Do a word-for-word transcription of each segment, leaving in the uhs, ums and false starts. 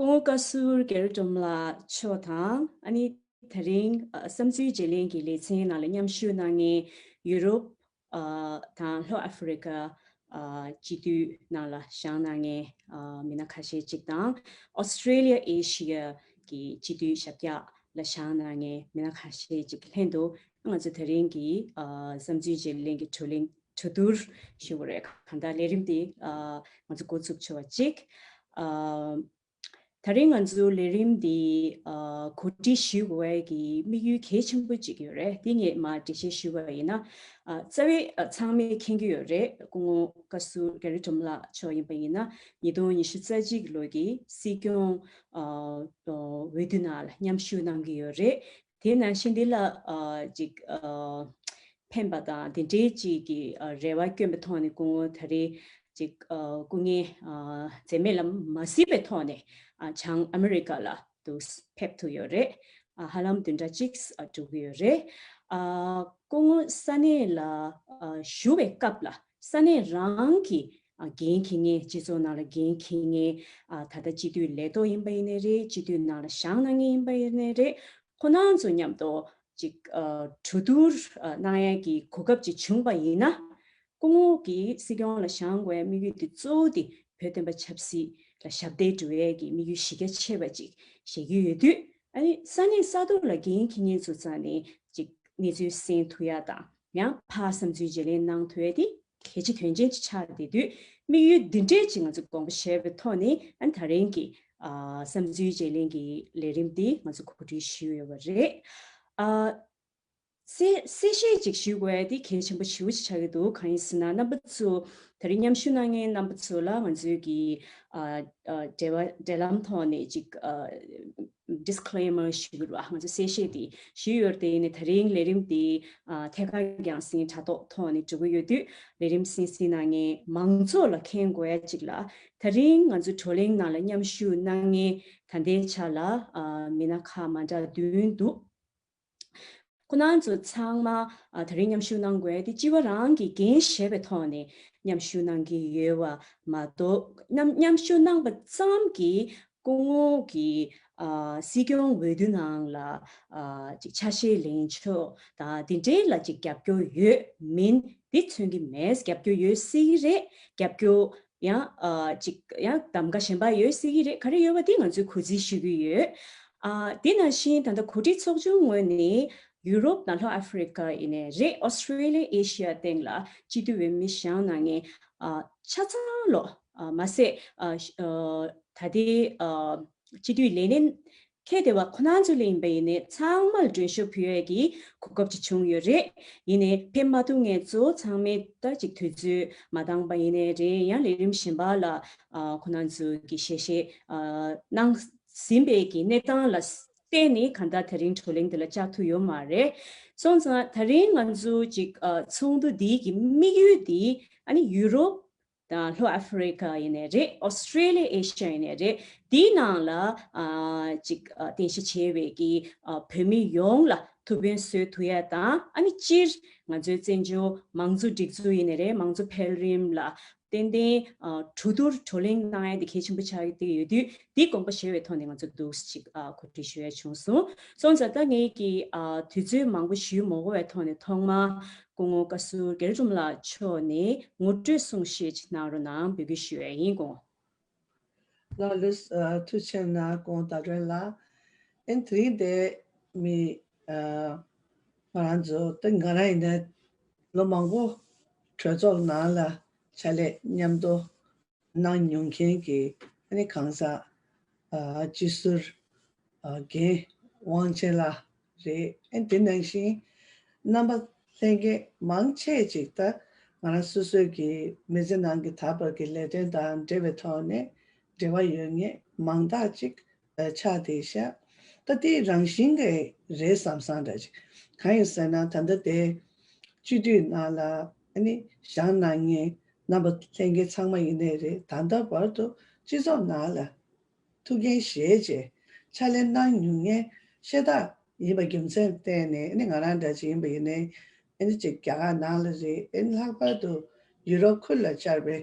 སྐུ་ངོ་བཀའ་ཟུར་རྒྱ་རི་སྒྲོལ་མ་ལགས་མཆོག་དང་། ཨ་ནི་དེ་རིང་ཨ་བསམ་ཚུལ་བརྗེ་ལེན་གྱི་ལེ་ཚན་ནང་ལ་མཉམ་ཞུགས་གནང་མཁན་ཡུ་རོབ་ཨ་དང་ལྷོ་ཨ་ཧྥེ་རི་ཀ་ཨ་སྤྱི་འཐུས་ནང་ལ་བཞེངས་གནང་མཁན་ཨ་མི་སྣ་ཁ་ཤས་ཅིག་དང་། ཨོ་སི་ཀྲེ་ལི་ཡ་ཨེ་ཤི་ཡ་གི་སྤྱི་འཐུས་ཞབས་བཀྱག་ལ་བཞེངས་གནང་མཁན་མི་སྣ་ཁ་ཤས་ཅིག་གི་ལྷན་དུ། ང་ཚོ་དེ་རིང་གི་ཨ་བསམ་ཚུལ་བརྗེ་ལེན་གྱི་བགྲོ་གླེང་གྲོས་བསྡུར་ཞུ་དགོས་རེད། གང་ལྟར་ལས་རིམ་དེ་ཨ་ང་ཚོ་འགོ་ཚུགས་ཆོག་པ་ཅིག་ཨ་དེ་རིང་ང་ཚོ་ལས་རིམ་འདི་ཨ་གོ་སྒྲིག་ཞུ་དགོས་ཀྱི་དམིགས་ཡུལ་གལ་ཆེན་པོ་གཅིག་ཡོད་རེད། དེ་ངས་མར་འགྲེལ་བཤད་ཞུ་བ་ཡིན་ན། ཨ་རྩ་བའི་ཨ་ཚང་མས་མཁྱེན་གྱི་ཡོད་རེད། སྐུ་ངོ་བཀའ་ཟུར་རྒྱ་རི་སྒྲོལ་མ་ལགས་མཆོག་ཡིན་པ་ཡིན་ན། ཉིས་སྟོང་ཉི་ཤུ་རྩ་གཅིག་ལོ་གི་སྲིད་སྐྱོང་ཨ་འོས་བསྡུ་ནང་ལ་མཉམ་ཞུགས་གནང་གི་ཡོད་རེད། དེ་ནང་བཞིན་འདི་ལ་ཨ་ཅིག་ཨ་ཕན་པ་དང་དེ་འདྲའི་ཅིག་གི་ཨ་རེ་བ་བསྐྱོན་པའི་ཐོག་ནས་སྐུ་ངོ་ད་རེས་ཅིག་ཨ་སྐུ་ངལ་ཨ་འཛེམས་མེད་ལ་མ་གཟིགས་པའི་ཐོག་ནས་ཨ་བྱང་ཨ་མི་རི་ཀ་ལ་དུ་ཕེབས་ཐུབ་ཡོད་རེད། ཨ་ཧ་ལམ་བདུན་ཕྲག་གཅིག་ཨ་འགྲོ་གི་ཡོད་རེད། ཨ་སྐུ་ངོ་ས་གནས་ལ་ཨ་བཞུགས་པའི་སྐབས་ལ་ས་གནས་རང་གི་ཨ་འགན་འཁྱེར་མཁན། སྤྱི་ཚོགས་ནང་ལ་འགན་འཁྱེར་མཁན། ཨ་ད་ལྟ་སྤྱི་འཐུས་ལས་ཐོག་ཡིན་པ་ཡིན་ནའི་རེད། སྤྱི་འཐུས་ནང་ལ་བཞེངས་གནང་མཁན་ཡིན་པ་ཡིན་ནའི་རེད། ཁོ་རང་ཚོ་མཉམ་དུ་ཅིག་ཨ་གྲོས་བསྡུར་ཨ་གནང་ཡས་ཀྱི་གོ་སྐབས་ཅིག་བྱུང་པ་ཡིན་ན། སྐུ་ངོ་གིས་སྲིད་སྐྱོང་ལ་བཞེངས་དགོས་པའི་དམིགས་ཡུལ་དེ་གཙོ་བོ་དེ་བོད་བསྟན་པ་ཆབ་སྲིད་ལ་ཞབས་འདེགས་སྒྲུབ་ཡས་ཀྱི་དམིགས་ཡུལ་གཞི་རྒྱ་ཆེ་བ་ཅིག་བཞེས་ཀྱི་ཡོད་དུས། ཨ་ནི་ས་གནས་ས་ཐོག་ལ་འགན་འཁྱེར་མཁན་ཚོ་རྩ་ནས་ཅིག་གནས་ཚུལ་གསན་ཐུབ་ཡ་དང་། ཡང་ཕར་བསམ་ཚུལ་བརྗེ་ལེན་གནང་ཐུབ་ཡ་དེ་གལ་ཆེ་དོན་ཆེན་ཅིག་ཆགས་བསྡད་དུས། དམིགས་ཡུལ་འདི་འདྲས་ཅིག་ང་ཚོ་དགོངས་པ་བཞེས་པའི་ཐོག་ནས། ཨ་ནི་དེ་རིང་གི་ཨ་བསམ་ཚུལ་བརྗེ་ལེན་གྱི་ལས་རིམ་འདི་ང་ཚོ་གོ་སྒྲིག་ཞུས་ཡོད་པ་རེད། ཨ་གསལ་གསལ་བཤད་ཅིག་ཞུ་དགོས་ཡ་དེ་གལ་ཆེན་པོ་ཞེ་པོ་ཅིག་ཆགས་ཀྱི་འདུག་གང་ཡིན་ཟེར་ན། རྣམ་པ་ཚོ་དེ་རིང་མཉམ་ཞུགས་གནང་མཁན་རྣམ་པ་ཚོ་ལ་ང་ཚོའི་གི་ཨ་ཨ་འབྲེལ་བ་འབྲེལ་ལམ་ཐོག་ནས་ཅིག་ཨ་disclaimer་ཞུ་གི་རེད་བ། ང་ཚོ་གསལ་བཤད་དེ་ཞུས་ཡོད་དེ། ཡིན་ནའི་དེ་རིང་ལས་རིམ་དེ་ཨ་ཐད་ཀར་རྒྱང་སྲིང་དྲ་ཐོག་ཐོག་ནས་འགྲོ་གི་ཡོད་དུས། ལས་རིམ་གསན་གཟིགས་གནང་མཁན་མང་ཚོགས་ལ་མཁྱེན་དགོས་ཡ་ཅིག་ལ། དེ་རིང་ང་ཚོ་བགྲོ་གླེང་ནང་ལ་མཉམ་ཞུགས་གནང་མཁན་ད་ལྟའི་ཆ་ལ་ཨ་མི་སྣ་ཁག་མ་འདྲ་བདུན་འདུག་ཁོ་རང་ཚོ་ཚང་མ་ཨ་དེ་རིང་མཉམ་ཞུགས་གནང་དགོས་དེ་སྤྱི་པ་རང་གི་འགན་བཞེས་པའི་ཐོག་ནས་མཉམ་ཞུགས་གནང་གི་ཡོད་པ་མ་གཏོགས། མཉམ་མཉམ་ཞུགས་གནང་པ་ཙམ་གྱིས་སྐུ་ངོ་གི་ཨ་སྲིད་སྐྱོང་འོས་བསྡུ་ནང་ལ་ཨ་ཅིག་ཆ་ཤས་ལེན་ཕྱོགས་དང་དེ་འདྲའི་ལ་ཅིག་རྒྱབ་སྐྱོར་ཡོད་མིན་དེ་མཚོན་གྱི་མེད། རྒྱབ་སྐྱོར་ཡོད་སྲིད་ཀྱི་རེད། རྒྱབ་སྐྱོར་ཡང་ཨ་ཅིག་ཡང་གདམ་ག་གཞན་པ་ཡོད་སྲིད་ཀྱི་རེད། ག་རེ་ཡོད་པ་དེ་ང་ཚོས་གུས་བརྩི་ཞུ་གི་ཡོད། ཨ་དེ་ནང་བཞིན་ད་ལྟ་གོ་སྒྲིག་ཚོགས་ཆུང་ངོས་ནས་ཡུ་རོབ་དང་ལྷོ་ཨ་ཧྥེ་རི་ཀ་ཡིན་ནའི་རེད། ཨོ་སི་ཀྲེ་ལི་ཡ། ཨེ་ཤི་ཡ་སྟེང་ལ་སྤྱི་འཐུས་འོས་མི་བཞེངས་གནང་མཁན་ཨ་ཆ་ཚང་ལོ། ཨ་མ་ཟད་ཨ་ཨ་ད་ལྟའི་ཨ་སྤྱི་འཐུས་ལས་སྣེ་ཁྱེད་དེ་བ་ཁོ་རང་ཚོ་ལ་ཡིན་པ་ཡིན་ནའི་ཚང་མར་མགྲོན་ཤོག་ཕུལ་ཡས་ཀྱི་གོ་སྐབས་ཅིག་བྱུང་ཡོད་རེད། ཡིན་ནའི་ཕེབས་མ་ཐུབ་མཁན་ཚོ་ཚང་མས་ད་ཅིག་དུས་ཚོད་མ་འདང་པ་ཡིན་ནའི་རེད། ཡང་ལས་རིམ་གཞན་པ་ལ་ཨ་ཁོ་རང་ཚོ་གི་ཞལ་བཞེས་ཨ་གནང་ཟིན་པའི་གི་གནས་སྟངས་ལ་བརྟེན་ནས་གང་ལྟར་དེ་རིང་བགྲོ་གླེང་འདི་ལ་བཅར་ཐུབ་ཡོད་མ་རེད། སོང་ཙང་དེ་རིང་ང་ཚོ་ཅིག་ཨ་ཚོགས་འདུ་འདིའི་གི་དམིགས་ཡུལ་འདི་ཨ་ནི་ཡུ་རོབ་དང་ལྷོ་ཨ་ཧྥེ་རི་ཀ་ཡིན་ནའི་རེད། ཨོ་སི་ཀྲེ་ལི་ཡ། ཨེ་ཤི་ཡ་ཡིན་ནའི་རེད། འདིའི་ནང་ལ་ཨ་ཅིག་ཨ་རྟེན་གཞི་བྱས་པའི་གི་ཨ་བོད་མི་ཡོངས་ལ་ཐུགས་ཕན་གསོས་ཐུབ་ཡ་དང་། ཨ་ནི་སྤྱིར་ང་ཚོའི་བཙན་བྱོལ་མང་གཙོ་སྒྲིག་འཛུགས་ཡིན་ནའི་རེད། མང་གཙོ་འཕེལ་རིམ་ལ་ཏན་ཏན་ཨ་གྲོས་བསྡུར་བགྲོ་གླེང་གནང་ཡ་དེ་གལ་ཆེན་པོ་ཆགས་ཀྱི་ཡོད་དུས། འདི་དགོངས་པ་བཞེས་པའི་ཐོག་ནས་ང་ཚོ་འདུག་ཅིག་ཨ་གོ་སྒྲིག་ཞུ་ཡ་བྱུང་སོང་། སོང་ཙང་ད་ངས་ཀྱི་ཨ་དུས་ཚོད་མང་པོ་ཞུ་མ་དགོས་པའི་ཐོག་ནས་ཐོག་མར་སྐུ་ངོ་བཀའ་ཟུར་རྒྱ་རི་སྒྲོལ་མ་ལགས་མཆོག་ནས་ངོ་སྤྲོད་གསུང་བཤད་ཅིག་གནང་རོགས་གནང་འབོད་སྐུལ་ཞུ་ཡ་ཡིན། སྐུ་ངོ། ལགས་ལགས། ཨ་ཐུགས་རྗེ་གནང་སྐུ་ངོ་ཟླ་སྒྲོན་ལགས། ཨེ་དེ་རིང་འདི་མི་ཨ་ང་རང་ཚོ་ད་ང་རང་ཡིན་ན་ལོ་མང་པོ་གྲོས་ཚོགས་ནང་ལ་ཕྱག་ལས་མཉམ་དུ་གནང་མྱོང་མཁན་གྱི་ཨ་ནི་གང་ཟག་ཨ་སྤྱི་ཟུར་ཨ་རྒན་དབང་ཆེན་ལགས་རེད། ཨ་དེ་ནང་བཞིན་རྣམ་པ་ལྷན་རྒྱས་མང་ཆེ་ཅིག་ད་ང་རང་སོ་སོའི་གི་མི་ཚེ་ནང་གི་ད་བར་གྱི་ལས་དོན་དང་འབྲེལ་བའི་ཐོག་ནས་འབྲེལ་བ་ཡོད་མཁན་མང་དག་ཅིག་ཆགས་བསྡད་ཤག་ད་དེའི་རང་བཞིན་གྱི་རེད་བསམ་བསམ་འདྲ་ཅིག་གང་ཡིན་ཟེར་ན། ད་ལྟ་དེ་སྤྱི་འཐུས་ནང་ལ་ཨ་ནི་བཞེངས་གནང་མཁན་རྣམ་པ་ལྷན་རྒྱས་ཚང་མ་ཡིན་ནའི་རེད། ད་ལྟ་བར་དུ་སྤྱི་ཚོགས་ནང་ལ་ཐུགས་འགན་བཞེས་བྱས་ཕྱག་ལས་གནང་མྱོང་མཁན་ཤ་སྟག་ཡིན་པ་རྒྱུ་མཚན་བརྟེན་ནས། ཨ་ནི་ང་རང་འདྲ་ཅིག་ཡིན་པ་ཡིན་ནའི་ཨ་ནི་ཅིག་རྒྱ་གར་ནང་ལ་རེད། ཨ་ནི་ལྷག་པར་དུ་ཡུ་རོབ་ཁུལ་ལ་བཅར་བའི་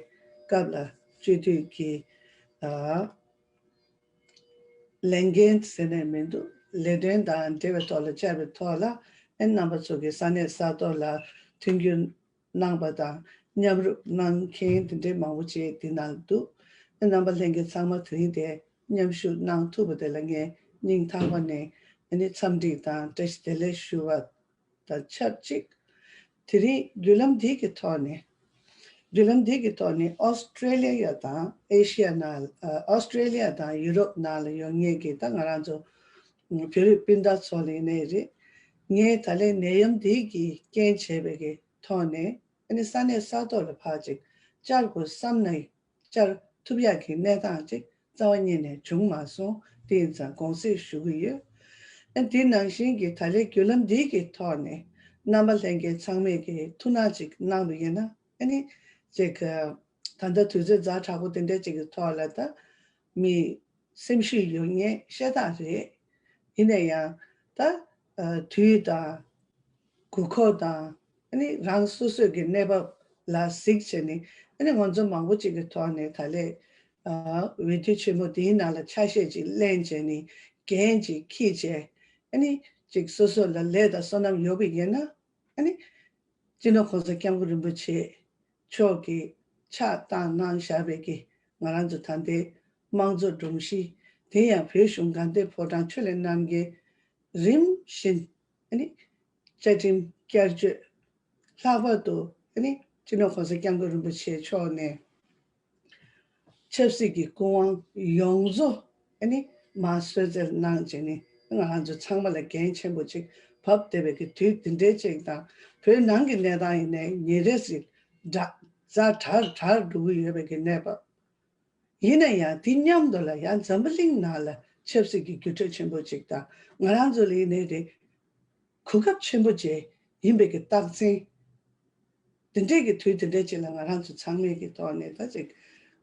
སྐབས་ལ་སྤྱི་འཐུས་ཀྱི་ཨ་ ལས་འགན་ཟེར་ནས་མི་འདུག་ལས་དོན་དང་འབྲེལ་བའི་ཐོག་ལ་བཅར་བའི་ཐོག་ལ་ཨེ་རྣམ་པ་ཚོ་གི་ས་གནས་ས་ཐོག་ལ་མཐུན་འགྱུར་གནང་པ་དང་མཉམ་རུབ་གནང་མཁན་དེ་འདྲའི་མང་པོ་ཅིག་འདི་ནང་འདུག་ཨེ་རྣམ་པ་ལྷན་རྒྱས་ཚང་མ་དེ་རིང་དེ་མཉམ་ཞུགས་གནང་ཐུབ་པ་དེ་ལ་ངས་སྙིང་ཐག་པ་ནས་ཨ་ནི་འཚམས་འདྲི་དང་བཀྲ་ཤིས་བདེ་ལེགས་ཞུ་བ་དང་ཆབས་ཅིག་དེ་རིང་བརྒྱུད་ལམ་འདི་གི་ཐོག་ནས་བརྒྱུད་ལམ་འདི་གི་ཐོག་ནས་ཨོ་སི་ཀྲེ་ལི་ཡ་དང་ཨེ་ཤི་ཡ་ནང་ཨ་ཨོ་སི་ཀྲེ་ལི་ཡ་དང་ཡུ་རོབ་ནང་ལ་ཡོད་མཁན་གྱི་ད་ང་རང་ཚོ་བོད་རིགས་སྤུན་ཟླ་ཚོ་ལ་ཡིན་ནའི་རེད། ངས་ད་ལན་ནད་ཡམས་འདི་གི་རྐྱེན་བྱས་པའི་གི་ཐོག་ནས་ཨ་ནི་ས་གནས་ས་ཐོག་ལ་ཕར་ཅིག་བཅར་དགོས་བསམ་ནའི་བཅར་ཐུབ་ཡག་གི་གནས་སྟངས་ཅིག་རྩ་བ་ཉིད་ནས་བྱུང་མ་སོང་། དེ་ཡིན་ཙང་དགོངས་སེལ་ཞུ་གི་ཡོད། ཨ་དེ་ནང་བཞིན་གྱི་ད་ལན་བརྒྱུད་ལམ་འདི་གི་ཐོག་ནས་རྣམ་པ་ལྷན་རྒྱས་ཚང་མས་ཀྱི་ཐུགས་སྣང་ཅིག་གནང་བ་ཡིན་ན་ཨ་ནི་ཅིག་ད་ལྟ་དུས་ཚོད་ཛ་དྲག་པོ་དེ་འདྲ་ཅིག་གི་ཐོག་ལ་ད་མི་སེམས་ཤུགས་ཡོད་མཁན་ཤ་སྟག་རེད། ཡིན་ན་ཡང་ད་དུས་དང་དགོས་མཁོ་དང་ཨ་ནི་རང་སོ་སོའི་གི་གནས་བབ་ལ་གཟིགས་བྱས་ནས་ཨ་ནི་ང་ཚོ་མང་པོ་ཅིག་གི་ཐོག་ནས་ད་ལས་འོས་བསྡུ་ཆེན་མོ་དེའི་ནང་ལ་ཆ་ཤས་ཅིག་ལེན་བྱས་ནས་འགན་ཅིག་འཁྱེར་བྱས་ཨ་ནི་ཅིག་སོ་སོ་ལ་ལས་དང་བསོད་ནམས་ཡོད་པ་ཡིན་ན་ཨ་ནི་སྤྱི་ནོར་༸གོང་ས་༸སྐྱབས་མགོན་རིན་པོ་ཆེ་མཆོག་གིས་ཕྱག་བཏང་གནང་བཞག་པའི་གི་ང་རང་ཚོ་ད་ལྟའི་དམངས་གཙོ་སྒྲོམ་གཞི་དེ་ཡང་བོད་གཞུང་དགའ་ལྡན་ཕོ་བྲང་ཆོས་གླིང་རྣམ་རྒྱལ་རིམ་བཞིན་ཨ་ནི་བཅའ་ཁྲིམས་བསྐྱར་བཅོས་ལྷག་པར་དུ་ཨ་ནི་སྤྱི་ནོར་༸གོང་ས་༸སྐྱབས་མགོན་རིན་པོ་ཆེ་མཆོག་ནས་ཆབ་སྲིད་ཀྱི་སྐུ་དབང་ཡོངས་རྫོགས་ཨ་ནི་མར་གསོལ་སྩལ་གནང་བྱས་ནས་ང་རང་ཚོ་ཚང་མ་ལ་འགན་ཆེན་པོ་ཅིག་བབས་བསྡད་པའི་གི་དུས་འདི་འདྲའི་ཅིག་དང་བོད་ནང་གི་གནས་སྟངས་ཡིན་ནའི་ཉིན་རེ་བཞིན་དྲག་ཛ་དྲག་དྲག་འགྲོ་གི་ཡོད་པའི་གི་གནས་བབ། ཡིན་ན་ཡང་དེ་མཉམ་དུ་ལ་ཡང་འཛམ་བུ་གླིང་ནང་ལ་ཆབ་སྲིད་ཀྱི་འགྱུར་འགྲོས་ཆེན་པོ་ཅིག་དང་ང་རང་ཚོ་ལ་ཡིན་ནའི་རེད། གོ་སྐབས་ཆེན་པོ་ཅིག་ཡིན་པའི་གི་རྟགས་མཚན། དེ་འདྲའི་གི་དུས་དེ་འདྲའི་ཅིག་ལ་ང་རང་ཚོ་ཚང་མའི་གི་ཐོག་ནས་ད་ཅིག་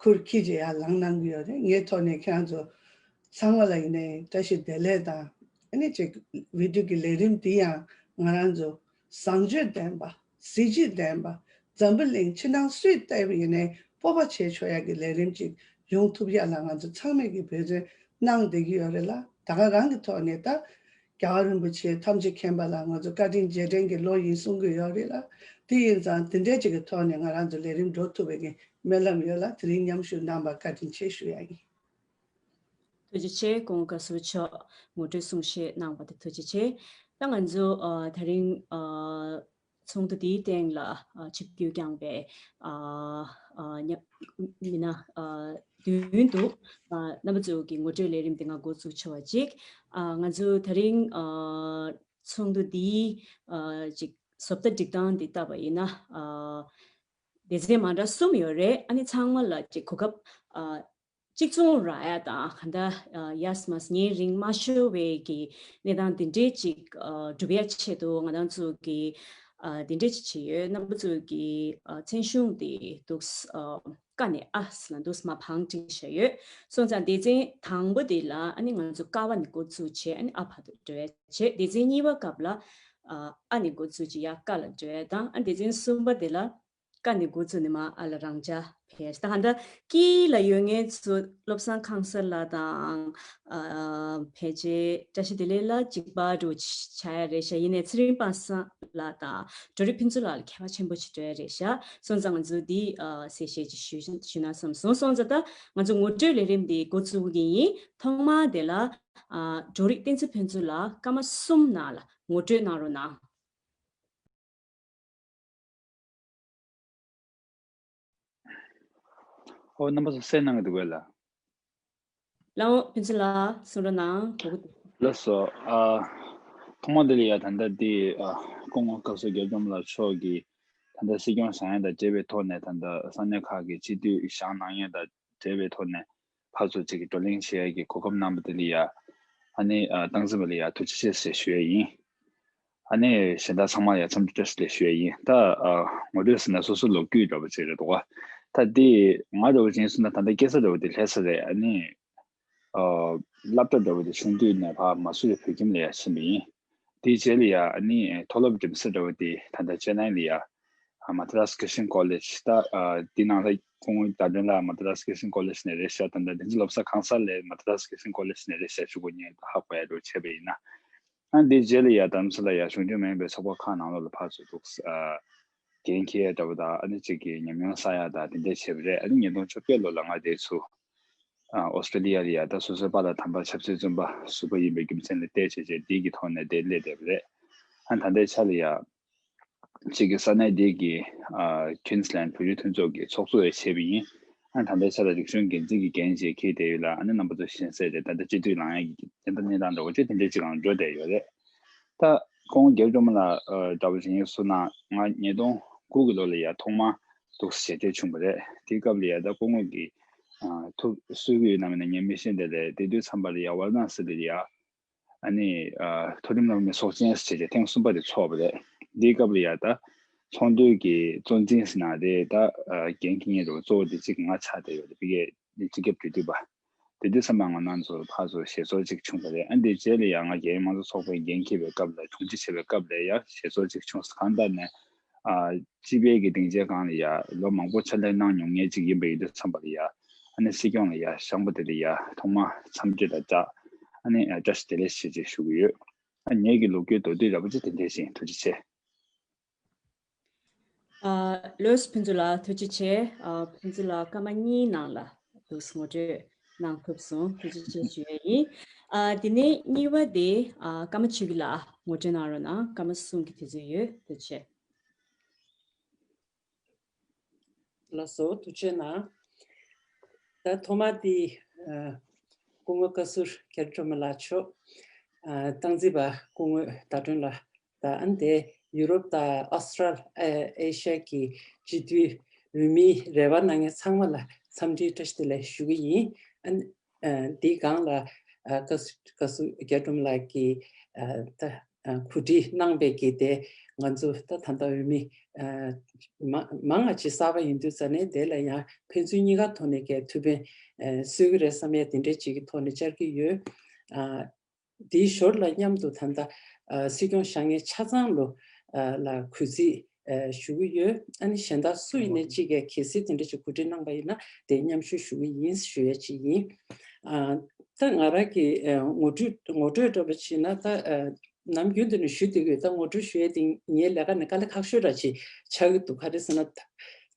ཁུར་ཁྱེར་བྱས་ཡར་ལངས་གནང་གི་ཡོད་རེད། ངའི་ཐོག་ནས་ཁྱེད་རང་ཚོ་ཚང་མ་ལ་ཡིན་ནའི་བཀྲ་ཤིས་བདེ་ལེགས་དང་ཨ་ནི་ཅིག་འོས་བསྡུ་གི་ལས་རིམ་འདི་ཡང་ང་རང་ཚོ་བཟང་སྤྱོད་ལྡན་པ། གཟི་བརྗིད་ལྡན་པ། འཛམ་བུ་གླིང་ཕྱི་ནང་སུས་བལྟས་པ་ཡིན་ནའི་སྤོབས་པ་བྱེད་ཆོག་ཡག་གི་ལས་རིམ་ཅིག་ཡོང་ཐུབ་ཡག་ལ་ང་ཚོ་ཚང་མས་ཀྱི་འབད་བརྩོན་གནང་བསྡད་ཀྱི་ཡོད་རེད་ལ། ད་ག་རང་གི་ཐོག་ནས་ད་རྒྱལ་བ་རིན་པོ་ཆེ་ཐམས་ཅད་མཁྱེན་པ་ལ་ང་ཚོ་བཀའ་དྲིན་རྗེས་དྲན་གྱི་ལོ་ཡིན་གསུང་གི་ཡོད་རེད་ལ། དེ་ཡིན་ཙང་དེ་འདྲའི་ཅིག་གི་ཐོག་ནས་ང་རང་ཚོ་ལས་རིམ་འགྲོ་ཐུབ་པའི་གི་སྨོན་ལམ་ཡོད་ལ། དེ་རིང་མཉམ་ཞུགས་གནང་བར་བཀའ་དྲིན་ཆེ་ཞུ་ཡ་ཡིན། ཐུགས་རྗེ་ཆེ། སྐུ་ངོ་བཀའ་ཟུར་མཆོག་ངོ་སྤྲོད་གསུང་བཤད་གནང་བ་དེ་ཐུགས་རྗེ་ཆེ། ད་ང་ཚོ་ཨ་དེ་རིང་ཨ་ཚོགས་འདུ་འདིའི་སྟེང་ལ་ཨ་ཆིབས་བསྒྱུར་བསྐྱངས་པའི་ཨ་ཨ་ཉ་མི་སྣ་ཨ་མདུན་དུ་ཨ་རྣམ་པ་ཚོ་གི་ངོ་སྤྲོད་ལས་རིམ་དེ་ང་འགོ་བཙུགས་ཆོག་པ་ཅིག་ཨ་ང་ཚོ་དེ་རིང་ཨ་ཚོགས་འདུ་འདིའི་ཨ་ཅིག་བཟོ་ལྟ་སྒྲིག་སྟངས་འདི་བལྟས་པ་ཡིན་ན་ཨ་སྡེ་ཚན་མ་འདྲ་གསུམ་ཡོད་རེད། ཨ་ནི་ཚང་མ་ལ་ཅིག་གོ་སྐབས་ཨ་གཅིག་མཚུངས་རག་ཡ་དང་གང་ལྟར་ཡས་མས་ཉིན་རིང་མ་ཤོར་བའི་གི་གནས་སྟངས་འདི་འདྲའི་ཅིག་སྒྲུབ་ཡ་ཆེད་དུ་ང་རང་ཚོ་གི་འདི་འདྲའི་ཅིག་བྱས་ཡོད། རྣམ་པ་ཚོ་གི་མཚན་གཞུང་དེ་འདུག་ཀ་ནས་ཨ་ལ་འདུག་མ་བང་བསྒྲིགས་བཞག་ཡོད། སོང་ཙང་སྡེ་ཚན་དང་པོ་དེ་ལ་ཨ་ནི་ང་ཚོ་ཀ་བ་ནས་འགོ་བཙུགས་བྱས་ཨ་ནི་ཨ་བར་དུ་འགྲོ་ཡ་བྱས། སྡེ་ཚན་གཉིས་པ་སྐབས་ལ་ཨ་ནས་འགོ་བཙུགས་བྱས་ཡ་ཀ་ལ་འགྲོ་ཡ་དང་། ཨ་སྡེ་ཚན་གསུམ་པ་དེ་ལ་ཀ་ནས་འགོ་བཙུགས་ནས་མར་ཨ་ལ་རང་འཇགས་ཕེབས། ད་ག་འདྲ་དཀྱིལ་ལ་ཡོད་མཁན་ཚོ་བློ་བཟང་ཁང་གསར་ལགས་དང་ཨ་ཕལ་ཆེར་བཀྲ་ཤིས་བདེ་ལེགས་ལགས་གཅིག་པ་འགྲོ་ཆགས་ཡ་རེད་ཤག་ཡིན་ནའི་ཚེ་རིང་དཔལ་བཟང་ལགས་དང་འབྲོ་རིགས་ཕུན་ཚོགས་ལགས་ལ་ཁྱད་པར་ཆེན་པོ་ཞིག་འགྲོ་ཡ་རེད་ཤག་སོང་ཙང་ང་ཚོ་འདི་ཨ་གསལ་བཤད་ཅིག་ཞུ་ཞུ་ན་བསམ་སོང་། སོང་ཙང་ད་ང་ཚོ་ངོ་སྤྲོད་ལས་རིམ་འདི་འགོ་བཙུགས་ཀྱི་ཡིན། ཐོག་མར་དེ་ལ་ཨ་འབྲོ་རིགས་བསྟན་འཛིན་ཕུན་ཚོགས་ལགས་སྐར་མ་གསུམ་ནང་ལ་ངོ་སྤྲོད་གནང་རོགས་གནང་། ཨོ་རྣམ་པ་ཚོ་གསན་གནང་གི་འདུག་གས་ལགས། ལགས་འོང་ཕུན་ཚོགས་ལགས་གསུང་རོགས་གནང་། གོ་གི་འདུག་ལགས་སོ། ཨ་ཐོག་མ་དེ་ལ་ཡ་ད་ལྟ་འདི་ཨ་སྐུ་ངོ་བཀའ་ཟུར་རྒྱལ་བ་ལགས་མཆོག་གིས་ད་ལྟ་སྲིད་སྐྱོང་བཞེངས་ཡ་དང་འབྲེལ་བའི་ཐོག་ནས་ད་ལྟ་ས་གནས་ཁག་གི་སྤྱི་འཐུས་བཞེངས་གནང་ཡ་དང་འབྲེལ་བའི་ཐོག་ནས་ཕར་ཚུར་གཅིག་གི་བགྲོ་གླེང་བྱེད་ཡ་གི་གོ་སྐབས་གནང་བ་དེ་ལ་ཡ་ཨ་ནི་ཨ་སྟངས་འཛིན་པ་ལ་ཡ་ཐུགས་རྗེ་ཆེ་ཟེར་ཞུ་ཡ་ཡིན། ཨ་ནི་གཞན་དག་ཚང་མ་ཡ་འཚམས་འདྲི་བཀྲ་ཤིས་བདེ་ལེགས་ཞུ་ཡ་ཡིན། ད་ཨ་ངོ་སྤྲོད་ཟེར་ན་སོ་སོ་ལོ་རྒྱུས་འདྲ་པོ་ཅིག་རེད་འདུག་ག་ད་འདི་ང་འདྲ་པོ་ཅིག་ཡིན་སོང་ན་ད་ལྟ་སྐྱེས་ས་འདྲ་པོ་དེ་ལྷ་ས་རེད། ཨ་ནི་ཨ་སློབ་གྲྭ་འདྲ་པོ་དེ་ཆུང་དུས་ནས་ཕར་མ་སུ་རི་བོད་ཁྱིམ་ལ་ཡ་ཕྱིན་པ་ཡིན། དེའི་རྗེས་ལ་ཡ་ཨ་ནི་མཐོ་སློབ་འགྲིམ་ས་འདྲ་པོ་དེ་ད་ལྟ་ཅེ་ནའི་ལ་ཡ་ཨ་མ་ཏི་རཱས་ཁྲིས་ཅན་ཀོ་ལེཇ། ད་ཨ་དེ་ནང་ལ་ སྐུ་ངོ་ཟླ་སྒྲོན་ལགས་མ་ཏ་ར་སི་ཀི་སིན་ཀོ་ལེཇ་ནས་རེད་ཤག་ད་ལྟ་དེ་ཚོ་སློབ་གསོ་གང་ས་ལས་མ་ཏ་ར་སི་ཀི་སིན་ཀོ་ལེཇ་ནས་རེད་ཤག་ཞུ་དགོས་ཉེན་ཧ་གོ་ཡ་འགྲོ་བྱས་པ་ཡིན་ན། ཨ་འདི་རྗེས་ལ་ཡ་དམ་ས་ལ་ཡ་གཞུང་འབྲེལ་མ་ཡིན་པའི་ཚོགས་པ་ཁག་ནང་ལོགས་ལ་ཕར་ཚུར་འདུག་ཨ་འགན་འཁྱེར་ཡ་འདྲ་པོ་དང་ཨ་ནི་གཅིག་གི་ཉམས་མྱོང་བསགས་ཡ་དང་དེ་འདྲས་བྱས་པ་རེད། ཨ་ནི་ཉིས་སྟོང་བཅོ་བརྒྱད་ལོ་ལ་ང་དེ་ཚུར་ཨ་ཨོ་སི་ཀྲི་ལི་ཡ་ལ་ཡ་ད་སོ་སོའི་པཱ་ལགས་དམ་པ་ཆབ་སྲིད་བཙོན་པ་ཟུར་པ་ཡིན་པའི་རྒྱུ་མཚན་ལ་བལྟས་བྱས་བྱས་འདི་གི་ཐོག་ནས་དེ་སླེབས་བསྡད་པ་རེད། ཨ་ད་ལྟའི་ཆ་ལ་ཡ། གཅིག་གི་ས་གནས་འདི་གི་ཨ་Queensland་བོད་རིགས་མཐུན་ཚོགས་ཀྱི་ཚོགས་གཙོ་ཡང་བྱས་པ་ཡིན། ཨ་ད་ལྟའི་ཆ་ལ་རིག་གཞུང་འགན་འཛིན་གྱི་འགན་བཞེས་འཁྱེར་བསྡད་ཡོད་ལ་ཨ་ནི་རྣམ་པ་ཚོ་ཤེས་གསལ་རེད། ད་ལྟ་སྤྱི་འཐུས་ལངས་ཡག་གི་དེ་འདྲ་གནས་སྟངས་འདྲ་བོ་ཅིག་དེ་འདྲ་ཅིག་ལ་འགྲོ་བསྡད་ཡོད་རེད། ད་ཁོང་རྒྱལ་སྒྲོལ་མ་ལགས་ཨ་འདྲ་བོ་ཞིག་ཡིན་གསུངས་ན་ང་ཉིས་སྟོང་དགུ་གི་ལོ་ལ་ཡ་ཐོག་མར་འདུག་ཞལ་འདེབས་བྱུང་བ་རེད། དེའི་སྐབས་ལ་ཡ་ད་སྐུ་ངོ་གི་ཨ་ཐུགས་གསོ་གི་ཡོད་ན་མེད་ན་ངས་མི་ཤེས་འདི་ལས་དེ་དུས་མཚམས་པ་ལ་ཡ་ཝཱ་ར་ཎ་སི་ལ་ཡ། ཨ་ནི་ཨ་མཐོ་རིམ་སློབ་མའི་ཚོགས་ཆེན་ཟེར་བྱས་ཐེངས་གསུམ་པ་དེ་ཚོགས་པ་རེད། འདིའི་སྐབས་ལ་ཡ་ད་ཚོགས་འདུའི་གི་གཙོ་འཛིན་ཟེར་ན་རེད། ད་ཨ་འགན་འཁྱེར་མཁན་འདྲ་བོ་གཙོ་བོ་དེ་གཅིག་ང་ཆགས་བསྡད་ཡོད་རེད། ཕ་གིའི་སྤྱི་ཁྱབ་འབྲེལ་མཐུད་པ་དེ་དུས་ཙམ་པ་ང་རང་ཚོ་ཕར་ཚུར་ཞལ་འཚོལ་ཅིག་བྱུང་བ་རེད། ཨ་འདི་རྗེས་ལ་ཡ་ང་རྒྱལ་ཡོངས་མང་གཙོ་ཚོགས་པའི་འགན་འཁྱེར་བའི་སྐབས་ལ་དྲུང་ཆེ་བྱེད་པའི་སྐབས་ལ་ཡ་ཞལ་འཚོལ་ཅིག་བྱུང་སོང་། གང་ལྟར་ནས། ཨ་སྤྱི་པའི་གི་སྡིངས་ཆའི་སྒང་ལ་ཡ་ལོ་མང་པོ་ཕྱག་ལས་གནང་མྱོང་མཁན་ཅིག་ཡིན་པ་ཡིན་དུས་ཙམ་པ་ལ་ཡ་ཨ་ནི་སྲིད་སྐྱོང་ལ་ཡ་བཞེངས་པ་དེ་ལ་ཡ་ཐོག་མ་འཚམས་འདྲི་ལ་བཅར་ཨ་ནི་བཀྲ་ཤིས་བདེ་ལེགས་ཞེས་ཅིག་ཞུ་གི་ཡོད། ཨ་ངེད་ཀྱི་ལོ་རྒྱུས་མདོར་བསྡུས་འདྲ་པོ་ཅིག་དེ་འདྲས་ཤིག་ཡིན། ཐུགས་རྗེ་ཆེ། ཨ་ལོས་ཕུན་ཚོགས་ལགས་ཐུགས་རྗེ་ཆེ། ཨ་ཕུན་ཚོགས་ལགས་སྐར་མ་གཉིས་ནང་ལ་འདུག་ངོ་སྤྲོད་གནང་ཐུབ་སོང་། ཐུགས་རྗེ་ཆེ་ཞུ་ཡ་ཡིན། ཨ་དེ་ནས་གཉིས་པ་དེ་ཨ་ཀརྨ་ཆོས་སྐྱིད་ལགས་ངོ་སྤྲོད་གནང་རོགས་གནང་། སྐར་མ་གསུམ་གྱི་དུས་ཚོད་ཡོད། ཐུགས་རྗེ་ཆེ། ལགས་སོ། ཐུགས་རྗེ་གནང་། ད་ཐོག་མ་དེ་ཨ་སྐུ་ངོ་བཀའ་ཟུར་རྒྱ་རི་སྒྲོལ་མ་ལགས་མཆོག་ཨ་སྟངས་འཛིན་པ་སྐུ་ངོ་ཟླ་སྒྲོན་ལགས་དང་ཨ་ནི་དེ་ཡུ་རོབ་དང་ཨོ་སི་ཀྲལ་ཨེ་ཤ་ཡ་གི་སྤྱི་འཐུས་འོས་མིའི་རེ་བ་གནང་མཁན་ཚང་མ་ལ་འཚམས་འདྲིའི་བཀྲ་ཤིས་བདེ་ལེགས་ཞུ་གི་ཡིན། ཨ་ནི་ཨ་འདིའི་སྒང་ལ་ཨ་བཀའ་ཟུར་བཀའ་ཟུར་རྒྱ་རི་སྒྲོལ་མ་ལགས་ཀྱིས་ཨ་ད་ཨ་གོ་སྒྲིག་གནང་བའི་གི་དེ་ང་ཚོ་ད་ད་ལྟ་འོས་མི་ཨ་མ་མང་ང་ཅིག་གསར་པ་ཡིན་དུས་ཙ་ནས་དེ་ལ་ཡང་ཕན་ཚུན་གཉིས་ཀ་ཐོག་ནས་ཀྱི་ཐུགས་ཕན་ཨ་གསོས་ཀྱི་རེད་བསམ་ཡས་དེ་འདྲས་ཅིག་གི་ཐོག་ནས་བཅར་གྱི་ཡོད། ཨ་དེའི་ཞོར་ལ་མཉམ་དུ་ད་ལྟ་ཨ་སྲིད་སྐྱོང་བཞེངས་མཁན་ཆ་ཚང་ལོ་ཨ་ལ་གུས་བརྩི་ཨ་ཞུ་གི་ཡོད། ཨ་ནི་གཞན་དག་སུ་ཡིན་ནའི་གཅིག་གིས་གལ་སྲིད་དེ་འདྲ་ཅིག་གོ་སྒྲིག་གནང་པ་ཡིན་ན་དེ་མཉམ་ཞུགས་ཞུ་གི་ཡིན་ཞུ་ཡ་ཅིག་ཡིན། ཨ་ད་ང་རང་གི་ཨ་ངོ་སྤྲོད་ངོ་སྤྲོད་འདྲ་པོ་བྱས་ན་ད་ཨ་ནམ་རྒྱུན་དུ་ནས་ཞུ་བསྡད་ཀྱི་ཡོད། ད་ངོ་སྤྲོད་ཞུ་ཡ་དེ་ངའི་ལས་ཀ་ནས་དཀའ་ལས་ཁག་ཤོས་འདྲ་ཅིག་ཆགས་ཀྱི་འདུག་ག་རེ་ཟེར་ན་ད་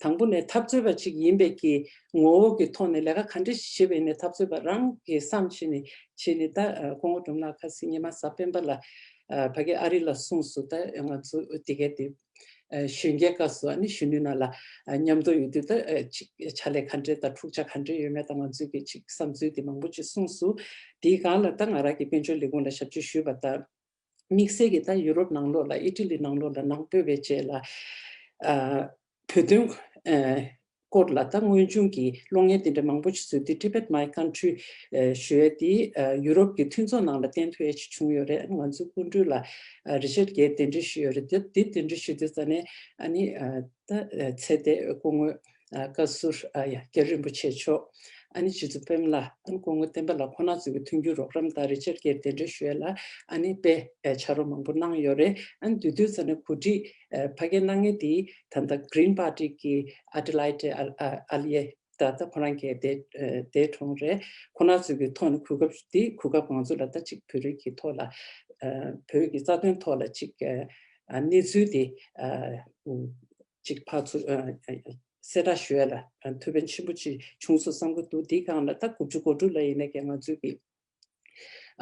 དང་པོ་ནས་འཐབ་རྩོད་པ་ཅིག་ཡིན་པའི་གི་ངོ་བོ་གི་ཐོག་ནས་ལས་ཀ་ག་འདྲ་ཞིག་བྱེད་པ་ཡིན་ནའི་འཐབ་རྩོད་པ་རང་གི་བསམ་བྱས་ནས་བྱས་ནས་ད་ཨ་སྐུ་ངོ་སྒྲོལ་མ་ལགས་ཁ་སང་ཉི་མ་གཟའ་སྤེན་པ་ལ་ཨ་ཕ་གི་ཨ་རི་ལ་གསུངས་སོང་། ད་ང་ཚོ་དེ་གའི་དེ་ཨ་གཞོན་སྐྱེས་སྐབས་སུ་ཨ་ནི་གཞོན་ནུའི་ནང་ལ་ཨ་མཉམ་དུ་ཡོད་དུས་ད་ཨ་ཅིག་ཕྱག་ལས་ག་འདྲས་དང་འཁྲུག་ཆ་ག་འདྲས་ཡོད་མེད་དང་ང་ཚོའི་གི་ཅིག་བསམ་ཚུལ་དེ་མང་པོ་ཅིག་གསུངས་སོང་། དེའི་སྒང་ལ་ད་ང་རང་གི་དཔལ་འབྱོར་ལས་ཁུངས་ལ་ཞབས་ཕྱི་ཞུས་པ་དང་། དམིགས་བསལ་གྱིས་ད་ཡུ་རོབ་ནང་ལོགས་ལ་ཨི་ཊ་ལི་ནང་ལོགས་ལ་ནང་སྤོས་པའི་རྗེས་ལ་ཨ་བོད་དོན་ཨ་སྐོར་ལ་ད་དངོས་བྱུང་གི་གློག་བརྙན་དེ་འདྲ་མང་པོ་ཞིག་བཟོས་ཏེ་Tibet My Country ཨ་ཞུ་ཡས་དེ་ཨ་ཡུ་རོབ་ཀྱི་མཐུན་ཚོགས་ནང་ལ་བསྟན་ཐུབ་ཡས་ཞིག་བྱུང་ཡོད་རེད། ང་ཚོའི་སྐུ་མགྲོན་ལ་ཨ་རི་ཅར་གྱིས་གདན་འདྲེན་ཞུས་ཡོད་རེད། དེ་དེ་གདན་འདྲེན་ཞུས་དུས་ཙ་ནས་ཨ་ནི་ཨ་ད་ཨ་ཚེ་བརྟན་སྐུ་ངོ་ཨ་བཀའ་ཟུར་ཨ་ཡ་རྒྱ་རི་རིན་པོ་ཆེ་མཆོག་ཨ་ནི་རྗེ་བཙུན་པད་མ་ལགས། ཨ་ནི་སྐུ་ངོ་བསྟན་པ་ལགས། ཁོང་རྣམ་ཚོ་གི་མཐུན་འགྱུར་རོགས་རམ་དང་རི་ཅར་གྱིས་གདན་འདྲེན་ཞུ་ཡས་ལ་ཨ་ནི་དཔེ་ཨེ་ཕྱག་རོགས་མང་པོ་གནང་ཡོད་རེད། ཨ་ནི་དེ་དུས་ཙ་ནས་གོ་སྒྲིག་ཨེ་ཕ་གིར་གནང་མཁན་དེ་ད་ལྟ་Green Party གི་ཨ་ཏི་ལའི་ཏེ་ཨ་ཨ་ཨ་ལི་ཡེ་ད་ལྟ་ཁོ་རང་གི་དེ་ཨེ་དེ་གྲོངས་རེད། ཁོང་རྣམ་ཚོ་གི་ཐོག་ནས་གོ་སྐབས་དེ་གོ་སྐབས་ང་ཚོ་ལ་ད་ཅིག་བོད་རིགས་ཀྱི་ཐོག་ལ་ཨེ་བོད་ཀྱི་རྩ་དོན་ཐོག་ལ་ཅིག་ཨེ་ཨ་གནས་ཚུལ་དེ་ཨ་ཅིག་ཕར་ཚུར་ཨ་ཨ་གསལ་བསྒྲགས་ཞུ་ཡ་ལ་ཨ་ཐུགས་ཕན་ཆེན་པོ་ཅིག་བྱུང་སོང་བསམ་གྱི་འདུག་དེའི་སྒང་ལ་ད་དགུ་བཅུ་གོ་དྲུག་ལ་ཡིན་ནའི་ཀྱང་ང་ཚོས་ཀྱི་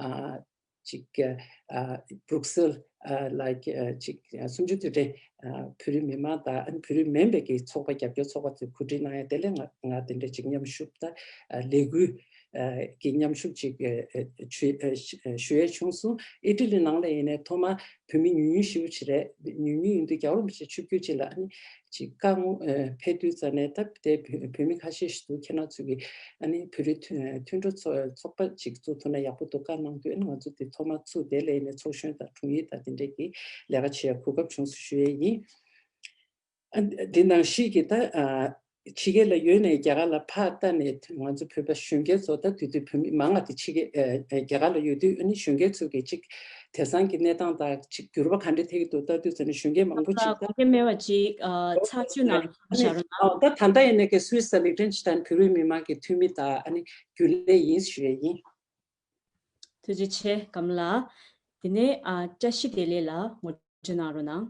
ཨ་ཅིག་ཨ་Brussels ཨ་ལ་ཨ་ཅིག་ཨ་གསུམ་བཅུ་དུས་དྲན་ཨ་བོད་རིགས་མི་མང་དང་ཨ་ནི་བོད་རིགས་མིན་པའི་ཀྱི་ཚོགས་པ་རྒྱབ་སྐྱོར་ཚོགས་པ་ཚོས་གོ་སྒྲིག་གནང་ཡ་དེ་ལས་ང་ང་དེ་འདྲ་ཅིག་མཉམ་ཞུགས་ད་ཨ་ལས་འགུལ་ཨ་གི་མཉམ་ཞུགས་ཅིག་ཨ་ཨ་ཞུ་ཨ་ཞུ་ཡ་བྱུང་སོང་། ཨི་ཊ་ལི་ནང་ལ་ཡིན་ནའི་ཐོག་མ་བོད་མི་ཉུང་ཉུང་ཞེ་པོ་ཅིག་རེད། ཉུང་ཉུང་ཡིན་དུས་རྒྱལ་བ་རིན་པོ་ཆེ་ཆིབས་བསྒྱུར་ཅིག་ལ་ཨ་ནི་ཅིག་བཀའ་དངོས་ཨ་ཕེབས་དུས་ཙ་ནས་ད་དེ་བོད་བོད་མི་ཁ་ཤས་ཤིག་འདུག་ཁྱེད་རང་ཚོ་གིས་ཨ་ནི་བོད་རིགས་མཐུན་མཐུན་གྲོགས་ཚོགས་ཚོགས་པ་ཅིག་བཙུགས་ཐུབ་ན་ཡག་པོ་འདུག་བཀའ་གནང་དུས་ཨ་ནི་ང་ཚོ་དེ་ཐོག་མ་བཙུགས་དེ་ལ་ཡིན་ནའི་ཚོགས་གཞོན་དང་དྲུང་ཡིག་དང་དེ་འདྲས་ཀྱི་ལས་ཀ་བྱེད་ཡ་གོ་སྐབས་བྱུང་སོང་ཞུ་ཡས་ཡིན། ཨ་འདི་ནང་བཞིན་གྱི་ད་ཨ་ ཕྱི་རྒྱལ་ལ་ཡོད་ནས་རྒྱ་གར་ལ་ཕར་ལྟ་ནས་ང་ཚོ་བོད་པ་གཞོན་སྐྱེས་ཚོ་ད་དུས་དུས་བོད་མི་མང་བ་དེ་ཕྱི་རྒྱལ་ཨ་ཨ་རྒྱ་གར་ལ་ཡོད་དུས་ཨ་ནི་གཞོན་སྐྱེས་ཚོ་གི་ཅིག་དེང་སང་གི་གནས་སྟངས་དང་ཅིག་འགྱུར་བ་ག་འདྲ་ཐེབས་ཀྱི་འདུག་ལྟ་དུས་ཙམ་ནས་གཞོན་སྐྱེས་མང་པོ་ཅིག་ད་དགོངས་འགལ་མེད་པ་ཅིག་ཨ་ཚགས་ཚུད་ནང་བཞག་རོགས་གནང་། ཨ་ད་ད་ལྟ་ཡིན་ནའི་ཀྱི་སུད་སི་དང་ལིག་ཏེན་ཤི་ཏན་བོད་རིགས་མི་མང་གི་འཐུས་མི་དང་ཨ་ནི་རྒྱུན་ལས་ཡིན་ཞུ་ཡས་ཡིན། ཐུགས་རྗེ་ཆེ་སྐམ་ལགས། དེ་ནས་ཨ་བཀྲ་ཤིས་བདེ་ལེགས་ལ་ངོ་སྤྲོད་གནང་རོགས་གནང་།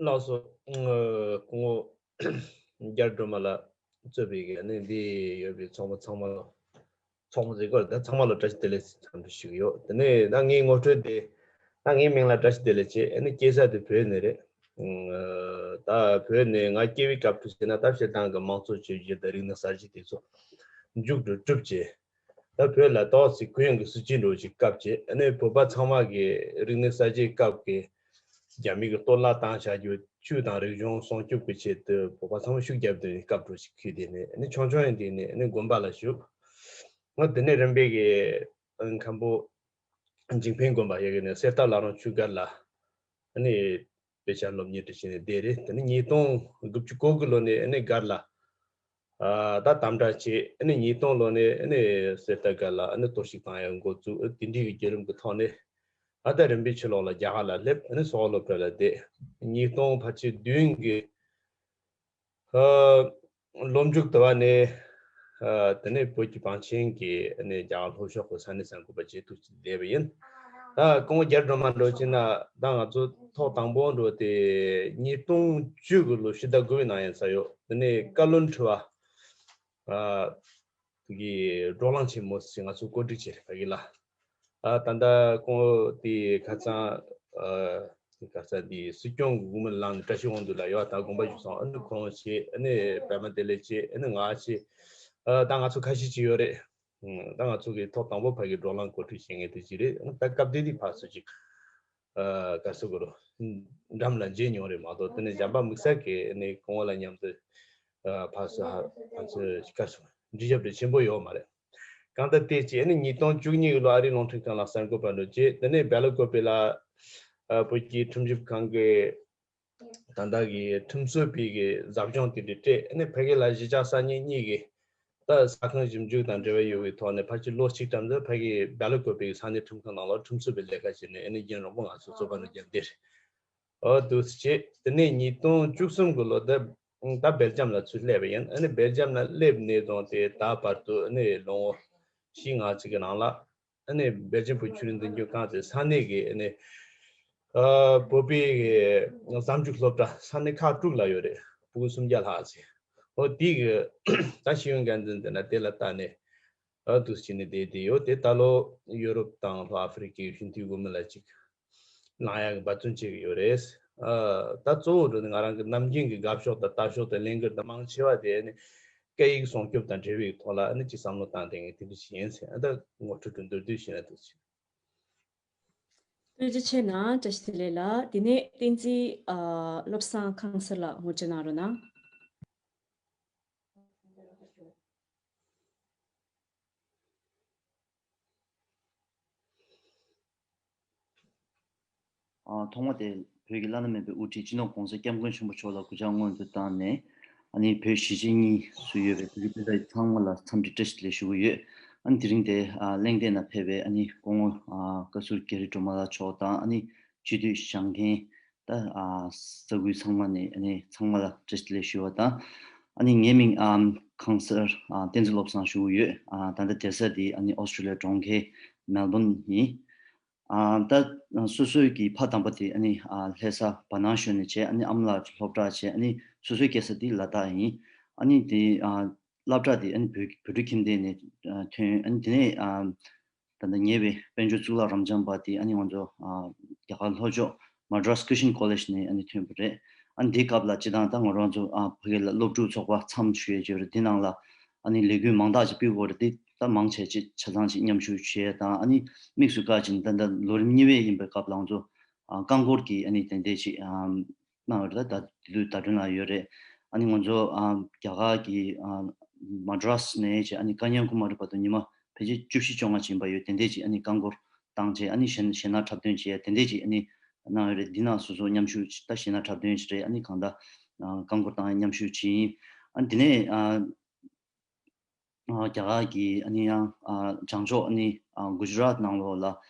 ལགས་སོ། ཨ་སྐུ་ངོ་རྒྱ་སྒྲོལ་མ་ལགས་གཙོས་པའི་གི་ཨ་ནི་འདི་ཡོད་པའི་ཚོགས་མི་ཚང་མ་ལ། ཚོགས་མི་ཟེར་དགོས་རེད་ད། ཚང་མ་ལ་བཀྲ་ཤིས་བདེ་ལེགས་འཚམས་འདྲི་ཞུ་གི་ཡོད། དེ་ནས་ད་ངའི་ངོ་སྤྲོད་དེ། ད་ངའི་མིང་ལ་བཀྲ་ཤིས་བདེ་ལེགས་བྱས། ཨ་ནི་སྐྱེས་ས་དེ་བོད་ནས་རེད། ཨ་ད་བོད་ནས་ང་སྐྱེ་བའི་སྐབས་དུ་བྱས་ན་ད་སྤྱིར་བཏང་གི་དམངས་གཙོ་ཆོས་བརྒྱུད་དང་རིག་གནས་གསར་བརྗེ་དེ་ཚོ་མཇུག་ཏུ་གྲུབ་བྱས། ད་བོད་ལ་ཏོག་ཙམ་གུ་ཡངས་ཀྱི་སྲིད་ཇུས་འདྲ་བོ་ཅིག་བཀབ་བྱས། ཨ་ནི་བོད་པ་ཚང་མ་གི་རིག་གནས་གསར་བརྗེའི་སྐབས་ཀྱི་རྒྱ་མི་གི་གཏོར་བརླག་བཏང་བྱ་རྒྱུ། ཆོས་དང་རིག་གཞུང་སྲུང་སྐྱོབ་ཀྱི་ཆེད་དུ་བོད་པ་ཚང་མ་ཤུགས་བརྒྱབ་སྟེ་སྐབས་འགྲོ་ཞིག་ཁུལ་དེ་ནས་ཨ་ནི་ཆུང་ཆུང་ཡིན་དུས་ནས་ཨ་ནི་དགོན་པ་ལ་ཞུགས། ང་དེ་ནས་རིམ་པས་ཀྱི་མཁན་པོ་འཇིགས་འཕེན་དགོན་པ་ཡ་གི་ནས་གསེར་རྟ་བླ་རུང་ཆོས་སྒར་ལ་ཨ་ནི་དཔེ་ཆ་སློབ་གཉེར་དུ་བྱས་ནས་བསྡད་རེད། དེ་ནས་ཉིས་སྟོང་དགུ་བཅུ་གོ་དགུ་ལོ་ནས་ཨ་ནི་སྒར་ལ། ཨ་ད་དམ་དྲག་བྱས། ཨ་ནི་ཉིས་སྟོང་ལོ་ནས་ཨ་ནི་གསེར་རྟ་སྒར་ལ་ཨ་ནི་གཏོར་བཤིག་བཏང་ཡ་འགོ་བཙུགས། ཨ་དེ་འདྲའི་གི་བརྒྱུད་རིམ་གི་ཐོག་ནས་ཨ་ད་རིམ་པས་ཕྱི་ལོགས་ལ་རྒྱ་གར་ལ་སླེབས། ཨ་ནི་སོག་སློབ་གྲྭ་ལ་བསྡད། ཉིས་སྟོང་ཕལ་ཆེར་བདུན་གི་ཨ་ལོ་མཇུག་དུ་བ་ནས་ཨ་དེ་ནས་བོད་ཀྱི་བང་ཆེན་གྱི་ཨ་ནི་རྒྱ་གར་ལྷོ་ཕྱོགས་ཀྱི་ས་གནས་གསར་འགོད་པ་བྱས་ཐུགས་རྗེ་བསྡད་པ་ཡིན། ད་སྐུ་ངོ་རྒྱ་སྒྲོལ་མ་འདྲ་བོ་བྱས་ན་ད་ང་ཚོ་ཐོག་དང་པོ་འདྲ་བོ་དེ་ཉིས་སྟོང་བཅུ་དགུ་ལོ་ཕྱི་ཟླ་དགུ་པའི་ནང་ཡིན་ས་ཡོད། དེ་ནས་བཀའ་བློན་ཁྲི་པ་ཨ་གི་བགྲོ་གླེང་ཆེན་མོ་ཞིག་ང་ཚོ་གོ་སྒྲིག་བྱས་རེད་ཕ་གི་ལ། ཨ་ད་ལྟ་ཁོང་དེ་ཁ་སང་ཨ་དེ་ག་ས་དེ་སྲིད་སྐྱོང་གི་འོས་མི་ལངས་ནས་བཀྲ་ཤིས་དབང་འདུས་ལགས་ཡོད། ད་དགོངས་པ་ཞུས་སོང་། ཨ་ནི་ཁོང་བྱས། ཨ་ནི་པད་མ་བདེ་ལེགས་བྱས། ཨ་ནི་ང་བྱས། ཨ་ད་ང་ཚོ་ཁ་ཤས་ཅིག་ཡོད་རེད། ཨ་ད་ང་ཚོ་གི་ཐོག་དང་པོ་ཕ་གི་བགྲོ་གླེང་གོ་སྒྲིག་བྱེད་མཁན་དེ་ཅིག་རེད། ཨ་ད་སྐབས་དེ་དུས་ཕར་ཚུར་ཅིག་ཨ་ག་ཟེར་དགོས་རེད། འགྲམ་ལ་མཇལ་མྱོང་རེད་མ་གཏོགས། དེ་ནས་གཞན་པ་དམིགས་བསལ་གྱི་ཨ་ནི་སྐུ་ངོ་ལ་མཉམ་དུ་ཨ་ཕར་ཚུར་ཧ་ཕར་ཚུར་ག་ཟེར་དགོས་རེད། འདྲིས་རྒྱབ་དེ་ཆེན་པོ་ཡོད་མ་རེད། གང་ལྟར་དེ་རྗེས་ནི་ཉིས་སྟོང་བཅུ་གཉིས་ལོ་ཨ་རིའི་རླུང་འཕྲིན་ཁང་ལ་གསར་འགོད་པ་འདྲ་བྱས། དེ་ནས་སྦེལ་ཀོབ་ལ་ཨ་བོད་ཀྱི་ཁྲིམས་ཞིབ་ཁང་གི་ད་ལྟ་གི་ཁྲིམས་རྩོད་པའི་གི་ཟབ་སྦྱོང་དེ་འདྲ་སྤྲད། ཨ་ནི་ཕ་གི་ལ་གཞིས་ཆགས་གསར་རྙིང་གཉིས་ཀྱི་ད་ས་ཁང་ཞིབ་འཇུག་དང་འབྲེལ་བ་ཡོད་པའི་ཐོག་ནས་ཕལ་ཆེར་ལོ་གཅིག་ཙམ་དུ་ཕ་གི་སྦེལ་ཀོབ་ཀྱི་ས་གནས་ཁྲིམས་ཁང་ནང་ལ་ཁྲིམས་རྩོད་པའི་ལས་ཀ་བྱས་ནས། ཨ་ནི་རྒྱུན་རིང་པོ་ང་ཚོ་རྩོད་པ་འདྲ་བརྒྱབ་བསྡད་རེད། འོ་འདུག་སེ་བྱས། དེ་ནས་ཉིས་སྟོང་བཅུ་གསུམ་གྱི་ལོ་ད་ད་སྦེལ་ཇམ་ལ་ཚུར་སླེབས་པ་ཡིན། ཨ་ནི་སྦེལ་ཇམ་ལ་སླེབས་ནས་བཟུང་སྟེ་ད་བར་དུ་ཨ་ནི་ལོ་ངོ་བཞི་ལྔ་ཙམ་གྱི་ནང་ལ་ཨ་ནི་སྦེལ་ཇམ་བོད་ཆོས་རིག་མདུན་སྐྱོང་ཁང་ཚོའི་ས་གནས་ཀྱི་ཨ་ནི་ཨ་བོད་པའི་གཟའ་མཇུག་སློབ་གྲྭ་ས་གནས་ཁག་དྲུག་ལ་ཡོད་རེད། ཕྲུ་གུ་སུམ་བརྒྱ་ལྷག་ཙམ། འོ་དེ་གི་ད་ཤེས་ཡོན་འགན་འཛིན་དེ་ན་དེ་ལ་བལྟས་ནས། ཨ་འདུག་སེ་བྱས་ནས་བསྡད་བསྡད་ཡོད། དེ་ད་ལོ་ཡུ་རོབ་དང་ལྷོ་ཨ་ཧྥེ་རི་ཀའི་ཞི་མཐུན་དབུ་མ་ལ་ཅིག་ལངས་ཡག་གི་འབད་བརྩོན་བྱེད་ཀྱི་ཡོད་རེད། ཨ་ད་གཙོ་བོ་འགྲོ་ནི་ང་རང་གི་ནམ་རྒྱུན་གྱི་དགའ་ཕྱོགས་དང་ལྟ་ཕྱོགས་དང་ལས་འགུལ་དང་མང་ཆེ་བ་དེ་ནི་སྐད་ཡིག་སྲུང་སྐྱོབ་དང་འབྲེལ་བའི་ཐོག་ལ་ཨ་ནི་ཅིག་བསམ་བློ་བཏང་བསྡད་མཁན་དེ་འདྲ་ཞིག་ཡིན་ཟེར། ཨ་ད་ངོ་སྤྲོད་དུ་མདོར་བསྡུས་ཤིག་ན་འདུག་ཟེར། ཐུགས་རྗེ་ཆེ་གནང་། བཀྲ་ཤིས་བདེ་ལེགས་ལགས། དེ་ནས་བསྟན་འཛིན་ཨ་བློ་བཟང་ཁང་གསར་ལགས་ངོ་སྤྲོད་གནང་རོགས་གནང་། ཨ་ཐོག་མ་དེ་བོད་ཀྱི་བླ་ན་མེད་པའི་དབུ་ཁྲིད་སྤྱི་ནོར་༸གོང་ས་༸སྐྱབས་མགོན་ཆེན་པོ་མཆོག་ལ་གུས་ཕྱག་སྔོན་དུ་བཏང་ནས། ཨ་ནི་བོད་གཞིས་བྱེས་གཉིས་སུ་ཡོད་པའི་བོད་རིགས་སྤུན་ཟླ་ཚང་མ་ལ་འཚམས་འདྲི་བཀྲ་ཤིས་བདེ་ལེགས་ཞུ་གི་ཡོད། ཨ་ནི་དེ་རིང་དེ་ཨ་གླེང་སྟེགས་ནང་ཕེབས་པའི་ཨ་ནི་སྐུ་ངོ་ཨ་བཀའ་ཟུར་རྒྱ་རི་སྒྲོལ་མ་ལགས་མཆོག་དང་། ཨ་ནི་སྤྱི་འཐུས་བཞེངས་མཁན་ད་ཨ་ས་ཁུལ་ཚང་མ་ནས་ཨ་ནི་ཚང་མ་ལ་བཀྲ་ཤིས་བདེ་ལེགས་ཞུ་བ་དང་། ཨ་ནི་ངའི་མིང་ཨམ་ཁང་གསར་ཨ་བསྟན་འཛིན་བློ་བཟང་ཞུ་གི་ཡོད། ཨ་ད་ལྟ་བསྡད་ས་དེ་ཨ་ནི་ཨོ་སི་ཀྲོ་ལི་ཡ་གྲོང་ཁྱེར་མེལ་བོན་ཡིན། ཨ་ད་སོ་སོའི་གི་ཕ་དམ་པ་དེ་ཨ་ནི་ཨ་ལྷ་ས་བ་ནང་ཞོལ་ནས་བྱས། ཨ་ནི་ཨ་མ་ལགས་སློབ་གྲྭ་བྱས། ཨ་ནི་སོ་སོའི་སྐྱེས་ས་དེ་ལ་དྭགས་ཡིན། ཨ་ནི་དེ་ཨ་སློབ་གྲྭ་དེ་ཨ་ནི་བོད་བོད་ཕྲུག་ཁྱིམ་སྡེ་ནས་ཨ་ཐོན། ཨ་ནི་དེ་ནས་ཨ་ད་ལྟ་ཉེ་བའི་དཔལ་འབྱོར་གཙུག་ལག་རབ་འབྱམས་པ་དེ་ཨ་ནི་ང་ཚོ་ཨ་རྒྱ་གར་ལྷོ་ཕྱོགས་Madras Christian College ནས་ཨ་ནི་ཐོན་པ་རེད། ཨ་ནི་དེའི་སྐབས་ལ་སྤྱིར་བཏང་ད་ང་རང་ཚོ་ཨ་ཕ་གི་ལ་སློབ་ཕྲུག་ཚོགས་པ་མཚམས་ཞུ་ཡས་ཅིག་ཡོད་རེད། དེ་ནང་ལ་ཨ་ནི་ལས་འགུལ་མང་དག་ཅིག་སྤེལ་དགོས་རེད། དེ་ད་མང་ཆེ་ཅིག་ཆ་ཚང་ཅིག་མཉམ་ཞུགས་བྱས་དང་། ཨ་ནི་དམིགས་སུ་བཀར་ཅིག་ད་ལྟ་ལོ་རིམ་གཉིས་པའི་ཡིན་པའི་སྐབས་ལ་ང་ཚོ་ཨ་རྐང་འཁོར་གྱི་ཨ་ནི་དེ་འདྲས་ཅིག་ཨ་གནང་ཡོད་རེད། ད་དེ་དུས་ཟླ་སྒྲོན་ལགས་ཡོད་རེད། ཨ་ནི་ང་ཚོ་ཨ་རྒྱ་གར་གྱི་ཨ་Madras ནས་ཅིག་ཨ་ནི་ཀ་ཉ་ཀུ་མ་རི་བར་དུ་ཉི་མ་ཕལ་ཆེར་བཅུ་བཞི་བཅོ་ལྔ་ཅིག་ཡིན་པ་ཡོད། དེ་འདྲས་ཅིག་ཨ་ནི་རྐང་འཁོར་བཏང་བྱས། ཨ་ནི་གཞས་གཞས་སྣ་འཁྲབ་སྟོན་བྱས། དེ་འདྲས་ཅིག་ཨ་ནི་ གནང་ཡོད་རེད། འདི་ནང་སོ་སོ་མཉམ་ཞུགས་ད་ཤེས་ན་འཁྲབ་སྟོན་ཞིག་རེད། ཨ་ནི་གང་ལྟར་ཨ་བཀའ་འཁུར་བཏང་མཉམ་ཞུགས་བྱས་ཡིན། ཨ་ནི་དེ་ནས་ཨ། ཨ། རྒྱ་གར་གྱི་ཨ་ནི་ཡང་ཨ་བྱང་ཕྱོགས་ཨ་ནི་ཨ་གུ་ཇི་རཱཏ་ནང་ལོགས་ལ་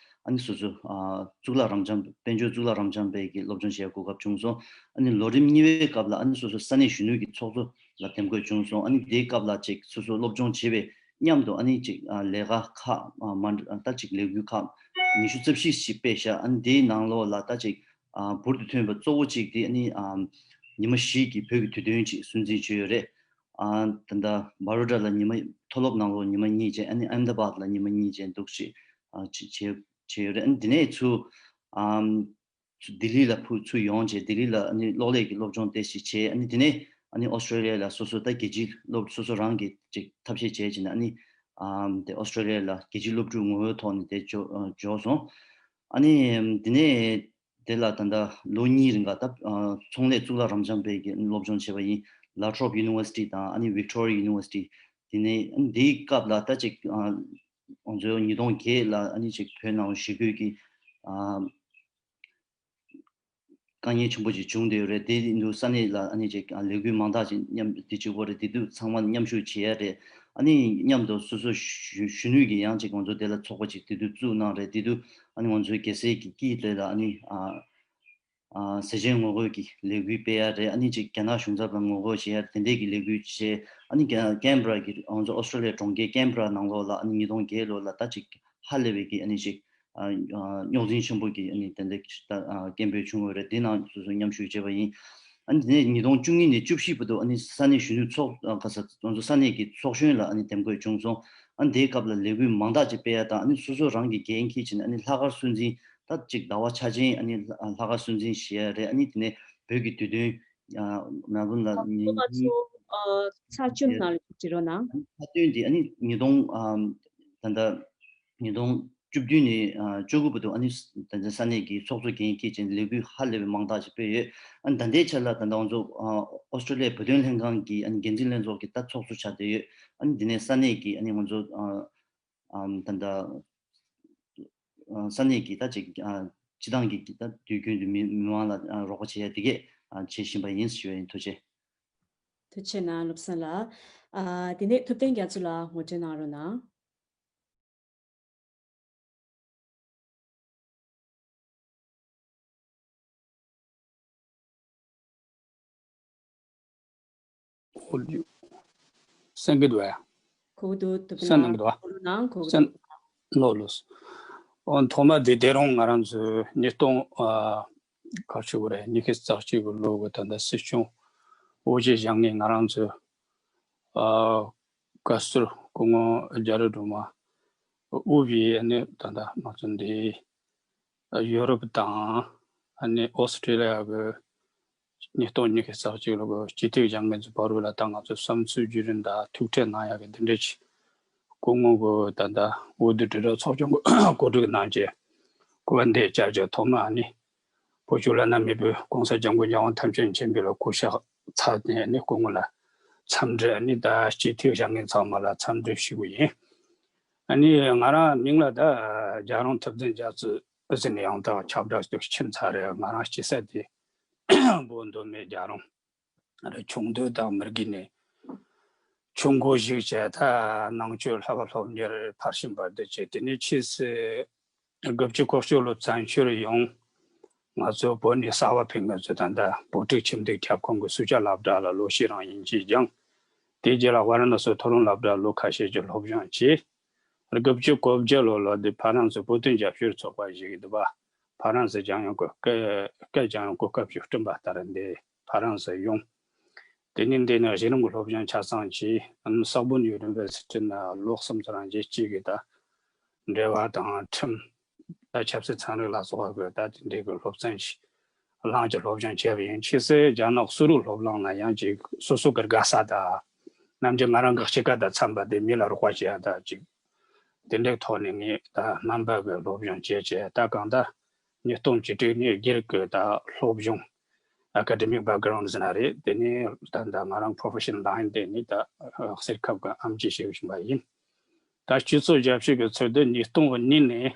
ཨ་ནི་སོ་སོ་ཨ་གཙུག་ལག་རབ་འབྱམས་དཔལ་འབྱོར་གཙུག་ལག་རབ་འབྱམས་དཔལ་གྱི་སློབ་སྦྱོང་བྱེད་གོ་སྐབས་བྱུང་སོང་། ཨ་ནི་ལོ་རིམ་གཉིས་པའི་སྐབས་ལ་ཨ་ནི་སོ་སོ་ས་གནས་གཞོན་ནུ་གྱི་ཚོགས་གཙོ་ལ་འདེམས་བསྐོ་བྱུང་སོང་། ཨ་ནི་དེའི་སྐབས་ལ་ཅིག་སོ་སོ་སློབ་སྦྱོང་བྱེད་པའི་མཉམ་དུ་ཨ་ནི་ཅིག་ཨ་ལས་ཀ་ཁག་ཨ་མ་ད་ཅིག་ལས་འགུལ་ཁག་ཉི་ཤུ་རྩ་བཞི་ཞིག་སྤེལ་ཤག་ཨ་ནི་དེའི་ནང་ལོགས་ལ་ད་ཅིག་ཨ་འབུར་དུ་ཐོན་པ་གཙོ་བོ་གཅིག་དེ་ཨ་ནི་ཨ་ཉི་མ་བཞི་གི་བོད་ཀྱི་དུས་སྟོན་ཅིག་སྲུང་བརྩི་བྱས་ཡོད་རེད། ཨ་ད་ལྟ་བྷ་རོ་ཌ་ལ་ཉི་མ་མཐོ་སློབ་ནང་ལོགས་ཉི་མ་གཉིས་བྱས། ཨ་ནི་ཨ་མེ་ད་བྷད་ལ་ཉི་མ་གཉིས་བྱས་འདུག་ཅིག་ཨ་ཅིག་བྱས་བྱས་ཡོད་རེད། ཨ་ནི་དེ་ནས་ཚུར་ཨམ་ཚུར་ལྡི་ལི་ལ་ཕུ་ཚུར་ཡོང་བྱས་ལྡི་ལི་ལ་ཨ་ནི་གློག་ཀླད་ཀྱི་སློབ་སྦྱོང་དེ་ཞིག་བྱས། ཨ་ནི་དེ་ནས་ཨ་ནི་ཨོ་སི་ཀྲོ་ལི་ཡ་ལ་སོ་སོ་ད་རྒྱལ་སྤྱིའི་སློབ་སོ་སོ་རང་གི་ཅིག་ཐབས་ཤེས་བྱས་བྱས་ནས་ཨ་ནི་ཨམ་དེ་ཨོ་སི་ཀྲོ་ལི་ཡ་ལ་རྒྱལ་སྤྱིའི་སློབ་ཕྲུག་ངོ་བོའི་ཐོག་ནས་དེ་འབྱོར་འབྱོར་སོང་། ཨ་ནི་དེ་ནས་དེ་ལ་ད་ལྟ་ལོ་གཉིས་རིང་ག་ད་ཨ་ཚོང་ལས་གཙུག་ལག་རབ་འབྱམས་དཔལ་གྱི་སློབ་སྦྱོང་བྱས་པ་ཡིན། ལ་ཊོབ་ཡུ་ནི་ཝར་སི་ཊི་དང་ཨ་ནི་ཝིག་ཊོ་རི་ཡ་ཡུ་ནི་ཝར་སི་ཊི། དེ་ནས་འདིའི་སྐབས་ལ་ད་ཅིག་ཨ་ང་ཚོའི་ཉིས་སྟོང་བརྒྱད་ལ་ཨ་ནི་ཅིག་བོད་ནང་ཞི་རྒོལ་གྱི་ཨ་དཀའ་ངལ་ཆེན་པོ་ཅིག་བྱུང་བསྡད་ཡོད་རེད། དེ་ཡིན་དུས་ས་གནས་ལ་ཨ་ནི་ཅིག་ཨ་ལས་འགུལ་མང་དག་ཅིག་མཉམ་དེ་གཅིག་པོ་རེད། དེ་དུས་ཚང་མ་མཉམ་ཞུགས་བྱེད་ཡ་རེད། ཨ་ནི་མཉམ་དུ་སོ་སོ་གཞོན་གཞོན་ནུས་ཀྱི་ཡང་ཅིག་ང་ཚོ་དེ་ལ་ཚོགས་པ་ཅིག་དེ་དུས་བཙུགས་གནང་རེད། དེ་དུས་ཨ་ནི་ང་ཚོའི་རྒྱལ་སའི་གི་སྐད་ཡིག་དེ་ལ་ཨ་ནི་ཨ་ཨ་ཟས་བཅད་ངོ་རྒོལ་གྱི་ལས་འགུལ་སྤེལ་ཡ་རེད། ཨ་ནི་ཅིག་རྒྱ་ནག་གཞུང་ཚབ་ལ་ངོ་རྒོལ་བྱེད་ཡ་དེ་འདྲས་ཀྱི་ལས་འགུལ་བྱས། ཨ་ནི་ཀེ་ཀན་བྷ་ར་གི་ང་ཚོ་ཨོ་སི་ཀྲོ་ལི་ཡའི་གྲོང་ཁྱེར་ཀན་བྷ་ར་ནང་ལོགས་ལ་ཨ་ནི་ཉིས་སྟོང་བརྒྱད་ལོ་ལ་ད་ཅིག་ཧ་ལས་པའི་གི་ཨ་ནི་ཅིག་ཨ་ཨ་རྙོག་འཛིང་ཆེན་པོ་གི་ཨ་ནི་དེ་འདྲས་ཀྱི་ད་ཨ་སྐད་འབོད་བྱུང་ཡོད་རེད། དེ་ནང་སོ་སོ་མཉམ་ཞུགས་བྱས་པ་ཡིན། ཨ་ནི་དེ་ནས་ཉིས་སྟོང་བཅུ་གཉིས་ནས་བཅུ་བཞི་བར་དུ་ཨ་ནི་ས་གནས་གཞོན་ནུ་ཚོགས་ཨ་ག་ས་ང་ཚོ་ས་གནས་ཀྱི་ཚོགས་གཞོན་ལ་ཨ་ནི་འདེམས་བསྐོ་བྱུང་སོང་། ཨ་ནི་དེའི་སྐབས་ལ་ལས་འགུལ་མང་དག་ཅིག་སྤེལ་ཡ་དང་། ཨ་ནི་སོ་སོ་རང་གི་འགན་འཁྱེར་བྱས་ནས་ཨ་ནི་ལྷག་དཀར་སྲོལ་འཛིན་ད་ཅིག་ཟླ་བ་ཆ་ཆེན་ཨ་ནི་ལྷག་དཀར་སྲོལ་འཛིན་བྱེད་ཡ་རེད། ཨ་ནི་དེ་ནས་བོད་ཀྱི་དུས་སྟོན་ཨ་མེལ་བྷོན་ལ་ཉིན་ང་ཚོ་ཨ་ཚར་བཅུ་ནང་ལ་བྱེད་རོགས་གནང་། ཨ་ནི་ཚར་བཅུ་འདི་ཨ་ནི་ཉིས་སྟོང་ཨ་ད་ལྟ་ཉིས་སྟོང་བཅུ་བདུན་ནས་ཨ་བཅུ་དགུ་བར་དུ་ཨ་ནི་ད་ལྟ་ས་གནས་ཀྱི་ཚོགས་གཙོ་འགན་འཁྱེར་བྱས་ནས་ལས་འགུལ་ཧ་ལས་པའི་མང་དག་ཅིག་སྤེལ་ཡོད། ཨ་ནི་ད་ལྟའི་ཆར་ལ་ད་ལྟ་ང་ཚོ་ཨ་ཨོ་སི་ཀྲོ་ལི་ཡའི་བོད་དོན་ལྷན་ཁང་གི་ཨ་ནི་འགན་འཛིན་ལྷན་ཚོགས་ཀྱི་ད་ཚོགས་གཙོ་ཆགས་བསྡད་ཡོད། ཨ་ནི་འདི་ནས་ས་གནས་ཀྱི་ཨ་ནི་ང་ཚོ་ཨ་ཨམ་ད་ལྟ་ཨ་ས་གནས་ཀྱི་ད་ཅིག་ཨ་སྤྱི་བཏང་གི་ད་དུས་རྒྱུན་དུ་མི་མི་མང་ལ་ཨ་རོགས་པ་བྱེད་ཡ་དེ་གས་ཨ་བྱེད་བཞིན་པ་ཡིན་ཞུ་བ་ཡིན། ཐུགས་རྗེ། ཐུགས་རྗེ་གནང་བློ་བཟང་ལགས། ཨ་དེ་ནས་ཐུབ་བསྟན་རྒྱ་མཚོ་ལགས་ངོ་སྤྲོད་གནང་རོགས་གནང་། ཨོ་ལིའུ། གསན་གྱི་འདུག་ཨ། གོ་གི་འདུག་ཐུབ་བསྟན་གསན་གནང་གི་འདུག་ཨ། ལོ་ལོ་ནང་གོ་གི་གསན། འདུག་ལོ་ལོ། ཨོ་ཐོག་མ་དེ་དེ་རིང་ང་རང་ཚོའི་ཉིས་སྟོང་ཨ་ག་ཚོད་རེད། ཉི་ཤུ་རྩ་གཅིག་གི་ལོ་གི་ད་ལྟ་སྲིད་སྐྱོང་དབུ་ཁྲིད་བཞེངས་ནས་ང་རང་ཚོའི་ཨ་བཀའ་ཟུར་སྐུ་ངོ་རྒྱ་རི་སྒྲོལ་མ་དབུས་པའི་ཨ་ནི་ད་ལྟ་ང་ཚོ་འདི་ཡོ་རོབ་དང་ཨ་ནི་ཨོ་སི་ཀྲི་ལི་ཡ་གི་ཉིས་སྟོང་ཉི་ཤུ་རྩ་གཅིག་ལོ་གི་སྤྱི་འཐུས་བཞེངས་མཁན་ཚོའི་བར་ལ་ད་ང་ཚོ་བསམ་ཚུལ་བརྒྱུད་རིམ་དང་ཐུག་འཕྲད་གནང་ཡག་གི་འདི་འདྲ་ཅིག་སྐུ་ངོ་གི་ད་ལྟ་འོས་བསྡུ་དྲིལ་བསྒྲགས་ཚོགས་ཆུང་གི་གོ་སྒྲིག་གནང་རྗེས་སྐུ་པར་འདི་བཅར་རྗེས་ཐོག་མ་ཨ་ནི་བོད་ཕྱོགས་བླ་ན་མེད་པའི་༸གོང་ས་༸སྐྱབས་མགོན་རྒྱལ་དབང་ཐམས་ཅད་མཁྱེན་པ་ལ་གུས་ཕྱག་འཚལ་ནས་ཨ་ནི་སྐུ་ངོ་ལ་འཚམས་འདྲི། ཨ་ནི་ད་སྤྱི་འཐུས་བཞེངས་མཁན་ཚང་མ་ལ་འཚམས་འདྲི་ཞུ་གི་ཡིན། ཨ་ནི་ང་རང་མིང་ལ་ད་རྒྱལ་རོང་ཐུབ་བསྟན་རྒྱ་མཚོ་ཟེར་ནས་ཡང་དག་ཁྱབ་བསྒྲགས་ཞུ་ཕྱིན་ཚར་རེད། ང་རང་སྐྱེས་ས་དེ་བོད་མདོ་སྨད་རྒྱལ་རོང་རེད། ཆུང་དུས་དང་མི་དགེ་ནས་ཆུང་འགོ་ཞིག་བྱས། ད་ནང་ཆོས་བསླབ་པ་སློབ་གཉེར་ཕར་ཕྱིན་བར་དུ་བྱས། དེ་ནས་ཕྱིས་སུ་དགུ་བཅུ་གོ་གཅིག་ལོ་བཙན་བྱོལ་ཡོང་། ང་ཚོ་བོད་ནས་གསར་པ་ཕེབས་མཁན་ཚོ་ད་ལྟ་བོད་ཕྲུག་ཁྱིམ་སྡེ་ཁྱབ་ཁོངས་ཀྱི་སུ་ཇཱ་སློབ་གྲྭ་ལ་ལོ་བཞི་རང་དབྱིན་ཇི་སྦྱངས། དེ་རྗེས་ལ་ཝཱ་ར་ཎ་སི་མཐོ་རིམ་སློབ་གྲྭར་ལོ་ཁ་ཤས་ཀྱི་སློབ་སྦྱོང་བྱས། དགུ་བཅུ་གོ་བརྒྱད་ལོ་ལོ་དེ་ཧྥ་རན་སི་བོད་དོན་རྒྱབ་སྐྱོར་ཚོགས་པ་ཞིག་གིས་འདི་པ་ཧྥ་རན་སི་སྦྱང་ཡང་གི་སྐད་སྐད་སྦྱང་ཡང་གོ་སྐབས་ཤིག་བསྐྲུན་པ་ལྟར་འདི་ཧྥ་རན་སི་ཡོང་། དེ་ནས་འདི་ནས་གཞི་རིམ་གྱི་སློབ་སྦྱོང་ཆ་ཚང་བྱས། ཨམ་སོར་བོན་ཡུ་ནི་ཝར་སི་ཊི་ནང་ལོ་གསུམ་ཙམ་རང་བྱས། གཅིག་གིས་ད་འབྲེལ་བ་དང་ཁྲིམས། ད་ཆབ་སྲིད་ཚན་རིག་ལ་སོགས་པའི་ད་དེ་འདྲའི་གི་སློབ་ཚན་ཞིག་བླངས་ཀྱི་སློབ་སྦྱོང་བྱས་པ་ཡིན། ཕྱིས་སུ་རྒྱ་ནག་སུད་སི་སློབ་གླིང་ལ་ཡང་ཅིག་སོ་སོ་གི་དགའ་ས་དང་ནམ་རྒྱུན་ང་རང་གི་གཤིས་ཀ་དང་འཚམས་པ་དེ་མི་ལ་རོགས་པ་བྱེད་ཡ་ད་ཅིག་དེ་འདྲའི་ཐོག་ནས་ངས་ད་སྨན་པ་གི་སློབ་སྦྱོང་བྱས་བྱས། ད་གང་ལྟར་ཉིས་སྟོང་བཅུ་དྲུག་ནས་སྒེར་གི་ད་སློབ་སྦྱོང་academic background ཟེར་ན་རེད། དེ་ནས་ད་ད་ང་རང་profession line དེ་ནས་ད་གསེར་ཁབ་གི་ཨེམ་ཆི་བྱེད་བཞིན་པ་ཡིན། ད་སྤྱི་ཚོགས་རྒྱབ་སྐྱོར་གྱི་ཚུལ་དུ་ཉིས་སྟོང་གཉིས་ནས་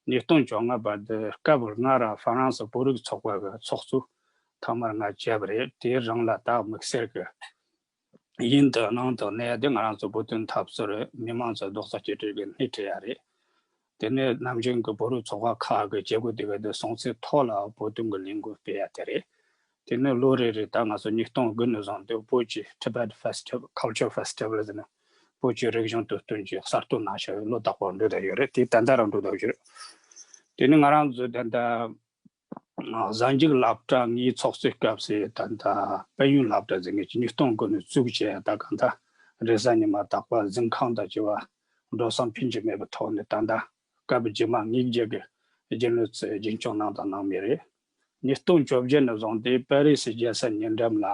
ཉིས་སྟོང་བཅོ་ལྔ་བར་དུ་སྐབས་ལྔ་ར་ཧྥ་རན་སི་བོད་རིགས་ཚོགས་པ་གི་ཚོགས་གཙོ་ཐོག་མར་ང་བྱས་པ་རེད། དེའི་རིང་ལ་ད་དམིགས་བསལ་གི་ཡིན་དུ་གནང་དུ་གནས་དེ་ང་རང་ཚོ་བོད་དོན་འཐབ་རྩོད་རེད། མི་མང་ཚོ་རྡོག་རྩ་གཅིག་སྒྲིལ་གི་སྣེ་ཁྲིད་ཡ་རེད། དེ་ནས་ནམ་རྒྱུན་གྱི་བོད་རིགས་ཚོགས་པ་ཁག་གི་བྱེད་སྒོ་དེ་ག་དེ་སོང་ཚེ་ཐོག་ལ་བོད་དོན་གྱི་ལས་འགུལ་སྤེལ་ཡ་དེ་རེད། དེ་ནས་ལོ་རེ་རེ་ད་ང་ཚོ་ཉིས་སྟོང་དགུ་ནས་བཟུང་སྟེ་བོད་ཀྱི་Tibet Festival, Culture Festival ཟེར་ནས་བོད་ཀྱི་རིག་གཞུང་དུས་སྟོན་གྱི་གསར་གཏོད་གནང་བཞག་ཡོད། ལོ་དག་པར་འགྲོ་བསྡད་ཡོད་རེད། དེ་ད་ལྟ་རང་འགྲོ་བསྡད་ཡོད་རེད། དེ་ནས་ང་རང་ཚོ་ད་ལྟ་གཟའ་མཇུག་སློབ་གྲྭ་ངའི་ཚོགས་གཙོའི་སྐབས་སུ་ད་ལྟ་དཔལ་ཡོན་སློབ་གྲྭ་ཟེར་མཁན་གྱི་ཉིས་སྟོང་དགུ་ནས་བཙུགས་བྱས། ད་གང་ལྟར་རེས་གཟའ་ཉི་མ་དག་པ་གཟིམ་ཁང་དང་བཅས་པ་འགྲོ་སོང་ཕྱིན་གྱི་མེད་པའི་ཐོག་ནས་ད་ལྟ་སྐབས་རྗེས་མ་ངེད་ཀྱི་རྒྱུན་ལས་ཚོས་རྒྱུན་སྐྱོང་གནང་དང་གནང་མུས་རེད། ཉིས་སྟོང་བཅོ་བརྒྱད་ནས་བཟུང་སྟེ་པེ་རི་སི་རྒྱལ་ས་ཉེ་འགྲམ་ལ་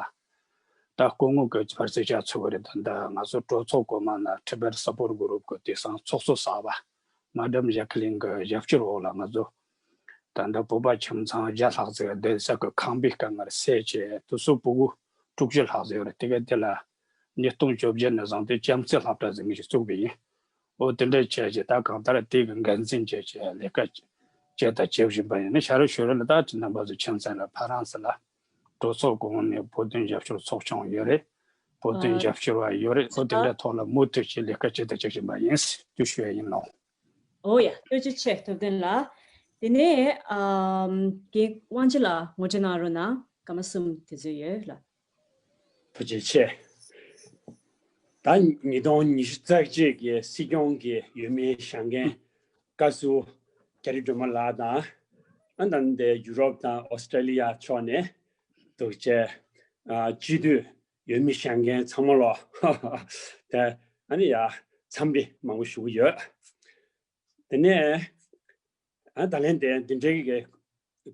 ད་སྐུ་ངོ་གི་བར་སྲིད་བྱ་ཚུགས་པ་རེད། ད་ལྟ་ང་ཚོ་གྲོས་ཚོགས་གོང་མ་ན་Tibet Support Group གི་དེང་སང་ཚོགས་གཙོ་གསར་པ་མ་ཌམ་ཇེ་ཁི་ལིན་གི་ཞབས་ཕྱི་འོག་ལ་ང་ཚོ་ད་ལྟ་བོད་པ་ཁྱིམ་ཚང་བརྒྱ་ལྷག་ཙམ་བསྡད་ས་གི་ཁང་པའི་དཀའ་ངལ་སེལ་བྱས། དེ་ཚོ་སྤུ་གུ་དྲུག་ཅུ་ལྷག་ཙམ་ཡོད་རེད། དེ་ག་དེ་ལ་ཉིས་སྟོང་བཅོ་བརྒྱད་ནས་བཟུང་སྟེ་ལྕམ་རྩེ་སློབ་གྲྭ་ཟེར་མཁན་ཞིག་བཙུགས་པ་ཡིན། འོ་དེ་འདྲ་བྱས་རྗེས་ད་གང་ལྟར་དེ་གི་འགན་འཛིན་བྱས་བྱས་ལས་ཀ་བྱས་དང་བྱེད་བཞིན་པ་ཡིན་ན། ཤ་རུ་ཤུ་རུ་ལ་ད་ཅི་རྣམ་པ་ཚོ་ཁྱིམ་ཚང་ལ་ཕ་རན་སི་ལ་གྲོས་ཚོགས་གོང་ནས་བོད་དོན་རྒྱབ་སྐྱོར་ཚོགས་ཆུང་ཡོད་རེད། བོད་དོན་ཨ་རྒྱབ་སྐྱོར་བ་ཡོད་རེད། འོ་དེ་འདྲ་ཐོག་ལ་མུ་མཐུད་ཀྱི་ལས་ཀ་བྱས་དང་བྱེད་བཞིན་པ་ཡིན་ཞུ་ཞུ་ཡ་ཡིན་ནོ། འོ་ཡ། ཐུགས་རྗེ་ཆེ། ཐུབ་བསྟན་ལགས། དེ་ནས་ཨམ་རྒན་དབང་ཆེ་ལགས་ངོ་སྤྲོད་གནང་རོགས་གནང་། སྐར་མ་གསུམ་དེ་ཚོ་ཡོད་ལགས། ཐུགས་རྗེ་ཆེ། ད་ཉིས་སྟོང་ཉི་ཤུ་རྩ་གཅིག་གི་སྲིད་སྐྱོང་གི་འོས་མི་བཞེངས་མཁན་བཀའ་ཟུར་རྒྱ་རི་སྒྲོལ་མ་ལགས་དང་། ཨ་ནི་ད་ལྟ་ཡུ་རོབ་དང་ཨོ་སི་ཀྲེ་ལི་ཡ་ཕྱོགས་ནས་འདུག་བྱས། ཨ་སྤྱི་འཐུས་འོས་མི་བཞེངས་མཁན་ཚང་མ་ལོ་དེ་ཨ་ནི་ཡ་འཚམས་འདྲི་མང་པོ་ཞུ་གི་ཡོད། དེ་ནས་ཨ་ད་ལན་དེ་འདི་འདྲའི་གི་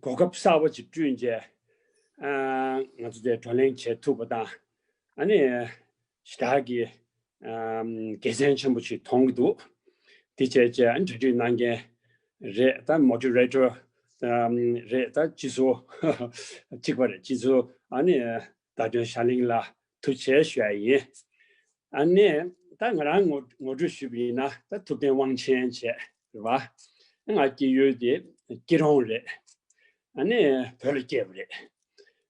གོ་སྐབས་གསར་པ་ཅིག་བསྐྲུན་རྗེས། ཨ་ང་ཚོ་དེ་བགྲོ་གླེང་བྱེད་ཐུབ་པ་དང་། ཨ་ནི་ཞེ་དྲག་གི་ཨམ་དགེ་མཚན་ཆེན་པོ་ཞིག་མཐོང་གི་འདུག་དེ་བྱས་རྗེས་ཨ་ནི་གྲ་སྒྲིག་གནང་མཁན་རེད། ད་མོ་ཌི་རེ་ཊར་ཨམ་རེད། ད་སྤྱི་ཟུར་གཅིག་པ་རེད། སྤྱི་ཟུར་ཨ་ནི་ཟླ་སྒྲོན་ཤར་གླིང་ལགས་ཐུགས་རྗེ་ཆེ་ཞུ་ཡ་ཡིན། ཨ་ནི་ད་ང་རང་ངོ་ངོ་སྤྲོད་ཞུས་པ་ཡིན་ན། ད་ཐུབ་བསྟན་དབང་ཆེན་བྱས་རེད་བ། ང་སྐྱེས་ཡུལ་དེ་སྐྱིད་གྲོང་རེད། ཨ་ནི་བོད་ལ་སྐྱེས་པ་རེད།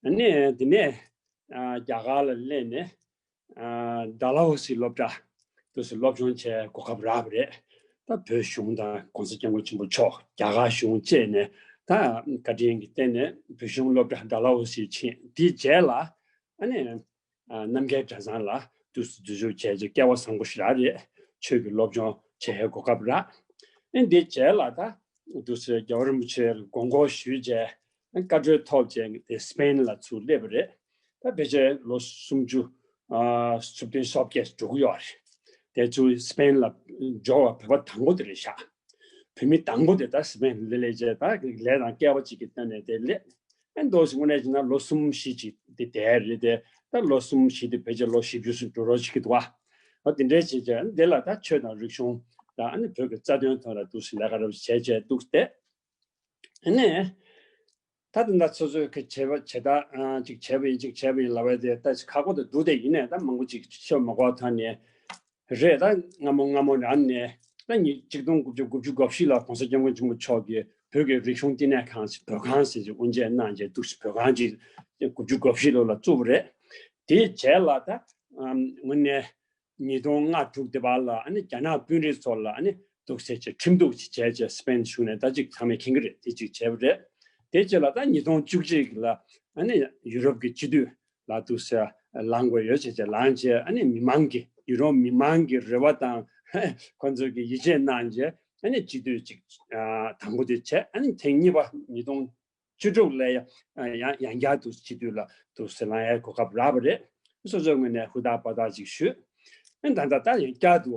ཨ་ནི་དེ་ནས་ཨ་རྒྱ་གར་ལ་སླེབས་ནས་ཨ་ཌལ་ཧོ་སི་སློབ་གྲྭ་དུ་སློབ་སྦྱོང་བྱས་གོ་སྐབས་རག་པ་རེད། ད་བོད་གཞུང་དང་གོང་ས་སྐྱབས་མགོན་ཆེན་པོ་མཆོག་རྒྱ་གར་གཞུང་བཅས་ནས་ད་བཀའ་དྲིན་གྱི་སྟེང་ནས་བོད་གཞུང་སློབ་གྲྭ་ཌལ་ཧོ་སི་ཕྱིན། དེའི་རྗེས་ལ་ཨ་ནི་ཨ་རྣམ་རྒྱལ་གྲྭ་ཚང་ལ་དུ་འཛུལ་ཞུགས་བྱས་རྗེས་སྐལ་བ་བཟང་པོ་ཞིག་རག་རེད། ཆོས་ཀྱི་སློབ་སྦྱོང་བྱེད་ཡའི་གོ་སྐབས་རག་ཨ་ནི་དེའི་རྗེས་ལ་ད་དུ་སེ་རྒྱལ་བ་རིན་པོ་ཆེར་དགོངས་སྐོར་ཞུས་རྗེས་བཀའ་འཁྲོལ་ཐོབ་རྗེས་དེ་སི་པེན་ལ་ཚུར་སླེབས་པ་རེད། ད་ཕལ་ཆེར་ལོ་སུམ་ཅུ་ཨ་སུམ་སྟོང་སོ་བརྒྱད་འགྲོ་གི་ཡོད་རེད། དེ་ཚུར་སི་པེན་ལ་འབྱོར་བ་བོད་པ་དང་པོ་དེ་རེད་ཤག་བོད་མི་དང་པོ་དེ་ད་སི་པེན་ལ་སླེབས་རྗེས་ད་ལས་དང་སྐལ་བ་གཅིག་གི་སྟེང་ནས་དེ་སླེབས། ཨ་ནི་འདུག་སེ་དངོས་གནས་བྱས་ན་ལོ་གསུམ་བཞི་ཅིག་དེ་བསྡད་རེད་དེ། ད་ལོ་གསུམ་བཞི་དེ་ཕལ་ཆེར་ལོ་བཞི་བཅུ་ཙམ་འགྲོ་རོགས་བྱེད་ཀྱི་འདུག་བ། འོ་དེ་འདྲའི་བྱས་རྗེས་ཨ་ནི་དེ་ལ་ད་ཆོས་དང་རིག་གཞུང་དང་ཨ་ནི་བོད་ཀྱི་རྩ་དོན་ཐོག་ལ་འདུག་སེ་ལས་ཀ་རབ་བྱས་རྗེས་འདུག་སྟེ། ཨ་ནི་ད་ད་ལྟ་སོ་སོའི་གི་བྱས་པ་བྱེད་སྟངས་ཨ་ཅིག་བྱས་པ་ཡིན་ཅིག་བྱས་པ་ཡིན་ལབ་པ་དེ་ད་ཁག་པོ་དེ་འདུག་དེ་ཡིན་ནའི་ད་མང་པོ་ཅིག་ཤོད་མ་དགོས་ཐོག་ནས། རེད། ད་སྔ་མོ་སྔ་མོ་རང་ནས་ད་ཉིས་གཅིག་སྟོང་དགུ་བརྒྱ་དགུ་བཅུ་གོ་བཞི་ལ་༸གོང་ས་༸སྐྱབས་མགོན་ཆེན་པོ་མཆོག་གིས་བོད་ཀྱི་རིག་གཞུང་བསྟི་གནས་ཁང་ཞིག་བོད་ཁང་ཟེར་ཅིག་དབུ་འབྱེད་གནང་རྗེས་འདུག་སེ་བོད་ཁང་ཅིག་དགུ་བཅུ་གོ་བཞི་ལོ་ལ་བཙུགས་པ་རེད། དེའི་རྗེས་ལ་ད་ཨམ་དངོས་གནས་ཉིས་སྟོང་ལྔ་དྲུག་དེ་བར་ལ་ཨ་ནི་རྒྱ་ནག་དཔོན་རིགས་ཚོ་ལ་ཨ་ནི་འདུག་སེ་ཅིག་ཁྲིམས་གཏུག་ཅིག་བྱས་རྗེས་སི་པེན་གཞུང་ནས་ད་ཅིག་ཚང་མས་མཁྱེན་གྱི་རེད། དེ་ཅིག་བྱས་པ་རེད། དེའི་རྗེས་ལ་ད་ཉིས་སྟོང་བཅུ་གཅིག་ལ་ཨ་ནི་ཡུ་རོབ་ཀྱི་སྤྱི་འཐུས་ལ་འདུག་སེ་ལངས་དགོས་ཡོད་བྱས་རྗེས་ལངས་རྗེས་ཨ་ནི་མི་མང་གིས་ཡུ་རོབ་མི་མང་གི་རེ་བ་དང་ཁོང་ཚོ་གིས་ཡིད་ཆེས་གནང་རྗེས་ཨ་ནི་སྤྱི་འཐུས་ཅིག་ཨ་དང་པོ་དེ་བྱས། ཨ་ནི་ཐེངས་གཉིས་པ་ཉིས་སྟོང་བཅུ་དྲུག་ལ་ཡང་ཡང་ཡང་བསྐྱར་དུ་སྤྱི་འཐུས་ལ་འདུག་སེ་ལངས་ཡའི་གོ་སྐབས་རག་པ་རེད། སོ་སོའི་ངོས་ནས་ཧུར་ཐག་འབད་ཐག་ཅིག་ཞུས། ཨ་ནི་ད་ལྟ་ད་ཡང་བསྐྱར་དུ་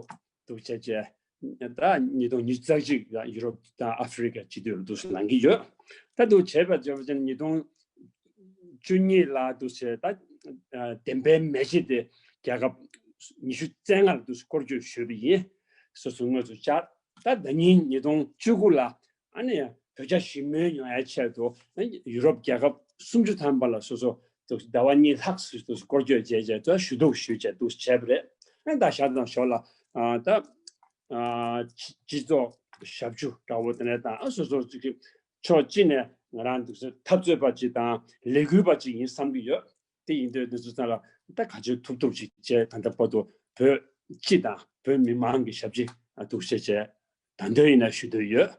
འདུག་བྱས་རྗེས་ད་ཉིས་སྟོང་ཉི་ཤུ་རྩ་གཅིག་ལ་ཡུ་རོབ་དང་ཨ་ཧྥེ་རི་ཁའི་སྤྱི་འཐུས་ལ་འདུག་སེ་ལངས་ཀྱི་ཡོད། ད་འདུག་བྱས་པ་བྱས་པ་ཅན་ཉིས་སྟོང་བཅུ་གཉིས་ལ་འདུག་སེ་ད་ཨ་བདེན་པའི་མེ་ལྕེ་དེ་རྒྱལ་ཁབ་ཉི་ཤུ་རྩ་ལྔ་ལ་འདུག་སེ་སྐོར་སྐྱོད་ཞུས་པ་ཡིན། སོ་སོའི་དངོས་སུ་བཅར། ད་ཟླ་ཉིན་ཉིས་སྟོང་བཅུ་དགུ་ལ་ཨ་ནི་བོད་རྒྱ་ཞི་མོལ་ཡོང་ཡའི་ཆེད་དུ་ཨ་ནི་ཡུ་རོབ་རྒྱལ་ཁབ་སུམ་ཅུ་ཐམ་པ་ལ་སོ་སོ་འདུག་ཟླ་བ་གཉིས་ལྷག་ཙམ་འདུག་སྐོར་སྐྱོད་བྱས་རྗེས་ད་ཞུ་གཏུག་ཞུས་བྱས་འདུག་བྱས་པ་རེད། ཨ་ནི་ད་ཞག་དང་ཞོར་ལ་ཨ་ད་ཨ་སྤྱི་སྤྱི་ཚོགས་ ཞབས་ཞུ་འདྲ་བོ་དེ་འདྲ་དང་། ཨ་སོ་སོ་ཅིག་གི་ཕྱོགས་གཅིག་ནས་ང་རང་འདུག་སེ་འཐབ་རྩོད་པ་ཅིག་དང་ལས་འགུལ་བ་ཅིག་ཡིན་བསམ་གྱི་ཡོད། དེ་ཡིན་དུས་འདི་ཚོ་ཚང་ལ་ད་ག་ཚོད་ཐུབ་ཐུབ་ཅིག་བྱས། ད་ལྟ་བར་དུ་བོད་སྤྱི་དང་བོད་མི་མང་གི་ཞབས་ཕྱི་འདུག་སེ་བྱས། ད་དུང་ཡིན་ན་ཞུ་འདོད་ཡོད།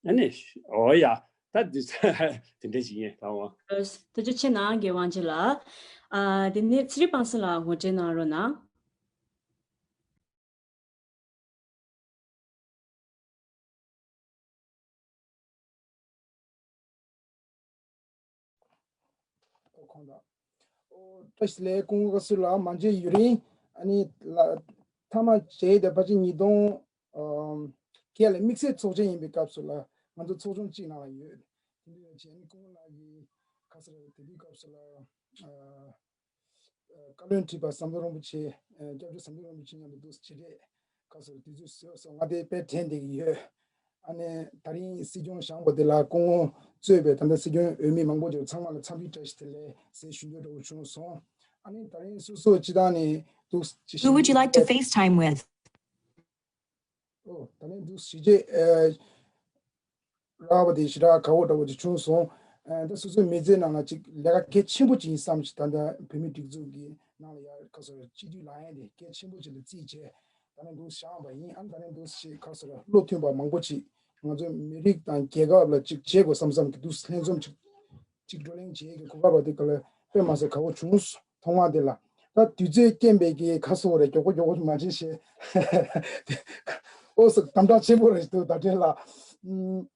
ཨ་ནི། འོ་ཡ། ད་འདི་དེ་འདྲ་ཞིག་ཡིན། ད་འོ། ཐུགས་རྗེ་ཆེ་གནང་། རྒན་དབང་ཆེན་ལགས། ཨ། དེ་ནས་ཚེ་རིང་དཔལ་བཟང་ལགས་ངོ་སྤྲོད་གནང་རོགས་གནང་། ཁོང་དང་། ཨོ། བཀྲ་ཤིས་བདེ་ལེགས། སྐུ་ངོ་བཀའ་ཟུར་ལགས། མ་མཇལ་ཡུན་རིང་། ཨ་ནི་ལ། མཐའ་མ་མཇལ་ཡས་དེ་ཕལ་ཆེར་ཉིས་སྟོང་། ཨམ། བརྒྱད་ལ་དམིགས་བསལ་ཚོགས་ཆེན་ཡིན་པའི་སྐབས་སུ་ལ་ང་ཚོ་ཚོགས་ཆུང་གཅིག་ནང་ལ་ཡོད། དེ་འདྲ་ཡོད་བྱས་ནས་སྐུ་ངོ་ལགས་ཀྱིས་ཁ་སང་དེ་དུས་སྐབས་སུ་ལ། ཨ། བཀའ་བློན་ཁྲི་པ་ཟམ་གདོང་རིན་པོ་ཆེ། ཨ། སྐྱབས་རྗེ་ཟམ་གདོང་རིན་པོ་ཆེ་མཉམ་དུ་འདུག་སེ་མཇལ་འཕྲད་ཁ་སང་དུས་ཚོད་བཟོས་སོང་། ང་དེ་དཔེ་དྲན་བསྡད་ཀྱི་ཡོད། ཨ་ནི་ད་རིང་སྲིད་སྐྱོང་བཞེངས་པ་དེ་ལ་སྐུ་ངོ་གཙོས་པའི་ད་ལྟ་སྲིད་སྐྱོང་འོས་མི་མང་པོ་ཅིག་ཚང་མ་ལ་འཚམས་འདྲི་བཀྲ་ཤིས་བདེ་ལེགས་ཟེར་ཞུ་འདོད་འདྲ་བོ་བྱུང་སོང་། ཨ་ནི་ད་རིང་སོ་སོ་སྤྱི་བཏང་ནས་འདུག་སེ། Who would you like to FaceTime with? ཨོ། ད་ནི་འདུག་སེ་བྱས། ཨ། རག་པ་དེ་ཞེ་དྲག་དགའ་པོ་འདྲ་བོ་ཅིག་བྱུང་སོང་། ཨ། ད་སོ་སོའི་མི་ཚེའི་ནང་ལ་ཅིག་ལས་ཀ་གལ་ཆེན་པོ་ཅིག་ཡིན་བསམ་ཞིག་ད་ལྟ་བོད་མིའི་སྒྲིག་འཛུགས་ཀྱི་ནང་ལ་ཡ་ཁ་སང་སྤྱི་འཐུས་ལངས་ཡས་དེ་གལ་ཆེན་པོ་ཅིག་ལ་བརྩིས་བྱས། ད་ནི་འདུག་སེ་བཞེངས་པ་ཡིན། ཨ་ནི་ད་ནི་འདུག་སེ་ཁ་སང་བློ་མཐུན་པ་མང་པོ་ཅིག་ང་ཚོའི་མི་རིགས་དང་རྒྱལ་ཁབ་ལ་ཅིག་བྱེད་དགོས་བསམ་བསམ་གྱི་འདུག་སེ་ལྷན་འཛོམས་ཅིག་ཅིག་བགྲོ་གླེང་བྱེད་ཀྱི་གོ་སྐབས་པ་དེ་ག་ལ་དཔེ་མ་སྲིད་དགའ་པོ་བྱུང་སོང་། ཐོག་མ་དེ་ལ། ད་དུས་ཚོད་རྐྱེན་པས་ཀྱི་ཁ་སང་རེ་མགྱོགས་པོ་མགྱོགས་པོ་མ་བྱེད་ཞེས། ཨོ་སོ། དམ་དྲག་ཆེན་པོ་རེད་འདུག་ད་དྲན་ལ། ཨུམ།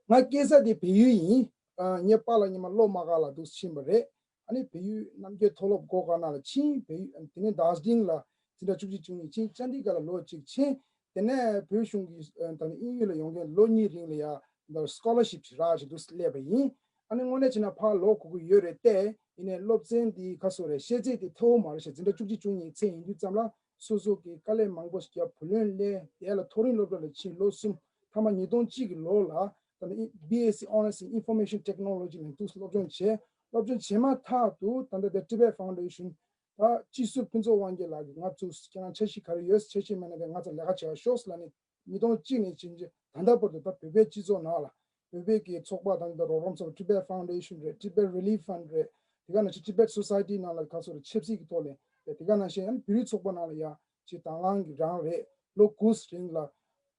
ང་སྐྱེས་ས་དེ་བལ་ཡུལ་ཡིན། ཨ། ངའི་པཱ་ལགས་ཉི་མ་སློབ་མ་སྒར་ལ་འདུག་སེ་ཕྱིན་པ་རེད། ཨ་ནི་བལ་ཡུལ་རྣམ་རྒྱལ་མཐོ་སློབ་སྒོ་སྒར་ནང་ལ་ཕྱིན། བལ་ཡུལ། དེ་ནས་དར་ཇི་ལིང་ལ་འཛིན་གྲྭ་བཅུ་གཅིག་བཅུ་གཉིས་ཕྱིན། ཅན་ཌི་གྷར་ལ་ལོ་གཅིག་ཕྱིན། དེ་ནས་བོད་གཞུང་གི། ཨ། ད་ནི་དབྱིན་ཡུལ་ལ་ཡོང་མཁན་ལོ་གཉིས་རིང་ལ་ཡ་ད་སི་ཀོ་ལར་ཤིབ་ཞིག་རག་བྱས་འདུག་སེ་སླེབས་པ་ཡིན། ཨ་ནི་དངོས་གནས་བྱས་ན་ཕར་ལོག་དགོས་ཀྱི་ཡོད་རེད་དེ། ཡིན་ནའི་སློབ་ཚན་འདི་ཁ་སང་རེ་ཤེས་ཚད་དེ་མཐོ་པོ་མ་རེད་ཤག་འཛིན་གྲྭ་བཅུ་གཅིག་བཅུ་གཉིས་ཚད་ཡིན་དུས་ཙམ་ལ། སོ་སོ་གིས་དཀའ་ལས་མང་པོ་ཞིག་བརྒྱབ། བུ་ལོན་སླེབས། དེ་ལ་མཐོ་རིམ་སློབ་གྲྭ་ལ་ཕྱིན། ལོ་གསུམ། མཐའ་མ་ཉིས་སྟོང་གཅིག་གི་ལོ་ལ་ད་ནི་བི་ཨེས་སི་Honours in Information Technology ལ་འདུག་སེ་སློབ་སྦྱོང་བྱས། སློབ་སྦྱོང་བྱས་མ་ཐག་ཏུ་ད་ལྟ་དེ་Tibet Foundation ད་སྤྱི་ཟུར་ཕུན་ཚོགས་དབང་རྒྱལ་ལགས་ཀྱིས་ང་ཚོ་ཁྱེད་རང་འཆར་གཞི་ག་རེ་ཡོད། འཆར་གཞི་མེད་ན་དེ་ང་ཚོ་ལས་ཀ་བྱེད་ཤོག་ལབ་ནས། ཉིས་སྟོང་གཅིག་ནས་ཕྱིན་ཆད་ད་ལྟ་བར་དུ་ད་བོད་པའི་སྤྱི་ཚོགས་ནང་ལ་བོད་པའི་གི་ཚོགས་པ་དང་ད་རོགས་རམ་ཚོགས་པ། Tibet Foundation རེད། Tibet Relief Fund རེད། དེ་ག་ནང་བཞིན་Tibet Society ནང་ལ་ཁ་སང་རེ་ཆབ་སྲིད་ཀྱི་ཐོག་ནས་རེད། དེ་ག་ནང་བཞིན་ཨ་ནི་བོད་རིགས་ཚོགས་པ་ནང་ལ་ཡ་ཅིག་དང་བླངས་ཀྱི་རང་རེད། ལོ་དགུ་རིང་ལ་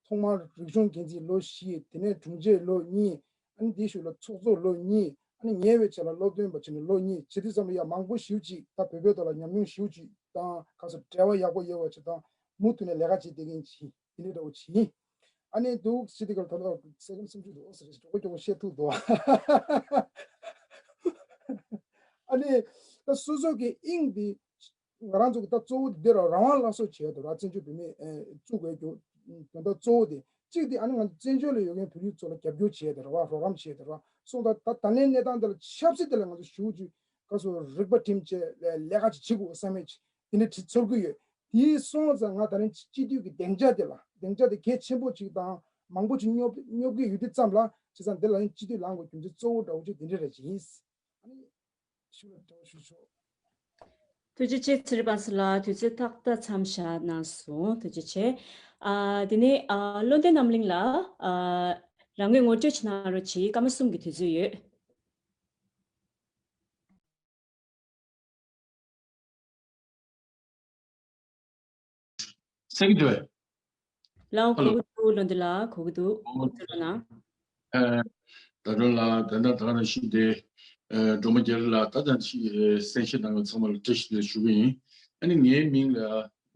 ཐོག་མར་རིག་གཞུང་འགན་འཛིན་ལོ་བཞི། དེ་ནས་དྲུང་ཆེ་ལོ་གཉིས། ཨ་ནི་དེའི་གཞུག་ལ་ཚོགས་གཙོ་ལོ་གཉིས། ཨ་ནི་ཉེ་བའི་ཆར་ལ་སློབ་སྟོན་པ་བྱས་ནས་ལོ་གཉིས། བྱེད་དུས་ཙམ་ལ་ཡ་མང་པོ་ཞེ་པོ་ཅིག་ད་བོད་པའི་ཐོག་ལ་ཉམས་མྱོང་ཞེ་པོ་ཅིག་དང་། ཁ་སང་འབྲེལ་བ་ཡག་པོ་ཡོད་པ་ཅིག་དང་། མུ་མཐུད་ནས་ལས་ཀ་བྱེད་བསྡད་མཁན་ཅིག་དེ་འདྲའི་འདྲ་བོ་ཅིག་ཡིན། ཨ་ནི་འདུག་སེ་དེ་གར་ད་ལྟ་སེ་ཀན་སུམ་ཅུ་འདུག་ཨོ་སི་རེ་མགྱོགས་པོ་མགྱོགས་པོ་བཤད་ཐུབ་འདུག་ཨ་ནི་ད་སོ་སོ་གི་དབྱིངས་འདི་ང་རང་ཚོ་གི་ད་གཙོ་བོ་འདི་རང་དབང་སླར་གསོ་བྱས་དེ་ར། བཙན་བྱོལ་བོད་མིས་ཨེ་བཙུགས་པའི་རྒྱུ་དོན་དག་གཙོ་བོ་དེ་གཅིག་དེ། ཨ་ནི་ང་ཚོ་བཙན་བྱོལ་ལ་ཡོད་མཁན་བོད་རིགས་ཚོ་ལ་རྒྱབ་སྐྱོར་བྱས་དེ་ར་བ། རོགས་རམ་བྱས་དེ་ར་བ། སོང་ཙང་ད་ད་ལན་གནས་སྟངས་འདི་ལ་ཆབ་སྲིད་དེ་ལ་ང་ཚོ་ཞེ་པོ་ཅིག་ག་སོ་རིག་པ་བསྒྲིམས་བྱས་ལས་ལས་ཀ་ཅིག་བྱེད་དགོས་བསམ་མེད་ཅིག་དེ་འདྲ་དྲི་ཚོར་གི་ཡོད། དེ་སོང་ཙང་ང་ད་རིང་སྤྱི་འཐུས་ཀྱི་སྡིངས་ཆ་དེ་ལ། སྡིངས་ཆ་དེ་གལ་ཆེན་པོ་ཅིག་དང་མང་པོ་ཅིག་སྙོབ་སྙོབ་ཀྱི་ཡོད་དུས་ཙམ་ལ། བྱས་ཙང་འདི་ལ་ཡང་སྤྱི་འཐུས་ལངས་དགོས་རྒྱུ་མཚན་གཙོ་བོ་འདྲ་བོ་ཅིག་དེ་འདྲ་རེད་ཅིག་ཡིན། ཨ་ནི་ཞུ་ལ་འདྲ་བོ་ཞུ་ཆོག་ཐུགས་རྗེ་ཆེ། ཚེ་རིང་དཔལ་བཟང་ལགས། དུས་ཚོད་ཏག་ཏག་མཚམས་བཞག་གནང་སོང་། ཐུགས་རྗེ་ཆེ། ཨ། དེ་ནས་ཨ། བློ་ལྡན་རྣམ་གླིང་ལགས། ཨ། རང་ངོས་ངོ་སྤྲོད་ཅིག་གནང་རོགས་གྱིས། སྐར་མ་གསུམ་གྱི་དུས་ཚོད་ཡོད། གསན་གྱི་འདུག་གས། ལགས་སོ། ཧེ་ལོ། གོ་གི་འདུག་བློ་ལྡན་ལགས། གོ་གི་འདུག་ཨོ། ཐུགས་རྗེ་གནང་། ཨ། ཟླ་སྒྲོན་ལགས། ད་ལྟ་ད་ག་ནང་བཞིན་དེ། ཨ། སྒྲོལ་མ་རྒྱ་རི་ལགས། ད་ལྟ་ཅིག་གསན་བཞེས་གནང་བའི་ཚང་མ་ལ་བཀྲ་ཤིས་བདེ་ལེགས་ཞུ་གི་ཡིན། ཨ་ནི་ངའི་མིང་ལ་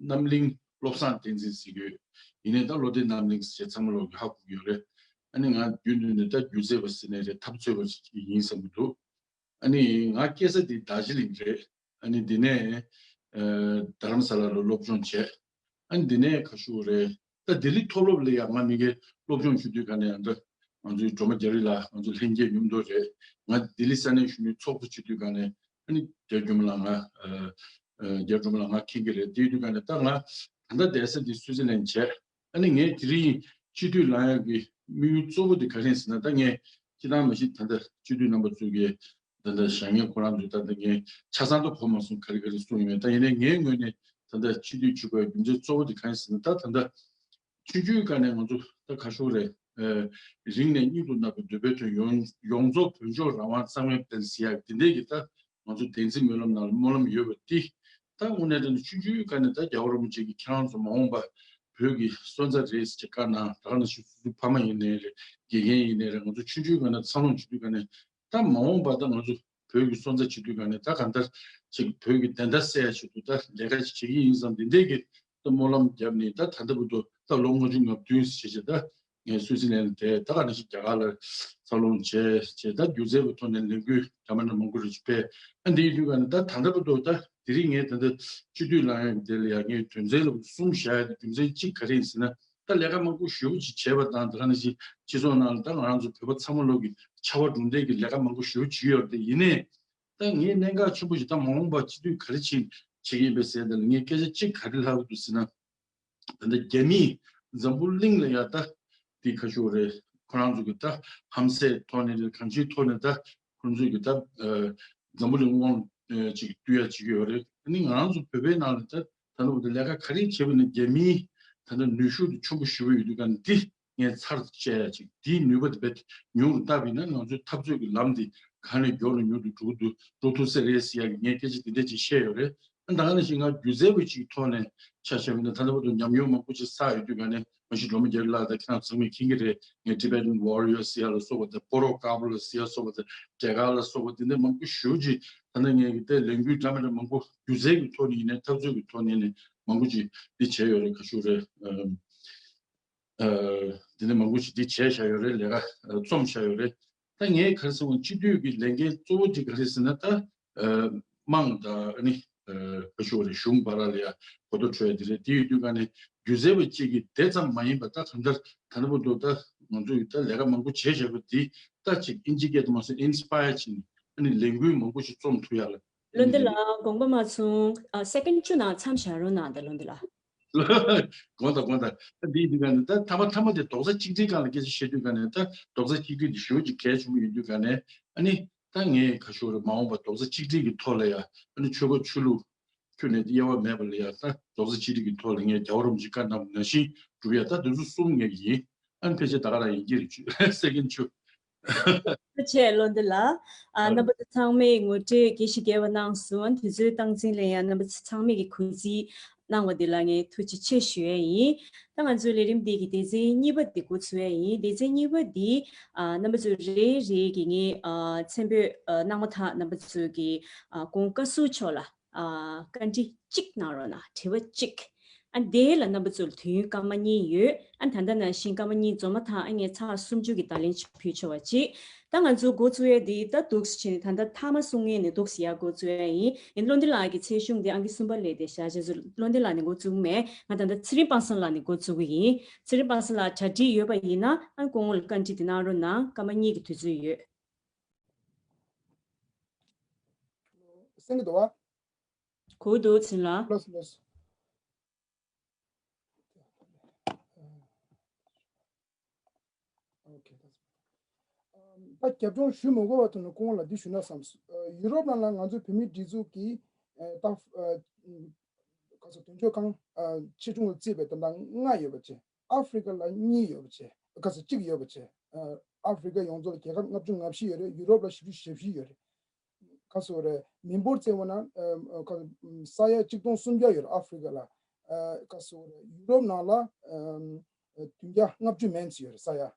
རྣམ་གླིང་བློ་བཟང་བསྟན་འཛིན་ཟེར་གྱི་ཡོད། ཡིན་ནའི་ད་བློ་ལྡན་རྣམ་གླིང་ཟེར་ཚང་མ་ལོག་གི་ཧ་གོ་གི་ཡོད་རེད། ཨ་ནི་ང་རྒྱུན་དུ་ནས་ད་སྒྱུ་རྩལ་པ་ཟེར་ནའི་རེད། འཐབ་རྩོད་པ་ཞིག་ཡིན་བསམ་གྱི་འདུག་ཨ་ནི་ང་སྐྱེས་ས་དེ་རྡོ་རྗེ་གླིང་རེད། ཨ་ནི་འདི་ནས་ཨ་རྡ་རམ་ས་ལ་ལ་སློབ་སྦྱོང་བྱས། ཨ་ནི་འདི་ནས་ཁ་ཤུ་རེད། ད་ལྡི་ལི་མཐོ་སློབ་ལ་ཡང་ང་མི་གེ་སློབ་སྦྱོང་ཞུ་དུས་ག་ནས་ཨ་འདྲ་ང་ཚོའི་སྒྲོལ་མ་རྒྱ་རི་ལགས། ང་ཚོ་ལྷན་རྒྱས་མཉམ་དུ་རེད། ང་ལྡི་ལི་ས་གནས་གཞོན་ནུའི་ཚོགས་གཙོ་བྱེད་དུས་ག་ནས་ཨ་ནི་རྒྱ་སྒྲོལ་མ་ལགས་ང་། ཨ། རྒྱ་སྒྲོལ་མ་ལགས་ང་མཁྱེན་གྱི་རེད། དེ་དུས་ག་ནས་ད་ང་ད་ལྟ་བསྡད་ས་འདི་སུའི་ཙི་ལན་བྱས། ཨ་ནི་ངས་དེ་རིང་སྤྱི་འཐུས་ལངས་ཡག་གི་དམིགས་ཡུལ་གཙོ་བོ་དེ་ག་རེ་ཡིན་ཟེར་ན། ད་ངས་སྤྱི་བཏང་མ་གཞི་ད་ལྟ་སྤྱི་འཐུས་རྣམ་པ་ཚོ་གིས་ད་ལྟ་བཞེངས་མཁན་ཁོ་རང་ཚོས་ད་ལྟ་ངས་ཆ་ཚང་ད་གོ་མ་སོང་། ག་རེ་ག་རེ་གསུངས་ཡོད་མེད། ད་ཡིན་ནའི་ངའི་ངོས་ནས་ད་ལྟ་སྤྱི་འཐུས་བྱེད་དགོས་རྒྱུ་མཚན་གཙོ་བོ་དེ་ག་རེ་ཡིན་ཟེར་ན། ད་ད་ལྟ་ ཆུང་ཆུང་སྒང་ནས་ང་ཚོ་ད་ག་ཤོག་རེད། ཨ་རིང་ནས་སྙིང་དུ་བརྣག་པའི་འདོད་པའི་དོན། ཡོངས་ཡོངས་རྫོགས་བོད་ལྗོངས་རང་དབང་གཙང་མའི་དཔལ་ཟེར་ཡག་དེ་འདྲའི་གི་ད་ང་ཚོ་བདེན་ཚིག་སྨོན་ལམ་ནང་ལ་སྨོན་ལམ་ཡོད་པ་འདི། ད་དངོས་གནས་དྲང་གནས་ཆུང་ཆུང་སྒང་ནས་ད་རྒྱལ་བ་རིན་པོ་ཆེ་གིས་ཁྱེད་རང་ཚོ་མ་འོངས་པ་བོད་ཀྱི་སོན་རྩ་རེད་ཟེར་བཀའ་གནང་། ད་ག་ནང་བཞིན་སོ་སོའི་ཕ་མ་ཡིན་ནའི་རེད། དགེ་རྒན་ཡིན་ནའི་རེད། ང་ཚོ་ཆུང་ཆུང་སྒང་ནས་འཚར་ལོངས་བྱེད་དུས་སྒང་ནས། ད་མ་འོངས་པ་ད་ང་ཚོ་བོད་ཀྱི་སོན་རྩ་བྱེད་དུས་སྒང་ནས་ད་གང་ལྟར་ཅིག་བོད་ཀྱི་བདེན་མཐའ་གསལ་ཡ་ཆེད་དུ་ད་ལས་ཀ་ཅིག་བྱེད་ཀྱི་ཡིན་བསམ་དེ་འདྲའི་གི་ད་སྨོན་ལམ་བརྒྱབ་ནས། ད་ད་ལྟ་བར་དུ་ད་ལོ་ལྔ་བཅུ་ང་བདུན་ཟེར་བྱས་བྱས། ད་ངས་སུད་སི་ལན་དེ་ད་ག་ནང་བཞིན་རྒྱ་གར་ལ་འཚར་ལོངས་བྱས་བྱས། ད་སྒྱུ་རྩལ་གྱི་ཐོག་ནས་ལས་འགུལ་འདྲ་མི་འདྲ་མང་པོ་རེ་ཅིག་སྤེལ། ཨ་འདི་ཡིན་དུས་སྒང་ནས་ད་ད་ལྟ་བར་དུ་ད་དེ་རིང་ངས་ད་ལྟ་སྤྱི་འཐུས་ལངས་ཡག་དེ་ལ་ཡང་ངས་དོན་ཚན་ལ་གསུམ་བཞག་ཡ་དེ། རྒྱུ་མཚན་གཅིག་ག་རེ་ཡིན་ཟེར་ན། ད་ལས་ཀ་མང་པོ་ཞེ་པོ་ཅིག་བྱས་པ་དང་། དེ་ག་ནང་བཞིན་སྤྱི་ཚོགས་ནང་ལ་ད་ང་རང་ཚོ་བོད་པ་ཚང་མ་ལོག་གི་ཕྱར་བ་གྲུ་འདེགས་ཀྱི་ལས་ཀ་མང་པོ་ཞེ་པོ་ཅིག་ཡོད་རེད། དེ་ཡིན་ནའི་ད་ངའི་གནད་འགག་ཆེན་པོ་ཞིག་ད་མ་འོངས་པ་སྤྱི་འཐུས་ག་རེ་བྱེད་བྱེད་ཀྱི་ཡིན་པས་ཟེར། དེ་ལ་ངས་སྐད་ཆ་གཅིག་ག་རེ་ལབ་ཀྱི་འདུག་ཟེར་ན། ད་ལྟ་རྒྱ་མིས་འཛམ་བུ་གླིང་ལ་ཡ་ད་དེ་ག་ཤོག་རེད། ཁོ་རང་ཚོ་གི་ད་ཧམ་སེ་ཐོག་ནས་རེད། གང་ཅིའི་ཐོག་ནས་ད་ཁོ་ཚོ་གི་ད་ཨ་འཛམ་བུ་གླིང་དབང་ཨ་ཅིག་བསྡུ་ཡ་བྱེད་ཀྱི་ཡོད་རེད། ཨ་ནི་ང་རང་ཚོ་བོད་པའི་ནང་ལ་ད་ད་ལྟ་བར་དུ་ལས་ཀ་ག་རེ་བྱས་པ་ནས་རྒྱ་མིའི་ད་ལྟ་ནུས་ཤུགས་དེ་ཆེན་པོ་ཞེ་པོ་ཡོད་དུས་སྒང་འདི་ངས་ཚར་བཅད་ཡ་ཅིག་དེའི་ནུས་པ་དེ་རྦད་ཉུང་རུ་བཏང་བ་ཡིན་ན། ང་ཚོའི་འཐབ་རྩོད་ཀྱི་ལམ་འདི་གང་ནས་མགྱོགས་ནས་མྱུར་དུ་འགྲོ་གི་འདུག་འགྲོ་ཐུབ་ས་རེད་ཟེར་ཡ་གི་ངས་སྐད་ཆ་དེ་འདྲ་ཅིག་བཤད་ཡོད་རེད། ཨ་ད་ག་ནང་བཞིན་ང་སྒྱུ་རྩལ་པ་ཅིག་ཐོག་ནས་ཆ་བཞག་པ་ཡིན་ན། ད་ལྟ་བར་དུ་ཉམས་མྱོང་མང་པོ་ཅིག་བསགས་ཡོད་དུས་སྒང་ནས། མ་གཞི་སྒྲོལ་མ་རྒྱ་རི་ལགས་དང་ཁྱེད་རང་ཚང་མས་མཁྱེན་གྱི་རེད། ངས་Tibetan Warrior ཟེར་ཡ་ལ་སོགས་པ་དང་། Borrow Gabble ཟེར་ཡ་ལ་སོགས་པ་དང་། འབྲས་དཀར་ལ་སོགས་པ་དེ་འདྲ་མང་པོ་ཞེ་པོ་ཅིག་ད་ལྟ་ངས་ཀྱི་དེ་ལས་འགུལ་འདྲ་མི་འདྲ་མང་པོ་སྒྱུ་རྩལ་གྱི་ཐོག་ནས་ཡིན་ནའི་འཐབ་རྩོད་ཀྱི་ཐོག་ནས་ཡིན་ནའི་མང་པོ་ཅིག་འདི་བྱས་ཡོད་རེད། ག་ཤོག་རེད། ཨ་ཨ་འདི་ནས་མང་པོ་ཞིག་འདི་བྱས་བཞག་ཡོད་རེད། ལས་ཀ་ཨ་རྩོམ་བཞག་ཡོད་རེད། ད་ངས་ག་རེ་ཟེར་བ། སྤྱི་འཐུས་ཀྱི་ལས་འགན་གཙོ་བོ་དེ་ག་རེ་ཟེར་ན། ད་ཨ་དམངས་དང་ཨ་ནི་ཨ་ག་ཤོག་རེད། གཞུང་བར་ལ་ཡ་གོ་བརྡ་འཕྲོད་ཡ་དེ་རེད། དེ་ཡོད་དུས་སྒང་ནས་སྒྱུ་རྩལ་པ་གཅིག་གིས་དེ་ཙམ་མ་ཡིན་པ། ད་གང་ལྟར་ད་ལྟ་བར་དུ་ད་ང་ཚོ་ཡིས་ད་ལས་ཀ་མང་པོ་བྱས་བཞག་པ་འདི་ད་ཅིག་ཨིན་ཇི་སྐད་དུ་མ་སོང་ཨིན་སི་པ་ཡར་བྱས་ནས། ཨ་ནི་ལས་འགུལ་མང་པོ་ཞིག་རྩོམ་ཐུབ་ཡ་ལ། བློ་འདི་ལ་དགོངས་པ་མ་ཚོམས། ཨ་སེ་ཀེན་བཅུ་ནང་མཚམས་བཞག་རོགས་གནང་དང་། བློ་འདི་ལ། དགོངས་དག་དགོངས་དག་ད་འདི་ཡིན་དུས་སྒང་ནས་ད་མཐའ་མ་མཐའ་མ་དེ་རྡོག་རྩ་གཅིག་སྒྲིལ་སྒང་ལ་སྐད་ཆ་བཤད་དུས་སྒང་ནས། ད་རྡོག་རྩ་གཅིག་སྒྲིལ་དེ་ཞེ་པོ་ཅིག་གལ་ཆེན་པོ་ཡིན་དུས་སྒང་ནས། ཨ་ནི་ད་ངས་ག་ཤོག་རེད། མ་འོངས་པ་རྡོག་རྩ་གཅིག་སྒྲིལ་གྱི་ཐོག་ལ་ཡ། ཨ་ནི་ཆོལ་ཁ་ཆོས་ལུགས་ཁྱོན་ནས་དབྱེ་བ་མེད་པ་ལ་ཡ། ད་རྡོག་རྩ་གཅིག་སྒྲིལ་གྱི་ཐོག་ལ་ངས་རྒྱལ་བ་རིན་པོ་ཆེས་བཀའ་གནང་བ་ནང་བཞིན་སྒྲུབ་ཡ། ད་དེ་ཚོ་གསུམ་ངས་ཡིན། ཨ་ནི་ཕལ་ཆེར་ད་ག་རང་ཡིན་གྱི་རེད། ཆུ་སེ་ཀེན་བཅུ། ཐུགས་རྗེ་ཆེ་བློ་འདི་ལགས། ཨ་ཨ་རྣམ་པ་ཚོ་ཚང་མས་ངོ་སྤྲོད་དགེ་ཞིག་རྒྱས་པ་གནང་སོང་། དུས་ཚོད་སྟངས་འཛིན་ལ་ཡང་རྣམ་པ་ཚོ་ཚང་མས་ཀྱི་གུས་བརྩི་གནང་བ་འདི་ལ་ངས་ཐུགས་རྗེ་ཆེ་ཞུ་ཡས་ཡིན། ད་ང་ཚོའི་ལས་རིམ་འདི་གི་སྡེ་ཚན་གཉིས་པ་འདི་འགོ་ཚུགས་ཡས་ཡིན། སྡེ་ཚན་གཉིས་པ་འདི་ཨ་རྣམ་པ་ཚོ་རེ་རེ་གིས་ངའི་ཨ་མཚན་འབོད་ཨ་གནང་མ་ཐག་རྣམ་པ་ཚོ་གིས་ཨ་ཁོང་བཀའ་ཟུར་མཆོག་ལ་ཨ་བཀའ་འདྲི་གཅིག་གནང་རོགས་གནང་། དྲི་བ་གཅིག་ཨ་དེ་ལ་རྣམ་པ་ཚོར་དུས་ཡུན་སྐར་མ་གཉིས་ཡོད། ཨ་ད་ལྟ་ནང་བཞིན་སྐར་མ་གཉིས་འཛོམས་མ་ཐག་ཨ་ངས་ཚར་སུམ་ཅུ་གི་བརྡ་ལན་ཕུལ་ཆོག་པ་ཅིག་ད་ང་ཚོ་འགོ་ཚུགས་ཡས་འདི་ད་འདུག་སེ་བྱས་ནས། ད་ལྟ་མཐའ་མ་གསུང་མཁན་ནས་འདུག་སེ་ཡར་འགོ་ཚུགས་ཡས་ཡིན། ཡིན་བློ་འདི་ལགས་ཀྱི་ཚེ་གཞུང་འདི་ཨང་ཀི་གསུམ་པ་ལས་དེ་བཞག་བྱས་ཚུལ་བློ་འདི་ལགས་ནས་འགོ་བཙུགས་མེད། ང་ད་ལྟ་ཚེ་རིང་དཔག་བསམ་ལགས་ནས་འགོ་བཙུགས་ཀྱི་ཡིན། ཚེ་རིང་དཔག་བསམ་ལགས་གྲ་སྒྲིག་ཡོད་པ་ཡིན་ན་ཨ་ཁོང་ལ་བཀའ་འདྲི་འདི་གནང་རོགས་གནང་། སྐར་མ་གཉིས་ཀྱི་དུས་ཚོད་ཡོད། གསན་གྱི་འདུག་བ། གོ་འདུག་ཚེ་རིང་ལགས། ལགས་སོ་ལགས་སོ། ཨོ་ཁེ། ད་རྒྱབ་ལྗོངས་ཞུ་མི་དགོས་པ་ཐོག་ནས་སྐུ་ངོ་ལ་འདི་ཞུ་ན་བསམས། ཡུ་རོབ་ནང་ལ་ང་ཚོའི་བོད་མིའི་སྒྲིག་འཛུགས་ཀྱི་ད་ག་ཚོད་དོན་གཅོད་ཁང་ཆེ་ཆུང་ལ་བརྩིས་པའི་ད་ལྟ་ལྔ་ཡོད་པ་བྱས། ཨ་ཧྥེ་རི་ཀ་ལ་གཉིས་ཡོད་པ་བྱས། ག་ཚོད་གཅིག་ཡོད་པ་བྱས། ཨ་ཧྥེ་རི་ཀ་ཡོངས་རྫོགས་ལ་རྒྱལ་ཁབ་ལྔ་བཅུ་ང་བཞི་ཡོད་རེད། ཡུ་རོབ་ལ་བཞི་བཅུ་ཞེ་བཞི་ཡོད་རེད། ག་ཟེར་རེད། མི་འབོར་བཙལ་བ་ན་ཨ་ཨ་ས་ཡ་གཅིག་སྟོང་སུམ་བརྒྱ་ཡོད་རེད་ཨ་ཧྥེ་རི་ཀ་ལ། ཨ་ག་ཟེར་རེད། ཡུ་རོབ་ནང་ལ་ཨ་བདུན་བརྒྱ་ལྔ་བཅུ་མན་ཙམ་ཡོད་རེད་ས་ཡ། ཨ་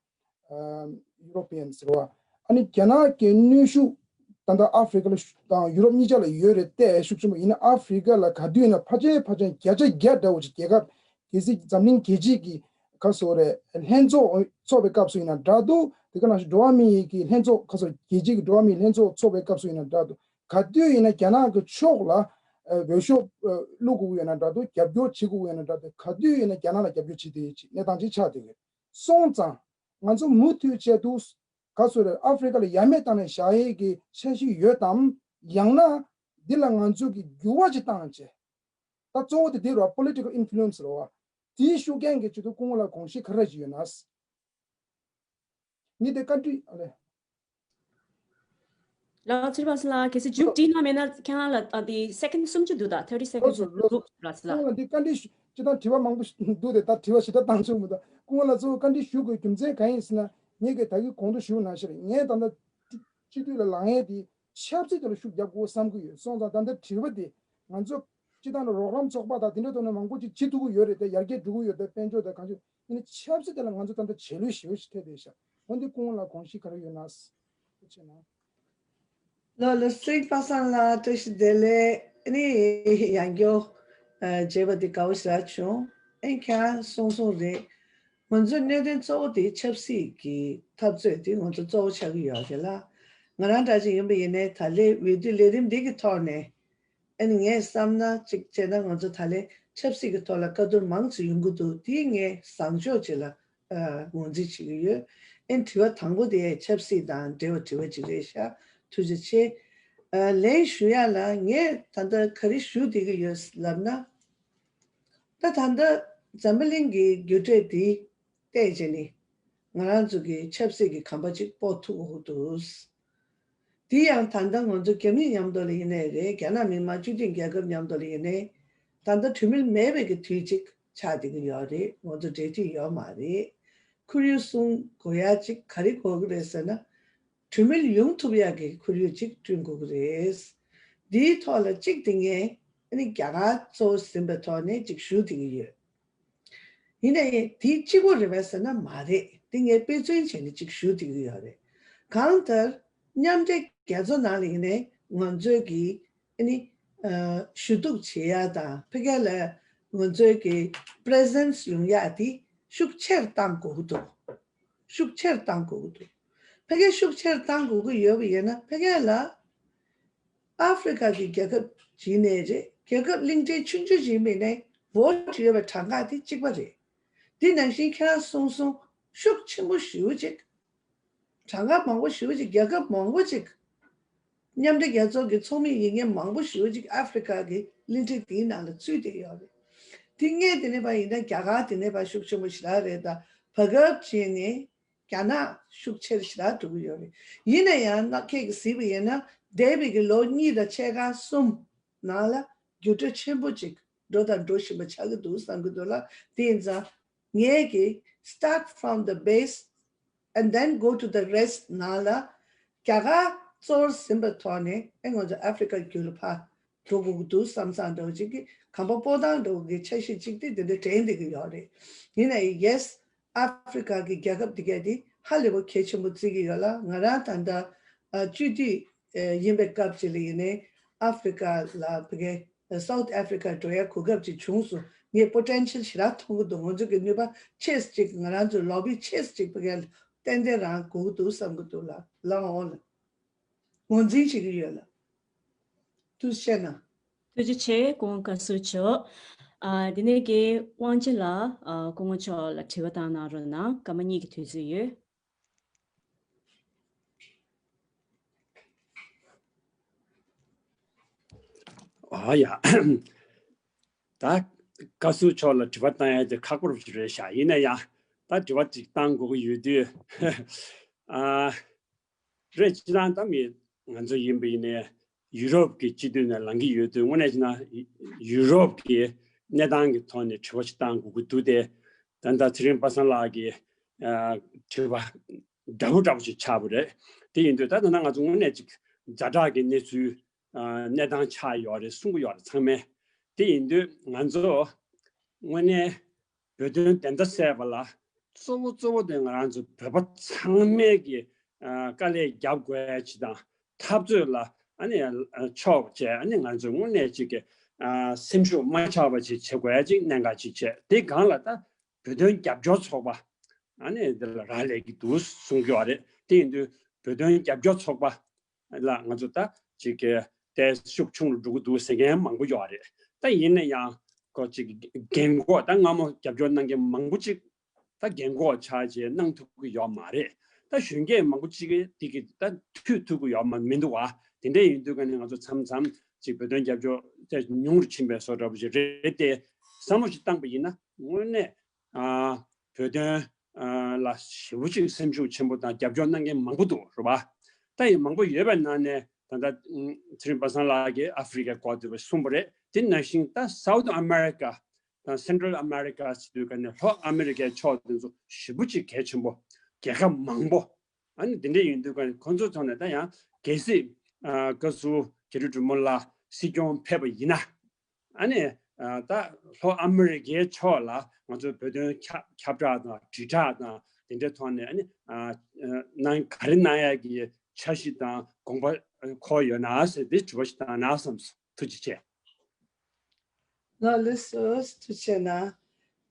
ཡུ་རོ་པི་ཡན་ཟེར་བ། ཨ་ནི་རྒྱ་ནག་གི་གནོན་ཤུགས་ད་ལྟ་ཨ་ཧྥེ་རི་ཀ་ལ་ཤུ་དང་ཡུ་རོབ་གཉིས་ཆ་ལ་ཡོད་རེད་དེ་ཤུགས་ཆེན་པོ། ཡིན་ན་ཨ་ཧྥེ་རི་ཀ་ལ་ག་དུས་ཡིན་ན་ཕལ་ཆེར་ཕལ་ཆེར་བརྒྱ་ཆ་བརྒྱ་འདྲ་བོ་ཅིག་རྒྱལ་ཁབ། གལ་སྲིད་འཛམ་གླིང་རྒྱལ་སྤྱིའི་གི་ག་ཟེར་རེད། ལྷན་ཚོགས་ཚོགས་པའི་སྐབས་སུ་ཡིན་ན་འདྲ་འདུག་དེ་ག་ནང་བཞིན་འགྲོ་བ་མིའི་གི་ལྷན་ཚོགས། ག་ཟེར། རྒྱལ་སྤྱིའི་གི་འགྲོ་བ་མིའི་ལྷན་ཚོགས་ཚོགས་པའི་སྐབས་སུ་ཡིན་ན་འདྲ་འདུག་ག་དུས་ཡིན་ན་རྒྱ་ནག་གི་ཕྱོགས་ལ་ཨ་འོས་ཤོག་ཨ་བླུག་དགོས་ཀྱི་ཡོད་ན་འདྲ་འདུག་རྒྱབ་སྐྱོར་བྱེད་དགོས་ཀྱི་ཡོད་ན་འདྲ་འདུག་ག་དུས་ཡིན་ན་རྒྱ་ནག་ལ་རྒྱབ་སྐྱོར་བྱེད་བསྡད་ཀྱི་གནས་སྟངས་ཅིག་ཆགས་བསྡད་ཀྱི་སོང་ཙང་། ང་ཚོ་མུ་མཐུད་བྱས་འདུག་ག་ཟེར་རེད། ཨ་ཧྥེ་རི་ཀ་ལ་ཡ་མེད་བཏང་ནས་བཞག་ཡས་ཀྱི་འཆར་གཞི་ཡོད་དམ། ཡང་ན་འདི་ལ་ང་ཚོ་གི་འགྱུར་བ་ཅིག་བཏང་བྱས། ད་གཙོ་བོ་དེ་འདི་རེད་བ། པོ་ལི་ཊི་ཀལ་ཨིན་ཕུ་ལུ་ཨེན་སི་རེད་བ། དེའི་ཤུགས་རྐྱེན་གྱིས་བྱེད་དུས་སྐུ་ངོ་ལ་དགོངས་གཞི་ག་རེ་ཞིག་ཡོད་ན། ངས་དེ་བཀའ་འདྲི་ཨ་ལས། ལགས་ཚེ་རིང་དཔག་བསམ་ལགས། གལ་སྲིད་མཇུག་སྒྲིལ་གནང་མེད་ན་ཁྱེད་རང་ལ་ཨ་དེ་སེ་ཀེན་སུམ་ཅུ་འདུག་ད་ཐར་ཊི་སེ་ཀེན་ལགས་སོ་ལགས་སོ། འདུག་ལགས་སོ་ལགས། ཁོང་ལ་འདི་བཀའ་འདྲི་ཞུ། སྤྱིར་བཏང་དྲི་བ་མང་པོ་འདུག་སྟེ། ད་དྲི་བ་ཞེ་དྲག་བཏང་ཆོག་མི་འདུག་སྐུ་ངོ་ལགས་གཙོ་བོ་བཀའ་འདྲི་ཞུ་དགོས་རྒྱུ་མཚན་གང་ཡིན་ཟེར་ན། ངས་ཀྱི་ད་གིན་གོང་དུ་ཞུས་པ་ནང་བཞིན་རེད། ངས་ད་ལྟ་སྤྱི་འཐུས་ལ་ལངས་ཡས་དེ་ཆབ་སྲིད་དེ་ལ་ཤུགས་རྒྱབ་དགོས་བསམ་གྱི་ཡོད། སོང་ཙང་ད་ལྟ་དྲི་བ་དེ་ང་ཚོ་སྤྱིར་བཏང་ལ་རོགས་རམ་ཚོགས་པ་དང་དེ་འདྲ་ཐོག་ནས་མང་པོ་ཅིག་བྱེད་ཐུབ་ཀྱི་ཡོད་རེད་དེ། ཡར་རྒྱས་འགྲོ་གི་ཡོད་དེ། དཔལ་འབྱོར་དང་གང་ཅི། ཡིན་ནའི་ཆབ་སྲིད་དེ་ལ་ང་ཚོ་ད་ལྟ་བྱེད་ལུགས་ཞེ་པོ་ཞིག་ཐེབས་བསྡད་ཤག་འོན་ཏེ་སྐུ་ངོ་ལ་དགོངས་གཞི་ག་རེ་ཡོད་ན། ཐུགས་རྗེ་ཆེ་གནང་། ལགས་ལགས། སེང་པ་སངས་ལགས་བཀྲ་ཤིས་བདེ་ལེགས། ཨ་ནི་ཡང་བསྐྱར་ཨ་མཇལ་བ་འདི་དགའ་བོ་ཞེ་དྲག་བྱུང་། ཨེ་ཁྱེད་རང་གསུངས་གསུངས་རེད། ང་ཚོའི་གནད་དོན་གཙོ་བོ་དེ་ཆབ་སྲིད་ཀྱི་འཐབ་རྩོད་དེ་ང་ཚོ་གཙོ་བོ་ཆགས་ཀྱི་ཡོད་རེད་ལ། ང་རང་འདྲ་ཅིག་ཡིན་པ་ཡིན་ནའི་ད་ལན་འོས་བསྡུ་ལས་རིམ་འདི་གི་ཐོག་ནས། ཨ་ནི་ངས་བསམ་ན་གཅིག་བྱས་ན་ང་ཚོ་ད་ལན་ཆབ་སྲིད་ཀྱི་ཐོག་ལ་བཀའ་བསྡུར་མང་ཙམ་ཡོང་གི་འདུག་དེ་ངས་བཟང་ཕྱོགས་ཅིག་ལ་ཨ་ངོས་འཛིན་བྱེད་ཀྱི་ཡོད། ཨ་ནི་དྲི་བ་དང་པོ་དེ་ཆབ་སྲིད་དང་འབྲེལ་བ་དྲི་བ་ཅིག་རེད་ཤག་ཐུགས་རྗེ་ཆེ། ཨ་ལན་ཞུ་ཡ་ལ་ངས་ད་ལྟ་ག་རེ་ཞུ་བསྡད་ཀྱི་ཡོད་ལབ་ན། ད་ད་ལྟ་འཛམ་བུ་གླིང་གི་རྒྱུགས་སྤྲོད་འདི་བལྟས་བྱས་ནས་ང་རང་ཚོ་གི་ཆབ་སྲིད་ཀྱི་གོམ་པ་ཅིག་སྤོ་ཐུབ་ཀྱི་འདུག་དེ་ཡང་ད་ལྟ་ང་ཚོ་རྒྱ་མི་མཉམ་དུ་ལ་ཡིན་ནའི་རེད། རྒྱ་ནག་མི་དམངས་སྤྱི་མཐུན་རྒྱལ་ཁབ་མཉམ་དུ་ལ་ཡིན་ནའི། ད་ལྟ་གྲོས་མོལ་མེད་པའི་གི་དུས་ཅིག་ཆགས་བསྡད་ཀྱི་ཡོད་རེད། ང་ཚོ་འབྲེལ་མཐུད་ཡོད་མ་རེད། ཁོར་ཡུག་སྲུང་དགོས་ཡ་ཅིག་ག་རེ་དགོས་ཀྱི་རེད་ཟེར་ན། གྲོས་མོལ་ཡོང་ཐུབ་ཡ་གི་ཁོར་ཡུག་ཅིག་བསྐྲུན་དགོས་ཀྱི་རེད། འདིའི་ཐོག་ལ་གཅིག་དེ་ངས་ཨ་ནི་རྒྱ་གར་གཙོ་བོ་ཟིན་པའི་ཐོག་ནས་ཅིག་ཞུ་བསྡད་ཀྱི་ཡོད། ཡིན་ནའི་དེ་གཅིག་པོ་རེད་པས་ཟེར་ན་མ་རེད། དེ་ངས་དཔེ་མཚོན་བྱས་ནས་ཅིག་ཞུ་བསྡད་ཀྱི་ཡོད་རེད། གང་ལྟར་མཉམ་འབྲེལ་རྒྱལ་ཚོགས་ནང་ལ་ཡིན་ནའི་ང་ཚོའི་གི་ཨ་ནི་ཨ་ཞུ་གཏུག་བྱེད་ཡ་དང་ཕ་གི་ལ་ང་ཚོའི་གི་པི་རེ་ཛེན་སི་ཡོང་ཡ་དེ་ཤུགས་ཆེར་གཏང་དགོས་ཀྱི་འདུག་ཤུགས་ཆེར་གཏང་དགོས་ཀྱི་འདུག་ཕ་གི་ཤུགས་ཆེར་གཏང་དགོས་ཀྱི་ཡོད་པ་ཡིན་ན། ཕ་གི་ལ་ཨ་ཧྥེ་རི་ཁ་གི་རྒྱལ་ཁབ་ཅིག་ནས་རེད། རྒྱལ་ཁབ་གླིང་ཕྲན་ཆུང་ཆུང་ཞིག་མིན་ནའི་བོ་ཊི་ཡོད་པའི་གྲངས་ཀ་དེ་གཅིག་པ་རེད། དེ་ནང་བཞིན་ཁྱེད་རང་གསུངས་སོང་། ཤུགས་ཆེན་པོ་ཞེ་པོ་ཅིག་གྲངས་ཀ་མང་པོ་ཞེ་པོ་ཅིག་རྒྱལ་ཁབ་མང་པོ་ཅིག་མཉམ་འབྲེལ་རྒྱལ་ཚོགས་ཀྱི་ཚོགས་མི་ཡིན་མཁན་མང་པོ་ཞེ་པོ་ཅིག་ཨ་ཧྥེ་རི་ཁ་གི་གླིང་ཕྲན་དེའི་ནང་ལ་ཚུད་བསྡད་ཡོད་རེད། དེ་སྔས་དེ་ནས་ཕར་ཡིན་ན་རྒྱ་གར་དེ་ནས་ཕར་ཤུགས་ཆེན་པོ་ཞེ་དྲག་རེད། ད་བར་སྐབས་ཅིག་ནས་རྒྱ་ནག་ཤུགས་ཆེར་ཞེ་དྲག་འགྲོ་གི་ཡོད་རེད། ཡིན་ན་ཡང་ན་ཁྱེད་ཀྱིས་གཟིགས་པ་ཡིན་ན་འདས་པའི་གི་ལོ་གཉིས་དང་ཕྱེད་ཀ་གསུམ་ནང་ལ་འགྱུར་འགྲོས་ཆེན་པོ་ཅིག་འགྲོ་དང་འགྲོ་བཞིན་པ་ཆགས་ཀྱི་འདུག་བསམ་གྱི་འདུག་ལ། དེ་ཡིན་ཙང་ངས་ཀྱི་start from the base and then go to the rest ནང་ལ་རྒྱ་གར་གཙོ་བོར་ཟིན་པའི་ཐོག་ནས་ཨེ་ང་ཚོ་ཨ་ཧྥེ་རི་ཁ་རྒྱུད་ལ་ཕར་འགྲོ་དགོས་ཀྱི་འདུག་བསམ་བསམ་འདྲ་བོ་ཅིག་གི་གོམ་པ་སྤོ་སྟངས་འདྲ་བོ་གི་འཆར་གཞི་ཅིག་དེ་དེ་འདྲ་དྲན་བསྡད་ཀྱི་ཡོད་རེད། ཡིན་ནའི་yes ཨ་ཧྥེ་རི་ཁ་གི་རྒྱལ་ཁབ་དེ་གས་དེ་ཧ་ལས་པ་གལ་ཆེན་པོ་བརྩི་གི་ཡོད་ལ། ང་རང་ད་ལྟ་ཨ་སྤྱི་འཐུས་ཨེ་ཡིན་པའི་སྐབས་ཅིག་ལ་ཡིན་ནའི་ཨ་ཧྥེ་རི་ཁ་ལ་ཕ་གི་South Africa འགྲོ་ཡ་གོ་སྐབས་ཅིག་བྱུང་སོང་། ངས་པོ་ཊེན་ཤལ་ཞེ་དྲག་མཐོང་གི་འདུག་ང་ཚོ་གི་ནུས་པ་ཆེ་ཙམ་ཅིག་ང་རང་ཚོའི་ལོ་བི་ཆེ་ཙམ་ཅིག་ཕ་གི་ཏན་ཏན་རང་དགོས་ཀྱི་འདུག་བསམ་གྱི་འདུག་ལ། ལའང་འོང་ལ་ངོས་འཛིན་བྱེད་ཀྱི་ཡོད་ལ། ཐུགས་རྗེ་ཆེ་གནང་། ཐུགས་རྗེ་ཆེ། སྐུ་ངོ་བཀའ་ཟུར་མཆོག་ཨ་དེ་ནས་ཀྱི་དབང་ཆེ་ལགས། ཨ་སྐུ་ངོ་མཆོག་ལ་དྲི་བ་བཏང་གནང་རོགས་གནང་། སྐར་མ་གཉིས་ཀྱི་དུས་ཚོད་ཡོད། ཨ་ཡ། ད་བཀའ་ཟུར་མཆོག་ལ་དྲི་བ་བཏང་ཡ་དེ་ཁག་པོ་རེད་ཤག་ཡིན་ན་ཡང་ད་དྲི་བ་ཅིག་བཏང་དགོས་ཀྱི་ཡོད་དུས། ཨ་རེད། སྤྱིར་བཏང་ད་མི་ང་ཚོ་ཡིན་པ་ཡིན་ནའི་ཡུ་རོབ་ཀྱི་སྤྱི་འཐུས་ནས་ལངས་ཀྱི་ཡོད་དུས། དངོས་གནས་བྱས་ན་ཡུ་རོབ་ཀྱི་གནས་སྟངས་ཀྱི་ཐོག་ནས་དྲི་བ་ཞིག་བཏང་དགོས་ཀྱི་འདུག་སྟེ། ད་ལྟ་ཚེ་རིང་པ་སངས་ལགས་ཀྱིས་ཨ་དྲི་བ་འདྲ་པོ་འདྲ་པོ་ཞིག་ཆགས་པ་རེད། དེ་ཡིན་དུས་ད་ད་ལྟ་ང་ཚོ་དངོས་གནས་ཅིག་ཛ་དྲག་གི་གནས་ཚུལ་ཨ་གནས་སྟངས་ཆགས་ཡོད་རེད་གསུང་གི་ཡོད་རེད་ཚང་མས། དེ་ཡིན་དུས་ང་ཚོ་དངོས་གནས་བོད་དོན་བདེན་མཐའ་གསལ་བ་ལ་གཙོ་བོ་གཙོ་བོ་དེ་ང་རང་ཚོ་བོད་པ་ཚང་མས་ཀྱི་ཨ་དཀའ་ལས་རྒྱབ་དགོས་ཡ་ཅིག་དང་། འཐབ་རྩོད་ལ་ཨ་ནི་ཨ་ཕྱོགས་བྱས། ཨ་ནི་ང་ཚོ་དངོས་གནས་ཅིག་གི་ཨ་སེམས་ཤུགས་མ་ཆག་པ་ཅིག་བྱེད་དགོས་ཡ་ཅིག་གནད་འགག་ཅིག་བྱས། དེ་སྒང་ལ་ད་བོད་དོན་རྒྱབ་སྐྱོར་ཚོགས་པ་ཨ་ནི་འདི་ལ་རག་ལས་ཀྱི་འདུག་གསུང་གི་ཡོད་རེད། དེ་ཡིན་དུས་བོད་དོན་རྒྱབ་སྐྱོར་ཚོགས་པ་ལ་ང་ཚོ་ད་ཅིག་གི་ཏོག་ཙམ་ཤུགས་ཆུང་རུ་འགྲོ་གི་འདུག་ཟེར་མཁན་མང་པོ་ཡོད་རེད། ད་ཡིན་ན་ཡང་ཁོ་ཅིག་རྒན་གོག་ད་སྔ་མོ་རྒྱབ་སྐྱོར་གནང་མཁན་མང་པོ་ཅིག་ད་རྒན་གོག་ཆགས་བྱས་གནང་ཐུབ་ཀྱི་ཡོད་མ་རེད། ད་གཞོན་སྐྱེས་མང་པོ་ཅིག་གིས་དེ་གི་ད་མཐུད་ཐུབ་ཀྱི་ཡོད་མ་མི་འདུག་བ། དེ་འདྲ་ཡིན་དུས་ཀ་ནས་ང་ཚོ་མཚམས་མཚམས་ཅིག་བོད་དོན་རྒྱབ་སྐྱོར་ཏོག་ཙམ་ཉུང་རུ་ཕྱིན་པའི་བཟོ་འདྲ་པོ་ཞིག་རེད་དེ། བསམ་བློ་ཞིག་བཏང་པ་ཡིན་ན་དངོས་གནས་ཨ་བོད་དོན་ཨ་ལ་ཞེ་པོ་ཅིག་སེམས་ཤུགས་ཆེན་པོ་དང་རྒྱབ་སྐྱོར་གནང་མཁན་མང་པོ་འདུག་རེད་པ། ད་ཡིན་མང་པོ་ཡོད་པའི་ནང་ནས་ད་ལྟ་ཚེ་རིང་པ་སངས་ལགས་ཀྱིས་ཨ་ཧྥེ་རི་ཁའི་སྐོར་དེ་བ་གསུངས་པ་རེད། དེ་ནང་བཞིན་ད་South America དང་Central America་ཟེར་དུས་ཀ་ནས་ལྷོ་ཨ་མི་རི་ཀའི་ཕྱོགས་དེ་ཚོ་ཞེ་པོ་ཅིག་གལ་ཆེན་པོ། རྒྱལ་ཁབ་མང་པོ། ཨ་ནི་དེ་འདྲ་ཡིན་དུས་ཀ་ནས་ཁོང་ཚོའི་ཐོག་ནས་ད་ཡང་གལ་སྲིད་ཨ་བཀའ་ཟུར་དགེ་ལེགས་སྒྲོལ་མ་ལགས་སྲིད་སྐྱོང་ཕེབས་པ་ཡིན་ན། ཨ་ནི་ཨ་ད་ལྷོ་ཨ་མི་རི་ཀའི་ཕྱོགས་ལ་ང་ཚོའི་བོད་དོན་ཁྱབ་ཁྱབ་བསྒྲགས་དང་དྲིལ་བསྒྲགས་དང་དེ་འདྲའི་ཐོག་ནས་ཨ་ནི་ཨ་ཨ་གནང་ག་རེ་གནང་ཡག་གི་འཆར་གཞི་དང་དགོངས་པ་འཁོར་ཡོད་ན་ཟེར་ཏེ་དྲི་བ་ཞིག་བཏང་ན་བསམས་སོང་། ཐུགས་རྗེ་ཆེ། ལགས་ལགས་སོ། ཐུགས་རྗེ་གནང་།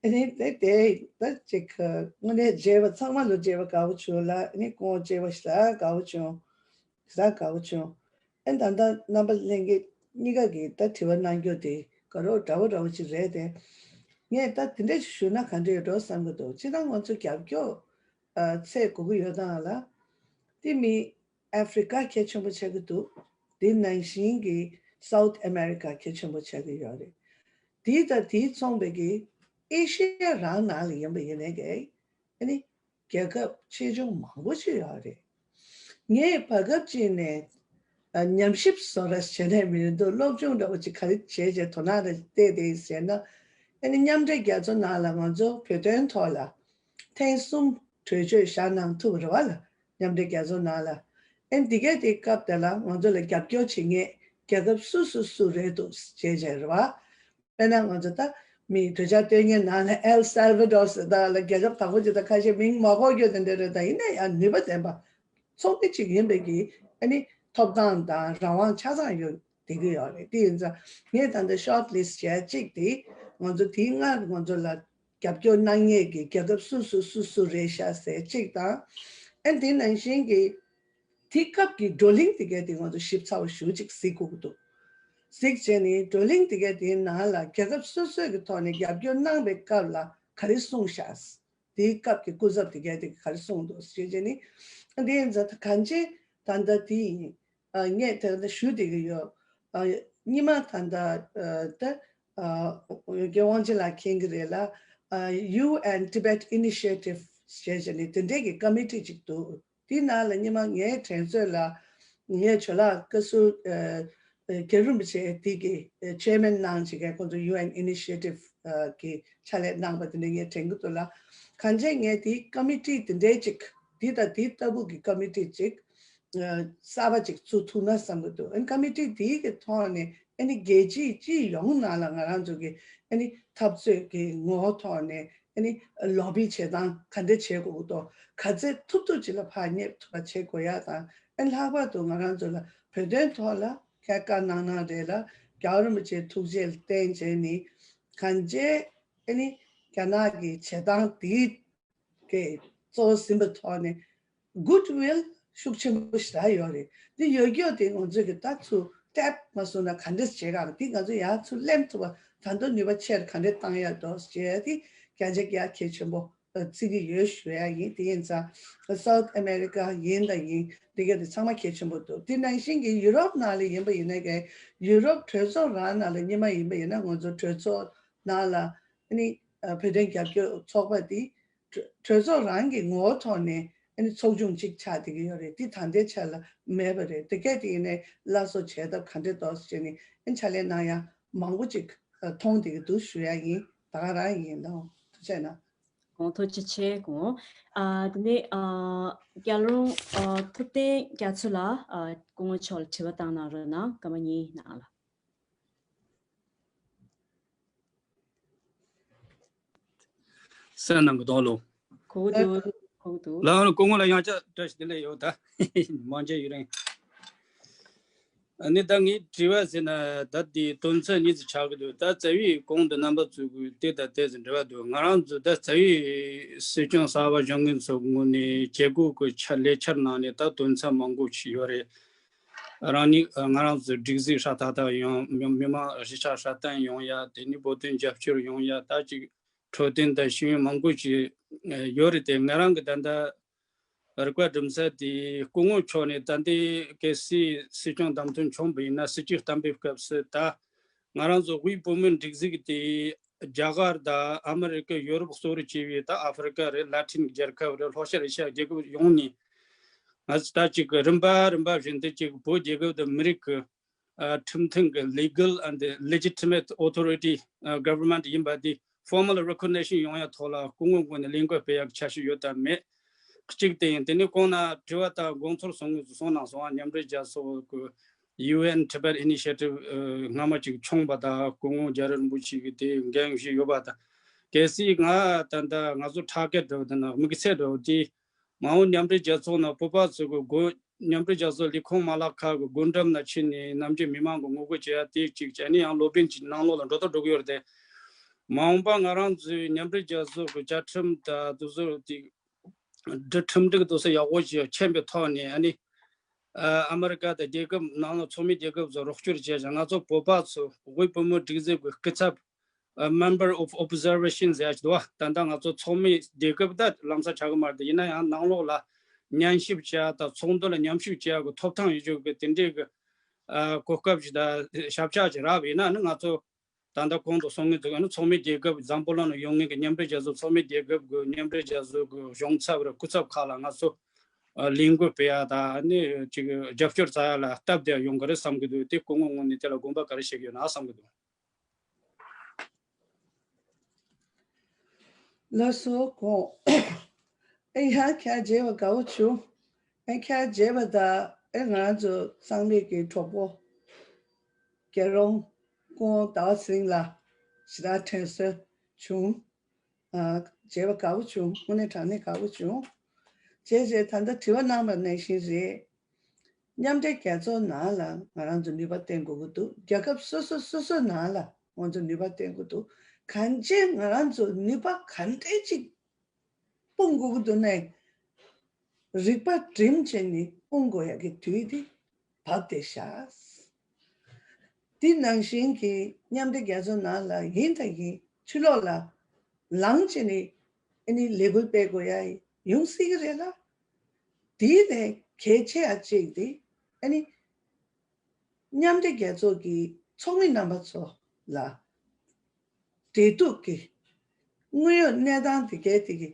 ཨ་ནི་དེ་དེ་ད་ཅིག་དངོས་གནས་མཇལ་བ་ཚང་མ་ལོ་མཇལ་བ་དགའ་བོ་བྱུང་ལ། ཨ་ནི་སྐུ་ངོ་མཇལ་བ་ཞེ་དྲག་དགའ་བོ་བྱུང་། ཞེ་དྲག་དགའ་བོ་བྱུང་། ཨ་ནི་ད་ལྟ་རྣམ་པ་ལྷན་རྒྱས་གཉིས་ཀ་གིས་ད་དྲི་བ་གནང་རྒྱུ་དེ་དགའ་རབ་འདྲ་བོ་འདྲ་བོ་ཅིག་རེད་དེ། ངས་ད་དེ་འདྲ་ཞིག་ཞུ་ན་ག་འདྲ་ཡོད་འགྲོ་བསམ་གྱི་འདུག་སྤྱིར་བཏང་ང་ཚོ་རྒྱབ་སྐྱོར་ཨ་ཚད་དགོས་ཀྱི་ཡོད་སྟངས་ལ། དེ་མི་ཨ་ཧྥི་རི་ཀ་གལ་ཆེན་པོ་ཆགས་ཀྱི་འདུག་དེ་ནང་བཞིན་གྱི་South America་གལ་ཆེན་པོ་ཆགས་ཀྱི་ཡོད་རེད། དེ་དང་དེའི་མཚུངས་པའི་གི་ཨེ་ཤི་ཡ་རང་ནང་ལ་ཡིན་པ་ཡིན་ནའི་གི་ཨ་ནི་རྒྱལ་ཁབ་ཆེ་ཆུང་མང་པོ་ཞིག་ཡོད་རེད། ངས་བར་སྐབས་ཅིག་ནས་ཨ་ཉམས་ཞིབ་བཟོ་འདྲ་བྱས་ནས་མི་འདུག་སློབ་སྦྱོང་འདྲ་བོ་ཅིག་ག་རེ་བྱས་བྱས་དོ་སྣང་རེ་བལྟས་ཏེ་ཟེར་ན། ཨ་ནི་མཉམ་འབྲེལ་རྒྱལ་ཚོགས་ནང་ལ་ང་ཚོ་བོད་དོན་ཐོག་ལ་ཐེངས་གསུམ་གྲོས་ཆོད་བཞག་གནང་ཐུབ་པ་རེད་བ་ལ། མཉམ་འབྲེལ་རྒྱལ་ཚོགས་ནང་ལ། ཨ་ནི་འདི་གའི་དེ་སྐབས་དེ་ལ་ང་ཚོ་ལ་རྒྱབ་སྐྱོར་བྱེད་མཁན་རྒྱལ་ཁབ་སུ་སུ་སུ་རེད་འདུག་བྱས་བྱས་རེད་བ། དཔེར་ན་ང་ཚོ་ད་མི་གྲོས་འཆར་སྟོན་མཁན་ནང་ལ་ཨེལ་སལ་ཝ་ཌོར་ཟེར་ད་ལ་རྒྱལ་ཁབ་དང་པོ་ཅིག་དང་ཁ་ཤས་མིང་མ་གོ་རྒྱུ་དེ་འདྲ་རེད། ད་ཡིན་ན་ཡང་ནུས་པ་ལྡན་པ་ཚོགས་སྡེ་ཅིག་ཡིན་པའི་གི་ཨ་ནི་ཐོབ་ཐང་དང་རང་དབང་ཆ་ཚང་ཡོད་བསྡད་ཀྱི་ཡོད་རེད། དེ་ཡིན་ཙང་ངས་ད་ལྟ་ཤོཊ་ལིསཊ་བྱས་གཅིག་དེ་ང་ཚོ་དེའི་སྔར་ང་ཚོ་ལ་རྒྱབ་སྐྱོར་གནང་མཁན་གྱི་རྒྱལ་ཁབ་སུ་སུ་སུ་སུ་རེད་ཤག་ཟེར་གཅིག་དང་། ཨ་ནི་དེ་ནང་བཞིན་གྱི་དེ་སྐབས་ཀྱི་བགྲོ་གླེང་དེ་གའི་དེ་ང་ཚོ་ཞིབ་ཚགས་པོ་ཞེ་པོ་ཅིག་གཟིགས་དགོས་ཀྱི་འདུག་གཟིགས་བྱས་ནས་བགྲོ་གླེང་དེ་གའི་དེའི་ནང་ལ་རྒྱལ་ཁབ་སོ་སོའི་གི་ཐོག་ནས་རྒྱབ་སྐྱོར་གནང་བའི་སྐབས་ལ་ག་རེ་གསུངས་ཤག་དེའི་སྐབས་ཀྱི་སྐུ་ཚབ་དེ་གའི་དེ་ག་རེ་གསུངས་འདུག་ཞེས་བྱས་ནས། དེ་ཡིན་ཙང་ད་གང་ཅི་ད་ལྟ་དེ་ཡིན། ཨ་ངས་དེ་ལྟ་ཞུ་བསྡད་ཀྱི་ཡོད། ཨ་ཉི་མ་ད་ལྟ་ཨ་ད་ཨ་རྒན་དབང་ཆེན་ལགས་མཁྱེན་གྱི་རེད་ལ། ཨ་You and Tibet Initiative་ཞེས་བྱས་ནས་དེ་འདྲའི་གི་ཀ་མི་ཊི་ཅིག་འདུག་དེའི་ནང་ལ་སྔོན་མ་ངའི་དྲན་གསོ་ལ་ངའི་ཇོ་ལགས་བཀའ་ཟུར་ཨ་ཨ་རྒྱལ་བ་རིན་པོ་ཆེ་དེ་གི་ཨ་ཆེར་མེན་གནང་བྱེད་མཁན་ཁོང་ཚོ་ཡུ་ཨེན་ཨི་ནི་ཤི་ཡེ་ཊིབ་ཨ་གི་ཕྱག་ལས་གནང་བ་དེ་འདྲ་ངས་དྲན་གྱི་འདུག་ལ། གང་ཅི་ངས་དེའི་ཀ་མི་ཊི་དེ་འདྲའི་ཅིག་དེ་དང་དེ་ལྟ་བུ་གི་ཀ་མི་ཊི་ཅིག་ཨ་གསར་པ་ཅིག་བཙུགས་ཐུབ་ན་བསམ་གྱི་འདུག་ཨ་ནི་ཀ་མི་ཊི་དེའི་གི་ཐོག་ནས་ཨ་ནི་རྒྱལ་སྤྱི་སྤྱི་ཡོངས་ནང་ལ་ང་རང་ཚོ་གི་ཨ་ནི་འཐབ་རྩོད་ཀྱི་ངོ་བོ་ཐོག་ནས། ཨ་ནི་ལོ་བི་བྱེད་སྟངས་ག་འདྲ་བྱེད་དགོས་ཀྱི་འདུག་ག་ཚད་ཐུབ་ཐུབ་ཅིག་ལ་ཕར་སླེབས་ཐུབ་པ་བྱེད་དགོས་ཡ་དང་། ཨ་ནི་ལྷག་པར་དུ་ང་རང་ཚོ་ལ་བོད་དོན་ཐོག་ལ་ཁྱེད་བཀའ་གནང་གནང་རེད་ལ། རྒྱལ་བ་རིན་པོ་ཆེའི་ཐུགས་རྗེ་ལ་བརྟེན་བྱས་ནས་གང་ཅི་ཨ་ནི་རྒྱ་ནག་གི་བྱེད་སྟངས་དེའི་གི་གཙོ་བོ་ཟིན་པའི་ཐོག་ནས་གུཌ་ཝིལ་ཤུགས་ཆེན་པོ་ཞེ་དྲག་ཡོད་རེད། འདི་ཡོད་རྒྱུ་དེ་ང་ཚོས་གི་ད་ཚུར་ཊེབ་མ་བཟོ་ན་ག་འདྲས་བྱེད་ག་རེད། འདི་ང་ཚོ་ཡར་ཚུར་ལེན་ཐུབ་པ་ད་དུང་ནུས་པ་ཆེར་ག་འདྲས་བཏང་ཡ་འདུག་ཅེས་དེ་རྒྱ་ཆེ་རྒྱ་གལ་ཆེན་པོ་བརྩི་གི་ཡོད་ཞུ་ཡ་ཡིན། དེ་ཡིན་ཙང་སའུ་ཐི་ཨ་མེ་རི་ཀ་ཡིན་དང་ཡིན་འདི་ག་དེ་ཚང་མ་གལ་ཆེན་པོ་འདུག་དེ་ནང་བཞིན་གྱི་ཡུ་རོབ་ནང་ལ་ཡིན་པ་ཡིན་ན་གི་ཡུ་རོབ་གྲོས་ཚོགས་རང་ནང་ལ་སྔོན་མ་ཡིན་པ་ཡིན་ན་ང་ཚོ་གྲོས་ཚོགས་ནང་ལ་ཨ་ནི་བོད་དོན་རྒྱབ་སྐྱོར་ཚོགས་པ་དེ་གྲོས་གྲོས་ཚོགས་རང་གི་ངོ་བོ་ཐོག་ནས་ཨ་ནི་ཚོགས་ཆུང་གཅིག་ཆགས་བསྡད་ཀྱི་ཡོད་རེད། དེ་ད་ལྟའི་ཆ་ལ་མེད་པ་རེད། དེ་གས་དེ་ཡིན་ནའི་སླར་གསོ་བྱས་སྟབས་ག་འདྲས་འདུག་ཟེར་ནས་ཨ་ནི་ཕྱག་ལས་གནང་ཡ་མང་པོ་ཅིག་མཐོང་བསྡད་ཀྱི་འདུག་ཞུ་ཡ་ཡིན། ད་ག་རང་ཡིན། ལགས་ཐུགས་རྗེ་གནང་། ཨོ་ཐུགས་རྗེ་ཆེ་གོང་། ཨ་དེ་ནས་ཨ་རྒྱལ་རོང་ཨ་ཐུབ་བསྟན་རྒྱ་མཚོ་ལགས་ཨ་སྐུ་ངོ་མཆོག་ལ་དྲི་བ་བཏང་གནང་རོགས་གནང་། སྐར་མ་གཉིས་གནང་ལགས། གསན་གནང་གི་འདུག་ལོ། གོ་གི་འདུག་གོ་གི་འདུག་ལགས་སྐུ་ངོ་ལ་ཡང་བསྐྱར་བཀྲ་ཤིས་བདེ་ལེགས་ཡོད། ད་མང་ཆེ་ཡུན་རིང་། ཨ་ནི་ད་ངའི་དྲི་བ་ཟེར་ན་ད་དེ་དོན་ཚན་གཉིས་ཙམ་ཆགས་ཀྱི་འདུག་ད་རྩ་བའི་གོང་དུ་རྣམ་པ་ཚོས་གི་དེ་དང་དེ་ཚོ་འབྲེལ་བ་འདུག་ང་རང་ཚོ་ད་རྩ་བའི་སྲིད་སྐྱོང་གསར་པ་བཞེངས་མཁན་ཚོ་ངོས་ནས་བྱེད་སྒོ་གི་ཆ་ལས་འཆར་ནང་ནས་ད་དོན་ཚན་མང་པོ་ཞིག་ཡོད་རེད། རང་ཉིད་ང་རང་ཚོའི་སྒྲིག་འཛུགས་སྲ་ཐག་ཐག་ཡོང་། མི་མི་མང་གཞིས་ཆགས་སྲ་བརྟན་ཡོང་ཡ། དེ་ནི་བོད་དོན་རྒྱབ་སྐྱོར་ཡོང་ཡ། ད་ཅིག་འཕྲོད་བསྟེན་དང་ཤེས་ཡོན་མང་པོ་ཞིག་ཡོད་རེད་དེ། ང་རང་གི་ད་ལྟ་རིག་པ་སྒྲིམ་ས་དེ་སྐུ་ངོ་མཆོག་ནས་ད་ལྟའི་གལ་སྲིད་སྲིད་སྐྱོང་བདམས་ཐོན་བྱུང་བ་ཡིན་ན་སྲིད་སྤྱི་གཏན་འབེབས་སྐབས་སུ་ད་ང་རང་ཚོ་དབུས་བོད་མིའི་སྒྲིག་འཛུགས་དེ་རྒྱ་གར་དང་ཨ་མི་རི་ཀ། ཡོ་རོབ་གཙོ་བོར་བྱས་པའི་ད་ཨ་ཧྥེ་རི་ཀ་རེད། ལ་ཏིན་རྒྱལ་ཁབ་རེད། ལྷོ་ཤར་ཨེ་ཤི་ཡ་རྒྱལ་ཁབ་ཡོངས་ནས་ང་ཚོ་ད་ཅིག་རིམ་པ་རིམ་པ་བཞིན་དུ་ཅིག་བོད་རྒྱལ་ཁབ་དང་མི་རིགས་ཀྱི་ ཁྲིམས་མཐུན་གྱི་legal and legitimate authority, government ཡིན་པ་དེ་formal recognition ཡོང་ཡ་ཐོག་ལ་སྐུ་ངོ་ངོས་ནས་ལས་འགུལ་སྤེལ་ཡག་འཆར་གཞི་ཡོད་དམ་མེད། གཅིག་དེ་ཡིན། དེ་ནས་གོང་ན་དྲི་བ་དང་དགོངས་ཚུལ་གསུང་གི་གསུང་གནང་སོང་། མཉམ་འབྲེལ་རྒྱལ་ཚོགས་ཀྱི་ཡུ་ཨེན་Tibet Initiative སྔ་མ་ཅིག་བྱུང་བ་དང་སྐུ་ངོ་རྒྱ་རི་རིན་པོ་ཆེ་གི་དེ་འགན་བཞེས་ཡོད་པ་དང་། གལ་སྲིད་ང་ད་ལྟ་ང་ཚོ་target འདྲ་བོ་དེ་ན་དམིགས་ཚད་འདྲ་བོ་དེ་མ་འོངས་མཉམ་འབྲེལ་རྒྱལ་ཚོགས་ནང་བོད་པ་ཚོ་གི་མགོ་མཉམ་འབྲེལ་རྒྱལ་ཚོགས་ལས་ཁུངས་མ་ལག་ཁག་གི་སྒོ་འགྲམ་ན་ཕྱིན་ནས་ནམ་རྒྱུན་མི་མང་གི་ངོ་རྒོལ་བྱེད་ཡ་དེ་གཅིག་བྱས་ནས་ཡང་སློབ་དཔོན་གྱི་ནང་ལོགས་ལ་འགྲོ་ད་འགྲོ་གི་ཡོད་རེད་དེ། མ་འོངས་པ་ང་རང་ཚོའི་མཉམ་འབྲེལ་རྒྱལ་ཚོགས་ཀྱི་བཅའ་ཁྲིམས་དང་དེ་ཚོ་དེ་སྒྲིག་ཁྲིམས་སྒྲིག་དེ་ཚོ་ཡག་པོ་ཞིག་མཁྱེན་པའི་ཐོག་ནས། ཨ་ནི་ཨ་མེ་རི་ཀ་དང་རྒྱལ་ཁབ་ནང་ལ་ཚོགས་མི་རྒྱལ་ཁབ་ཚོ་རོགས་སྐྱོར་བྱས་ཀྱང་ང་ཚོ་བོད་པ་ཚོ་དབུས་བོད་མིའི་སྒྲིག་འཛུགས་ཀྱི་སྐུ་ཚབ་ཨ་member of observation ཟེར་ཡ་ཞིག་འདུག་བ། ད་ལྟ་ང་ཚོ་ཚོགས་མི་རྒྱལ་ཁབ་ད་ལམ་སང་ཆགས་ཀྱི་མ་རེད། ཡིན་ན་ཡང་ནང་ལོགས་ལ་མཉམ་ཞིབ་བྱེད་ཡ་དང་ཚོགས་འདུ་ལ་མཉམ་ཞུགས་བྱེད་ཡ་གི་ཐོབ་ཐང་ཡོད་ཆོག་གི་དེ་འདྲའི་གི་ཨ་གོ་སྐབས་ཤིག་དང་ཞབས་ཆག་ཅིག་རག་པ་ཡིན་ན། ཨ་ནི་ང་ཚོ་ད་ལྟ་གོང་དུ་གསུང་མཁན་ཚོ་ཨ་ནི་ཚོགས་མི་རྒྱལ་ཁབ་འཛམ་བུ་གླིང་ནང་ཡོད་མཁན་གྱི་མཉམ་འབྲེལ་རྒྱལ་ཚོགས་ཚོགས་མི་རྒྱལ་ཁབ་ཀྱི་མཉམ་འབྲེལ་རྒྱལ་ཚོགས་ཀྱི་གཞུང་ཚབ་རེད། སྐུ་ཚབ་ཁག་ལ་ང་ཚོ་ཨ་ལས་འགུལ་སྤེལ་ཡ་དང་ཨ་ནི་ཅིག་རྒྱབ་སྐྱོར་བྱ་ཡ་ལ་སྟབས་བདེ་ཡོང་གི་རེད་བསམ་གྱི་འདུག། དེ་སྐུ་ངོ་ངོས་ནས་དེ་ལ་དགོངས་པ་ག་རེ་བཞེས་ཀྱི་ཡོད་ན་བསམ་གྱི་འདུག། ལགས་སོ། གོང་ཨེ་ཡ་ཁྱེད་མཇལ་བ་དགའ་བོ་བྱུང་། ཨེ་ཁྱེད་མཇལ་བ་དང་ཨེ་ང་རང་ཚོ་ཚང་མས་ཀྱི་གྲོགས་པོ་རྒྱལ་རོང་སྐུ་ངོ་ཟླ་བ་ཚེ་རིང་ལགས་ཞེ་དྲག་དྲན་གསོ་བྱུང་། ཨ་མཇལ་བ་དགའ་བོ་བྱུང་། དངོས་གནས་དྲང་གནས་དགའ་བོ་བྱུང་། བྱས་བྱས་ད་ལྟ་དྲི་བ་གནང་བ་ནང་བཞིན་རེད། མཉམ་འབྲེལ་རྒྱལ་ཚོགས་ནང་ལ་ང་རང་ཚོ་ནུས་པ་བཏོན་དགོས་ཀྱི་འདུག། རྒྱལ་ཁབ་སོ་སོ་སོ་སོའི་ནང་ལ་ང་ཚོ་ནུས་པ་བཏོན་དགོས་འདུག། གང་ཅི་ང་རང་ཚོ་ནུས་པ་ག་འདྲས་ཅིག་སྤུངས་དགོས་ཀྱི་འདུག་ནའི། རིག་པ་སྒྲིམ་བྱས་ནས་སྤུངས་དགོས་ཡ་གི་དུས་དེ་བབས་བསྡད་ཤག། འདི་ནང་བཞིན་གྱི་མཉམ་འབྲེལ་རྒྱལ་ཚོགས་ནང་ལ་ཡིན་དང་ཡིན་ཕྱི་ལོགས་ལ་ལངས་བྱས་ནས་ཨ་ནི་ལས་འགུལ་སྤེལ་དགོས་ཡ་ཡོང་སྲིད་ཀྱི་རེད་ལ། དེའི་ལས་གལ་ཆེ་བ་གཅིག་དེ་ཨ་ནི་མཉམ་འབྲེལ་རྒྱལ་ཚོགས་ཀྱི་ཚོགས་མི་རྣམ་པ་ཚོ་ལ་འབྲེལ་གཏུག་གི་དངོས་ཡོད་གནས་སྟངས་དེ་གའི་དེ་གི་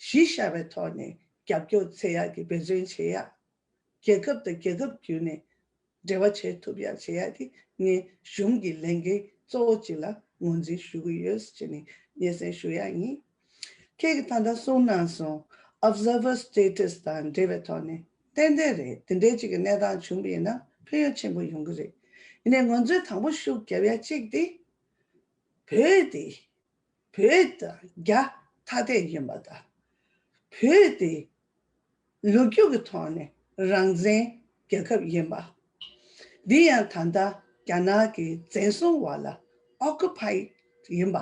གཞི་བཞག་པའི་ཐོག་ནས་རྒྱབ་སྐྱོར་བྱེད་ཡག་གི་འབད་བརྩོན་བྱེད་ཡག། རྒྱལ་ཁབ་དང་རྒྱལ་ཁབ་བརྒྱུད་ནས་འབྲེལ་བ་བྱེད་ཐུབ་ཡག་བྱེད་ཡག་དེ་ངས་གཞུང་གི་ལས་འགན་གཙོ་བོ་གཅིག་ལ་ངོས་འཛིན་ཞུ་གི་ཡོད་ཟེར་ནས་སྙན་སེང་ཞུ་ཡག་ཡིན། ཁྱེད་ཀྱིས་ད་ལྟ་གསུངས་གནང་སོང་། Observer Status དང་འབྲེལ་བའི་ཐོག་ནས་ཏན་ཏན་རེད། དེ་འདྲའི་ཅིག་གི་གནས་སྟངས་བྱུང་བ་ཡིན་ན་ཕན་ཡོན་ཆེན་པོ་ཡོང་གི་རེད། ཡིན་ནའི་ང་ཚོས་དང་པོ་ཤུགས་རྒྱབ་ཡ་གཅིག་དེ་བོད་དེ་བོད་དང་རྒྱ་ཐ་དད་ཡིན་པ་དང་། བོད་དེ་ལོ་རྒྱུས་ཀྱི་ཐོག་ནས་རང་བཙན་རྒྱལ་ཁབ་ཡིན་པ། འདི་ཡང་ད་ལྟ་རྒྱ་ནག་གི་བཙན་བཟུང་འོག་ལ་ཨོ་ཀུ་པའི་ཡིན་པ།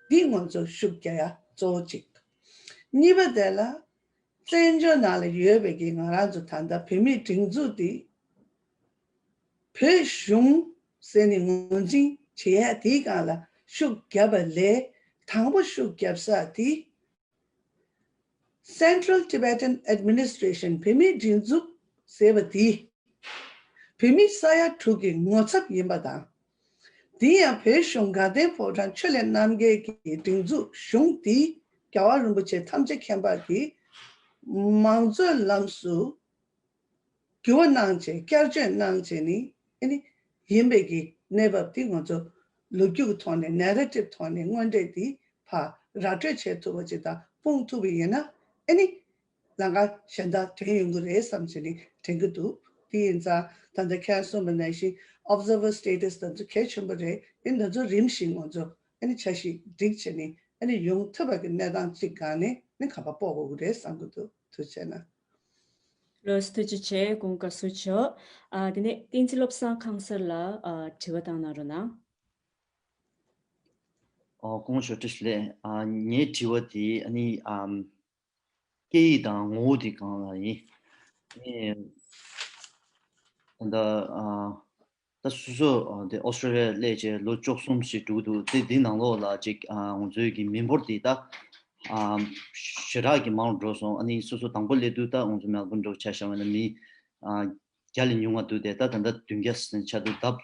འདི་ང་ཚོ་ཤུགས་རྒྱག་ཡ་གཙོ་བོ་གཅིག། གཉིས་པ་དེ་ལ་བཙན་བྱོལ་ནང་ལ་ཡོད་པའི་གི་ང་རང་ཚོ་ད་ལྟ་བོད་མིའི་སྒྲིག་འཛུགས་འདི་བོད་གཞུང་ཟེར་ནས་ངོས་འཛིན་བྱེད་ཡ་དེའི་སྒང་ལ་ཤུགས་རྒྱབ་པ་ལས་དང་པོ་ཤུགས་རྒྱབ་ས་དེ་Central Tibetan Administration བོད་མིའི་སྒྲིག་འཛུགས་ཟེར་བ་དེ་བོད་མི་ས་ཡ་དྲུག་གི་ངོ་ཚབ་ཡིན་པ་དང་། དེ་ཡང་བོད་གཞུང་དགའ་ལྡན་ཕོ་བྲང་ཆོས་གླིང་རྣམ་རྒྱལ་གྱི་སྒྲིག་འཛུགས་གཞུང་དེ་རྒྱལ་བ་རིན་པོ་ཆེ་ཐམས་ཅད་མཁྱེན་པ་གིས་མང་གཙོའི་ལམ་སུ་འགྱུར་བ་གནང་བྱས་བསྐྱར་བཅོས་གནང་བྱས་ནི་ཨ་ནི་ཡིན་པའི་གི་གནས་བབ་དེ་ང་ཚོ་ལོ་རྒྱུས་ཀྱི་ཐོག་ནས་ནེ་རེ་ཊིབ་ཐོག་ནས་དངོས་འབྲེལ་དེ་ཕར་ར་སྤྲོད་བྱེད་ཐུབ་པ་ཅིག་དང་སྤུངས་ཐུབ་པ་ཡིན་ན་ཨ་ནི་ལམ་ཁ་གཞན་དག་དྲན་ཡོང་གི་རེད་བསམ་བྱས་ནས་དྲན་གྱི་འདུག། དེ་ཡིན་ཙང་ད་ལྟ་ཁྱེད་རང་གསུངས་པ་ནང་བཞིན་Observer Status དེ་ཚོ་གལ་ཆེན་པོ་རེད། ཨ་ནི་དེ་ཚོ་རིམ་བཞིན་ང་ཚོ་ཨ་ནི་འཆར་གཞི་སྒྲིག་བྱས་ནས་ཨ་ནི་ཡོང་ཐུབ་པ་གི་གནས་སྟངས་གཅིག་སྒང་ནས་ཨ་ནི་ག་པར་སྤོ་དགོས་ཀྱི་རེད་བསམ་གྱི་འདུག། ཐུགས་རྗེ་ཆེ་གནང་། ལགས་སོ་ཐུགས་རྗེ་ཆེ། སྐུ་ངོ་བཀའ་ཟུར་མཆོག། ཨ་དེ་ནས་བསྟན་འཛིན་བློ་བཟང་ཁང་གསར་ལགས་ཨ་དྲི་བ་བཏང་གནང་རོགས་གནང་། ཨོ་སྐུ་ངོ་ཞོ་ཀྲིས་ལགས། ཨ་ངའི་དྲི་བ་དེ་ཨ་ནི་ཨམ་སྐད་ཡིག་དང་ངོ་བོ་དེ་གང་ལ་ཡིན། ཨ་ནི་ད་ལྟ་ཨ་ད་སོ་སོ་ཨ་དེ་ཨོ་སི་ཀྲོ་ལི་ཡ་སླེབས་བྱས་ལོ་བཅུ་གསུམ་ཞིག་འགྲོ་གི་འདུག། དེ་དེའི་ནང་ལོགས་ལ་ཅིག་ཨ་ང་ཚོའི་གི་མི་འབོར་དེ་ད་ཨ་ཞེ་དྲག་གི་མང་རུ་འགྲོ་སོང་། ཨ་ནི་སོ་སོ་དང་པོ་སླེབས་དུས་ད་ང་ཚོ་མེལ་བྷོན་འགྲོ་ཆ་བཞག་པ་ན་མི་ཨ་བརྒྱ་ལས་ཉུང་བ་འདུག་སྟེ། ད་ད་ལྟ་བདུན་བརྒྱ་ཟིན་ཆགས་འདུག། ལྡབ་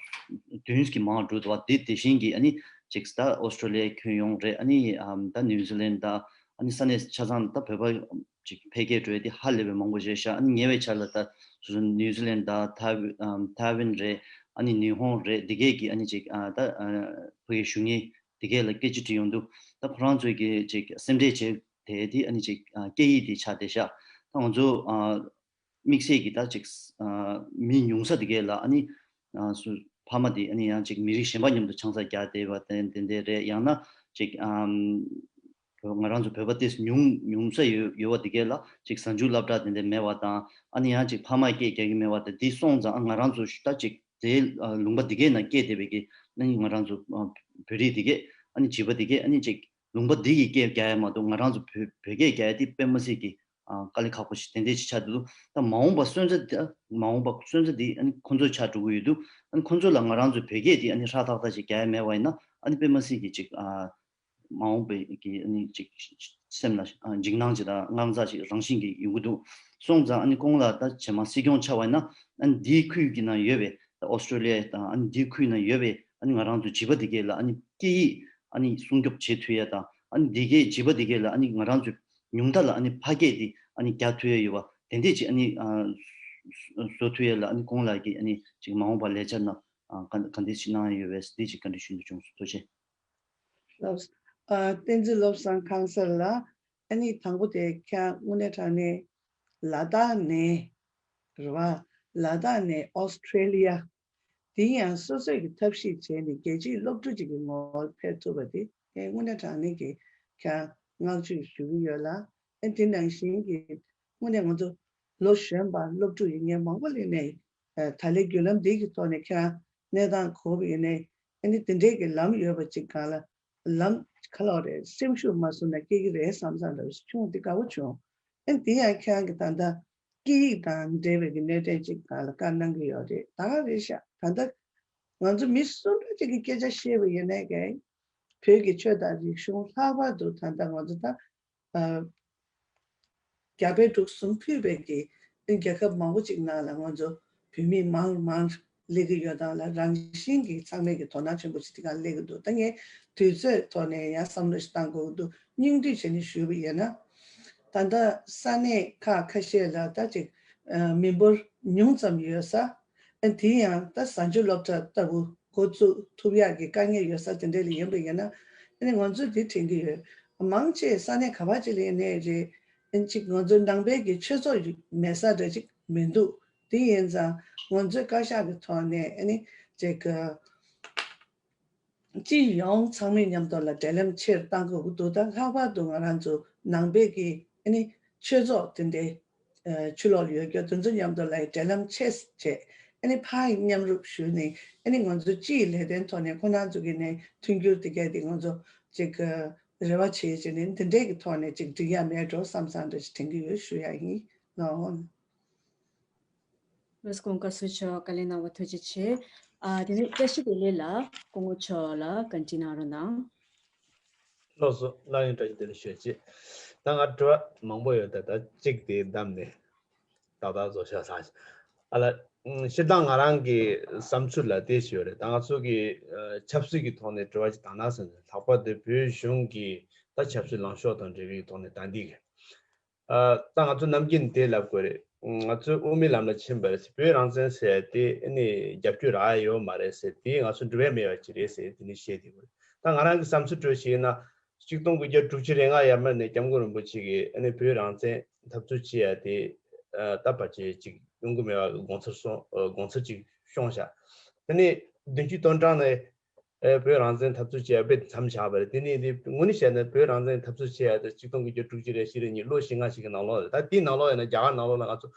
བདུན་གྱི་མང་འགྲོ་འདུག་བ། དེ་དེ་བཞིན་གྱི་ཨ་ནི་ཅིག་ད་ཨོ་སི་ཀྲོ་ལི་ཡའི་ཁྱོན་ཡོངས་རེད། ཨ་ནི་ཨམ་ད་ནིའུ་ཛི་ལན་ད་ཨ་ནི་ས་གནས་ཆ་ཚང་ད་བོད་པ་ཅིག་འཕེལ་རྒྱས་འགྲོ་ཡ་དེ་ཧ་ལས་པའི་མང་པོ་རེད་ཤག། ཨ་ནི་ཉེ་བའི་ཆར་ལ་ད་སོ་སོ་ནིའུ་ཛི་ལན་ད་ཐའེ་ཨམ་ཐའེ་ཝན་རེད། ཨ་ནི་ཉི་ཧོང་རེད། འདི་གས་ཀྱི་ཨ་ནི་ཅིག་ཨ་ད་ཨ་ཕ་གི་གཞོན་སྐྱེས་འདི་གས་ལ་སྐད་ཆ་དྲིས་ཡོང་དུས། ད་ཁོ་རང་ཚོས་ཀྱི་ཅིག་སེམས་ཁྲལ་བྱས་དེ་དེ་ཨ་ནི་ཅིག་ཨ་སྐད་ཡིག་དེ་ཆགས་བསྡད་ཤག་ད་ང་ཚོ་ཨ་དམིགས་བསལ་གྱི་ད་ཅིག་ཨ་མི་ཉུང་ས་དེ་གས་ལ་ཨ་ནི་ཨ་སུ་ཕ་མ་དེ་ཨ་ནི་ཡང་ཅིག་མི་རིགས་གཞན་པ་མཉམ་དུ་ཆང་ས་རྒྱག་བསྡད་པ་དེ་དེ་འདྲ་རེད། ཡང་ན་ཅིག་ཨམ་ང་རང་ཚོ་བོད་པ་ཏོག་ཙམ་ཉུང་ཉུང་ས་ཡོད་ཡོད་པ་དེ་གས་ལ་ཅིག་གཟའ་མཇུག་སློབ་གྲྭ་དེ་འདྲ་མེད་པ་དང་། ཨ་ནི་ཡང་ཅིག་ཕ་མ་སྐད་རྒྱག་གི་མེད་པ་དང་། དེ་སོང་ཙང་ཨ་ང་རང་ཚོ་ད་ཅིག་དེ་ཨ་ལུང་པ་དེ་གས་ནང་སྐྱེས་བསྡད་པའི་གི་ཨ་ནི་ང་རང་ཚོ་ཨ་བོད་རིགས་དེ་གས་ཨ་ནི་བྱིས་པ་དེ་གས་ཨ་ནི་ཅིག་ལུང་པ་འདི་གི་སྐད་རྒྱག་ཡ་མ་གཏོགས་ང་རང་ཚོ་བོད་བོད་སྐད་རྒྱག་ཡ་དེ་དཔེ་མི་སྲིད་ཀྱི་ཨ་དཀའ་ལས་ཁག་པོ་ཞིག་དེ་འདྲས་ཞིག་ཆགས་འདུག་ད་མ་འོངས་པ་སོན་རྩ་དེ་མ་འོངས་པ་སོན་རྩ་དེ་ཨ་ནི་ཁོང་ཚོ་ཆགས་འགྲོ་གི་ཡོད་འདུག་ཨ་ནི་ཁོང་ཚོ་ལ་ང་རང་ཚོ་བོད་སྐད་དེ་ཨ་ནི་ཧྲག་ཐག་ཐག་ཞིག་རྒྱག་ཡ་མེད་པ་ཡིན་ན། ཨ་ནི་དཔེ་མི་སྲིད་ཀྱི་ཅིག་ཨ་མ་འོངས་པའི་གི་ཨ་ནི་ཅིག་སེམས་ལ་ཨ་འཇིགས་སྣང་ཅིག་དང་དངངས་འཚབ་ཅིག་རང་བཞིན་གྱིས་ཡོང་གི་འདུག་སོང་ཙང་ཨ་ནི་ཁོང་ལ་ད་རྗེས་མ་སྲིད་སྐྱོང་ཆགས་པ་ཡིན་ན། ཨ་ནི་འདིའི་ཁུལ་གྱི་ནང་ཡོད་པའི་ད་ཨོ་སི་ཀྲོ་ལི་ཡ་དང་ཨ་ནི་འདིའི་ཁུལ་ནང་ཡོད་པའི་ཨ་ནི་ང་རང་ཚོ་བྱིས་པ་དེ་གས་ལ་ཨ་ནི་སྐད་ཡིག་ཨ་ནི་སྲུང་སྐྱོབ་བྱེད་ཐུབ་ཡ་དང་། ཨ་ནི་འདི་གས་བྱིས་པ་དེ་གས་ལ་ཨ་ནི་ང་རང་ཚོ་ཉུང་མཐའ་ལ་ཨ་ནི་ཕ་སྐད་དེ་ཨ་ནི་རྒྱག་ཐུབ་ཡ་ཡོད་པ་དེ་འདྲས་ཅིག་ཨ་ནི་ཨ་བཟོ་ཐུབ་ཡ་ལ་ཨ་ནི་ཁོང་ལ་གི་ཨ་ནི་ཅིག་མ་འོངས་པ་ལས་འཆར་ནང་ཨ་ག་ག་འདྲས་ཅིག་གནང་ཡ་ཡོད་པས་འདི་ཅིག་བཀའ་འདྲི་ཞུ་འདོད་བྱུང་སོང་། ཐུགས་རྗེ་ཆེ། ལགས། ཨ་བསྟན་འཛིན་བློ་བཟང་ཁང་གསར་ལགས། ཨ་ནི་དང་པོ་དེ་ཁྱེད་དངོས་གནས་དྲང་གནས་ལ་དྭགས་ནས་རེད་བ། ལ་དྭགས་ནས་ཨོ་སི་ཀྲོ་ལི་ཡ། དེ་ཡང་སོ་སོས་ཀྱི་ཐབས་ཤེས་བྱས་ནས་རྒྱལ་སྤྱིའི་སློབ་ཕྲུག་ཅིག་གི་ངོ་བོར་ཕེབས་ཐུབ་པ་དེ་ངས་དངོས་གནས་དྲང་གནས་ཀྱི་ཁྱེད་བསྔགས་བརྗོད་ཞུ་གི་ཡོད་ལ། ཨ་དེ་ནང་བཞིན་གྱི་དངོས་གནས་ང་ཚོ་ལོ་གཞོན་པ་སློབ་ཕྲུག་ཡིན་མཁན་མང་པོ་ལ་ནས་ད་ལས་བརྒྱུད་ལམ་འདི་གི་ཐོག་ནས་ཁྱེད་གནས་སྟངས་གོ་བ་ཡིན་ནའི། ཨ་ནི་དེ་འདྲའི་གི་ལམ་ཡོད་པ་ཅིག་སྒང་ལ་ལམ་ག་ལ་བ་རེད། སེམས་ཤུགས་མ་བཟུང་ན་སྐྱེ་གི་རེད་བསམ་བསམ་འདྲ་བ་ཞིག་བྱུང་། དེ་དགའ་བོ་བྱུང་། ཨ་ནི་དེ་ཡང་ཁྱེད་རང་གི་ད་ལྟ་སྐད་ཡིག་དང་འབྲེལ་བའི་གི་གནད་དོན་ཅིག་སྒང་ལ་བཀའ་གནང་གི་ཡོད་རེད། ད་ག་རེད་ཤག་ད་ལྟ་ང་ཚོ་མི་སུ་འདྲ་ཅིག་གི་སྐད་ཆ་བཤད་པ་ཡིན་ནའི་གི་བོད་ཀྱི་ཆོས་དང་རིག་གཞུང་ལྷག་པར་དུ་ད་ལྟ་ང་ཚོ་ད་ཨ་རྒྱ་བལ་འབྲུག་གསུམ་ཕུད་པའི་གི་རྒྱལ་ཁབ་མང་པོ་ཅིག་ནང་ལ་ང་ཚོ་བོད་མི་མང་མང་སླེབས་ཀྱི་ཡོད་སྟངས་ལ་རང་བཞིན་གྱིས་ཚང་མས་ཀྱི་དོ་སྣང་ཆེན་པོ་ཞིག་དེ་ག་སླེབས་ཀྱི་འདུག་ད་ངས་དུས་ཚོད་ཐོག་ནས་ཡང་བསམ་བློ་ཞིག་བཏང་དགོས་ཀྱི་འདུག་སྙིང་བསྡུས་བྱས་ནས་ཞུས་པ་ཡིན་ན། ད་ལྟ་ས་གནས་ཁག་ཁ་ཤས་ལ་ད་ཅིག་ཨ་མི་འབོར་ཉུང་ཙམ་ཡོད་ས། ཨ་དེ་ཡང་ད་གཟའ་མཇུག་སློབ་གྲྭ་ལྟ་བུ་འགོ་བཙུགས་ཐུབ་ཡག་གི་དཀའ་ངལ་ཡོད་ས་དེ་འདྲ་ལ་ཡིན་པ་ཡིན་ན། ཨ་ནི་ང་ཚོས་དེ་དྲན་གྱི་ཡོད། མང་ཆེ་ས་གནས་ག་པ་ཅིག་ལ་ཡིན་ནའི་རེད། ཨ་ནི་ཅིག་ང་ཚོ་ནང་པའི་གི་ཆོས་ཚོགས་མེད་ས་འདྲ་ཅིག་མི་འདུག་དེ་ཡིན་ཙང་ང་ཚོས་བཀའ་ཤག་གི་ཐོག་ནས་ཨ་ནི་ཅིག་སྤྱི་ཡོངས་ཚང་མའི་མཉམ་དུ་ལ་འབྲེལ་ལམ་ཆེར་གཏང་དགོས་ཀྱི་འདུག་ད་ལྷག་པར་དུ་ང་རང་ཚོ་ནང་པའི་གི་ཨ་ནི་ཆོས་ཚོགས་དེ་འདྲའི་ཨ་ཕྱི་ལོགས་ལ་ཡོད་རྒྱུ་དེ་ཚོ་མཉམ་དུ་ལ་འབྲེལ་ལམ་ཆེ་བྱས། ཨ་ནི་ཕར་མཉམ་རུབ་ཞུས་ནས་ཨ་ནི་ང་ཚོ་སྤྱིའི་ལས་དོན་ཐོག་ནས་ཁོ་རང་ཚོ་གི་ནས་མཐུན་འགྱུར་དེ་གས་དེ་ང་ཚོ་ཅིག་རེ་བ་བྱེད་བྱས་ནས་འདི་འདྲའི་གི་ཐོག་ནས་ཅིག་འགྲིག་ཡ་མེད་འགྲོ་བསམ་བསམ་འདྲ་ཞིག་དྲན་གྱི་ཡོད་ཞུ་ཡ་ཡིན་ལགས། ལགས་སོ། ཀུན་དགའ་བསུ་མཆོག་བཀའ་ལན་གནང་བ་ཐུགས་རྗེ་ཆེ། ཨ་དེ་ནས་བཀྲ་ཤིས་བདེ་ལེགས་ལགས། སྐུ་ངོ་མཆོག་ལ་བཀའ་འདྲི་གནང་རོགས་གནང་། ལགས་སོ། སླར་ཡང་བཀྲ་ཤིས་བདེ་ལེགས་ཞུ་ཡ་བྱེད། ད་ང་དྲི་བ་མང་པོ་ཡོད། ད་ད་གཅིག་དེ་བདམས་ནས་ཏག་ཏག་བཟོ་ཤག་ས། ཨ་ལ་ཨ་སྤྱིར་བཏང་ང་རང་གི་བསམ་ཚུལ་ལ་དེ་ཞིག་ཡོད་རེད། ད་ང་ཚོ་གི་ཨ་ཆབ་སྲིད་ཀྱི་ཐོག་ནས་དྲི་བ་ཅིག་བཏང་ན་ཟེར་ན། ལྷག་པར་དུ་བོད་གཞུང་གི་ད་ཆབ་སྲིད་ལངས་ཕྱོགས་དང་འབྲེལ་བའི་ཐོག་ནས་ད་འདི་གི་ཨ་ད་ང་ཚོ་ནམ་རྒྱུན་དེ་ལབ་དགོས་རེད། ང་ཚོ་དབུ་མའི་ལམ་ལ་ཕྱིན་པ་རེད་ཟེར། བོད་རང་བཙན་ཟེར་ཡ་དེ་ཨ་ནི་རྒྱབ་སྐྱོར་རག་ཡ་ཡོད་མ་རེད་ཟེར། དེ་ང་ཚོ་འགྲོ་ཡ་མེད་པ་ཅིག་རེད་ཟེར། དེ་ནི་བཤད་དེ་དགོས་རེད། ད་ང་རང་གི་བསམ་ཚུལ་སྤྲོད་བཤད་ན། ཆིག་སྟོང་དགུ་བརྒྱ་དྲུག་ཅུ་རེ་ལྔ་ཡར་མར་ནས་སྐྱབས་མགོན་རིན་པོ་ཆེ་གིས་ཨ་ནི་བོད་རང་བཙན་འཐབ་རྩོད་བྱེད་ཡ་དེ་ཨ་ད་བར་ཅིག་ཡོང་གི་མེད་པ་གི་དགོངས་ཚུལ་སོང་། ཨ་དགོངས་ཚུལ་ཅིག་བྱུང་ཤག་དེ་ནས་བདུན་ཅུ་དོན་གྲངས་ནས། ཨེ་བོད་རང་བཙན་འཐབ་རྩོད་བྱེད་ཡ་དཔེ་མཚམས་བཞག་པ་རེད། དེ་ནི་དེ་དངོས་གནས་བཤད་ན་བོད་རང་བཙན་འཐབ་རྩོད་བྱེད་ཡ་དེ་ཆིག་སྟོང་དགུ་བརྒྱ་དྲུག་ཅུ་རེ་བཞི་རེ་གཉིས་ལོ་བཞི་ལྔ་ཞིག་གི་ནང་ལོགས་རེད། ད་དེའི་ནང་ལོགས་ཡིན་ན་རྒྱ་གར་ནང་ལོགས་ལ་ང་ཚོ་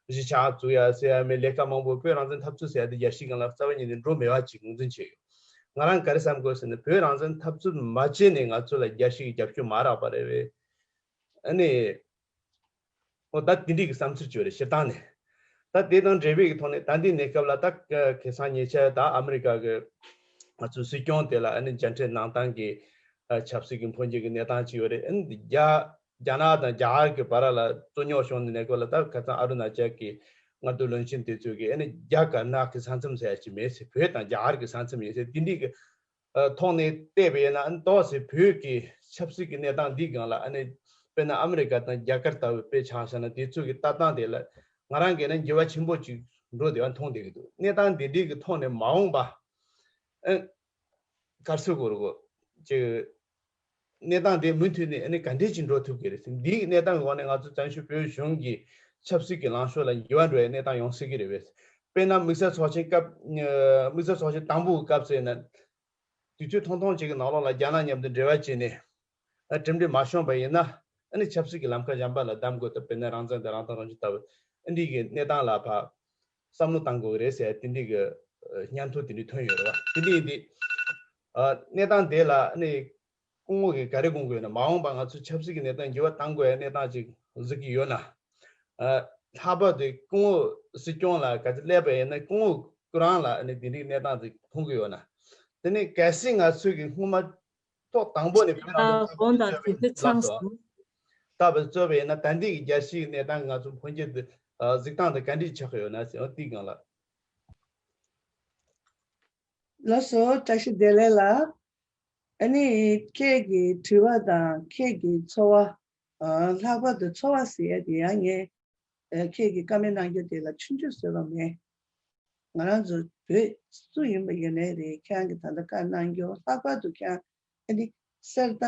གཞིས་ཆགས་བཙུགས་ཡ་ཟེར་ཡ་མེད། ལས་ཀ་མང་པོ། བོད་རང་བཙན་འཐབ་རྩོད་ཟེར་ཡ་དེ་རྒྱལ་སྤྱིའི་སྒང་ལ་རྩ་བ་ཉིད་ནས་འགྲོ་མེད་པ་ཅིག་ངོས་འཛིན་བྱས་ཡོད། ང་རང་ག་རེ་བསམ་དགོས་ཟེར་ན། བོད་རང་བཙན་འཐབ་རྩོད་མ་བྱས་ནས་ང་ཚོ་ལ་རྒྱལ་སྤྱི་གི་རྒྱབ་སྐྱོར་མ་རག་པ་རེད་པས། ཨ་ནི། ཨོ་ད་དེ་འདྲའི་གི་བསམ་ཚུལ་ཅིག་ཡོད་རེད། སྤྱིར་བཏང་ནས། ད་དེ་དང་འབྲེལ་བའི་གི་ཐོག་ནས་ད་འདི་གནས་སྐབས་ལ་ད་ཁ་སང་ཉེ་ཆར་ད་ཨ་མི་རི་ཀ་གི་ང་ཚོའི་སྲིད་སྐྱོང་དེ་ལ་ཨ་ནི་མཇལ་འཕྲད་གནང་སྟངས་ཀྱི་ཨ་ཆབ་སྲིད་ཀྱི་འཕོ་འགྱུར་གྱི་གནས་སྟངས་ཅིག་ཡོད་རེད། ཨ་ནི་རྒྱ་རྒྱ་ནག་དང་རྒྱ་གར་གྱི་བར་ལ་རྩོད་རྙོག་བྱུང་ནས་གནས་སྐབས་ལ། ད་ཁ་སང་ཨ་རུ་ན་ཅལ་གྱི་མངའ་བདག་བློན་ཆེན་དེ་ཚོས་ཀྱི་ཨ་ནི་རྒྱ་དཀར་ནག་གི་ས་མཚམས་ཟེར་ཡ་ཅིག་མེད་ཟེར། བོད་དང་རྒྱ་གར་གྱི་ས་མཚམས་ཡིན་ཟེར། དེ་འདྲའི་གི་ཨ་ཐོག་ནས་བལྟས་པ་ཡིན་ན། ཨ་ནི་ཏོག་ཙམ་བོད་ཀྱི་ཆབ་སྲིད་ཀྱི་གནས་སྟངས་འདིའི་སྒང་ལ། ཨ་ནི་དཔེར་ན་ཨ་མི་རི་ཀ་དང་རྒྱ་གར་ལྟ་བུ་དཔེ་ཆ་བཞག་ན། དེ་ཚོ་གི་ལྟ་སྟངས་དེ་ལ་ང་རང་གིས་ན་འགྱུར་བ་ཆེན་པོ་ཅིག་ འགྲོ་བདེ་བ་མཐོང་བསྡད་ཀྱི་འདུག་གནས་སྟངས་འདི་འདྲའི་གི་ཐོག་ནས་མ་འོངས་པ་ཨ་ག་རེ་ཟེར་དགོས་རེད་གོ། ཅིག་གནས་སྟངས་དེ་མུ་མཐུད་ནས་ཨ་ནི་ག་འདྲས་ཅིག་འགྲོ་ཐུབ་ཀྱི་རེད་ཟེར། འདིའི་གནས་སྟངས་ཀྱི་འོག་ནས་ང་ཚོ་བཙན་བྱོལ་བོད་གཞུང་གི་ཆབ་སྲིད་ཀྱི་ལངས་ཕྱོགས་ལ་འགྱུར་བ་འགྲོ་བའི་གནས་སྟངས་ཡོང་སྲིད་ཀྱི་རེད་པས། དཔེར་ན་དམིགས་བསལ་ཚོགས་ཆེན་སྐབས་དམིགས་བསལ་ཚོགས་ཆེན་དང་པོའི་སྐབས་ཟེར་ན། དུས་ཚོད་ཐུང་ཐུང་ཅིག་གི་ནང་ལོགས་ལ་རྒྱ་ནག་མཉམ་དུ་འབྲེལ་བ་བྱས་ནས་ཨ་གྲུབ་འབྲས་མ་བྱུང་བ་ཡིན་ན། ཨ་ནི་ཆབ་སྲིད་ཀྱི་ལམ་ཁ་གཞན་པ་ལ་བདམས་དགོས་སྟབས། དཔེར་ན་རང་བཙན་དང་རང་ཐག་རང་གཅོད་ལྟ་བུ་ཨ་འདི་གི་གནས་སྟངས་ལ་ཕར་བསམ་བློ་བཏང་དགོས་ཀྱི་རེད་ཟེར་དེ་འདྲའི་གི་ཨ་སྙན་ཐོ་དེ་འདྲ་ཐོན་ཡོད་རེད་བ། དེ་འདྲ་ཡིན་དུས་ཨ་གནས་སྟངས་དེ་ལ་ཨ་ནི་སྐུ་ངོ་གིས་ག་རེ་དགོངས་ཀྱི་ཡོད་ན། མ་འོངས་པ་ང་ཚོ་ཆབ་སྲིད་ཀྱི་གནས་སྟངས་འགྱུར་བ་གཏང་དགོས་ཡ་གནས་སྟངས་ཅིག་གཟིགས་ཀྱི་ཡོད་ན། ཨ་ལྷག་པར་དུ་སྐུ་ངོ་སྲིད་སྐྱོང་ལ་ག་ཚོད་སླེབས་པ་ཡིན་ན་སྐུ་ངོ་ཁོ་རང་ལ་ཨ་ནི་དེ་འདྲའི་གནས་སྟངས་ཅིག་མཐོང་གི་ཡོད་ན། དེ་ནས་གལ་སྲིད་ང་ཚོས་ཀྱི་སྔོན་མ་ཐོག་དང་པོ་ནས་བོད་རང་བཙན་ཨ་དགོངས་དག་དེ་ཚོད་ཚང་སོང་། ལྟ་བུ་རྩོད་པ་ཡིན་ན་ད་ལྟའི་གི་རྒྱལ་སྤྱིའི་གནས་སྟངས་ང་ཚོ་འཕོ་འགྱུར་འདི་ཨ་གཟིགས་སྟངས་དེ་ག་འདྲས་ཆགས་ཀྱི་ཡོད་ན་ཟེར་བ་དེའི་སྒང་ལ། ལགས་སོ། བཀྲ་ཤིས་བདེ་ལེགས་ལགས། ཨ་ནི་ཁྱེད་ཀྱི་དྲི་བ་དང་ཁྱེད་ཀྱི་ཚོར་བ། ཨ་ལྷག་པར་དུ་ཚོར་བ་ཟེར་ཡ་དེ་ཡང་ངས་ཨ་ཁྱེད་ཀྱིས་བཀའ་མོལ་གནང་རྒྱུ་དེ་ལ་ཆུང་ཆུང་བཟོས་པ་མེད། ང་རང་ཚོ་བོད་སུ་ཡིན་པ་ཡིན་ནའི་རེད། ཁྱེད་རང་གིས་ད་ལྟ་བཀའ་གནང་རྒྱུ། ལྷག་པར་དུ་ཁྱེད་རང་ཨ་ནི་གསེར་རྟ་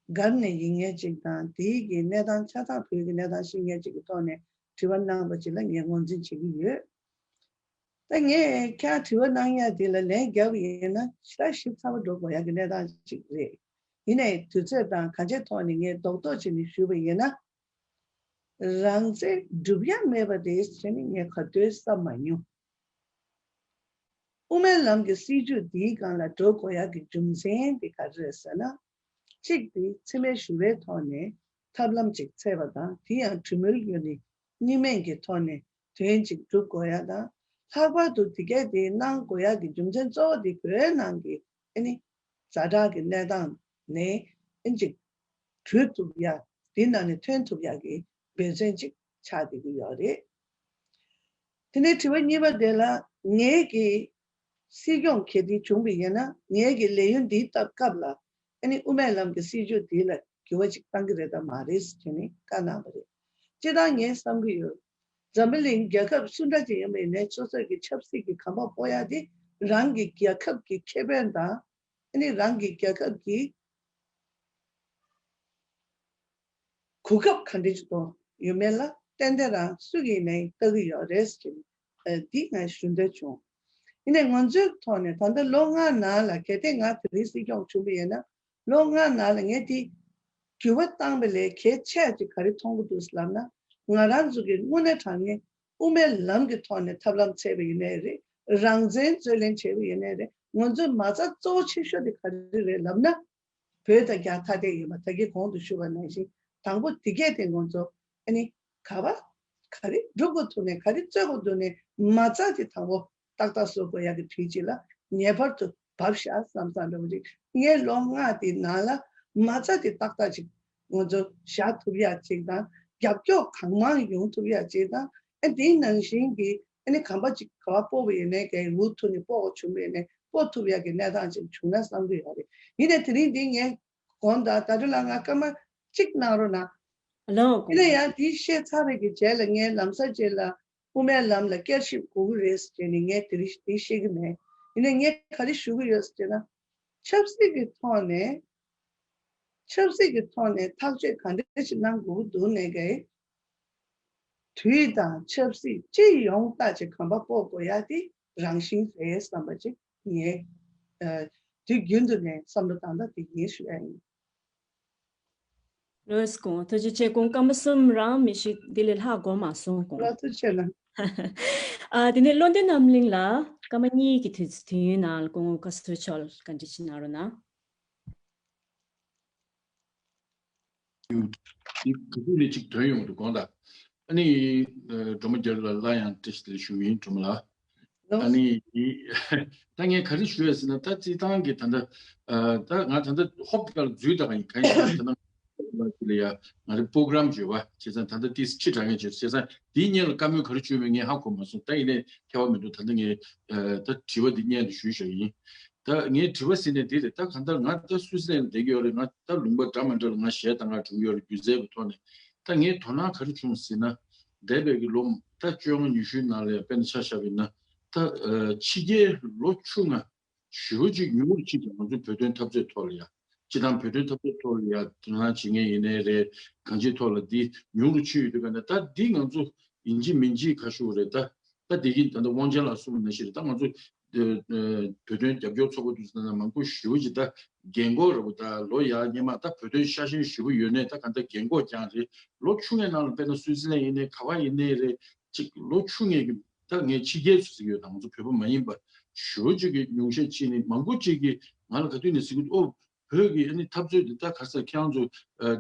སྒར་ནས་ཡིན་མཁན་ཅིག་དང་། དེའི་གི་གནས་སྟངས་ཆ་ཚང་བོད་ཀྱི་གནས་སྟངས་ཤེས་མཁན་ཅིག་གི་ཐོག་ནས་དྲི་བ་གནང་བ་ཅིག་ལ་ངས་ངོས་འཛིན་བྱེད་ཀྱི་ཡོད། ད་ངས་ཁྱེད་དྲི་བ་གནང་ཡ་དེ་ལ་ལན་བརྒྱབ་པ་ཡིན་ན་ཞེ་དྲག་ཞིབ་ཚགས་པོ་འགྲོ་དགོས་ཡ་གི་གནས་སྟངས་ཅིག་རེད། ཡིན་ནའི་དུས་ཚོད་དང་ག་འདྲའི་ཐོག་ནས་ངས་རྡོག་རྡོག་བྱས་ནས་ཞུས་པ་ཡིན་ན། རང་བཙན་སྒྲུབ་ཡ་མེད་པ་རེད་ཟེར་ནས་ངས་ག་དུས་བསམ་མ་མྱོང་། དབུ་མའི་ལམ་གྱི་སྲིད་བྱུས་འདིའི་སྒང་ལ་འགྲོ་དགོས་ཡ་གི་རྒྱུ་མཚན་དེ་ག་རེ་རེད་ཟེར་ན། གཅིག་དེ་འཚེ་མེད་ཞི་བའི་ཐོག་ནས་ཐབས་ལམ་ཅིག་འཚོལ་བ་དང་། དེ་ཡང་གྲོས་མོལ་བརྒྱུད་ནས་གཉིས་སྨན་གྱི་ཐོག་ནས་དོན་ཅིག་སྒྲུབ་དགོས་ཡ་དང་། ལྷག་པར་དུ་དེ་གས་དེ་གནང་དགོས་ཡ་གི་རྒྱུ་མཚན་གཙོ་བོ་དེ་བོད་ནང་གི་ཨ་ནི་ཛ་དྲག་གི་གནས་སྟངས་ནས་ཨ་ནི་ཅིག་གྲོལ་ཐུབ་ཡ། དེ་ནང་ནས་ཐོན་ཐུབ་ཡ་གི་འབད་བརྩོན་ཅིག་ཆགས་བསྡད་ཀྱི་ཡོད་རེད། དེ་ནས་དྲི་བ་གཉིས་པ་དེ་ལ། ངེད་ཀྱི་སྲིད་སྐྱོང་གལ་ཏེ་བྱུང་བ་ཡིན་ན་ངེད་ཀྱི་ལས་ཡུན་འདིའི་སྟབས་སྐབས་ལ་ཨ་ནི་དབུ་མའི་ལམ་གྱི་སྲིད་བྱུས་འདི་ལ་འགྱུར་བ་ཅིག་བཏང་གི་རེད་དམ་མ་རེད་ཟེར་ནས་བཀའ་གནང་བ་རེད། སྤྱིར་བཏང་ངས་བསམ་གྱི་ཡོད། འཛམ་བུ་གླིང་རྒྱལ་ཁབ་སུ་འདྲ་ཅིག་ཡིན་པ་ཡིན་ནའི་སོ་སོ་གི་ཆབ་སྲིད་ཀྱི་གོམ་པ་སྤོ་ཡ་དེ་རང་གི་རྒྱལ་ཁབ་ཀྱི་ཁེ་ཕན་དང་། ཨ་ནི་རང་གི་རྒྱལ་ཁབ་ཀྱི་གོ་སྐབས་ག་འདྲ་ཅིག་ཐོབ་ཡོད་མེད་ལ་ཏན་ཏན་རང་སུ་གིས་ནའི་ལྟ་གི་ཡོད་རེད་ཟེར་ནས་འདི་ང་ཞུ་འདོད་བྱུང་། ཡིན་ནའི་ང་ཚོའི་ཐོག་ནས་ད་ལྟ་ལོ་ལྔ་ནང་ལ། གལ་ཏེ་ང་དེ་རིང་སྲིད་སྐྱོང་བྱུང་བ་ཡིན་ན། ལོ་ལྔ་ནང་ལ་ངས་དེ་འགྱུར་བ་བཏང་བ་ལས་གལ་ཆེ་ཅིག་ག་རེ་མཐོང་གི་འདུག་ལབ་ན། ང་རང་ཚོ་གི་དངོས་གནས་དྲང་གནས་དབུ་མའི་ལམ་གྱི་ཐོག་ནས་ཐབས་ལམ་འཚོལ་བ་ཡིན་ནའི་རེད། རང་བཙན་རྩོད་ལེན་བྱས་པ་ཡིན་ནའི་རེད། ང་ཚོའི་མ་རྩ་གཙོ་བོ་ཆེ་ཤོས་དེ་ག་རེ་རེད་ལབ་ན། བོད་དང་རྒྱ་ཐ་དད་ཡིན་པ་ད་གིན་གོང་དུ་ཞུས་པ་ནང་བཞིན། དང་པོ་དེ་གས་དེ་ང་ཚོ་ཨ་ནི་ག་བ་ག་རེ་སྒྲུབ་དགོས་འདུག་ནས་ག་རེ་རྩོད་དགོས་འདུག་ནས་མ་རྩ་དེ་དང་པོ་ཏག་ཏག་བཟོ་དགོས་ཡག་གི་དུས་གཅིག་ལ་ངེས་པར་དུ་བབས་ཤག་བསམ་བསམ་འདྲ་བོ་ཅིག་ངས་ལོ་ལྔ་དེའི་ནང་ལ་མ་རྩ་དེ་ཏག་ཏག་ཅིག་ང་ཚོ་བཞག་ཐུབ་ཡག་ཅིག་དང་། རྒྱབ་སྐྱོར་གང་མང་ཡོང་ཐུབ་ཡག་ཅིག་དང་། ཨ་དེའི་ནང་བཞིན་གྱི་ཨ་ནི་གོམ་པ་ཅིག་ག་བ་སྤོ་བ་ཡིན་ནའི་གལ་འུ་ཐུག་ནས་སྤོ་དགོས་བྱུང་བ་ཡིན་ནའི་སྤོ་ཐུབ་ཡག་གི་གནས་སྟངས་ཅིག་བྱུང་ན་བསམ་གྱི་ཡོད་རེད། ཡིན་ནའི་དེ་རིང་འདི་ངས་དགོངས་དག་ད་དུང་ལ་ང་སྐར་མ་གཅིག་གནང་རོགས་གནང་། ལགས། དེ་ནས་ཡང་དེ་བཤད་ཚར་བའི་གི་རྗེས་ལ་ངས་ལམ་སང་རྗེས་ལ་དབུ་མའི་ལམ་ལ་བསྐྱར་ཞིབ་དགོས་ཀྱི་རེད་ཟེར་ནས་ངས་དེ་རིང་དེ་བཤད་ཀྱི་མེད། ཡིན་ནའི་ངས་ག་རེ་ཞུ་གི་ཡོད་ཟེར་ན། ཆབ་སྲིད་ཀྱི་ཐོག་ནས་ཆབ་སྲིད་ཀྱི་ཐོག་ནས་ཐག་གཅོད་ག་འདྲ་ཞིག་གནང་དགོས་ཀྱི་འདུག་ནས་གི་དུས་དང་ཆབ་སྲིད་སྤྱི་ཡོངས་ལྟ་ཅིག་གོམ་པ་སྤོ་དགོས་ཡ་དེ་རང་བཞིན་རེད་བསམ་པ་ཅིག་ངས་ཨ་དུས་རྒྱུན་དུ་ནས་བསམ་བློ་བཏང་སྟངས་དེ་ཡིན་ཞུ་ཡ་ཡིན། ལགས་སོ། ཐུགས་རྗེ་ཆེ། སྐུ་ངོ་སྐར་མ་གསུམ་རང་མི་ཞིག་འདི་ལས་ལྷག་འགོར་མ་སོང་། སྐུ་ངོ། ལགས་ཐུགས་རྗེ་ཆེ་གནང་། ཨ་དེ་ནས་བློ་ལྡན་རྣམ་གླིང་ལགས། སྐར་མ་གཉིས་ཀྱི་དུས་དུས་ཡུན་ནང་སྐུ་ངོ་བཀའ་ཟུར་མཆོག་བཀའ་འདྲི་ཅིག་གནང་རོགས་གནང་། དེ་ག་དུས་ནས་ཅིག་ཐོན་ཡོང་འདུག་དགོངས་དག་ཨ་ནི་ཨ་སྒྲོལ་མ་རྒྱལ་ལགས་ལ་ཡང་བཀྲ་ཤིས་བདེ་ལེགས་ཞུ་གི་ཡིན། སྒྲོལ་མ་ལགས། ཨ་ནི་ད་ངས་ག་རེ་ཞུ་ཡ་ཟེར་ན། ད་སྤྱིར་བཏང་གི་ད་ལྟ་ཨ་ད་ང་ད་ལྟ་ཧོབ་ཏེ་ལ་འཛུལ་ད་ག་ཡིན། ག་ཡིན་ཟེར་ན་ད་ལྟ་ལ་ཡ་ང་རའི་པོ་གྷ་རམ་བརྗོད་པ་བྱས་ཙང་ད་ལྟ་ཏིས་ཕྱི་དྲགས་ངེས་བྱས་བྱས་ཙང་དེའི་སྔོན་ལ་བཀའ་མོལ་ག་རེ་བྱུང་མེད་ངས་ཧ་གོ་མ་སོང་། ད་ཡིན་ནའི་ཁྱད་པར་མི་འདུག་ད་ལྟ་ངས་ཨ་ད་དྲི་བ་འདི་སྔོན་དུ་ཞུས་བཞག་ཡིན། ད་ངའི་དྲི་བ་ཟེར་ནས་འདི་རེད། ད་གང་ལྟར་ང་ད་སུད་སི་ལན་ལ་བསྡད་ཀྱི་ཡོད་རེད། ང་ད་ལུང་པ་འདྲ་མ་འདྲ་ལ་ང་གཞས་གཏང་ག་འགྲོ་གི་ཡོད་རེད། སྒྱུ་རྩལ་གྱི་ཐོག་ནས། ད་ངའི་དོ་སྣང་ག་རེ་བྱུང་ཟེར་ན། འདས་པའི་གི་ལོ་ད་བཅོ་ལྔ་ཉི་ཤུའི་ནང་ལ་ཡང་དཔེར་ན་ཆ་བཞག་པ་ཡིན་ན། ད་ཕྱི་རྒྱལ་ལོ་ཆུང་ང་ཞེ་པོ་ཅིག་ཉུང་རུ་ཕྱིན་ཀྱང་ང་ཚོའི་བོད་དོན་འཐབ་རྩོད་ཐོག་ལ་ཡ། སྤྱི་བཏང་བོད་དོན་འཐབ་རྩོད་ཐོག་ལ་ཡ་དོ་སྣང་བྱེད་མཁན་ཡིན་ནའི་རེད། གང་ཅིའི་ཐོག་ལ་འདི་ཉུང་རུ་ཕྱིན་ཡོད་དུས་ག་ནས་ད་འདི་ང་ཚོ་ཡིན་གཅིག་མིན་གཅིག་ཁ་ཤོར་རེད་ད། ད་འདི་གིན་ད་ལྟ་དབང་ཆེན་ལགས་གསུངས་པ་ནང་བཞིན་རེད། ད་ང་ཚོ་བོད་དོན་རྒྱབ་སྐྱོར་ཚོགས་པ་དུ་ཟེར་ན་མང་པོ་ཞེ་པོ་ཅིག་ད་རྒན་གོག་རེད་པ། ད་ལོ་ཡ་སྔོན་མ་ད་བོད་དོན་ཤ་ཞེན་ཞེ་པོ་ཡོད་ནའི་ད་ག་ད་རྒན་གོག་ཀྱང་རེད། ལོ་ཆུང་ངའི་ནང་ལ་དཔེར་ན་སུའི་ཙི་ལན་ཡིན་ནའི་ག་བ་ཡིན་ནའི་རེད། ཅིག་ལོ་ཆུང་ངའི་གི་ད་ངས་ཕྱི་རྒྱལ་ཚོ་ཟེར་གྱི་ཡོད། ད་ང་ཚོ་བོད་པ་མ་ཡིན་པ་ཞེ་པོ་ཅིག་གི་ཉུང་ཤས་ཅིག་ནི་མང་པོ་ཅིག་གིས་ང་ལ་ག་དུས་ནས་ཟེར་གྱི་འདུག་ཨོ། བོད་ཀྱི་ཨ་ནི་འཐབ་རྩོད་འདི་ད་ག་ས་ཁྱེད་རང་ཚོ་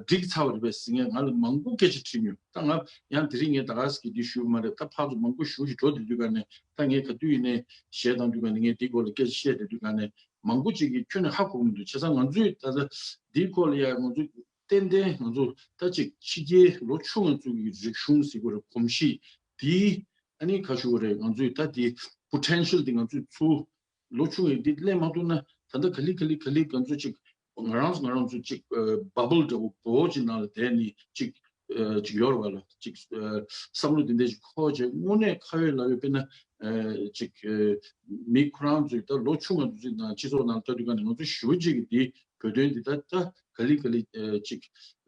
འགྲིག་ཚར་བ་རེད་པས་ཟེར་མཁན་ང་ལ་མང་པོ་སྐད་ཆ་དྲིས་མྱོང་། ད་ང་ཡང་དེ་རིང་ངས་ད་ག་ཟེ་གི་འདི་ཞུ་གི་མ་རེད། ད་ཕར་ཚུར་མང་པོ་ཞུ་ཞིག་འགྲོ་བསྡད་དུས་ག་ནས་ད་ངས་ག་དུས་ཡིན་ནའི་གཞས་བཏང་དུས་ག་ནས་ངས་འདི་སྐོར་ལ་སྐད་ཆ་བཤད་བསྡད་དུས་ག་ནས་མང་པོ་ཅིག་གིས་ཁྱོན་ནས་ཧ་གོ་གི་མི་འདུག་བྱས་ཙང་ང་ཚོས་ད་ལྟ་འདིའི་སྐོར་ལ་ཡང་ང་ཚོ་ཏན་ཏན་ང་ཚོ་ད་ཅིག་ཕྱི་རྒྱལ་ལོ་ཆུང་ང་ཚོ་གི་རིག་གཞུང་ཟེར་དགོས་རེད། གོམས་གཤིས་འདི་ཨ་ནི་ག་ཞུ་དགོས་རེད། ང་ཚོས་ད་འདི་པོ་ཊེན་ཤལ་འདི་ང་ཚོས་ཚུར་ལོ་ཆུང་ངའི་འདི་ལེན་མ་ཐུབ་ན་ད་ལྟ་ག་ལེ་ག་ལེ་ག་ལེ་ང་ཚོ་ཅིག་ང་རང་ཚོ་ང་རང་ཚོ་ཅིག་བ་བལ་འདྲ་བོ་བོ་ཅིག་ནང་ལ་བསྡད་ནས་ཅིག་ཅིག་ཡོད་རེད་བ་ལ། ཅིག་བསམ་བློ་འདི་འདྲ་ཅིག་འཁོར་བྱས་དངོས་གནས་ཁ་ཡོད་ལག་ཡོད་དཔེར་ན་ཅིག་མི་ཁོ་རང་ཚོའི་ད་ལོ་ཆུང་ང་ཚོ་ཚོའི་ནང་སྤྱི་ཚོགས་ནང་ལྟ་དུས་ག་ནས་ང་ཚོ་ཞེ་པོ་ཅིག་གི་འདི་བོད་དོན་འདི་ད་ད་ག་ལེ་ག་ལེ་ཅིག་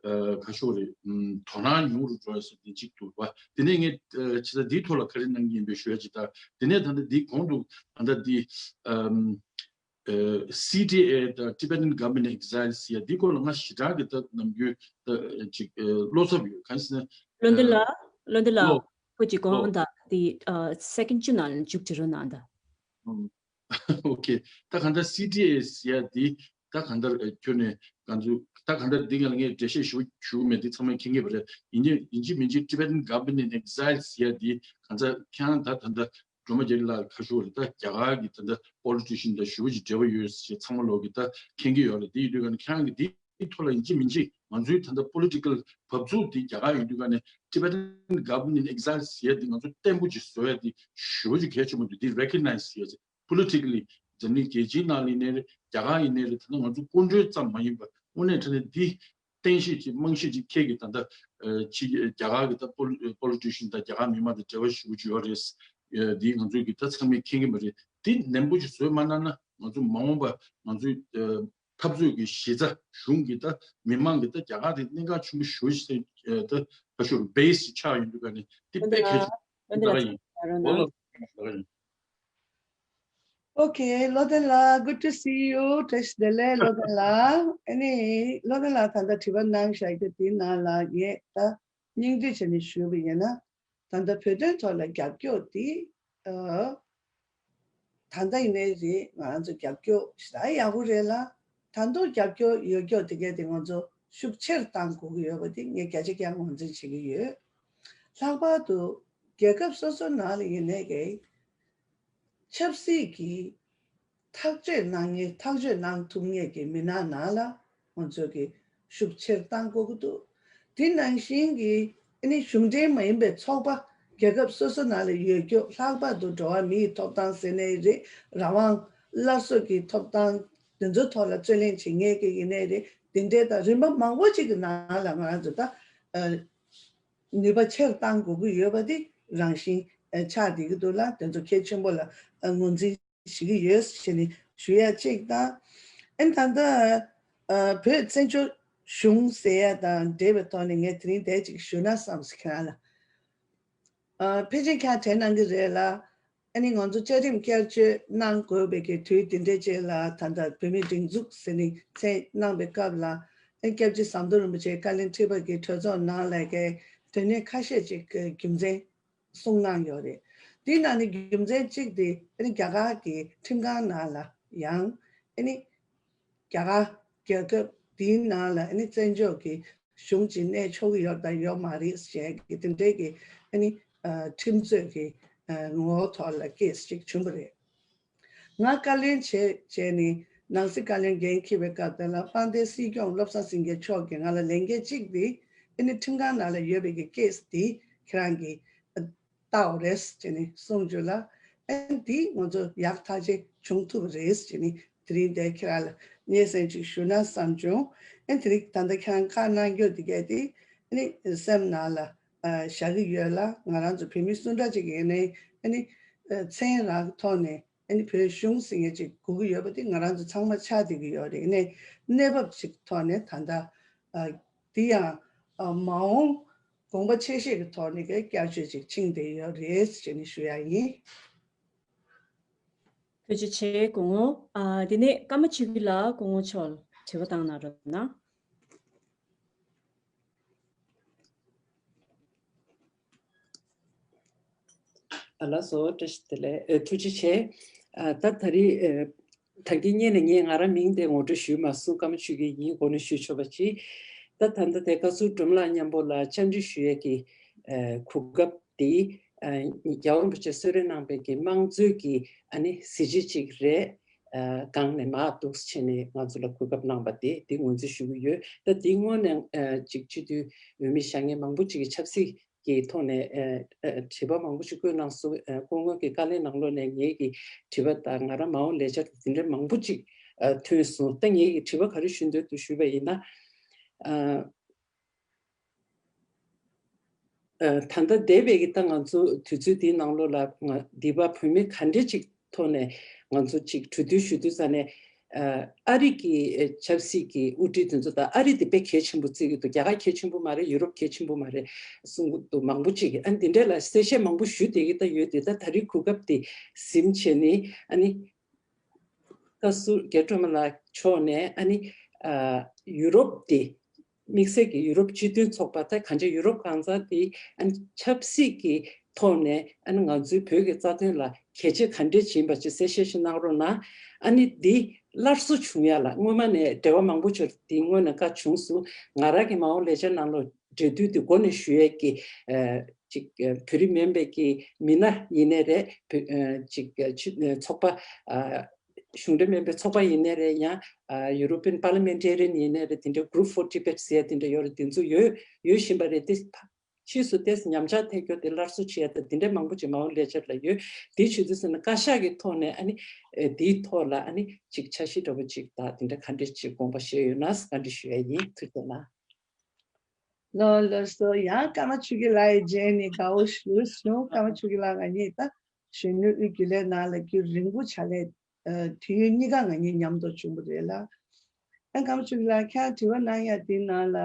ཁ་ཤོར་རེད། དོ་སྣང་ཉུང་རུ་འགྲོ་ཡ་ཟེར་འདི་ཅིག་འདུག་བ། དེ་ནས་ངས་ཅི་ད་འདིའི་ཐོག་ལ་ག་རེ་གནང་གི་ཡིན་པའི་ཞུ་ཡ་ཅིག་ད་དེ་ནས་ད་ལྟ་འདིའི་གོང་དུ་ད་ལྟ་འདི། ཨམ། ཨ། སི་ཊི་ཨེ་དང་Tibetan Government in Exile ཟེར་ཡ་འདི་སྐོར་ལ་ང་ཞེ་དྲག་གི་ད་ནམ་རྒྱུན་ད་ཅིག་ཨ། བློ་འཚབ་ཡོད། གང་ཟེར་ན། བློ་འདི་ལ། ཨ། བློ་འདི་ལ། བློ། ཁོ་ཅིག་གོང་ད་འདི་ཨ། སེ་ཀེན་ཌ་བཅུ་ནང་ལ་མཇུག་སྒྲིལ་རོགས་གནང་ད། ཨོ་ཁེ། ད་གང་ལྟར་སི་ཊི་ཨེ་ཟེར་ཡ་འདི་ད་གང་ལྟར་ཨ། ཁྱོན་ནས་ང་ཚོ་ད་གང་ལྟར་འདི་ང་ལ་ངས་འགྲེལ་བཤད་ཞུ་ཞུ་གི་མེད། འདི་ཚང་མས་མཁྱེན་གྱི་རེད། ཡིན་གཅིག་ཡིན་གཅིག་མིན་གཅིག་Tibetan Government in Exile ཟེར་ཡ་འདི་གང་ལྟར་ཁྱེད་རང་ད་ད་ལྟ་སྒྲོལ་མ་རྒྱ་རི་ལགས་ཁ་ཤོར་རེད། ད་རྒྱ་གར་གྱི་ད་ལྟ་པོ་ལི་ཊི་ཤན་དང་ཞེ་པོ་ཅིག་འབྲེལ་བ་ཡོད་ཅེས་ཚང་མ་ལོག་གི་ད་མཁྱེན་གྱི་ཡོད་རེད། དེ་ཡིན་དུས་ཀ་ནས་ཁྱེད་རང་གི་དེའི་ཐོག་ལ་ཡིན་གཅིག་མིན་གཅིག་ང་ཚོའི་ད་ལྟ་པོ་ལི་ཊི་ཀལ་བབས་ཚུགས་དེ་རྒྱ་གར་ཡིན་དུས་ཀ་ནས་Tibetan Government in Exile ཟེར་ཡ་དེ་ང་ཚོ་བརྟན་པོ་ཅིག་བཟོ་ཡ་དེ་ཞེ་པོ་ཅིག་གལ་ཆེན་པོ་འདུག་དེ་རེ་ཀོག་ནའི་ཛི་ཟེར་ཡ་ཅིག་པོ་ལི་ཊི་ཀ་ལི་འཛམ་གླིང་རྒྱལ་སྤྱིའི་ནང་ལ་ཡིན་ནའི་རེད། རྒྱ་གར་ཡིན་ནའི་རེད། ད་ལྟ་ང་ཚོ་སྐུ་མགྲོན་ཙམ་མ་ཡིན་པར་དངོས་གནས་དྲང་གནས་འདི་བསྟན་བཤིག་ཅིག་རྨང་གཞི་ཅིག་འཁེལ་གྱི་ད་ལྟ་ཕྱི་རྒྱལ་རྒྱ་གར་གྱི་ད་པོ་པོ་ལི་ཊི་ཤན་དང་རྒྱ་གར་མི་མང་དང་འབྲེལ་བ་ཞེ་པོ་ཅིག་ཡོད་རེད། འདི་ང་ཚོས་ཀྱི་ད་ཚང་མས་མཁྱེན་གྱི་མ་རེད། འདི་ནན་པོ་ཅིག་བཟོས་མ་གནང་ན་ང་ཚོ་མ་འོངས་པ་ང་ཚོའི་འཐབ་རྩོད་ཀྱི་གཞི་རྩ་གཞུང་གི་ད་མི་མང་གི་ད་རྒྱ་གར་དེ་གནད་འགག་ཆེན་པོ་ཞེ་པོ་ཅིག་ད་ག་ཞུ་བྷེ་སི་ཆགས་ཡོང་དུས་ཀ་ནས་འདི་དཔེ་གལ་ཆེན་པོ་ད་ག་ཡིན། འོ་ལགས་ད་ག་ཡིན། Okay, བློ་ལྡན་ལགས། Good to see you. བཀྲ་ཤིས་བདེ་ལེགས་བློ་ལྡན་ལགས། ཨ་ནི་བློ་ལྡན་ལགས་ད་ལྟ་དྲི་བ་གནང་བཞག་རྒྱུ་དེའི་ནང་ལ་ངས་ད་སྙིང་བསྡུས་བྱས་ནས་ཞུས་པ་ཡིན་ན། ད་ལྟ་བོད་དོན་ཐོག་ལ་རྒྱབ་སྐྱོར་དེ་ཨ། ད་ལྟ་ཡིན་ནའི་རེད། ང་ཚོ་རྒྱབ་སྐྱོར་ཞེ་དྲག་ཡག་པོ་རེད་ལ། ད་དུང་རྒྱབ་སྐྱོར་ཡོད་སྐྱོར་དེ་གས་དེ་ང་ཚོ་ཤུགས་ཆེར་གཏང་དགོས་ཀྱི་ཡོད་པ་དེ་ངས་བརྒྱ་ཆ་བརྒྱ་ངོས་འཛིན་བྱེད་ཀྱི་ཡོད། ལྷག་པར་དུ་རྒྱལ་ཁབ་སོ་སོ་ནང་ལ་ཡིན་ནའི་གི་ཆབ་སྲིད་ཀྱི་ཐག་གཅོད་གནང་མཁན་ཐག་གཅོད་གནང་ཐུབ་མཁན་གྱི་མི་སྣ་ནང་ལ་ང་ཚོས་ཀྱི་ཤུགས་ཆེར་གཏང་དགོས་ཀྱི་འདུག་དེ་ནང་བཞིན་གྱི་ཨ་ནི་གཞུང་འབྲེལ་མ་ཡིན་པའི་ཚོགས་པ་རྒྱལ་ཁབ་སོ་སོ་ནང་ལ་ཡོད་རྒྱུ། ལྷག་པར་དུ་འགྲོ་བ་མིའི་ཐོབ་ཐང་ཟེར་ནའི་རེད། རང་དབང་སླར་གསོ་གི་ཐོབ་ཐང་དེ་ཚོའི་ཐོག་ལ་རྩོད་ལེན་བྱེད་མཁན་གྱི་ཡིན་ནའི་རེད། དེ་འདྲའི་ད་རིམ་པ་མང་པོ་ཅིག་གི་ནང་ལ་ང་རང་ཚོ་ད་ནུས་པ་ཆེར་གཏང་དགོས་ཀྱི་ཡོད་པ་དེ་རང་བཞིན་ཆགས་བསྡད་ཀྱི་འདུག་ལ། དེ་ཚོ་གལ་ཆེན་པོ་ལ་ངོས་འཛིན་བྱེད་ཀྱི་ཡོད་ཟེར་ནས་ཞུ་ཡ་གཅིག་དང་། ཨ་ནི་ད་ལྟ་ཨ་བོད་བཙན་བྱོལ་གཞུང་ཟེར་ཡ་དང་འབྲེལ་བའི་ཐོག་ནས་ངས་དེ་རིང་དེ་གཅིག་ཞུ་ན་བསམ་སོང་། ཁྱེད་རང་ལ་ཨ་ཕལ་ཆེར་ཁྱེད་རང་དྲན་གནང་གི་རེད་ལ། ཨ་ནི་ང་ཚོ་བཅའ་ཁྲིམས་བསྐྱར་བཅོས་གནང་དགོས་པའི་གི་དུས་དེ་འདྲའི་རྗེས་ལ་ད་ལྟ་བོད་མིའི་སྒྲིག་འཛུགས་ཟེར་ནས་མཚན་གནང་པའི་སྐབས་ལ། ཨ་ནི་སྐྱབས་རྗེ་ཟམ་གདོང་རིན་པོ་ཆེ་བཀའ་བློན་ཁྲི་པ་གི་གྲོས་ཚོགས་ནང་ལ་གི་དོན་གནད་ཁ་ཤས་ཅིག་གི་རྒྱུ་མཚན་གསུངས་གནང་ཡོད་རེད། དེའི་ནང་ནས་རྒྱུ་མཚན་གཅིག་དེ་ཨ་ནི་རྒྱ་གར་གྱི་ཁྲིམས་ཁང་ནང་ལ་ཡང་ཨ་ནི་རྒྱ་གར་རྒྱལ་ཁབ་དེའི་ནང་ལ་ཨ་ནི་བཙན་བྱོལ་གྱི་གཞུང་ཅིག་གནས་ཆོག་གི་ཡོད་དང་ཡོད་མ་རེད་ཅེས་ཀྱི་དེ་འདྲའི་གི་ཨ་ནི་ཨ་ཁྲིམས་རྩོད་ཀྱི་ཨ་ངོ་བོ་ཐོག་ལ་ཀེ་སི་ཅིག་བྱུང་བ་རེད། ང་བཀའ་བློན་བྱས་བྱས་ནས་ནང་སྲིད་བཀའ་བློན་འགན་འཁྱེར་བའི་སྐབས་དེ་ལ་དཔལ་ལྡན་སྲིད་སྐྱོང་བློ་བཟང་སེང་གེ་མཆོག་གིས་ང་ལ་ལས་འགན་གཅིག་དེ་ཨ་ནི་ཁྲིམས་ཁང་ནང་ལ་ཡོད་པའི་གི་ཀེ་སི་དེ་ཁྱེད་རང་གིས་ལྟའོ་རེད་ཅེས་ནས་གསུངས་བྱུང་ལ། ཨ་ནི་དེ་ང་ཚོ་ཡག་ཐག་ཆོད་བྱུང་ཐུབ་རེད་ཅེས་ནས་དེ་རིང་འདིར་ཁྱེད་རང་ལ་སྙན་སེང་ཅིག་ཞུ་ན་བསམ་བྱུང་། ཨ་ནི་དེ་རིང་ད་ལྟ་ཁྱེད་རང་ཁ་གནང་རྒྱུ་དེ་གས་དེ་ཨ་ནི་སེམས་ནང་ལ་ བཞག་གི་ཡོད་ལ། ང་རང་ཚོ་བོད་མི་སུ་འདྲ་ཅིག་ཡིན་ནའི་ཨ་ནི་མཚན་རང་གི་ཐོག་ནས་ཨ་ནི་བོད་གཞུང་ཟེར་མཁན་ཅིག་དགོས་ཀྱི་ཡོད་པ་དེ་ང་རང་ཚོ་ཚང་མ་ཆགས་བསྡད་ཀྱི་ཡོད་རེད། ནས་གནས་བབ་ཅིག་ཐོག་ནས་ད་ལྟ་དེ་ཡང་མ་འོངས་དགོངས་པ་ཆེ་བཞེས་ཀྱི་ཐོག་ནས་ཀྱི་བསྐྱར་བཅོས་ཅིག་ཕྱིན་བསྡད་ཡོད་རེད་ཅེས་ནས་ཞུ་ཡ་ཡིན། ཐུགས་རྗེ་ཆེ་སྐུ་ངོ། ཨ། དེ་ནས་ཀརྨ་ཆོས་སྐྱིད་ལགས་སྐུ་ངོ་མཆོག་ལ་དྲི་བ་བཏང་གནང་རོགས་གནང་། ཨ་ལགས་སོ། བཀྲ་ཤིས་བདེ་ལེགས། ཨེ། ཐུགས་རྗེ་ཆེ། ཨ། ད་ད་རེས། ཨེ། ད་གིན་སྔོན་ནས་ངས་ང་རང་མིང་དེ་ངོ་སྤྲོད་ཞུས་མ་སོང་། ཀརྨ་ཆོས་སྐྱིད་ཡིན་གོང་ནས་ཞུས་ཆོག་པ་ཅིག་ད་ད་ལྟ་དེ་བཀའ་ཟུར་སྒྲོལ་མ་ལགས་མཉམ་པོ་ལ་བཅར་འདྲི་ཞུ་ཡས་ཀྱི། ཨེ། གོ་སྐབས་དེ། ཨ། རྒྱལ་བ་རིན་པོ་ཆེ་གསོལ་རས་གནང་བའི་གི་དམངས་གཙོའི་གི་ཨ་ནི་གཟི་བརྗིད་ཅིག་རེད། ཨ། སྒང་ནས་མར་འདུག་བྱས་ནས་ང་ཚོ་ལ་གོ་སྐབས་གནང་བ་དེ་དེ་ངོས་འཛིན་ཞུ་གི་ཡོད། ད་དེའི་སྔོན་ནས། ཨ། ཅིག་སྤྱི་འཐུས་འོས་མི་བཞེངས་མཁན་མང་པོ་ཅིག་གིས་ཆབ་སྲིད་ཀྱི་ཐོག་ནས། ཨ། ཨ། དྲི་བ་མང་པོ་ཞིག་བཀོད་གནང་སོང་། ཨ། སྐུ་ངོ་གི་བཀའ་ལན་ནང་ལོགས་ནས་ངེད་ཀྱི་དྲི་བ་དང་ང་རང་མ་འོངས་ལས་འཆར་དེ་འདྲ་མང་པོ་ཅིག་ཨ། ཐོན་སོང་། ད་ངེད་ཀྱི་དྲི་བ་ག་རེ་ཞུ་འདོད་འདུག་ཞུས་པ་ཡིན་ན། ཨ། ཨ། ད་ལྟ་འདས་པའི་གི་ད་ང་ཚོ་དུས་ཚོད་འདིའི་ནང་ལོགས་ལ་ང་འདི་པ་བོད་མི་ག་འདྲས་ཅིག་ཐོག་ནས་ང་ཚོ་ཅིག་གྲོས་བསྡུར་ཞུ་དུས་ཙ་ནས། ཨ། ཨ་རི་གི་ཆབ་སྲིད་ཀྱི་དབུ་ཁྲིད་དེ་ཚོ་དང་། ཨ་རི་དེ་དཔེ་གལ་ཆེན་པོ་བརྩི་གི་འདུག་རྒྱ་གར་གལ་ཆེན་པོ་མ་རེད། ཡུ་རོབ་གལ་ཆེན་པོ་མ་རེད་གསུང་གི་འདུག་མང་པོ་ཅིག་ཨ་ནི་དེ་འདྲས་ལ་གསལ་བཤད་མང་པོ་ཞུ་བསྡད་ཀྱི་ད་ཡོད་དེ། ད་ད་རེས་གོ་སྐབས་དེ་ཟིན་བྱས་ནས་ཨ་ནི། བཀའ་ཟུར་རྒྱ་སྒྲོལ་མ་ལགས་མཆོག་ནས་ཨ་ནི། ཨ། ཡུ་རོབ་དེ། དམིགས་བསལ་གྱི་ཡུ་རོབ་སྤྱི་མཐུན་ཚོགས་པ། ད་གང་ཅི་ཡུ་རོབ་གང་ཚང་དེ་ཨ་ནི་ཆབ་སྲིད་ཀྱི་ཐོག་ནས་ཨ་ནི་ང་ཚོའི་བོད་ཀྱི་རྩ་དོན་ལ་གལ་ཆེ་ག་འདྲས་ཅིག་ཡིན་པ་ཅིག་གསལ་བཤད་ཞིག་གནང་རོགས་གནང་། ཨ་ནི་འདི་སླར་གསོ་བྱུང་ཡ་ལ་སྔོན་མ་ནས་འབྲེལ་བ་མང་པོ་ཅིག་དེ་སྔོན་ནས་བཀའ་བྱུང་སོང་། ང་རང་གི་མ་འོངས་ལས་འཆར་ནང་ལོགས་འབྲེལ་མཐུད་དེ་འགོ་ནས་ཞུ་ཡས་ཀྱི། ཨ། ཅིག་ཨ། བོད་རིགས་མིན་པའི་གི་མི་སྣ་ཡིན་ནའི་རེད། བོད། ཨ། ཅིག་ཨ། ཕྱི་ཨ། ཚོགས་པ། ཨ། གཞུང་འབྲེལ་མིན་པའི་ཚོགས་པ་ཡིན་ནའི་རེད། ཡང་། ཨ། European Parliamentarian ཡིན་ནའི་རེད། དེ་འདྲའི་Group for Tibet ཟེར་ཡ་དེ་འདྲ་ཡོད་རེད། དེ་ཚོ་ཡོད་ཡོད་བཞིན་པ་རེད། དེ་ཕྱིས་སུ་དེ་ཉམས་ཆག་ཐེབས་རྒྱུ་དེ་སླར་གསོ་བྱེད་ཡ་དང་དེ་འདྲའི་མང་པོ་ཅིག་མ་འོངས་ལས་འཆར་ལ་ཡོད། དེ་བྱེད་དུས་ཙ་ན་བཀའ་ཤག་གི་ཐོག་ནས་ཨ་ནི། ཨེ། དེའི་ཐོག་ལ་ཨ་ནི་ཅིག་འཆར་གཞི་འདྲ་པོ་ཅིག་དང་དེ་འདྲ་ག་འདྲས་ཅིག་དགོངས་པ་བཞེས་ཡོད་ན་བཀའ་འདྲི་ཞུ་ཡ་ཡིན། ཐུགས་རྗེ་གནང་། ལགས་ལགས་སོ། ཡང་ཀརྨ་ཆོས་སྐྱིད་ལགས་ཀྱིས་རྗེས་ནས་དགའ་བོ་ཞུ་སོང་། ཀརྨ་ཆོས་སྐྱིད་ལགས་ང་གཉིས་ད་གཞོན་ནུ་དབུས་རྒྱུན་ལས་ནང་ལ་རྒྱུན་རིང་པོ་ཕྱག་ལས། ཨ། དུས་ཡུན་གཉིས་ཀ་ང་གཉིས་མཉམ་དུ་བྱུང་བ་རེད་ལ། ཨ། ཀརྨ་ཆོས་སྐྱིད་ལགས་ཁྱེད་དྲི་བ་གནང་ཡ་དེའི་ནང་ལ།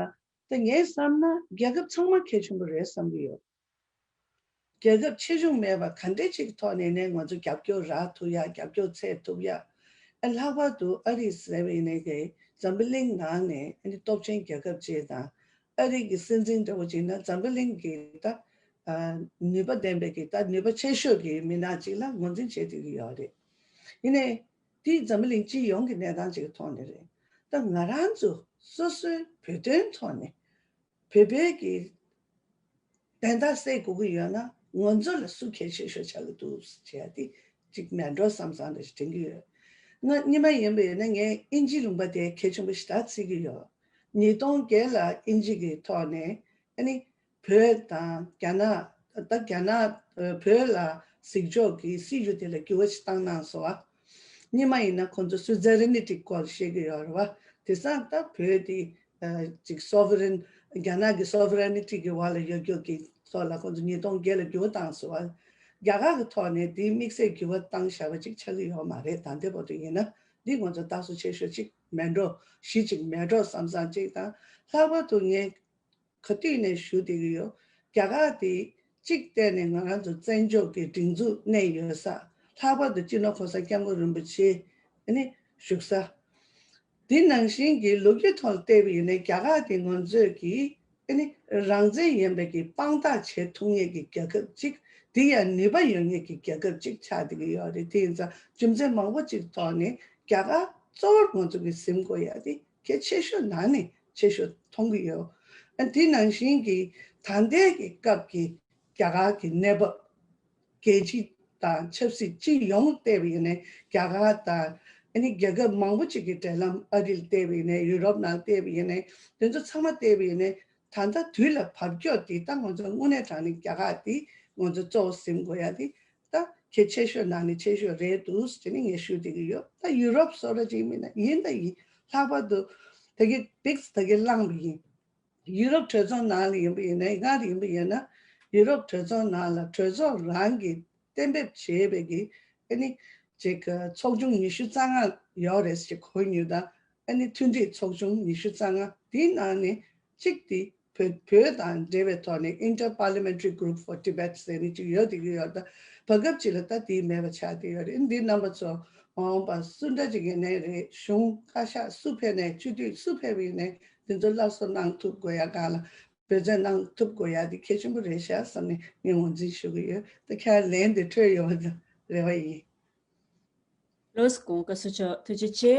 ད་ངས་བསམ་ན་རྒྱལ་ཁབ་ཚང་མ་གལ་ཆེན་པོ་རེད་བསམ་གྱི་ཡོད། རྒྱལ་ཁབ་ཆེ་ཆུང་མེད་པར་ག་འདྲས་ཅིག་ཐོག་ནས་ནས་ང་ཚོ་རྒྱབ་སྐྱོར་རག་ཐུབ་ཡ། རྒྱབ་སྐྱོར་འཚོལ་ཐུབ་ཡ། ཨ། ལྷག་པར་དུ་ཨ་རི་ཟེར་བ་ཡིན་ནའི་གི་འཛམ་བུ་གླིང་ནང་ནས་ཨ་ནི་སྟོབས་ཆེན་རྒྱལ་ཁབ་ཅིག་དང་། ཨ་རི་གི་སྲིད་འཛིན་འདྲ་བོ་ཅིག་ན་འཛམ་བུ་གླིང་གི་ད། ཨ། ནུས་པ་ལྡན་པའི་གི་ད་ནུས་པ་ཆེ་ཤོས་ཀྱི་མི་སྣ་ཅིག་ལ་ངོས་འཛིན་བྱེད་ཐུབ་ཀྱི་ཡོད་རེད། ཡིན་ནའི་དེ་འཛམ་བུ་གླིང་སྤྱི་ཡོངས་ཀྱི་གནས་སྟངས་ཅིག་གི་ཐོག་ནས་རེད། ད་ང་རང་ཚོ་སོ་སོའི་བོད་དོན་ཐོག་ནས། བོད་པའི་གི་བདེན་མཐའ་གསལ་དགོས་ཀྱི་ཡོད་ན་ང་ཚོ་ལ་སུ་གལ་ཆེ་ཤོས་ཆགས་ཀྱི་འདུག་ཟེར་ཡ་དེ་ཅིག་མེད་འགྲོ་བསམ་བསམ་རེ་དྲན་གྱི་ཡོད། ང་སྔོན་མ་ཡིན་པ་ཡིན་ན་ངས་དབྱིན་ཇིའི་ལུང་པ་དེ་གལ་ཆེན་པོ་ཞེ་དྲག་བརྩི་གི་ཡོད། ཉིས་སྟོང་བརྒྱད་ལ་དབྱིན་ཇི་གི་ཐོག་ནས་ཨ་ནི་བོད་དང་རྒྱ་ནག་ད་རྒྱ་ནག་བོད་ལ་གཟིགས་ཕྱོགས་ཀྱི་སྲིད་ཇུས་དེ་ལ་འགྱུར་བ་ཞིག་བཏང་གནང་སོང་བ། སྔོན་མ་ཡིན་ན་ཁོང་ཚོ་སུ་ཛེ་རེ་ནི་ཊི་སྐོར་བཤད་ཀྱི་ཡོད་རེད་བ། དེང་སང་ད་བོད་དེ་ཨ་ཅིག་སོ་ཝེ་རེན། རྒྱ་ནག་གི་སོ་ཝེ་རེ་ནི་ཊི་གི་འོག་ལ་ཡོད་རྒྱུ་གི་ཐོག་ལ་ཁོང་ཚོ་ཉིས་སྟོང་བརྒྱད་ལ་འགྱུར་བ་བཏང་སོང་བ། རྒྱ་གར་གི་ཐོག་ནས་དེའི་དམིགས་བསལ་འགྱུར་བ་བཏང་བཞག་པ་ཅིག་ཆགས་ཀྱི་ཡོད་མ་རེད། ད་ལྟའི་བར་དུ་ཡིན་ན་འདི་ང་ཚོ་རྟགས་གསལ་ཆེ་ཤོས་ཅིག་མེད་འགྲོ། གཞི་ཅིག་མེད་འགྲོ་བསམ་བསམ་ཅིག་དང་། ལྷག་པར་དུ་ངས་ག་དུས་ནས་ཞུ་བསྡད་ཀྱི་ཡོད། རྒྱ་གར་དེ་གཅིག་བལྟས་ནས་ང་རང་ཚོ་བཙན་བྱོལ་གྱི་སྒྲིག་འཛུགས་གནས་ཡོད་ས། ལྷག་པར་དུ་སྤྱི་ནོར་གོང་ས་སྐྱབས་མགོན་རིན་པོ་ཆེ་ཨ་ནི་བཞུགས་ས། དེ་ནང་བཞིན་གྱི་ལོ་རྒྱུས་ཐོག་བལྟས་པ་ཡིན་ན་རྒྱ་གར་དེ་ང་ཚོས་ཀྱི་ཨ་ནི་རང་བཙན་ཡིན་པའི་གི་དཔང་རྟགས་བྱེད་ཐུབ་མཁན་གྱི་རྒྱལ་ཁབ་ཅིག་དེ་ཡང་ནུས་པ་ཡོད་མཁན་གྱི་རྒྱལ་ཁབ་ཅིག་ཆགས་བསྡད་ཀྱི་ཡོད་རེད། དེ་ཡིན་ཙང་རྒྱུ་མཚན་མང་པོ་ཅིག་ཐོག་ནས་རྒྱ་གར་གཙོ་བོར་ང་ཚོ་གི་ཟིན་དགོས་ཡ་དེ་གལ་ཆེ་ཤོས་ནང་ནས་ཆེ་ཤོས་མཐོང་གི་ཡོད། ཨ། དེ་ནང་བཞིན་གྱི་ད་ལྟའི་གི་སྐབས་ཀྱི་རྒྱ་གར་གྱི་གནས་བབ། རྒྱལ་སྤྱི་དང་ཆབ་སྲིད་སྤྱི་ཡོངས་བལྟས་པ་ཡིན་ན་རྒྱ་གར་དང་ཨ་ནི་རྒྱལ་ཁབ་མང་པོ་ཅིག་གི་འབྲེལ་ལམ། ཨ་རི་ལ་བལྟས་པ་ཡིན་ན། ཡུ་རོབ་ནང་བལྟས་པ་ཡིན་ན། དེ་ཚོ་ཚང་མ་བལྟས་པ་ཡིན་ན་ད་ལྟ་དུས་ལ་བབ་ཀྱོག་དེ་ད་ང་ཚོ་དངོས་གནས་དྲང་གནས་རྒྱ་གར་དེ་ང་ཚོ་གཙོ་བོ་ཟིན་དགོས་ཡ་དེ་ད་གལ་ཆེ་ཤོས་ནང་ནས་ཆེ་ཤོས་རེད་འདུག་ཟེར་ནས་ངས་ཞུ་བསྡད་ཀྱི་ཡོད། ད་ཡུ་རོབ་སོགས་ར་ཅིག་མིན་ན་ཡིན་ད་ཡིན། ལྷག་པར་དུ་ད་གི་བིག་སི་ད་གི་བླངས་པ་ཡིན། ཡུ་རོབ་གྲོས་ཚོགས་ནང་ལ་ཡིན་པ་ཡིན་ན། སྔར་ཡིན་པ་ཡིན་ན་ཡུ་རོབ་གྲོས་ཚོགས་ནང་ལ་གྲོས་ཚོགས་རང་གིས་གཏན་འབེབས་བྱས་པའི་གི་ཨ་ནི་ཅིག་ཚོགས་ཆུང་ཉི་ཤུ་རྩ་ལྔ་ཡོད་རེད་ཅེས་གོ་མྱོང་དང་། ཨ་ནི་མཐུན་སྒྲིལ་ཚོགས་ཆུང་ཉི་ཤུ་རྩ་ལྔ་དེའི་ནང་ནས་གཅིག་དེ་བོད་བོད་དང་འབྲེལ་བའི་ཐོག་ནས་Inter-Parliamentary Group for Tibet ཟེར་ནས་ཅིག་ཡོད་བསྡད་ཀྱི་ཡོད། ད་བར་སྐབས་ཅིག་ལ་ད་དེ་མེད་པ་ཆགས་བསྡད་ཡོད་རེད། འདི་རྣམ་པ་ཚོ་མ་འོངས་པ་སུ་འདྲ་ཅིག་ཡིན་ནའི་རེད། གཞུང་བཀའ་ཤག་སུ་ཕེབས་ནའི། སྤྱི་འཐུས་སུ་ཕེབས་པ་ཡིན་ནའི་འདི་ཚོ་སླར་གསོ་གནང་ཐུབ་དགོས་ཡ་སྒང་ལ་འབད་བརྩོན་གནང་ཐུབ་དགོས་ཡ་དེ་གལ་ཆེན་པོ་རེད་ཤག་བསམ་ནས་ངས་ངོས་འཛིན་ཞུ་གི་ཡོད། ད་ཁྱེད་ལན་དེ་འཕྲོད་ཡོང་བ་རེ་བ་ཡིན། ལགས་སོ། སྐུ་ངོ་བཀའ་ཟུར་མཆོག་ཐུགས་རྗེ་ཆེ།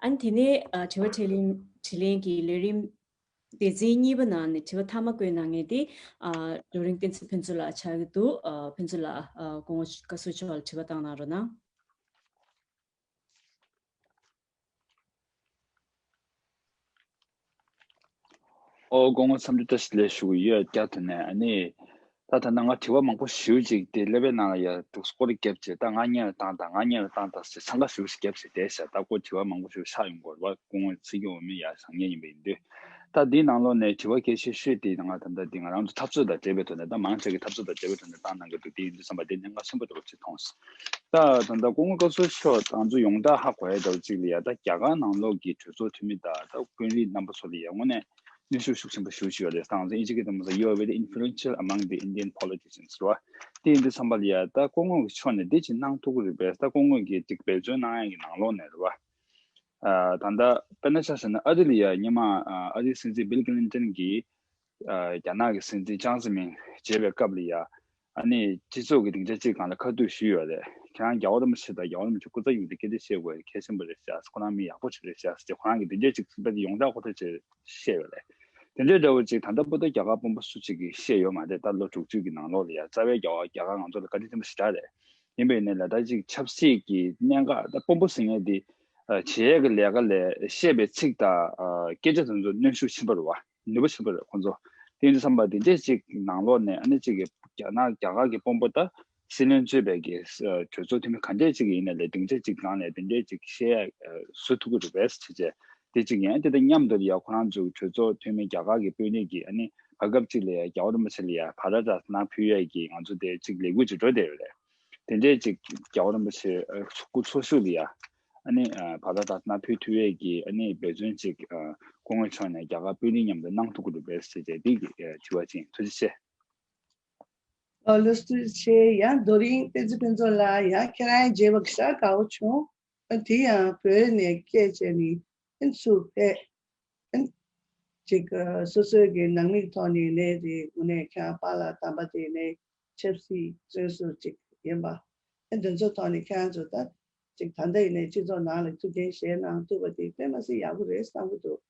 ཨ་ནི་དེ་ནས་ཨ་དྲི་བ་དྲིས་ལན་དྲིས་ལན་གྱི་ལས་རིམ་སྡེ་ཚན་གཉིས་པ་ནང་ནས་དྲི་བ་མཐའ་མ་བཀོད་གནང་མཁན་དེ་ཨ་ལོ་རིང་བསྟན་འཛིན་ཕུན་ཚོགས་ལགས་ཆགས་ཀྱི་འདུག་ཨ་ཕུན་ཚོགས་ལགས། ཨ་སྐུ་ངོ་བཀའ་ཟུར་མཆོག་ལ་དྲི་བ་བཏང་གནང་རོགས་གནང་། ཨོ། སྐུ་ངོ་འཚམས་འདྲི་བཀྲ་ཤིས་བདེ་ལེགས་ཞུ་གི་ཡོད། བསྐྱར་དུ་ནས་ཨ་ནི། ད་ད་ནང་ང་དྲི་བ་མང་པོ་ཞེ་པོ་ཅིག་དེ་ཀླད་པའི་ནང་ལ་ཡ་འདུག་སྐོར་བརྒྱབ་བྱས། ད་ང་སྔོན་ལ་བཏང་དང་། ང་སྔོན་ལ་བཏང་དང་ཟེར་འཚང་ཁ་ཞེ་པོ་ཞིག་བརྒྱབ་བྱས་བསྡད་ཤག་ད་ཁོ་དྲི་བ་མང་པོ་ཞེ་པོ་ཆགས་ཡོང་གི་ཡོད་རེད་པ། སྐུ་ངོ་ཚེ་སྐྱིད་འོ་མའི་ཡ་བཟང་ངན་ཡིན་པ་ཡིན་དུས། ད་འདིའི་ནང་ལོགས་ནས་དྲི་བ་གལ་ཆེ་ཤོས་དེ་ང་ད་ལྟ་འདི་ང་རང་ཚོ་འཐབ་རྩོད་དང་འབྲེལ་བའི་ཐོག་ནས། ད་མང་ཆེ་གི་འཐབ་རྩོད་དང་འབྲེལ་བའི་ཐོག་ནས་བཏང་གནང་གི་འདུག་དེ་ཡིན་དུས་ཙམ་པ་དེ་གནད་འགག་ཆེན་པོ་འདྲ་པོ་ཅིག་མཐོང་སོང་། ད་ད་ལྟ་སྐུ་ངོ་བཀའ་ཟུར་མཆོག་ང་ཚོ་ཡོངས་གྲགས་ཧ་གོ་ཡ་འདྲ་པོ་ཅིག་ལ་ཡ། ད་རྒྱ་གར་ནང་ལོགས་ཀྱི་གྲོས་ཚོགས་འཐུས་མི་དང་ད་དཔོན་རིགས་རྣམ་པ་ཚོ་ལ་ཡ་དངོས་གནས་གནོན་ཤུགས་ཤུགས་ཆེན་པོ་ཞེ་པོ་ཅིག་ཡོད་རེད། ད་ང་ཚོ་ཨིན་ཇི་སྐད་དུ་མ་ཟེར། You are very influential among the Indian politicians རེད་པ། དེ་ཡིན་དུས་ཙམ་པ་ལ་ཡ་ད་སྐུ་ངོ་གི་ཕྱོགས་ནས་འདི་ཅིག་གནང་ཐུབ་ཀྱི་རེད་པས། ད་སྐུ་ངོ་གིས་ཅིག་འབད་བརྩོན་གནང་ཡ་གི་ནང་ལོགས་ནས་རེད་པ། ཨ་ད་ལྟ་དཔེར་ན་ཆ་བཞག་ན་ཨ་རི་ལ་ཡ་སྔོན་མ་ཨ་ཨ་རིའི་སྲིད་འཛིན་བིལ་ཀི་ལིན་ཏོན་གྱིས་ཨ་རྒྱ་ནག་གི་སྲིད་འཛིན་ཅང་ཙེ་མིན་མཇལ་བའི་སྐབས་ལ་ཡ། ཨ་ནི་སྤྱི་ཚོགས་ཀྱི་སྡིངས་ཆ་གཅིག་སྒང་ལ་ཁ་ཐུག་ཞུས་ཡོད་རེད། ཁྱེད་རང་རྒྱལ་བ་རིན་པོ་ཆེ་དང་རྒྱལ་བ་རིན་པོ་ཆེའི་སྐུ་ཚབ་ཡིན་དུས་སྐད་ཆ་བཤད་དགོས་གལ་ཆེན་པོ་རེད་ཤག་ཁོ་རང་མི་ཡག་པོ་ཅིག་རེད་ཤག་ཟེར་ཁོ་རང་གིས་དེ་འདྲས་ཅིག་དཔེ་དེ་ཡོངས་གྲགས་ཁོ་ཐག་ཆོད་བཤད་ཡོད་རེད། དེ་འདྲས་འདྲ་བོ་ཅིག་ད་ལྟ་བར་དུ་རྒྱ་གར་དཔོན་པོ་སུ་གཅིག་གིས་བཤད་ཡོད་མ་རེད། ད་ལོ་དྲུག་ཅུ་གི་ནང་ལོགས་ལ་ཡ། རྩ་བའི་རྒྱལ་བ་རྒྱ་གར་ང་ཚོ་ལ་བཀའ་དྲིན་ཆེན་པོ་ཞེ་དྲག་རེད། ཡིན་པས་ནས་ལ་ད་ཅིག་ཆབ་སྲིད་ཀྱི་གནད་འགག་ད་དཔོན་པོ་ཟེར་མཁན་དེ་བྱེད་ཡས་ཀྱི་ལས་ཀ་ལས་བཤད་པའི་ཚིག་དང་སྐད་ཆ་དེ་ཚོ་གནོན་ཤུགས་ཆེན་པོ་རེད་པ། ནུས་པ་ཆེན་པོ་རེད་ཁོང་ཚོ། དེ་ཡིན་དུས་ཙམ་པ་དེ་འདྲས་ཅིག་ནང་ལོགས་ནས་ཨ་ནི་ཅིག་གི་རྒྱ་ནག་རྒྱ་གར་གྱི་དཔོན་པོ་ད་སྲིད་བློན་གཙོས་པའི་གི་གྲོས་ཚོགས་འཐུས་མི་ག་འདྲས་ཅིག་ཡིན་ནའི་ལས་སྡིངས་ཆ་ཅིག་སྒང་ནས་དེ་འདྲས་ཅིག་བཤད་ཡ་བཟོ་ཐུབ་ཀྱི་རེད་པས་ཟེར་བྱས། དེ་གཅིག་ཡིན། དེ་དང་མཉམ་དུ་ཡ་ཁོ་རང་ཚོའི་གྲོས་ཚོགས་འཐུས་མི་རྒྱ་གར་གྱི་དཔོན་རིགས་ཀྱིས་ཨ་ནི་བར་སྐབས་ཅིག་ལ་ཡ་རྒྱལ་བ་རིན་པོ་ཆེ་ལ་ཡ་བྷ་ར་ཏ་རཏ་ན་ཕུལ་ཡས་ཀྱི་ང་ཚོ་དེ་ཅིག་ལས་འགུལ་ཅིག་འགྲོ་བསྡད་ཡོད་རེད། དེ་འདྲས་ཅིག་རྒྱལ་བ་རིན་པོ་ཆེ་སྐུ་འཚོ་བཞུགས་ལ་ཡ། ཨ་ནི་བྷ་ར་ཏ་རཏ་ན་ཕུལ་ཐུབ་ཡས་ཀྱི་ཨ་ནི་འབད་བརྩོན་ཅིག་སྐུ་ངོ་མཆོག་ནས་རྒྱ་གར་དཔོན་རིགས་མཉམ་དུ་གནང་ཐུབ་ཀྱི་འདུག་པས་ཟེར་བྱས་འདི་གི་དྲི་བ་ཅིག་ཐུགས་རྗེ་ཆེ། ཨ་ལགས་སོ། ཐུགས་རྗེ་ཆེ། ཡང་རྡོ་རིང་བསྟན་འཛིན་ཕུན་ཚོགས་ལགས། ཡང་ཁྱེད་རང་མཇལ་བ་ཞེ་དྲག་དགའ་བོ་བྱུང་། ཨ་དེ་ཡང་བོད་ནས་སྐད་བྱས་ནས་ཨ་ཚུར་ཕེབས། ཨ་ཅིག་སོ་སོའི་གི་ནང་མི་ཐོག་ནས་ནས་དེ་དངོས་གནས་ཁྱེད་རང་པཱ་ལགས་དམ་པ་དེ་ནས་ཆབ་སྲིད་བཙོན་ཟུར་ཅིག་ཡིན་པ། ཨ་དེ་ཚོ་ཐོག་ནས་ཁྱེད་རང་ཚོ་ད་ཅིག་ད་ལྟ་ཡིན་ནའི་སྤྱི་ཚོགས་ནང་ལ་ཐུགས་འགན་བཞེས་གནང་ཐུབ་པ་དེ་དཔེ་མ་སྲིད་ཡག་པོ་རེད་བསམ་གྱི་འདུག་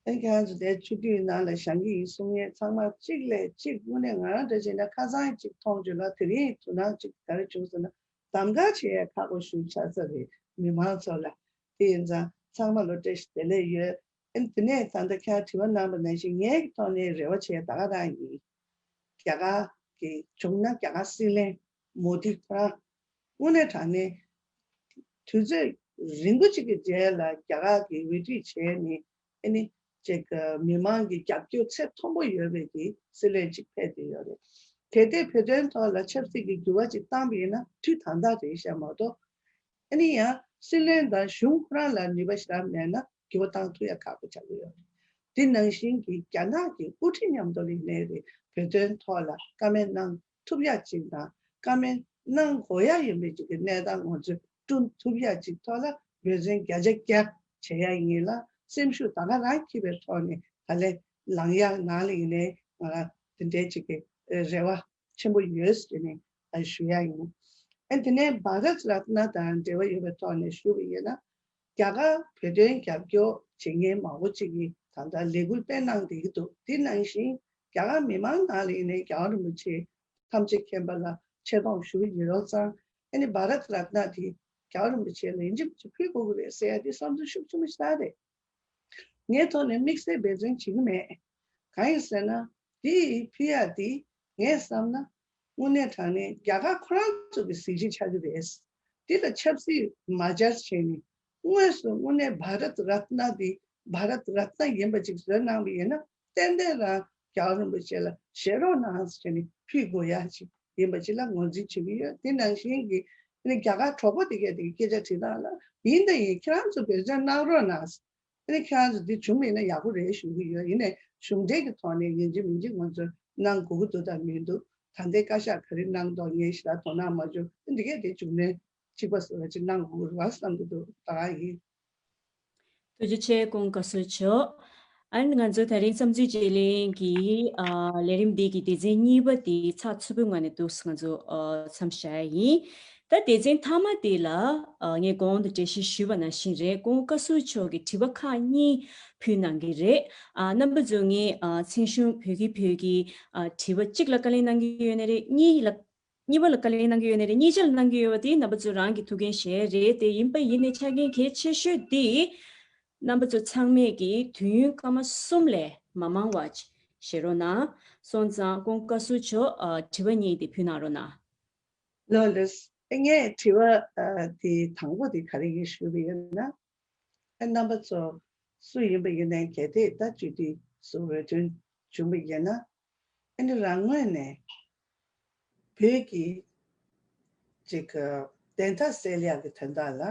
ཨ་ཁྱེད་རང་ཚོ་དེ་ཆུ་དུས་ནང་ལ་བཞེངས་ཀྱི་ཡིན་གསུང་མཁན་ཚང་མ་གཅིག་ལས་གཅིག་དངོས་གནས་ང་རང་འདྲ་བྱས་ན་ཁ་སང་གཅིག་མཐོང་བྱུང་ལ། དེ་རིང་དོ་སྣང་གཅིག་ག་རེ་བྱུང་ཟེར་ན། གདམ་ག་བྱེད་ཡས་ཁག་པོ་ཞིག་ཆགས་ཚར་རེད་མི་མང་ཚོ་ལ། དེ་ཡིན་ཙང་ཚང་མ་ལ་བཀྲ་ཤིས་བདེ་ལེགས་ཡོད། ཨ་ནི་དེ་ནས་ད་ལྟ་ཁྱེད་རང་དྲི་བ་གནང་བ་ནང་བཞིན་ངའི་ཐོག་ནས་རེ་བ་བྱེད་ཡས་ད་ག་རང་ཡིན། རྒྱ་གར་གྱི་བྱུང་ན་རྒྱ་གར་སྲིད་བློན་མོ་དི་ཁོ་རང་དངོས་གནས་དྲང་གནས་དུས་ཚོད་རིང་པོ་ཅིག་གི་རྗེས་ལ་རྒྱ་གར་གྱི་འོས་སྒྲིག་བྱས་ནས། ཨ་ནི་ཅིག་མི་མང་གི་རྒྱབ་སྐྱོར་ཚད་མཐོན་པོ་ཡོད་པའི་གི་སྲིད་བློན་ཅིག་ཕེབས་བསྡད་ཡོད་རེད། གལ་ཏེ་བོད་དོན་ཐོག་ལ་ཆབ་སྲིད་ཀྱི་འགྱུར་བ་ཅིག་བཏང་བ་ཡིན་ན་དུས་ད་ལྟ་རེད་ཤག་མ་གཏོགས། ཨ་ནི་ཡང་སྲིད་བློན་དང་གཞུང་ཁོ་རང་ལ་ནུས་པ་ཞེ་དྲག་མེད་ན་འགྱུར་བ་བཏང་ཐུབ་ཡ་ཁག་པོ་ཆགས་ཀྱི་ཡོད་རེད། དེ་ནང་བཞིན་གྱི་རྒྱ་ནག་གི་དབུ་ཁྲིད་མཉམ་དུ་ལ་ཡིན་ནའི་རེད། བོད་དོན་ཐོག་ལ་བཀའ་མོལ་གནང་ཐུབ་ཡ་ཅིག་དང་། བཀའ་མོལ་གནང་དགོས་ཡ་ཡིན་པའི་ཅིག་གི་གནས་སྟངས་ང་ཚོས་བསྐྲུན་ཐུབ་ཡ་ཅིག་ཐོག་ལ་འབད་བརྩོན་བརྒྱ་ཆ་བརྒྱ་བྱེད་ཡ་ཡིན་ལ། སེམས་ཤུགས་ད་ག་རང་འཁྱེར་བའི་ཐོག་ནས་ད་ལན་ལངས་ཡ་ནང་ལ་ཡིན་ནའི་ང་རང་དེ་འདྲའི་ཅིག་གི་རེ་བ་ཆེན་པོ་ཡོད་ཟེར་ནས་ཞུ་ཡ་ཡིན། ཨ་དེ་ནས་བྷ་རད་རཏ་ན་དང་འབྲེལ་བ་ཡོད་པའི་ཐོག་ནས་ཞུ་བ་ཡིན་ན། རྒྱ་གར་བོད་དོན་རྒྱབ་སྐྱོར་བྱེད་མཁན་མང་པོ་ཅིག་གིས་ད་ལྟ་ལས་འགུལ་སྤེལ་གནང་བསྡད་ཀྱི་འདུག་དེ་ནང་བཞིན་རྒྱ་གར་མི་མང་ནང་ལ་ཡིན་ནའི་རྒྱལ་བ་རིན་པོ་ཆེ་ཐམས་ཅད་མཁྱེན་པ་ལ་ཆེ་མཐོང་ཞུ་གི་ཡོད་རོགས་ཙང་། ཨ་ནི་བྷ་རད་རཏ་ན་དེ་རྒྱལ་བ་རིན་པོ་ཆེ་ལ་ཡིན་གཅིག་མིན་གཅིག་ཕུལ་དགོས་ཀྱི་རེད་ཟེར་ཡ་དེ་བསམ་ཚུལ་ཤུགས་ཆེན་པོ་ཞིག་རེད། ངའི་ཐོག་ནས་དམིགས་བསལ་འབད་བརྩོན་བྱེད་ཀྱི་མེད། གང་ཡིན་ཟེར་ན། དེ་ཕུལ་ཡ་དེ་ངས་བསམ་ན་དངོས་གནས་དྲང་གནས་རྒྱ་གར་ཁོ་རང་ཚོ་གི་གཟི་བརྗིད་ཆགས་ཀྱི་རེད། དེ་ལ་ཆབ་སྲིད་མ་སྦྱར་བྱས་ནས་དངོས་སུ་དངོས་གནས་བྷ་རད་རཏ་ན་དེ་བྷ་རད་རཏ་ན་ཡིན་པ་ཅིག་བཟོས་གནང་བ་ཡིན་ན། ཏན་ཏན་རང་རྒྱལ་བ་རིན་པོ་ཆེ་ལ་བཞེས་རོགས་གནང་ཟེར་ནས་ཕུལ་དགོས་ཡ་ཅིག་ཡིན་པ་ཅིག་ལ་ངོས་འཛིན་བྱེད་ཀྱི་ཡོད། དེ་ནང་བཞིན་གྱི་ཨ་ནི་རྒྱ་གར་གྲོགས་པོ་དེ་གས་དེ་གི་སྐད་ཆ་དྲིས་སྟངས་ལ་ཡིན་དང་ཡིན་ཁྱེད་རང་ཚོ་འབད་བརྩོན་གནང་རོགས་གནང་། ཨ་ནི་ཁྱེད་རང་ཚོ་འདི་བྱུང་མེད་ན་ཡག་པོ་རེད་ཞུ་གི་ཡོད། ཡིན་ནའི་གཞུང་འབྲེལ་གྱི་ཐོག་ནས་ཡིན་གཅིག་མིན་གཅིག་ང་ཚོ་གནང་དགོས་ཀྱི་འདུག་དང་མི་འདུག་ད་ལྟའི་བཀའ་ཤག་ག་རེ་གནང་འདུག་ངས་ཞེ་དྲག་དོ་སྣང་མ་བྱུང་། འདི་གས་དེ་བྱུང་ནས་གཅིག་པ་བཟོ་བ་ཅིག་གནང་དགོས་ཀྱི་རེད་བ་བསམ་གྱི་འདུག་ད་ག་ཡིན། ཐུགས་རྗེ་ཆེ། སྐུ་ངོ་བཀའ་ཟུར་མཆོག་ཨ་ནི་ང་ཚོ་དེ་རིང་བསམ་ཚུལ་བརྗེ་ལེན་གྱི་ཨ་ལས་རིམ་འདི་གི་སྡེ་ཚན་གཉིས་པ་དེ་ཚགས་ཚུད་པོའི་ངང་ནས་འདུག་སེ་ང་ཚོ་ཨ་མཚམས་བཞག་ཡ་ཡིན། ད་སྡེ་ཚན་མཐའ་མ་དེ་ལ་ཨ་ངས་གོང་དུ་འགྲེལ་བཤད་ཞུས་པ་ནང་བཞིན་རེད། སྐུ་ངོ་བཀའ་ཟུར་མཆོག་གིས་དྲི་བ་ཁག་གཉིས་ཕུལ་གནང་གི་རེད། ཨ་རྣམ་པ་ཚོ་ངས་ཨ་མཚན་གཞུང་བོད་ཀྱི་བོད་ཀྱི་ཨ་དྲི་བ་གཅིག་ལ་བཀའ་ལན་གནང་གི་ཡོད་ན་རེད། གཉིས་ལ་གཉིས་པ་ལ་བཀའ་ལན་གནང་གི་ཡོད་ན་རེད། གཉིས་ཆ་ལ་གནང་གི་ཡོད་པ་དེ་རྣམ་པ་ཚོ་རང་གི་ཐུགས་འགན་བཞེས་རེད། དེ་ཡིན་པ་ཡིན་ནའི་ཆ་རྐྱེན་གལ་ཆེ་ཤོས་དེ་རྣམ་པ་ཚོ་ཚང་མས་ཀྱི་དུས་ཡུན་སྐར་མ་གསུམ་ལས་མ་མང་བ་བཞེས་རོགས་གནང་། སོང་ཙང་སྐུ་ངོ་བཀའ་ཟུར་མཆོག་ཨ་དྲི་བ་གཉིས་དེ་ཕུལ་གནང་རོགས་གནང་། ལགས་ལགས། ངས་དྲི་བ་ཨ་དེ་དང་པོ་དེ་ག་རེ་ཡིན་ཞུས་པ་ཡིན་ན། ཨ་རྣམ་པ་ཚོ་སུ་ཡིན་པ་ཡིན་ནའི་གལ་ཏེ་ད་སྤྱི་འཐུས་སུ་འོས་ཐོན་བྱུང་བ་ཡིན་ན། ཨ་ནི་རང་ངོས་ནས་བོད་ཀྱི་ཅིག་བདེན་མཐའ་གསལ་ཡག་གི་དོན་དག་ལ་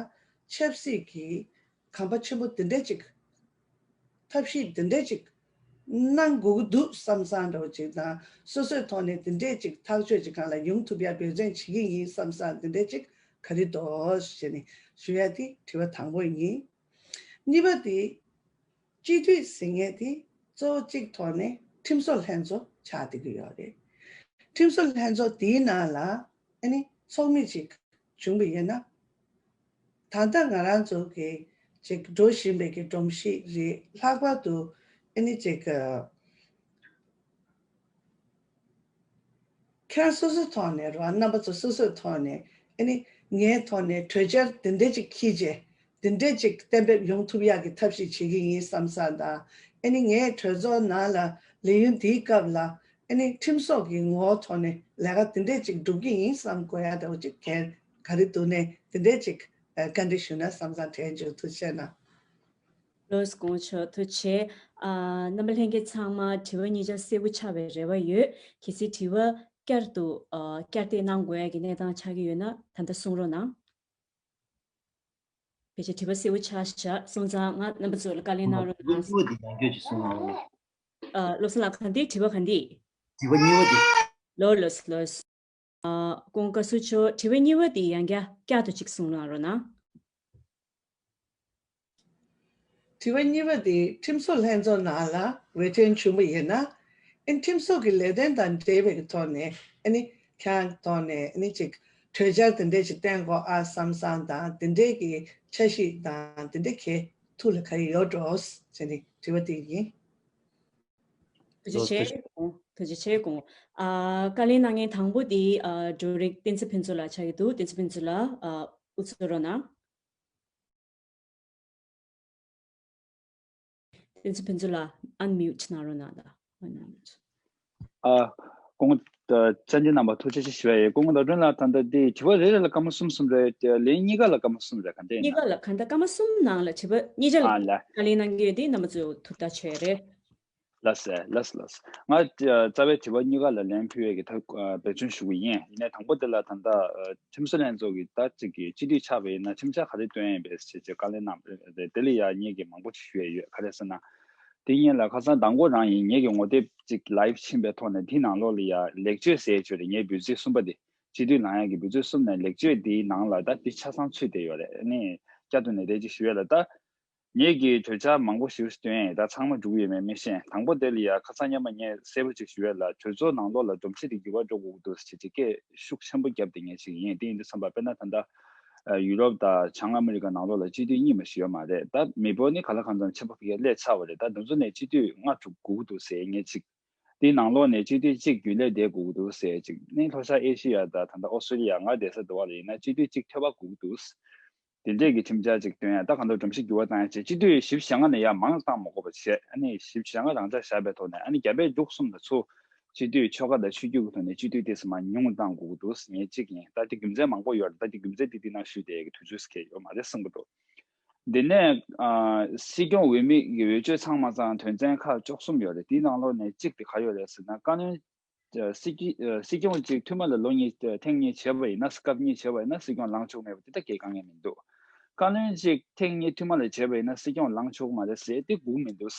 ཆབ་སྲིད་ཀྱི་གོམ་པ་ཆེན་པོ་འདི་འདྲ་ཅིག་ཐབས་ཤེས་འདི་འདྲ་ཅིག་གནང་དགོས་ཀྱི་འདུག་བསམ་བསམ་འདྲ་བོ་ཅིག་དང་། སོ་སོའི་ཐོག་ནས་འདི་འདྲས་ཅིག་ཐག་གཅོད་ཅིག་གང་ལ་ཡོང་ཐུབ་ཡ་འབད་བརྩོན་བྱེད་ཀྱི་ཡིན་བསམ་བསམ་འདི་འདྲས་ཅིག་ག་རེ་འདུག་ཞེས་ནས་ཞུ་ཡ་དེ་དྲི་བ་དང་པོ་ཡིན། གཉིས་པ་དེ་སྤྱི་འཐུས་ཟེར་མཁན་དེ་གཙོ་བོ་གཅིག་ཐོག་ནས་ཁྲིམས་བཟོ་ལྷན་ཚོགས་ཆགས་བསྡད་ཀྱི་ཡོད་རེད། ཁྲིམས་བཟོ་ལྷན་ཚོགས་དེའི་ནང་ལ་ཨ་ནི་ཚོགས་མི་ཅིག་བྱུང་བ་ཡིན་ན། ད་ལྟ་ང་རང་ཚོ་གི་ཅིག་འགྲོ་བཞིན་པའི་གི་སྒྲོམ་གཞི་རེད། ལྷག་པར་དུ་ཨ་ནི་ཅིག་ཁྱེད་རང་སོ་སོའི་ཐོག་ནས་རོ། རྣམ་པ་ཚོ་སོ་སོའི་ཐོག་ནས་ཨ་ནི་ངའི་ཐོག་ནས་གྲོས་འཆར་དེ་འདྲ་ཅིག་འཁྱེར་རྗེས་དེ་འདྲ་ཅིག་གཏན་འབེབས་ཡོང་ཐུབ་ཡག་གི་ཐབས་ཤེས་བྱེད་ཀྱི་ཡིན་བསམ་བསམ་དང་། ཨ་ནི་ངའི་གྲོས་ཚོགས་ནང་ལ་ལས་ཡུན་དེའི་སྐབས་ལ་ཨ་ནི་ཁྲིམས་བཟོ་གི་ངོ་བོ་ཐོག་ནས་ལས་ཀ་དེ་འདྲས་ཅིག་སྒྲུབ་ཀྱི་ཡིན་བསམ་དགོས་ཡ་འདྲ་བོ་ཅིག་གལ་ག་རེ་འདུག་ནས་དེ་འདྲས་ཅིག་བཀའ་འདྲི་ཞུ་ན་བསམ་བསམ་དྲན་བྱུང་། ཐུགས་རྗེ་གནང་། ལོས་དགོངས་ཆོག་ཐུགས་རྗེ་ཆེ། ཨ་རྣམ་པ་ལྷན་རྒྱས་ཚང་མ་དྲི་བ་གཉིས་ཆ་གསལ་པོ་ཆགས་པའི་རེ་བ་ཡོད། གལ་སྲིད་དྲི་བ་བསྐྱར་དུ་ཨ་བསྐྱར་ཟློས་གནང་དགོས་ཡ་གི་གནས་སྟངས་ཆགས་ཀྱི་ཡོད་ན་ད་ལྟ་གསུང་རོགས་གནང་། ཕལ་ཆེར་དྲི་བ་གསལ་པོ་ཆགས་ཤག་སོང་ཙང་ང་རྣམ་པ་ཚོ་ལ་བཀའ་ལན་གནང་རོགས་གནང་། དྲི་བ་གཉིས་པ་དེ་ཡང་བསྐྱར་ཅིག་གསུང་གནང་རོགས། ཨ་བློ་བཟང་ལགས་ག་འདི་དྲི་བ་ག་འདི། དྲི་བ་གཉིས་པ་དེ། ལོ་ལོས་ལོས། ཨ་སྐུ་ངོ་བཀའ་ཟུར་མཆོག་དྲི་བ་གཉིས་པ་དེ་ཡང་བསྐྱར་བསྐྱར་དུ་ཅིག་གསུང་གནང་རོགས་གནང་། དྲི་བ་གཉིས་པ་དེ་ཁྲིམས་བཟོ་ལྷན་ཚོགས་ནང་ལ་འོས་ཐོན་བྱུང་བ་ཡིན་ན། ཨ་ནི་ཁྲིམས་བཟོ་གི་ལས་དོན་དང་འབྲེལ་བའི་ཐོག་ནས་ཨ་ནི་ཁྱེད་རང་ཐོག་ནས་ཨ་ནི་ཅིག་གྲོས་འཆར་དེ་འདྲས་ཅིག་བཏོན་དགོས་ཨ་བསམ་བསམ་དང་། དེ་འདྲས་ཀྱི་འཆར་གཞི་དང་དེ་འདྲས་ཁྱེད་ཐུགས་ལ་ག་རེ་ཡོད་འགྲོ་ཟེར་ནས་དྲི་བ་དེ་ཡིན། ཐུགས་རྗེ་ཆེ། ཐུགས་རྗེ་ཆེ་སྐུ་ངོ། ཨ་བཀའ་ལན་གནང་མཁན་དང་པོ་དེ་ཨ་འབྲུ་རིགས་བསྟན་འཛིན་ཕུན་ཚོགས་ལགས་ཆགས་ཀྱི་འདུག་བསྟན་འཛིན་ཕུན་ཚོགས་ལགས་ཨ་དབུ་གཙོས་རོགས་གནང་། བསྟན་འཛིན་ཕུན་ཚོགས་ལགས་ཨན་མིའུ་ཊི་གནང་རོགས་གནང་དང་། ཨན་མིའུ་ཊི། ཨ་སྐུ་ངོ་ད་བཅར་འདྲི་གནང་བ་ཐུགས་རྗེ་ཆེ་ཞུ་ཡ་ཡིན། སྐུ་ངོ་ཟླ་སྒྲོན་ལགས་ད་ལྟ་འདི་དྲི་བ་རེ་རེ་ལ་སྐར་མ་གསུམ་གསུམ་རེད། ལན་གཉིས་ཀ་ལ་སྐར་མ་གསུམ་རེད། ག་འདྲ་ཡིན་ན། གཉིས་ཀ་ལ་གང་ལྟར་སྐར་མ་གསུམ་ནང་ལ་དྲི་བ་གཉིས་ཆ་ལ་ཨ་ལ། བཀའ་ལན་གནང་གི་ཡོད་དེ་རྣམ་པ་ཚོས་ཐུགས་ཐག་ཆོད་རེད། ལགས་སེ་ལགས་སེ་ལགས་སེ། ང་ཨ་རྩ་བའི་དྲི་བ་གཉིས་ཀ་ལ་ལན་ཕུལ་བའི་གི་ཐབས་ཨ་འབད་བརྩོན་ཞུ་གི་ཡིན། ཡིན་ནའི་དང་པོ་དེ་ལ་ད་ལྟ་ཨ་ཁྲིམས་བཟོ་ལྷན་ཚོགས་ཀྱི་ད་ཅིག་གི་སྤྱི་འཐུས་ཆགས་པ་ཡིན་ན་ཁྲིམས་འཆར་ག་རེ་བཏོན་ཡིན་པས་ཞེས་བྱས་བཀའ་ལན་གནང་བ་རེད། དེ་ལ་ཡང་ངེད་ཀྱིས་མང་པོ་ཅིག་ཞུ་ཡས་ཡོད། ག་རེ་ཟེར་ན། དེ་ཡིན་ལ་ཁ་སང་མདང་དགོང་རང་ཡིན། ངེད་ཀྱི་ངོ་དེབ་ཅིག་ལའིབ་ཕྱིན་པའི་ཐོག་ནས་དེའི་ནང་ལོགས་ལ་ཡང་ལེགས་བཅོས་ཟེར་ཡས་ཅིག་ཡོད་རེད། ངའི་འབོད་ཚིག་གསུམ་པ་དེ། སྤྱི་འཐུས་ལངས་ཡག་གི་འབོད་ཚིག་གསུམ་ནས་ལེགས་བཅོས་འདིའི་ནང་ལ་ད་འདི་ཆ་ཚང་ཚུད་བསྡད་ཡོད་རེད། ཨ་ནི་བསྐྱར་དུ་ནན་ཏན་ཅིག་ཞུ་ཡས་ལ། ད་ངེད་ཀྱིས་གྲོས་འཆར་མང་པོ་ཞིག་བཏོན་ཡིན། ད་ཚང་མ་འགྲུབ་ཡོད་མེད་མི་ཤེས། དང་པོ་དེ་ལ་ཡ་ཁ་སང་སྔོན་མ་ངས་གསལ་པོ་ཅིག་ཞུ་ཡས་ལ། གྲོས་ཚོགས་ནང་ལོགས་ལ་སྒྲོམ་གཞི་དེ་འགྱུར་བ་འགྲོ་དགོས་ཀྱི་འདུག་ཟེར་བྱས་ཅིག་སྐད་ཤུགས་ཆེན་པོ་བརྒྱབ་བསྡད་མཁན་ཅིག་ཡིན། དེ་ཡིན་དུས་ཙམ་པ་དཔེར་ན་ད་ལྟ་ཡུ་རོབ་དང་བྱང་ཨ་མི་རི་ཀ་ནང་ལོགས་ལ་སྤྱི་འཐུས་གཉིས་མ་ཞིག་ཡོད་མ་རེད། ད་མི་འབོར་ནི་གང་ལ་གང་འཚམ་ཆེན་པོ་ཕ་གིར་སླེབས་ཚར་བ་རེད། ད་འདི་ཚོ་ནས་སྤྱི་འཐུས་ལྔ་དྲུག་དགོས་ཀྱི་འདུག་ཟེར་མཁན་ཅིག་དེའི་ནང་ལོགས་ནས་སྤྱི་འཐུས་གཅིག་རྒྱུན་ལས་བསྡད་དགོས་ཀྱི་འདུག་ཟེར་ཅིག་ནི་ལྷོ་ཤར་ཨེ་ཤི་ཡ་དང་ད་ལྟ་ཨོ་སི་ཀྲི་ལི་ཡ། ང་བསྡད་ས་དེ་བ་ལ་ཡིན་ན་སྤྱི་འཐུས་གཅིག་ཐོབ་པ་དགོས་ཀྱི་འདུག་དེ་འདྲས་ཀྱི་ཁྲིམས་འཆར་ཅིག་བཏོན་ཡ། ད་གང་ལྟར་སྒྲོམ་གཞི་འགྱུར་བ་བཏང་ཡ་བྱས། སྤྱི་འཐུས་བཞི་བཅུ་ཞེ་ལྔ་ནས་ཡར་མང་བཏང་མ་དགོས་པ་བྱས། ཨ་ནི་བཞི་བཅུ་ཞེ་ལྔ་རང་འཇགས་བཞག་པའི་ཐོག་ནས། ཨ་ནི་རྒྱ་བལ་འབྲུག་གསུམ་ལ་ཚུར་སྤྱི་འཐུས་ཆོལ་ཁ་དང་ཆོས་བརྒྱུད་ཀྱི་ཐོག་ནས་སྤྱི་འཐུས་དེ་ཚོ་མར་ཉུང་བཏང་དགོས་ཀྱི་འདུག་ཟེར་མཁན་གཅིག་ཡིན། ད་དེ་རྒྱུ་མཚན་མང་པོ་ཡོད་རེད། ད་དེ་རྒྱུ་མཚན་དེ་དེ་ནང་ཞུས་བསྡད་ཡ་གི་དུས་ཚོད་ཟེར་མཁན་ཡོད་མ་རེད་བསམ་གྱི་འདུག་འདི་ནས་ཨ་སྲིད་སྐྱོང་འོས་མི་གི་འོས་ཆོས་ཚང་མ་ཚང་དོན་ཚན་ཁག་བཅུ་གསུམ་ཡོད་རེད། དེའི་ནང་ལོགས་ནས་གཅིག་དེ་ག་ཡོད་རེད་ཟེར་ན། བཀའ་བློན་ཨ་སྲིད་སྐྱོང་ཨ་སྲིད་སྐྱོང་གཅིག་ཐུན་མོང་ལ་ལོ་གཉིས་ཨ་ཐེངས་གཉིས་བྱས་པ་ཡིན་ན། སྐབས་གཉིས་བྱས་པ་ཡིན་ན་སྲིད་སྐྱོང་ལངས་ཆོག་མེད་པ་དེ་ད་གའི་དཀའ་ངལ་མི་འདུག་བཀའ་བློན་གཅིག་ཐེངས་གཉིས་ཐུན་མོང་ལ་བྱས་པ་ཡིན་ན་སྲིད་སྐྱོང་ལངས་ཆོག་མ་རེད་ཟེར་དེ་སྒུག་མི་འདུག་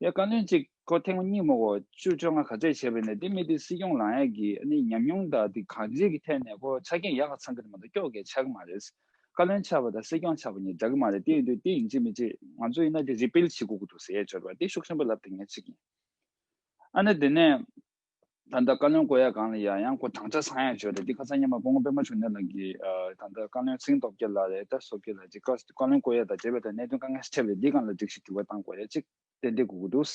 ཡ་བཀའ་བློན་གཅིག་ཁོ་ཐེངས་མ་གཉིས་མ་གོ་བཅུ་བཅོ་ལྔ་ག་ཚད་བྱས་པ་ཡིན་ན་དེ་མི་དེ་སྲིད་སྐྱོང་ལངས་ཡ་གི་ཨ་ནི་ཉམས་མྱོང་དང་དེ་གང་ཅིའི་གི་ཐད་ནས་ཁོ་ཆ་རྐྱེན་ཡག་ག་ཚང་གི་མ་གཏོགས་སྐྱོ་གས་ཆགས་ཀྱི་མ་རེད། བཀའ་བློན་ཆགས་པ་དང་སྲིད་སྐྱོང་ཆགས་པ་གཉིས་འདྲ་གི་མ་རེད། དེ་ཡིན་དུས་དེ་ཡིན་གཅིག་མིན་གཅིག་ང་ཚོ་ཡིན་ན་དེ་རི་པིལ་བྱེད་དགོས་ཀྱི་འདུག་ཟེར་ཡ་ཅིག་ཡོད་རེད་པ། དེ་ཤུགས་ཆེན་པོ་ལབ་དེ་ངས་གཅིག་ཡིན། ཨ་ནི་དེ་ནས་ད་ལྟ་བཀའ་བློན་བསྐོ་ཡ་སྒང་ལ་ཡ་ཡང་ཁོ་དམ་བཅའ་ཚང་ཡ་ཅིག་ཡོད་རེད། དེ་ཁ་སང་སྔོན་མ་སྐུ་ངོ་པད་མ་འབྱུང་གནས་ལགས་ཀྱིས་ཨ་ད་ལྟ་བཀའ་བློན་ཚེ་རིང་སྟོབས་རྒྱལ་ལགས་རེད། ད་སྟོབས་རྒྱལ་ལགས་ཀྱིས་བཀའ་བློན་བསྐོ་ཡ་དང་འབྲེལ་བའི་ད་གནད་དོན་དཀའ་ངལ་འཕྲད་པ་རེད། འདི་སྒང་ལ་སྒྲིག་གཞི་འགྱུར་བ་བཏང་དགོས་ཡ་གཅིག་ཏན་ཏན་དགོས་ཀྱི་འདུག་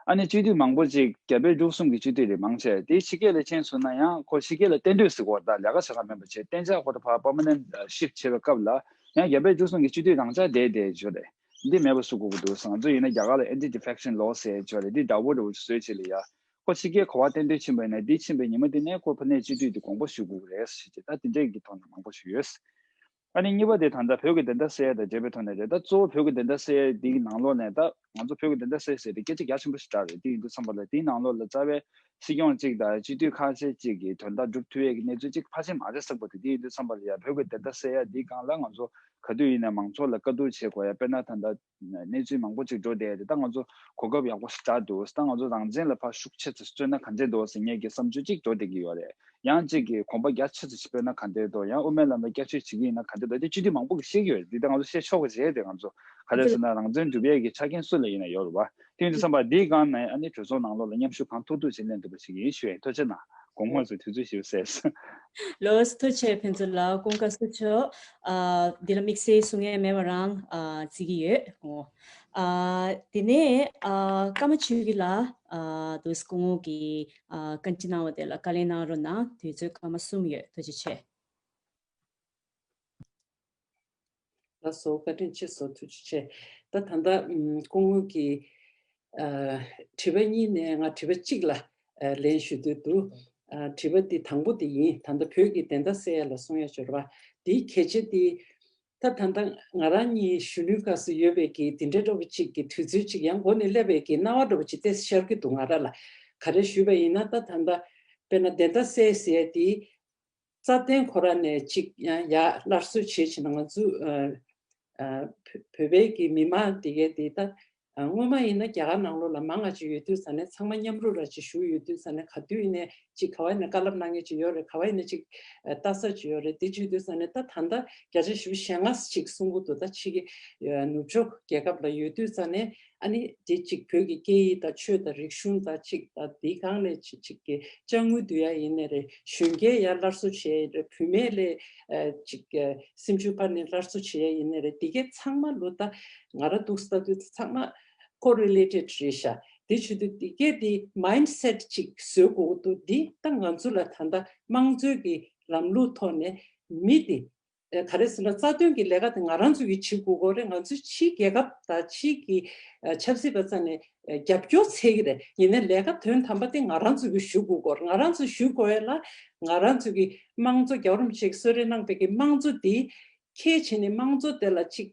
ཨ་ནི་སྤྱི་འཐུས་མང་པོ་ཅིག་རྒྱ་བལ་འབྲུག་གསུམ་གྱི་སྤྱི་འཐུས་རེད་མང་ཆེ། དེ་ཕྱི་རྒྱལ་ལ་ཕྱིན་སོང་ན་ཡང་ཁོ་ཕྱི་རྒྱལ་ལ་གཏན་སྡོད་ཟེར་དགོས་ད་ལས་ཀ་བྱེད་ག་མེད་པ་བྱས། གཏན་འཇགས་ཁོ་ད་ཕར་པར་མ་ནན་ཤིབ་བྱེད་པའི་སྐབས་ལ་ཡང་རྒྱ་བལ་འབྲུག་གསུམ་གྱི་སྤྱི་འཐུས་རང་འཇགས་བསྡད་བསྡད་ཡོད་རེད། འདི་མེད་པ་བཟོ་དགོས་ཀྱི་འདུག་ང་ཚོ་ཡིན་ན་རྒྱ་གར་ལ་anti defection law ཟེར་ཡོད་རེད། འདི་འདྲ་བོ་འདྲ་བོ་ཅིག་བཟོས་བྱས་ལ་ཡ་ཁོ་ཕྱི་རྒྱལ་ག་པར་གཏན་སྡོད་ཕྱིན་པ་ཡིན་ན། འདི་ཕྱིན་པའི་ཉི་མ་དེ་ནས་ཁོ་ཕ་ནས་སྤྱི་འཐུས་དེ་དགོངས་པ་ཞུ་དགོས་ཀྱི་རེད་ཟེར་བྱས་ད་དེ་འདྲས་ཀྱི་ཐོག་ནས་མང་པོ་ཞིག་ཡོད། ཨ་ནི་གཉིས་པ་དེ་ད་ལྟ་བོད་ཀྱི་བདེན་མཐའ་གསལ་ཡ་དང་འབྲེལ་བའི་ཐོག་ནས་རེད། ད་གཙོ་བོ་བོད་ཀྱི་བདེན་མཐའ་གསལ་ཡ་འདིའི་ནང་ལོགས་ནས་ད་ང་ཚོ་བོད་ཀྱི་བདེན་མཐའ་གསལ་ཟེར་དེ་སྐད་ཆ་རྒྱ་ཆེན་པོ་ཞིག་བསྒྲགས་རེད། དེ་ཡིན་དུས་ཙམ་པ་ལ་དེའི་ནང་ལོགས་ལ་རྩ་བའི་སྲིད་སྐྱོང་གཅིག་དང་སྤྱི་འཐུས་ཁག་ཆེ་གཅིག་གིས་དོན་དག་སྒྲུབ་ཐུབ་ཡས་ཀྱི་གནས་ཚུལ་གཅིག་ཕལ་ཆེར་མ་རེད་བསམ་པ་དེ། དེ་ཡིན་དུས་ཙམ་པ་ལ་ཡ་བོད་ཀྱི་བདེན་མཐའ་གསལ་ཡ་འདིའི་སྒང་ལ་ང་ཚོ་ག་དུས་ཡིན་ན་མང་ཚོགས་ལ་བཀའ་བསྡུར་བྱེད་དགོས་ཡ། དཔེར་ན་ད་ལྟ་གནས་ཚུལ་མང་པོ་ཅིག་འགྲོ་བསྡད་དེ་ད་ང་ཚོ་གོ་སྐབས་ཡག་པོ་ཞིག་རག་འདུག་ད་ང་ཚོ་རང་བཙན་ལ་ཕར་ཤུགས་ཆེ་ཙམ་བརྩོན་ན་ག་འདྲས་འདུག་ཟེར་ངེད་ཀྱི་བསམ་ཚུལ་ཅིག་འགྲོ་བསྡད་ཀྱི་ཡོད་རེད། ཡང་གཅིག་གིས་གོམ་པ་རྒྱ་ཆེ་ཙམ་ཞིག་སྤོས་ན་ག་འདྲས་འདུག་ཡང་དབུ་མའི་ལམ་ལ་བསྐྱར་བཅོས་བྱེད་ཀྱི་ཡིན་ན་ག་འདྲས་འདུག་དེ་སྤྱི་འཐུས་མང་པོ་གིས་བཤད་ཀྱི་ཡོད་རེད། འདི་ད་ང་ཚོ་བཤད་ཆོག་གི་རེད། དེ་ང་ཚོ་ག་རེ་ཟེར་ན་རང་བཙན་སྒྲུབ་ཡས་ཀྱི་ཆ་རྐྱེན་སུ་ལ་ཡིན་ན་ཡོད་རེད་བ། དེ་ཡིན་དུས་ཙམ་པ་འདིའི་སྒང་ནས་ཨ་ནི་གྲོས་ཚོགས་ནང་ལོགས་ལ་མཉམ་ཞུགས་གང་ཐུབ་ཐུབ་བྱེད་ལེན་ཐུབ་པ་ཞིག་ཡིན་ཞུ་ཡིན། ཐུགས་རྗེ་གནང་། དགོང་མོ་ཚོ་དུས་ཚོད་ཞིག་གསལ། ལོས་ཐུགས་རྗེ་ཆེ་ཕུན་ཚོགས་ལགས། སྐུ་ཁམས་བཟང་། ཨ་འདི་ལ་དམིགས་བསལ་གསུང་ཡས་མེད་པ་རང་ཨ་བརྩི་གི་ཡོད། ཨོ། ཨ་དེ་ནས་ཨ་ཀརྨ་ཆོས་སྐྱིད་ལགས། ཨ་དུས་སྐུ་ངོ་གིས་ཨ་བཀའ་འདྲི་གནང་བ་དེ་ལ་བཀའ་ལན་གནང་རོགས་གནང་། དུས་ཚོད་སྐར་མ་གསུམ་ཡོད། ཐུགས་རྗེ་ཆེ། ལགས་སོ། བཀའ་དྲིན་ཆེ་སོ། ཐུགས་རྗེ་ཆེ། ད་ད་ལྟ་ཨམ་སྐུ་ངོ་གིས་ཨ་དྲི་བ་གཉིས་ནས་ང་དྲི་བ་གཅིག་ལ་ཨ་ལན་ཞུ་འདོད་འདུག་ཨ་དྲི་བ་འདི་དང་པོ་དེ་ཡིན། ད་ལྟ་བོད་ཀྱི་བདེན་མཐའ་གསལ་ཡ་ལ་གསུང་ཡ་འབྱོར་བ་འདིའི་གལ་ཆེ་དེ། ད་ད་ལྟ་ང་རང་གཉིས་གཞོན་ནུའི་སྐབས་སུ་ཡོད་པའི་གི་དེ་འདྲ་འདྲ་བོ་གཅིག་གི་དུས་ཚོད་གཅིག་ཡང་འགོ་ནས་སླེབས་པའི་གི་སྣང་བ་འདྲ་བོ་གཅིག་ཏོག་ཙམ་ཤར་གྱི་འདུག་ང་རང་ལ། ག་རེ་ཞུས་པ་ཡིན་ན། ད་ད་ལྟ་དཔེར་ན་བདེན་མཐའ་གསལ་ཟེར་ཡ་དེ། རྩ་དོན་ཁོ་ར་ནས་གཅིག་ཡང་ཡར་སླར་གསོ་བྱེད་བྱེད་ན་ང་ཚོ་ཨ་ཨ་བོད་བོད་པའི་གི་མི་མང་དེ་གའི་དེ་ད་ཨ་སྔོན་མ་ཡིན་ན་རྒྱ་གར་ནང་ལོགས་ལ་མང་ང་ཅིག་ཡོད་དུས་ཙ་ནས་ཚང་མ་མཉམ་རུབ་ར་ཅིག་བཞུགས་ཡོད་དུས་ཙ་ནས་ག་དུས་ཡིན་ནའི་ཅིག་ག་བ་ཡིན་ན་བཀའ་སློབ་གནང་མཁན་ཅིག་ཡོད་རེད། ག་བ་ཡིན་ན་ཅིག་ཨ་ལྟ་ས་ཅིག་ཡོད་རེད། དེ་བྱེད་དུས་ཙ་ནས་ད་ད་ལྟ་བརྒྱ་ཆ་བཞི་བཅུ་ཞེ་ལྔ་ཅིག་གསུང་གི་འདུག་ད་ཕྱི་གི་ཨ་ནུབ་ཕྱོགས་རྒྱལ་ཁབ་ལ་ཡོད་དུས་ཙ་ནས། ཨ་ནི་དེ་གཅིག་བོད་ཀྱི་སྐད་ཡིག་དང་ཆོས་དང་རིག་གཞུང་དང་གཅིག་དང་དེའི་སྒང་ནས་གཅིག་གཅིག་གི་དཔྱ་དངུལ་བསྡུ་ཡ་ཡིན་ནའི་རེད། གཞོན་སྐྱེས་ཡར་སླར་གསོ་བྱེད་ཡ་ཡིན་རེད། བུད་མེད་ལས་ཨ་གཅིག་གི་སེམས་ཤུགས་སྤར་ནས་སླར་གསོ་བྱེད་ཡ་ཡིན་ནའི་རེད། དེ་གས་ཚང་མ་ལོ་ད་ང་རང་འདུག་ལྟ་དུས་ཚང་མ་correlated་རེད་ཤག་དེ་བྱེད་དུས་དེ་གས་དེ་mindset་གཅིག་བཟོ་དགོས་འདུག་འདི་ད་ང་ཚོ་ལ་ད་ལྟ་དམངས་གཙོའི་གི་ལམ་ལུགས་ཐོག་ནས་མི་དེ། ཨ་ག་རེ་ཟེར་ན་རྩ་དོན་གྱི་ལས་ཀ་དེ་ང་རང་ཚོ་གིས་བྱེད་དགོས་ཀྱི་རེད། ང་ཚོའི་ཕྱིའི་རྒྱལ་ཁབ་དང་ཕྱིའི་གི་ཨ་ཆབ་སྲིད་པ་རྩ་ནས་ཨ་རྒྱབ་སྐྱོར་འཚོལ་གྱི་རེད། ཡིན་ནའི་ལས་ཀ་དོན་དམ་པ་དེ་ང་རང་ཚོ་གིས་ཞུ་དགོས་ཀྱི་རེད། ང་རང་ཚོ་ཞུ་དགོས་ཡ་ལ་ང་རང་ཚོ་གི་དམངས་གཙོ་རྒྱལ་བ་རིན་པོ་ཆེས་གསོལ་རས་གནང་བའི་གི་དམངས་གཙོ་དེ་ཁས་བྱས་ནས་དམངས་གཙོ་དེ་ལ་གཅིག་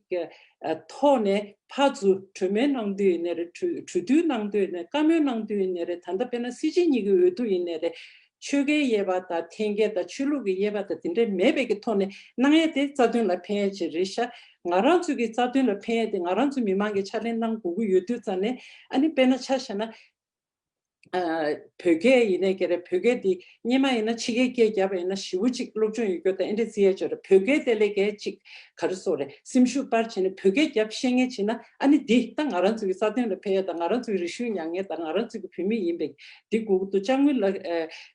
ཨ་ཐོག་ནས་ཕར་ཚུར་གྲོས་མོལ་གནང་དུས་ཡིན་ནའི་རེད། གྲོས་གྲོས་བསྡུར་གནང་དུས་ཡིན་ནའི་བཀའ་མོལ་གནང་དུས་ཡིན་ནའི་རེད། ད་ལྟ་དཔེར་ན་སྲིད་སྤྱི་གཉིས་ཀྱི་འོས་བསྡུ་ཡིན་ནའི་རེད། ཆོལ་ཁའི་དབྱེ་བ་དང་འཐེན་འཁྱེར་དང་ཆོས་ལུགས་ཀྱི་དབྱེ་བ་དང་དེ་འདྲ་མེད་པའི་གི་ཐོག་ནས་གནང་ཡ་དེ་རྩ་དོན་ལ་ཕན་ཡ་ཅིག་རེད་ཤག་ང་རང་ཚོ་གི་རྩ་དོན་ལ་ཕན་ཡ་དེ་ང་རང་ཚོ་མི་མང་གིས་ཕྱག་ལས་གནང་དགོས་ཀྱི་ཡོད་དུས་ཙ་ནས། ཨ་ནི་དཔེར་ན་ཆ་བཞག་ན། ཨ་བོད་སྐད་ཡིན་ནའི་ཀྱི་རེད། བོད་སྐད་དེ་སྔོན་མ་ཡིན་ན་ཕྱི་རྒྱལ་སྐད་བརྒྱབ་པ་ཡིན་ན་ཞེ་པོ་ཅིག་སློབ་སྦྱོང་ཡོད་རྒྱུ་དང་ཨེ་འདྲ་བརྩི་ཡ་ཅིག་ཡོད་རེད། བོད་སྐད་དེ་ལས་ཀྱི་ཅིག་ག་རེ་ཟེར་དགོས་རེད། སེམས་ཤུགས་སྤར་བྱས་ནས་བོད་སྐད་རྒྱབ་ཤེས་མཁན་བྱས་ན། ཨ་ནི་འདི་ད་ང་རང་ཚོ་གི་རྩ་དོན་ལ་ཕན་ཡ་དང་། ང་རང་ཚོ་གི་རིག་གཞུང་ཉམས་ཉེས་དང་། ང་རང་ཚོ་གི་བོད་མི་ཡིན་པའི་འདི་དགོས་ཀྱི་འདུག་དཔྱ་དངུལ་ལ་ཨ་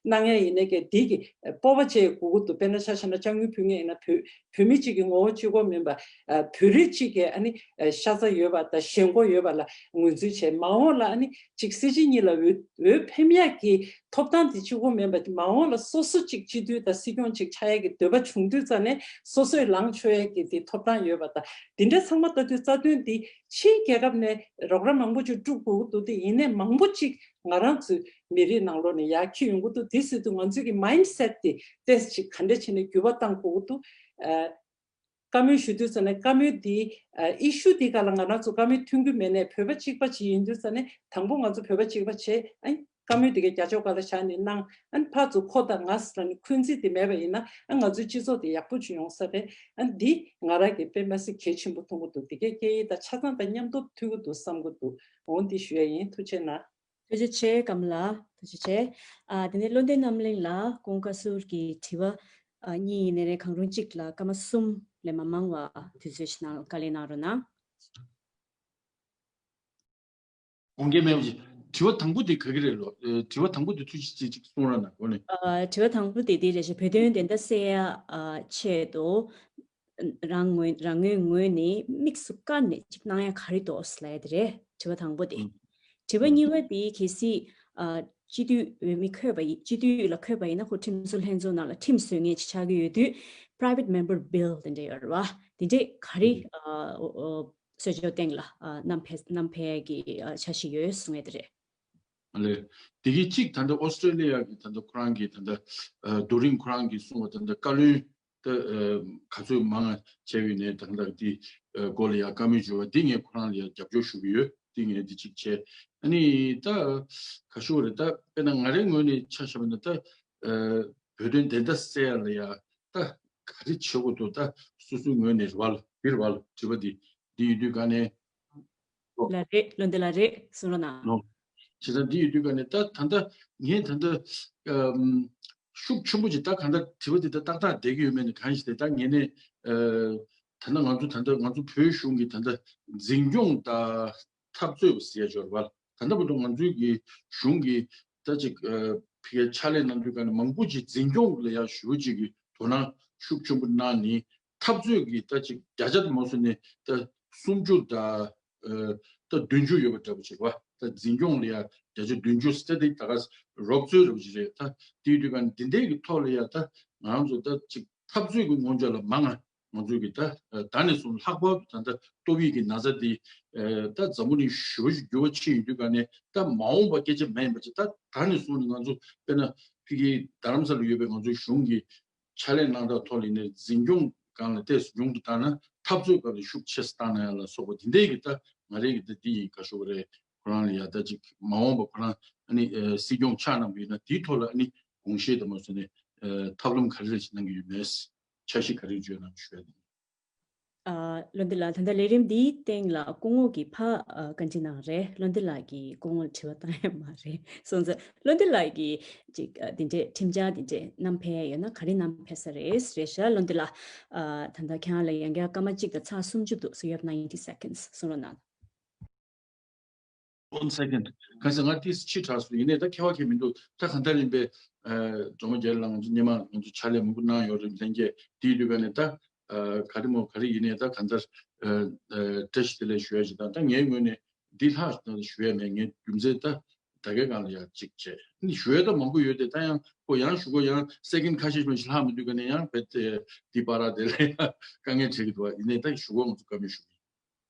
གནང་ཡ་ཡིན་ནའི་ཀྱི་འདི་གི་སྤོབས་པ་བྱེད་དགོས་ཀྱི་འདུག་དཔེར་ན་ཆ་བཞག་ན་དཔྱ་དངུལ་ཕུལ་མཁན་ཡིན་ན་བོད་བོད་མི་གཅིག་གི་ངོ་བོ་གཅིག་པོ་མིན་པ། ཨ་བོད་རིགས་གཅིག་གི་ཨ་ནི་ཨ་ཤ་ཚ་ཡོད་པ་དང་ཞེན་ཁོག་ཡོད་པ་ལ་ངོས་འཛིན་བྱས། མ་འོངས་ལ་ཨ་ནི་གཅིག་སྲིད་སྤྱི་གཉིས་ལ་འོས་འོས་འཕེན་ཡག་གི་ཐོབ་ཐང་དེ་གཅིག་པོ་མིན་པ། མ་འོངས་ལ་སོ་སོ་གཅིག་སྤྱི་འཐུས་དང་སྲིད་སྐྱོང་གཅིག་ཆགས་ཡག་གི་འདོད་པ་བྱུང་དུས་ཙ་ནས་སོ་སོས་ལངས་ཆོག་ཡག་གི་དེ་ཐོབ་ཐང་ཡོད་པ་དང་། དེ་འདྲ་ཚང་མ་ལྟ་དུས་རྩ་དོན་དེ་ཕྱིའི་རྒྱལ་ཁབ་ནས་རོགས་རམ་མང་པོ་ཅིག་སྒྲུབ་དགོས་ཀྱི་འདུག་དེ་ཡིན་ནའི་མང་པོ་ཅིག་ང་རང་ཚོའི་མི་རིགས་ནང་ལོགས་ནས་ཡར་འཁྱེར་ཡོང་གི་འདུག་དེ་ཟེར་དུས་ང་ཚོའི་གི་mindset་དེ་ཏོག་ཙམ་ཅིག་ག་འདྲ་བྱས་ནས་འགྱུར་བ་གཏང་དགོས་ཀྱི་འདུག་ཨ། བཀའ་མོལ་ཞུ་དུས་ཙ་ནས་བཀའ་མོལ་འདི་ཨ་issue་འདི་སྒང་ལ་ང་རང་ཚོ་བཀའ་མོལ་མཐུན་གྱི་མེད་ནས་བོད་པ་གཅིག་པ་ཅིག་ཡིན་དུས་ཙ་ནས་དང་པོ་ང་ཚོ་བོད་པ་གཅིག་པ་བྱས་ཨ་བཀའ་མོལ་འདི་གའི་རྒྱ་ཕྱོགས་སྒང་ལ་བཞག་ནས་གནང་ཨ་ཕར་ཚུར་ཁོ་དང་ང་ཟེར་ནས་འཁོན་འཛིན་འདི་མེད་པ་ཡིན་ན་ཨ་ང་ཚོའི་སྤྱི་ཚོགས་འདི་ཡག་པོ་ཅིག་ཡོང་ས་རེད། ཨ་འདི་ང་རང་གིས་དཔེ་མི་སྲིད་གལ་ཆེན་པོ་མཐོང་གི་འདུག་འདི་གའི་སྐད་ཡིག་དང་ཆ་ཚང་དང་མཉམ་དུ་མཐུན་གྱི་འདུག་བསམ་གྱི་འདུག་འོ་འདི་ཞུ་ཡ་ཡིན། ཐུགས་རྗེ་གནང་། ཐུགས་རྗེ་ཆེ་ཀམ་ལགས། ཐུགས་རྗེ་ཆེ། ཨ་དེ་ནས་བློ་ལྡན་རྣམ་གླིང་ལགས་ཀུན་དགའ་ཟུར་གྱི་དྲི་བ་ཨ་གཉིས་ཡིན་ནའི་རེད། གང་རུང་གཅིག་ལ་སྐར་མ་གསུམ་ལས་མ་མང་བ་དུས་ཚོད་ཞིག་གནང་བཀའ་ལན་གནང་རོགས་གནང་། དགོངས་འགལ་མེད་པ་ཞིག་དྲི་བ་དང་པོ་དེ་ག་གི་རེད་ལོ། ཨེ་དྲི་བ་དང་པོ་དེ་ཐུགས་རྗེ་ཆེ་གཅིག་གསུང་རོགས་གནང་། གོ་ནས། ཨ་དྲི་བ་དང་པོ་དེ་དེ་རེད་ཤག་བོད་དོན་བདེན་མཐའ་གསལ་ཡ་ཨ་ཆེད་དུ། རང་ངོས་རང་ངོས་ངོས་ནས་དམིགས་སུ་བཀར་ནས་ཅིག་གནང་ཡ་ག་རེ་འདུག་ལབ་ཡ་དེ་རེད། དྲི་བ་དང་པོ་དེ། ཨང་། དྲི་བ་ཨང་། གཉིས་པ་དེ་གལ་སྲིད་ཨ་སྤྱི་འཐུས་འོས་མི་འཁོད་པ་ཡིན། སྤྱི་འཐུས་ལ་འཁོད་པ་ཡིན་ན་ཁོ་ཁྲིམས་བཟོ་ལྷན་ཚོགས་ནང་ལ་ཁྲིམས་བཟོ་མཁན་ཅིག་ཆགས་ཀྱི་ཡོད་དུས་private member bill་དེ་འདྲ་ཡོད་རེད་བ། དེ་འདྲས་ག་རེ་ཨང་། ཨ་ཨོ་ཨོ་གསོལ་ཇ་སྟེང་ལ་ཨ་བསྣམས་ཕེ་བསྣམས་ཕེ་གི་ཨ་འཆར་གཞི་ཡོད་གསུང་ཡ་དེ་རེད། ཨ་ལས། དེ་གི་གཅིག་ད་ལྟ་ཨོ་སི་ཀྲེ་ལི་ཡ་གི་ད་ལྟ་ཁོ་རང་གི་ད་ལྟ་ཨ་རྡོ་རིང་ཁོ་རང་གི་གསུང་བ་ད་ལྟ་བཀའ་བློན། ད་ཨ་ག་ཚོད་མང་བྱས་ཡོད་ནའི་ད་ལྟ་འདི་ཨ་སྐོར་ལ་ཡང་བཀའ་མོལ་བརྗོད་པ་འདི་ངས་ཁོ་རང་ལ་ཡང་རྒྱབ་སྐྱོར་ཞུ་གི་ཡོད། འདི་ངས་འདི་གཅིག་བྱས། ཨ་ནི་ད་ག་ཞུ་བ་རེད། ད་དཔེར་ན་ང་རའི་ངོས་ནས་ཆ་བཞག་པ་ན་ད་ཨ་བོད་དོན་བདེན་མཐའ་གསལ་ཡ་ལ་ཡ་ད་ག་རེ་བྱེད་དགོས་འདུག་ད་སོ་སོའི་ངོས་ནས་རེད་བ་ལ་འདི་རེད་བ་ལ་དྲི་བ་འདི་འདི་ཡིན་དུས་ག་ནས། ལགས་རེད། བློ་འདི་ལགས་རེད། གསུང་རོགས་གནང་། ནོ། བྱས་ཙང་འདི་ཡོད་དུས་ཀ་ནས་ད་ད་ལྟ་ངས་ད་ལྟ་ཨམ་ཤུགས་ཆེན་པོ་ཅིག་ད་གང་ལྟར་དྲི་བ་འདི་ད་ཏག་ཏག་བསྡད་ཀྱི་ཡོད་མེད་ནི་གང་ཞིག་དེ་ད་ངས་ནས་ཨ་ད་ལྟ་ང་ཚོ་ད་ལྟ་ང་ཚོ་བོད་གཞུང་གི་ད་ལྟ་འཛིན་སྐྱོང་དང་འཐབ་རྩོད་ཟེར་ཡ་ཅིག་ཡོད་རེད་བ། ད་ལྟ་བར་དུ་ང་ཚོའི་གི་གཞུང་གི་ད་ཅིག་ཨ་ཕ་གིའི་ཕྱག་ལས་གནང་དུས་ཀ་ནས་མང་པོ་ཅིག་འཛིན་སྐྱོང་ལ་ཡ་ཞེ་པོ་ཅིག་གི་དོ་སྣང་ཤུགས་ཆེན་པོ་གནང་ནས། འཐབ་རྩོད་ཀྱི་ད་ཅིག་བརྒྱ་ཆ་དུ་མ་སོང་ནས་ད་སུམ་ཅུ་དང་ཨ་ད་བདུན་ཅུ་ཡོད་པ་འདྲ་པོ་ཅིག་བ། ད་འཛིན་སྐྱོང་ལ་ཡ་བརྒྱ་ཆ་བདུན་ཅུ་ཟེར་དེ་ད་ག་རོབ་ཚོད་འདྲ་པོ་ཅིག་རེད། ད་དེའི་དུས་ག་འདི་འདྲའི་གི་ཐོག་ལ་ཡ་ད་ང་རང་ཚོ་ད་ཅིག་འཐབ་རྩོད་ཀྱི་ངོ་ཕྱོགས་ལ་མང་ང་ང་ཚོ་གི་ད་ད་ནས་བཟུང་ལྷག་པར་དུ་ད་ད་ཏོག་དབྱིབས་ཀྱི་ན་ཚ་འདི་ཨ་ད་འཛམ་བུ་གླིང་ཞེ་པོ་ཅིག་འགྱུར་བ་ཕྱིན་ཡོད་དུས་ག་ནས་ད་མ་འོངས་པ་སྐད་ཆ་མ་ཡིན་པ་ཅིག་ད་ད་ནས་བཟུང་ནས་ང་ཚོ་དཔེར་ན་ཕ་གི་རྡ་རམ་ས་ལ་ཡོད་པའི་ང་ཚོའི་གཞུང་གི་ཕྱག་ལས་གནང་སྟངས་ཐོག་ལ་ཡིན་ནའི་འཛིན་སྐྱོང་སྒང་ལ་ཏོག་ཙམ་ཉུང་དུ་བཏང་ན། འཐབ་རྩོད་སྐབས་ལ་ཤུགས་ཆེ་ཙམ་བཏང་ན་ཡང་ལ་སོགས་པ་འདི་འདྲའི་གི་ད་ང་རའི་གི་ད་འདི་ཡིན་ག་ཞུ་གི་རེད། ཁོ་རང་ལ་ཡ་ད་ཅིག་མ་འོངས་པ་ཁོ་རང་ཨ་ནི་ཨ་སྲིད་སྐྱོང་ཆགས་གནང་པ་ཡིན་ན་དེའི་ཐོག་ལ་ཨ་ནི་དགོངས་བཞེས་དང་མ་སོ་ནས་ཨ་ཐབས་ལམ་ག་རེ་རེ་ཞིག་གནང་གི་ཡོད་མེད། འཆར་གཞི་ག་རེ་བརྗོད་གནང་ཞུ་ཡ་དེ། ཨ་བློ་འདི་ལགས། ད་ལྟ་ལས་རིམ་འདིའི་སྟེང་ལ་སྐུ་ངོ་གིས་ཕ་ཨ་བཀའ་འདྲི་གནང་རེད། བློ་འདི་ལགས་ཀྱིས་སྐུ་ངོ་ལ་དྲི་བ་བཏང་ཡ་མ་རེད་སོང་ཙང་། བློ་འདི་ལགས་ཀྱིས་ཅིག་ཨ་འདི་འདྲས་ཁྲིམས་འཆར་འདི་འདྲས་བསྣམས་ཕེབས་ཡ་ཡོད་ན་ག་རེ་བསྣམས་ཕེབས་ས་རེད། རེད་ཤག་བློ་འདི་ལགས། ཨ་ད་ལྟ་ཁྱེད་རང་ལ་ཡང་བསྐྱར་སྐར་མ་གཅིག་དང་ཚེག་སུམ་ཅུ་འདུག So you have ninety seconds. གསུང་རོགས་གནང་། One second. ག་ས་ང་ཏིས་ཕྱི་དྲགས་སོང་། ཡིན་ནའི་ད་ཁྱད་པར་གང་མི་འདུག་ད་གང་ལྟར་ཡིན་པས་ཨ་སྒྲོལ་མ་རྒྱལ་ལགས་ང་ཚོ་སྔོན་མ་ང་ཚོ་ཕྱག་ལས་མང་པོ་གནང་ཡོད་རེད། ལྷན་རྒྱས་དེའི་དུས་ག་ནས་ད་ཨ་ག་རེ་མོ་ག་རེ་ཡིན་ནའི་ད་གང་ལྟར་ཨ་ཨ་བཀྲ་ཤིས་བདེ་ལེགས་ཞུ་ཡ་ཞིག་དང་། ད་ངའི་ངོས་ནས་འདི་ལྷག་ཞུ་ཡ་མེད། ངའི་རྒྱུ་མཚན་ད་ད་གའི་སྒང་ལ་ཡ་གཅིག་བྱས་ནི་ཞུ་ཡ་ད་མང་པོ་ཡོད་དེ། ད་ཡང་ཁོ་ཡང་ཞུ་གོ་ཡང་སེ་ཀེན་ཁ་ཤས་ཤིག་ལྷག་མི་འདུག་ག་ནས་ཡང་བེད་དེ་འདི་པ་ར་དེ་ལ་ཡ་དཀའ་ངལ་འཕྲད་ཀྱི་འདུག་བ། ཡིན་ནའི་ད་ཞུ་གོ་ང་ཚོ་བཀའ་མོལ་ཞུ་གི་ཡིན།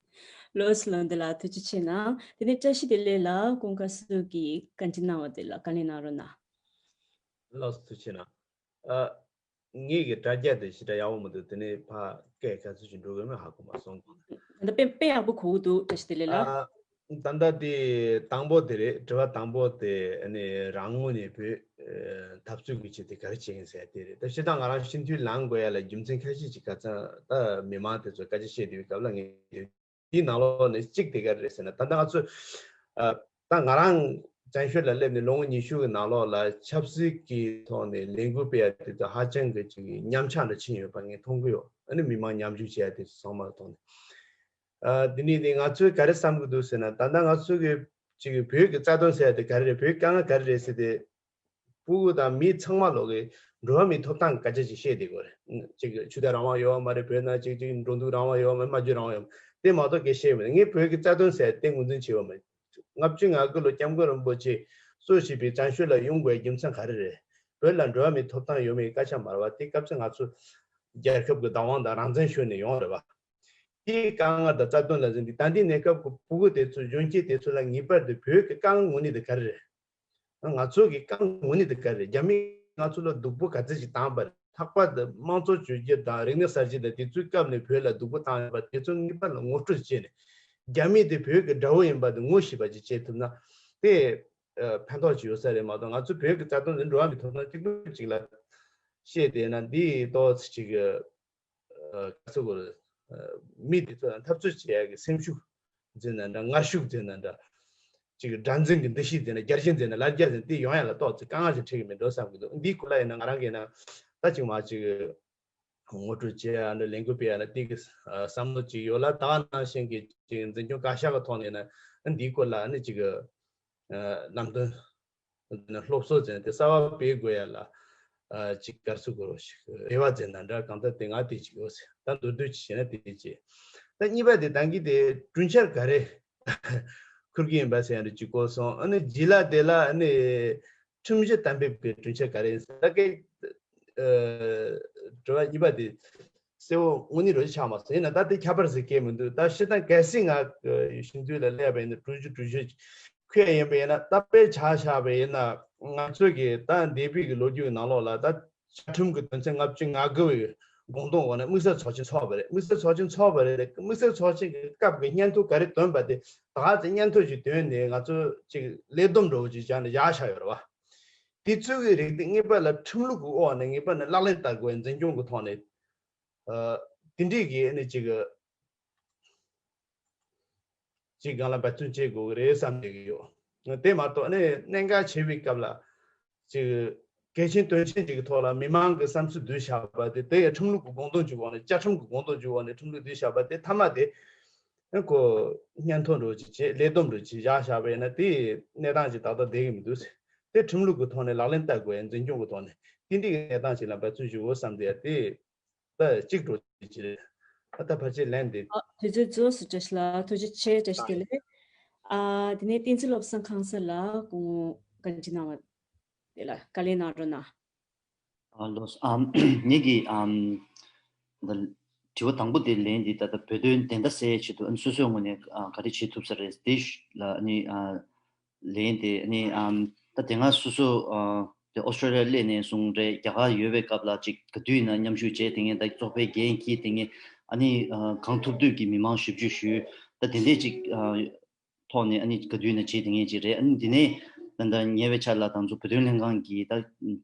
ལགས་སོ། ལགས་འདི་ལགས་ཐུགས་རྗེ་ཆེ་གནང་། དེ་ནས་བཀྲ་ཤིས་བདེ་ལེགས་ལགས་ཀུན་དགའ་ཟུར་གྱིས་བཀའ་འདྲི་གནང་བ་དེ་ལ་བཀའ་ལན་གནང་རོགས་གནང་། ལགས་སོ། ཐུགས་རྗེ་ཆེ་གནང་། ཨ་ངེད་ཀྱི་དྲ་རྒྱ་དེ་ཞེ་དྲག་ཡག་པོ་མི་འདུག་དེ་ནས་ཕར་སྐད་ག་ཚོད་ཅིག་འགྲོ་གི་མེད་ཧ་གོ་མ་སོང་གོ། ད་ལྟ་དཔེ་དཔེ་ཡག་པོ་གོ་གི་འདུག་བཀྲ་ཤིས་བདེ་ལེགས་ལགས། ཨ་ད་ལྟ་དེ་དང་པོ་དེ་རེད། དྲི་བ་དང་པོ་དེ་ཨ་ནི་རང་ངོས་ནས་བོད་ཨ་འཐབ་རྩོད་ཀྱི་ཆེད་དེ་ག་རེ་བྱེད་ཀྱི་ཡིན་ཟེར་དེ་རེད། ད་སྤྱིར་བཏང་ང་རང་སྤྱི་འཐུས་ལངས་དགོས་ཡ་ལ་རྒྱུ་མཚན་ཁ་ཤས་ཅིག་ཁ་སང་ད་མི་མང་དེ་ཚོས་སྐད་ཆ་བཤད་བསྡད་པའི་སྐབས་ལ་ངས་དེའི་ནང་ལོགས་ནས་གཅིག་དེ་ག་རེ་རེད་ཟེར་ན། ད་ལྟ་ང་ཚོ་ཨ་ད་ང་རང་བཙན་བྱོལ་ལ་སླེབས་ནས་ལོ་ངོ་ཉི་ཤུ་གི་ནང་ལོགས་ལ་ཆབ་སྲིད་ཀྱི་ཐོག་ནས་ལས་འགུལ་སྤེལ་ཡ་དེ་ཚོ་ཧ་ཅང་གི་ཅིག་ཉམས་ཆག་འདྲ་ཕྱིན་ཡོད་པ་ངས་མཐོང་གི་ཡོད། ཨ་ནི་མི་མང་མཉམ་ཞུགས་བྱེད་ཡ་དེ་ཚོ་ཚང་མ་ཐོག་ནས། ཨ་དེ་ནས་དེ་ང་ཚོས་ག་རེ་བསམ་གྱི་འདུག་ཟེར་ན། ད་ལྟ་ང་ཚོ་གི་ཅིག་བོད་ཀྱི་རྩ་དོན་ཟེར་ཡ་དེ་ག་རེ་རེད། བོད་དཀའ་ངལ་ག་རེ་རེད་ཟེར་ཏེ། སྤུ་གུ་དང་མི་ཚང་མ་ལོག་གི་འགྲོ་བ་མིའི་ཐོབ་ཐང་གི་སྐད་ཆ་ཅིག་བཤད་བསྡད་ཀྱི་ཡོད་རེད། ཅིག་ཆོས་དད་རང་དབང་ཡོད་པ་མ་རེད། བོད་ནང་ཅིག་ཅིག་འགྲོ་འདུག་རང་དབང་ཡོད་པ་མ་རེད། སྨྲ་བརྗོད་རང་དབང་ཡོད་པ་དེ་མ་གཏོགས་སྐད་བཤད་མེད། ངས་བོད་ཀྱི་རྩ་དོན་ཟེར་ཡ་དེ་ངོས་འཛིན་བྱས་པ་མ་རེད། ལྔ་བཅུ་ང་དགུ་ལོ་སྐྱབས་མགོན་རིན་པོ་ཆེ་སུ་ཞིག་པའི་བཙན་བྱོལ་ལ་ཡོང་དགོས་རྒྱུ་མཚན་ག་རེ་རེད། བོད་ལ་འགྲོ་བ་མིའི་ཐོབ་ཐང་ཡོད་མེད་སྐད་ཆ་མ་རེད་བ། དེ་སྐབས་སུ་ང་ཚོ་རྒྱལ་ཁབ་ཀྱི་བདག་དབང་དང་རང་བཙན་ཞུས་ནས་ཡོང་རེད་བ། དེའི་དཀའ་ངལ་དང་རྩ་དོན་ལ་འཛིན་དུས་ད་ལྟའི་གནས་སྐབས་ཀྱི་སྤུ་གུ་དེ་ཚོ་གཞོན་སྐྱེས་དེ་ཚོ་ལ་ངེས་པར་དུ་བོད་ཀྱི་དཀའ་ངལ་དངོས་གནས་དེ་ག་རེ་རེད། ང་ཚོ་གི་དཀའ་ངལ་དངོས་གནས་དེ་ག་རེ་རེད། རྒྱ་མིས་ང་ཚོ་ལ་སྡུག་པོ་ག་ཚོད་ཅིག་བཏང་པ་རེད། ལྷག་པར་དུ་དམངས་གཙོ་བཅོས་བསྒྱུར་དང་རིག་གནས་གསར་བརྗེ་དང་དེ་ཚོའི་སྐབས་ནས་བོད་ལ་སྡུག་པོ་བཏང་ཡོད་པ་དེ་ཚོ་ངེས་པར་ལ་ངོ་སྤྲོད་བྱས་ནས། རྒྱ་མི་དེ་བོད་ཀྱི་དགྲ་བོ་ཡིན་པ་དེ་ངོ་ཤེས་པ་ཅིག་བྱེད་ཐུབ་ན། དེ་ཕན་ཐོགས་ཅིག་ཡོད་ས་རེད་མ་གཏོགས། ང་ཚོ་བོད་ཀྱི་རྩ་དོན་དེ་འགྲོ་བ་མིའི་ཐོབ་ཐང་གཅིག་པུ་གཅིག་ལ་བཤད་བསྡད་ན། འདི་ཏོག་ཙམ་ཅིག་ག་ཚོད་གོ་རེད། མི་དེ་ཚོ་ལ་འཐབ་རྩོད་བྱེད་ཡག་གི་སེམས་ཤུགས་འཛིན་ན་འདྲ། ངར་ཤུགས་འཛིན་ན་འདྲ། ཅིག་སྒྲ་འཛིན་གྱི་འདུ་ཤེས་འཛིན་ན། རྒྱལ་ཞེན་འཛིན་ན། ལ་རྒྱ་འཛིན། དེ་ཡོང་ཡག་ལ་ཏོག་ཙམ་དཀའ་ངལ་ཞིག་འཕྲད་ཀྱི་མེད་འགྲོ་བསམ་གྱི་འདུག་འདིའི་སྐོར་ལ་ཡིན་ན་ང་རང་གིས་ན་ད་ཅིག་མ་ཅིག་ངོ་སྤྲོད་བྱེད་ཡ་ན། ལས་འགུལ་སྤེལ་ཡ་ན་དེ་གི་བསམ་བློ་ཅིག་ཡོད་ལ། ད་ག་ནང་བཞིན་གྱི་ཅིག་འཛིན་སྐྱོང་བཀའ་ཤག་གི་ཐོག་ནས་ན་འདིའི་སྐོར་ལ་ནི་ཅིག་ལམ་སྟོན་སློབ་གསོ་བྱས་ཏེ་གསར་བ་སྤེལ་དགོས་ཡ་ལ་ཅིག་ག་ཚོད་གོ་རོ་ཞིག་རེ་བ་བྱས་ན་འདྲ། གང་ལྟར་དེ་ང་དེ་ཅིག་ཡོད་ཟེར། ད་མདོར་བསྡུས་ཅིག་བྱས་ན་དེ་ཅིག་ད་གཉིས་པ་དེ་ད་གིན་དེ་གྲོས་འཆར་ག་རེ་ཁུར་གི་ཡིན་པ་ཟེར་ཡ་འདྲ་ཅིག་གོ་སོང་། ཨ་ནི་རྗེས་ལ་དེ་ལ་ཨ་ནི་ཁྲིམས་གཞི་གཏན་འབེབས་ཀྱི་གྲོས་འཆར་ག་རེ་ཡིན་ཟེར་ད་གི། དྲི་བ་གཉིས་པ་དེ་གསལ་བོ་དངོས་གནས་རོ་ཆགས་མ་སོང་། ཡིན་ན་ད་དེ་ཁྱད་པར་ཟེར་གྱི་མི་འདུག་ད་སྤྱིར་བཏང་གལ་སྲིད་ང་ཞིང་དུས་ལ་སླེབས་པ་ཡིན་ན། གྲོས་གཞི་གྲོས་གཞི་ཁུར་ཡ་ཡིན་པ་ཡིན་ན། ད་དཔེ་ཆ་བཞག་པ་ཡིན་ན་ང་ཚོ་གི་ད་འདས་པའི་གི་ལོ་རྒྱུས་ཀྱི་ནང་ལོགས་ལ་ད་བཅའ་ཁྲིམས་ཀྱི་དོན་ཚན་ལྔ་བཅུ་ང་དགུ་བའི་དགོངས་དོན་འོག་ནས་དམིགས་བསལ་ཚོགས་ཆེན་ཚོགས་པ་རེད། དམིགས་བསལ་ཚོགས་ཆེན་ཚོགས་པ་རེད། དམིགས་བསལ་ཚོགས་ཆེན་གྱི་སྐབས་ཀྱི་སྙན་ཐོ་ག་རེ་བཏོན་པ་དེ་ད་ག་ཚོད་སྙན་ཐོ་ཞིག་བཏོན་ནས་ང་ཚོ་ཅིག་ལས་བསྡོམས་འདྲ་བོ་ཅིག་བྱས་ནས་བཞག་བཞག་ཡོད་རེད་བ། དེ་ཚོ་གི་རིགས་དེ་ངེས་པར་ལ་ཁྲིམས་ལུགས་ཀྱི་འོག་ནས་ངེས་པར་ནས་ལག་ལེན་བསྟར་དགོས། འཛིན་སྐྱོང་གི་ཐོག་ནས་ཨ་དེ་འདྲས་ཀྱི་ཨ་ནི་ཅིག་ཅིག་སྒང་ལ་འབད་བརྩོན་བྱེད་དགོས་ཀྱི་རེད་བསམ་བསྡད་ཀྱི་ཡོད། དེ་མ་གཏོགས་ཨ་ནི་གནད་འགག་ཆེ་བའི་སྐབས་ལ་ཅིག་གལ་ཆེན་དོན་ཆེན་ཅིག་གི་ཐོག་ལ་མི་མང་གི་བསམ་ཚུལ་བསྡུས་བཞག་པ་དེ། དེ་ཡང་ཁྲིམས་ལུགས་ཀྱི་དགོངས་དོན་ཅིག་འོག་ནས། བཅའ་ཁྲིམས་ཀྱི་དགོངས་དོན་ཅིག་འོག་ནས་ཁྲིམས་ལུགས་བསྡུས་བཞག་པ་དེ་མཐའ་མ་དེ་ཨ་ཁོ་སྙན་ཐོ་འདྲ་བོ་ཅིག་བྱས། ལས་བསྡོམས་འདྲ་བོ་ཅིག་བཞག་བཞག་པ་ཡིན་ན་དེ་གནས་སྟངས་ཅིག་ཏག་ཏག་བསྡད་ཀྱི་མི་འདུག་ཟེར། དེ་ཁྲིམས་ལུགས་ཀྱི་ཐོག་ནས་ལག་ལེན་བསྟར་དགོས་ཡ། འཛིན་སྐྱོང་གི་ཐོག་ནས་དེ་འདྲའི་གནས་སྟངས་ཅིག་ལ་འབད་བརྩོན་ཞུ་དགོས་བསམ་སྟེ་ཡ་དེ་ད་གཅིག་འགྲོ་གཅིག་རེད། ཨ་ད་ཕལ་ཆེར་ལན་དེ། ཨ་དུས་ཚོད་རྫོགས་སོང་། བཀྲ་ཤིས་ལགས། ཐུགས་རྗེ་ཆེ། བཀྲ་ཤིས་བདེ་ལེགས། ཨ་དེ་ནས་བསྟན་འཛིན་བློ་བཟང་ཁང་གསར་ལགས་སྐུ་ངོ་བཀའ་འདྲི་གནང་བ་དེ་ལ་བཀའ་ལན་གནང་རོགས་གནང་། ཨ་ལོས། ཨམ་ངེད་ཀྱི་ཨམ་ད་དྲི་བ་དང་པོ་དེ་ལན་དེ་ད་ལྟ་བོད་དོན་བདེན་མཐའ་གསལ་ཆེད་དུ་ཨ་ནི་སོ་སོའི་ངོས་ནས་ཨ་ག་རེ་བྱེད་ཐུབ་ས་རེད་དེ་ལ་ཨ་ནི་ཨ་ལན་དེ་ཨ་ནི་ཨམ་ད་དེ་སྔ་སོ་སོ་ཨ་དེ་ཨོ་སི་ཀྲོ་ལི་ཡ་སླེབས་ནས་བཟུང་རེད། རྒྱ་གར་ཡོད་པའི་སྐབས་ལ་ཅིག་ག་དུས་ཡིན་ན་མཉམ་ཞུགས་བྱས་བསྡད་མཁན། ད་ཚོགས་པའི་འགན་འཁྱེར་བསྡད་མཁན། ཨ་ནི་ཨ་གང་ཐུབ་ཐུབ་ཀྱིས་མི་མང་ཞབས་ཞུ་ཞུས། ད་དེ་འདྲས་ཅིག་ཨ་ཐོག་ནས་ཨ་ནི་ག་དུས་ཡིན་ན་བྱེད་བསྡད་མཁན་ཅིག་རེད། ཨ་ནི་དེ་ནས་ད་ལྟ་ཉེ་བའི་ཆར་ལ་ང་ཚོ་བོད་དོན་ལྷན་ཁང་གི་ད་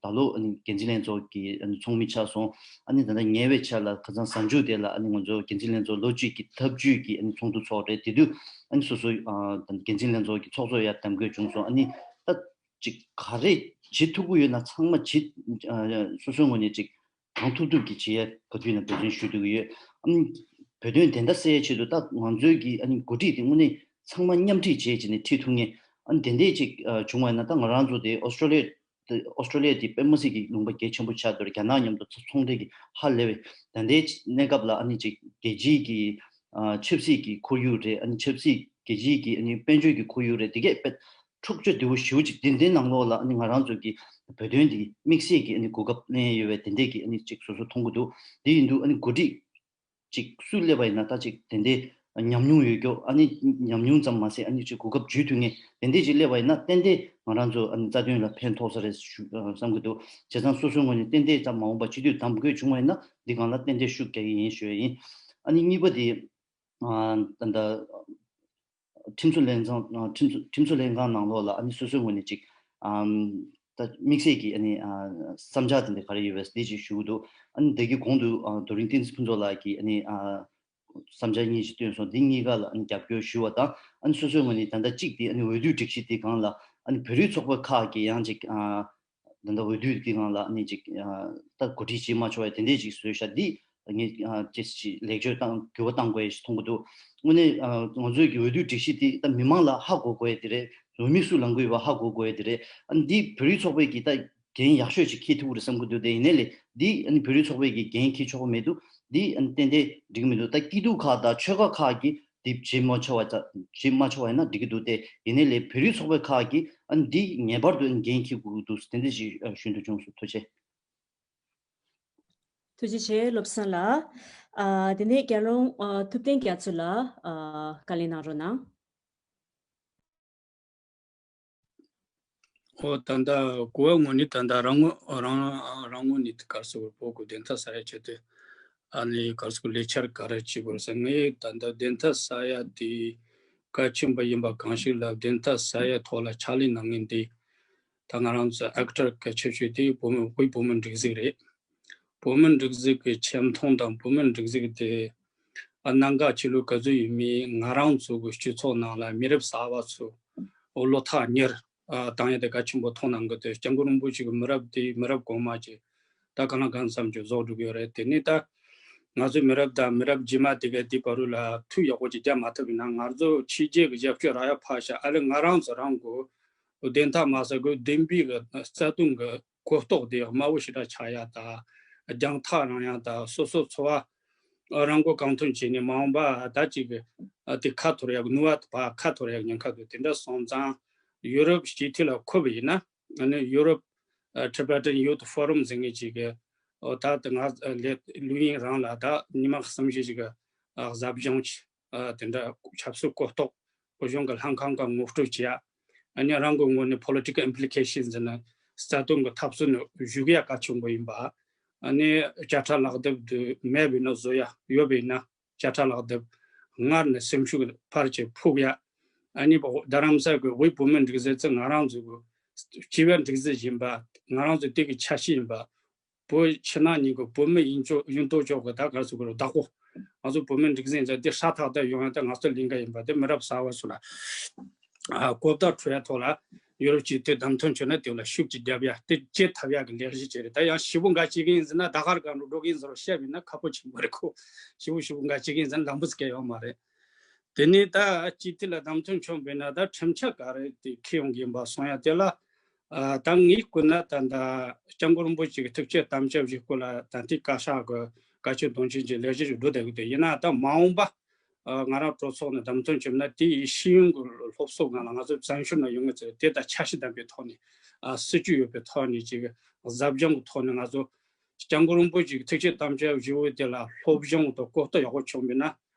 ད་ལོ་ཨ་ནི་འགན་འཛིན་ལྷན་ཚོགས་ཀྱི་ཨ་ནི་ཚོགས་མི་ཆགས་སོང་། ཨ་ནི་ད་ལྟ་ཉེ་བའི་ཆར་ལ་ཁ་སང་གཟའ་མཇུག་དེ་ལ་ཨ་ནི་ང་ཚོ་འགན་འཛིན་ལྷན་ཚོགས་ལོ་གཅིག་གི་ཐབས་ཇུས་ཀྱི་ཨ་ནི་ཚོགས་འདུ་ཚོགས་རེད། དེ་དུས་ཨ་ནི་སོ་སོ་ཨ་ད་འགན་འཛིན་ལྷན་ཚོགས་ཀྱི་ཚོགས་གཙོ་ཡར་གདམ་འཁོད་བྱུང་སོང་། ཨ་ནི་ད་ཅིག་ག་རེ་བྱེད་ཐུབ་ཀྱི་ཡོད་ན་ཚང་མ་བྱེད། ཨ་སོ་སོའི་ངོས་ནས་ཅིག་གང་ཐུབ་ཐུབ་ཀྱིས་བྱེད་ཡ་ག་དུས་ཡིན་ན་འབད་བརྩོན་ཞུ་ཐུབ་ཀྱི་ཡོད། ཨ་ནི་བོད་དོན་བདེན་མཐའ་གསལ་ཡའི་ཆེད་དུ་ད་ང་ཚོའི་གི་ཨ་ནི་འགོ་ཁྲིད་དེ་དངོས་གནས་ཚང་མ་མཉམ་ཁྲིད་བྱས་བྱས་ནས་ཁྲིད་ཐུབ་མཁན། ཨ་ནི་དེ་འདྲས་ཅིག་ཨ་བྱུང་བ་ཡིན་ན། ད་ང་རང་ཚོ་དེ་ཨོ་སི་ཀྲོ་ལི་ཡ་དེ་ཨོ་སི་ཀྲོ་ལི་ཡ་དེ་དཔེ་མི་སྲིད་ཀྱི་ལུང་པ་གལ་ཆེན་པོ་ཆགས་འདུག་རྒྱ་ནག་མཉམ་དུ་ཚོང་འབྲེལ་གྱི་ཧ་ལས་པའི་ད་ལྟའི་གནས་སྐབས་ལ་ཨ་ནི་ཅིག་རྒྱལ་སྤྱིའི་གི་ཨ་ཆབ་སྲིད་ཀྱི་ཁོར་ཡུག་རེད། ཨ་ནི་ཆབ་སྲིད་རྒྱལ་སྤྱིའི་གི་ཨ་ནི་དཔལ་འབྱོར་གྱི་ཁོར་ཡུག་རེད། དེ་གས་དཔེ་འཁྲུག་ཆ་དོད་པོ་ཞེ་པོ་ཅིག་དེ་འདྲའི་ནང་ལོགས་ལ་ཨ་ནི་ང་རང་ཚོ་གི་བོད་དོན་དེ་དམིགས་བསལ་གྱི་ཨ་ནི་གོ་སྐབས་ལེན་ཡོད་པའི་དེ་འདྲས་ཀྱི་ཨ་ནི་ཅིག་སོ་སོ་མཐོང་གི་འདུག་དེ་ཡིན་དུས་ཨ་ནི་འགོ་ཁྲིད་ཅིག་སུ་སླེབས་པ་ཡིན་ན་ད་ཅིག་དེ་འདྲའི་ཉམས་མྱོང་ཡོད་རྒྱུ། ཨ་ནི་ཉམས་མྱོང་ཙམ་མ་ཟད་ཨ་ནི་ཅིག་གོ་སྐབས་འཇུས་ཐུབ་མཁན་དེ་འདྲས་ཅིག་སླེབས་པ་ཡིན་ན་ཏན་ཏན་ང་རང་ཚོ་ཨ་ནི་རྩ་དོན་ལ་ཕན་ཐོགས་ས་རེད་ཞུ་བསམ་གྱི་འདུག་བྱས་ཙང་སོ་སོའི་ངོས་ནས་ཏན་ཏན་ཙམ་མ་འོངས་པ་སྤྱི་འཐུས་གདམ་དགོས་བྱུང་བ་ཡིན་ན་འདི་སྒང་ལ་ཏན་ཏན་ཤུགས་རྒྱག་གི་ཡིན་ཞུ་ཡ་ཡིན། ཨ་ནི་གཉིས་པ་དེ། ཨ་ད་ལྟ་ཁྲིམས་བཟོ་ལྷན་ཁང་། ཨ་ཁྲིམས་བཟོ་ཁྲིམས་བཟོ་ལྷན་ཁང་ནང་ལོགས་ལ་ཨ་ནི་སོ་སོའི་ངོས་ནས་ཅིག་ཨམ་ད་དམིགས་བསལ་གྱི་ཨ་ནི་ཨ་བསམ་འཆར་དེ་འདྲ་ག་རེ་ཡོད་པས་འདི་ཅིག་ཞུ་གི་འདུག་ཨ་ནི་འདི་གི་གོང་དུ་ཨ་རྡོ་རིང་བསྟན་འཛིན་ཕུན་ཚོགས་ལགས་ཀྱིས་ཨ་ནི་ཨ་བསམ་འཆར་གཉིས་ཤིག་བཏོན་སོང་། འདི་གཉིས་ཀ་ལ་ཨ་ནི་རྒྱབ་སྐྱོར་ཞུ་བ་དང་། ཨ་ནི་སོ་སོའི་ངོས་ནས་ད་ལྟ་གཅིག་དེ་ཨ་ནི་འོས་བསྡུའི་སྒྲིག་གཞི་དེ་སྒང་ལ་ཨ་ནི་བོད་རིགས་ཚོགས་པ་ཁག་གིས་ཡང་ཅིག་ཨ། ད་ལྟ་འོས་བསྡུ་འདི་སྒང་ལ་ཨ་ནི་ཅིག་ཨ་ད་གོ་སྒྲིག་བྱེད་མ་ཆོག་པའི་དེ་འདྲས་ཅིག་བཟོས་ཤག་འདི་ངས་ཨ་ཅིག་ཅིག་ལེགས་བཅོས་བཏང་འགྱུར་བ་གཏང་དགོས་ཞེས་མཐོང་གི་འདུག་དངོས་གནས་ཨ་ང་ཚོའི་གི་འོས་བསྡུ་སྒྲིག་གཞི་འདི་ད་མི་མང་ལ་ཧ་གོ་དགོས་ཡ་དེ་རེད། འོས་མི་སུ་ལངས་ཀྱི་ཡོད་པ་ཧ་གོ་དགོས་ཡ་དེ་རེད། ཨ་ནི་འདི་བོད་རིགས་ཚོགས་པའི་གི་ད་འགན་ཡག་ཤོས་ཅིག་འཁྱེར་ཐུབ་ཀྱི་རེད་བསམ་གྱི་འདུག་དེ་ཡིན་ནའི་ལས་འདི་ཨ་ནི་བོད་རིགས་ཚོགས་པའི་གི་འགན་འཁྱེར་ཆོག་གི་མི་འདུག་འདི་ཨ་ནི་ཏན་ཏན་འགྲིག་གི་མི་འདུག་ད་སྐྱིད་སྡུག་ཁག་དང་ཆོལ་ཁ་ཁག་གིས་འདི་བྱེད་མ་ཆོག་པ་ཙ་བྱེད་མ་ཆོག་པ་ཡིན་ན་འགྲིག་གི་འདུག་སྟེ། ཡིན་ནའི་ལས་བོད་རིགས་ཚོགས་པའི་ཁག་གིས་ཨ་ནི་འདི་ངེས་པར་དུ་ཨ་ནི་འགན་འཁྱེར་དགོས་ཀྱི་འདུག་དེ་འདྲ་ཞིག་ཨ་ཞུ་འདོད་བྱུང་སོང་། ཐུགས་རྗེ་ཆེ། ཐུགས་རྗེ་ཆེ་བློ་བཟང་ལགས། ཨ་དེ་ནས་རྒྱལ་ཡོངས་ཨ་ཐུབ་བསྟན་རྒྱ་མཚོ་ལགས་ཨ་བཀའ་ལན་གནང་རོགས་གནང་། ཨོ་ད་ལྟ་གོ་བ་ངོས་ནས་ད་ལྟ་རང་ངོས་རང་རང་རང་ངོས་ནས་ག་རེ་ཟེར་དགོས་རེད། བོད་ཀྱི་བདེན་མཐའ་གསལ་ཡ་ཆེད་དུ་ཨ་ནི་ག་རེ་ཟེར་དགོས་རེད། ལས་འཆར་ག་རེ་བྱེད་དགོས་རེད་ཟེར། ངས་ད་ལྟ་བདེན་མཐའ་གསལ་ཡ་དེ་གལ་ཆེན་པོ་ཡིན་པ་གང་ཞིག་ལ། བདེན་མཐའ་གསལ་ཡ་ཐོག་ལ་ཕྱག་ལས་གནང་མཁན་དེ་ད་ང་རང་ཚོ་ཨེག་ཊར་གལ་ཆེ་ཤོས་དེ་བོད་མི་དབུས་བོད་མིའི་སྒྲིག་འཛུགས་རེད། བོད་མིའི་སྒྲིག་འཛུགས་ཀྱི་ཆེ་མཐོང་དང་བོད་མིའི་སྒྲིག་འཛུགས་དེ་ཨ་གནད་འགག་ཆེ་ལོས་ག་ཚོད་ཡོད་མེད། ང་རང་ཚོ་གི་སྤྱི་ཚོགས་ནང་ལ་མི་རབས་གསར་པ་ཚོ་བློ་ཐག་ཉེར་ཨ་བཏང་ཡ་དེ་གལ་ཆེན་པོ་མཐོང་གནང་གི་འདུག། སྐྱབས་མགོན་རིན་པོ་ཆེ་གི་མི་རབས་དེ་མི་རབས་གོང་མ་ཅིག་ད་གང་ལ་གང་འཚམ་ཅིག་རྫོགས་འགྲོ་གི་ཡོད་རེད། དེ་ནས་ད་ང་ཚོའི་མི་རབས་དང་མི་རབས་རྗེས་མ་དེ་ག་དེའི་བར་ལ་ཐུགས་ཡག་པོ་ཅིག་རྒྱག་མ་ཐུབ་པ་ཡིན་ན། ང་ཚོ་ཕྱི་རྒྱལ་གྱི་རྒྱབ་སྐྱོར་རག་ཡ་ཕར་བཞག། ཨ་ལས་ང་རང་ཚོ་རང་གི་བདེན་མཐའ་མ་གསལ་གི་བདེན་པའི་གི་རྩ་དོན་གི་གོ་རྟོགས་དེ་དམའ་བོ་ཞེ་དྲག་ཆགས་ཡ་དང་། རྒྱང་ཐག་རིང་ཡ་དང་། སོ་སོ་འཚོ་བ་རང་མགོ་རང་ཐོན་བྱས་ནས་མ་འོངས་པ་ད་ཅིག་གི་དེ་ཁ་འཐོར་ཡ་གི་ནུས་པ་ཕར་ཁ་འཐོར་ཡ་གི་ཉེན་ཁ་འདུག། དེ་འདྲ་སོང་ཙང་ཡུ་རོབ་སྤྱི་འཐུས་ལ་འཁོད་པ་ཡིན་ན། ཨ་ནི་ཡུ་རོབ་ཨ་Tibetan Youth Forum ཟེར་མཁན་ཅིག་གི་ཨོ་ད་དེ་ང་ཨ་ལས་ལོ་ཡིན་རང་ལ་ད་ཉི་མ་གསུམ་བཞི་ཞིག་གི་ཨ་ཟབ་སྦྱོང་ཅིག་ཨ་དེ་འདྲ་ཆབ་སྲིད་གོ་རྟོགས་གཞུང་གི་ལྷན་ཁང་ག་ངོ་སྤྲོད་བྱེད་ཡ། ཨ་ནི་རང་གི་ངོས་ནས་Political Implications ཟེར་ན་རྩ་དོན་གི་འཐབ་རྩོད་ནི་ཞུགས་ཡ་གལ་ཆེན་པོ་ཡིན་པ། ཨ་ནི་བཅད་ཁྲ་ལག་དེབ་དེ་མེད་པ་ཡིན་ན་བཟོ་ཡ། ཡོད་པ་ཡིན་ན་བཅད་ཁྲ་ལག་དེབ་སྔར་ནས་སེམས་ཤུགས་ཕར་ཆེར་ཕུག་ཡ། ཨ་ནི་རྡ་རམ་ས་གི་དབུས་བོད་མིའི་སྒྲིག་འཛུགས་ཚོ་ང་རང་ཚོ་གི་སྤྱི་པའི་སྒྲིག་འཛུགས་ཡིན་པ། ང་རང་ཚོ་དེ་གི་ཆ་ཤས་ཡིན་པ། བོད་ཕྱི་ནང་གཉིས་ཀྱི་བོད་མི་ཡིན་ཆོག་ཡིན་མདོག་ཅོག་གི་ད་ག་རེ་ཟེར་དགོས་རེད། བདག་པོ་ང་ཚོ་བོད་མིའི་སྒྲིག་འཛུགས་ཡིན་ཙང་དེ་སྲ་ཐག་ཐག་ཡོང་ཡ་ད་ང་ཚོ་ལས་འགན་ཡིན་པ་དེ་མི་རབས་གསར་པ་ཚོ་ལ་ཨ་གོ་བརྡ་འཕྲོད་ཡ་ཐོག་ལ་ཡུ་རོབ་སྤྱི་འཐུས་བདམས་ཐོན་བྱུང་ན་དེ་ལ་ཤུགས་ཀྱིས་རྒྱབ་ཡ་དེ་བྱེད་ཐུབ་ཡ་གི་ལས་གཞི་ཅིག་རེད། ད་ཡང་ཞེ་པོ་འགའ་བྱེད་ཀྱི་ཡིན་ཟེར་ན་ད་གར་གང་འགྲོ་འགྲོ་གི་ཡིན་ཟེར་བཤད་པ་ཡིན་ན་ཁག་པོ་ཆེན་པོ་རེད་ཁོ། ཞེ་པོ་ཞེ་པོ་འགའ་བྱེད་ཀྱི་ཡིན་ཟེར་ན་ལམ་བུ་ཟིག་ག་ཡོད་མ་རེད། དེ་ནས་ད་སྤྱི་འཐུས་ལ་བདམས་ཐོན་བྱུང་བས་ན་ད་ཁྲིམས་འཆར་ག་རེ་དེ་འཁྱེར་ཡོང་གི་ཡིན་པ་སོང་ཡ་དེ་ལ། ཨ་ད་ངའི་སྐོར་ན་ད་ད་སྐྱབས་མགོན་རིན་པོ་ཆེ་གི་ཐུགས་བསྐྱེད་དམ་བཅའ་བཞེས་སྐོར་ལ་ད་ལྟའི་བཀའ་ཤག་གི་བཀའ་ཆོས་དོན་ཆེན་གྱི་ལས་གཞི་ཞིག་འགྲོ་བསྡད་ཀྱི་འདུག། ཡིན་ན་ད་མ་འོངས་པ་ཨ་ང་རང་གྲོས་ཚོགས་ནས་བདམས་ཐོན་བྱུང་ན་དེ་ཡི་ཤེས་ཡོན་གྱི་སློབ་གསོ་ང་ལ་ང་ཚོ་བཙན་བྱོལ་ནང་ཡོང་གི་ཚེ་དེ་ད་འཆར་གཞི་ལྡན་པའི་ཐོག་ནས་ཨ་སྲིད་ཇུས་ཡོད་པའི་ཐོག་ནས་ཅིག་ཟབ་སྦྱོང་གི་ཐོག་ནས་ང་ཚོ་སྐྱབས་མགོན་རིན་པོ་ཆེ་གི་ཐུགས་བསྐྱེད་དམ་བཅའ་བཞེས་པ་དེ་ལ་སློབ་སྦྱོང་དང་གོ་རྟོགས་ཡག་པོ་བྱུང་བས་ན།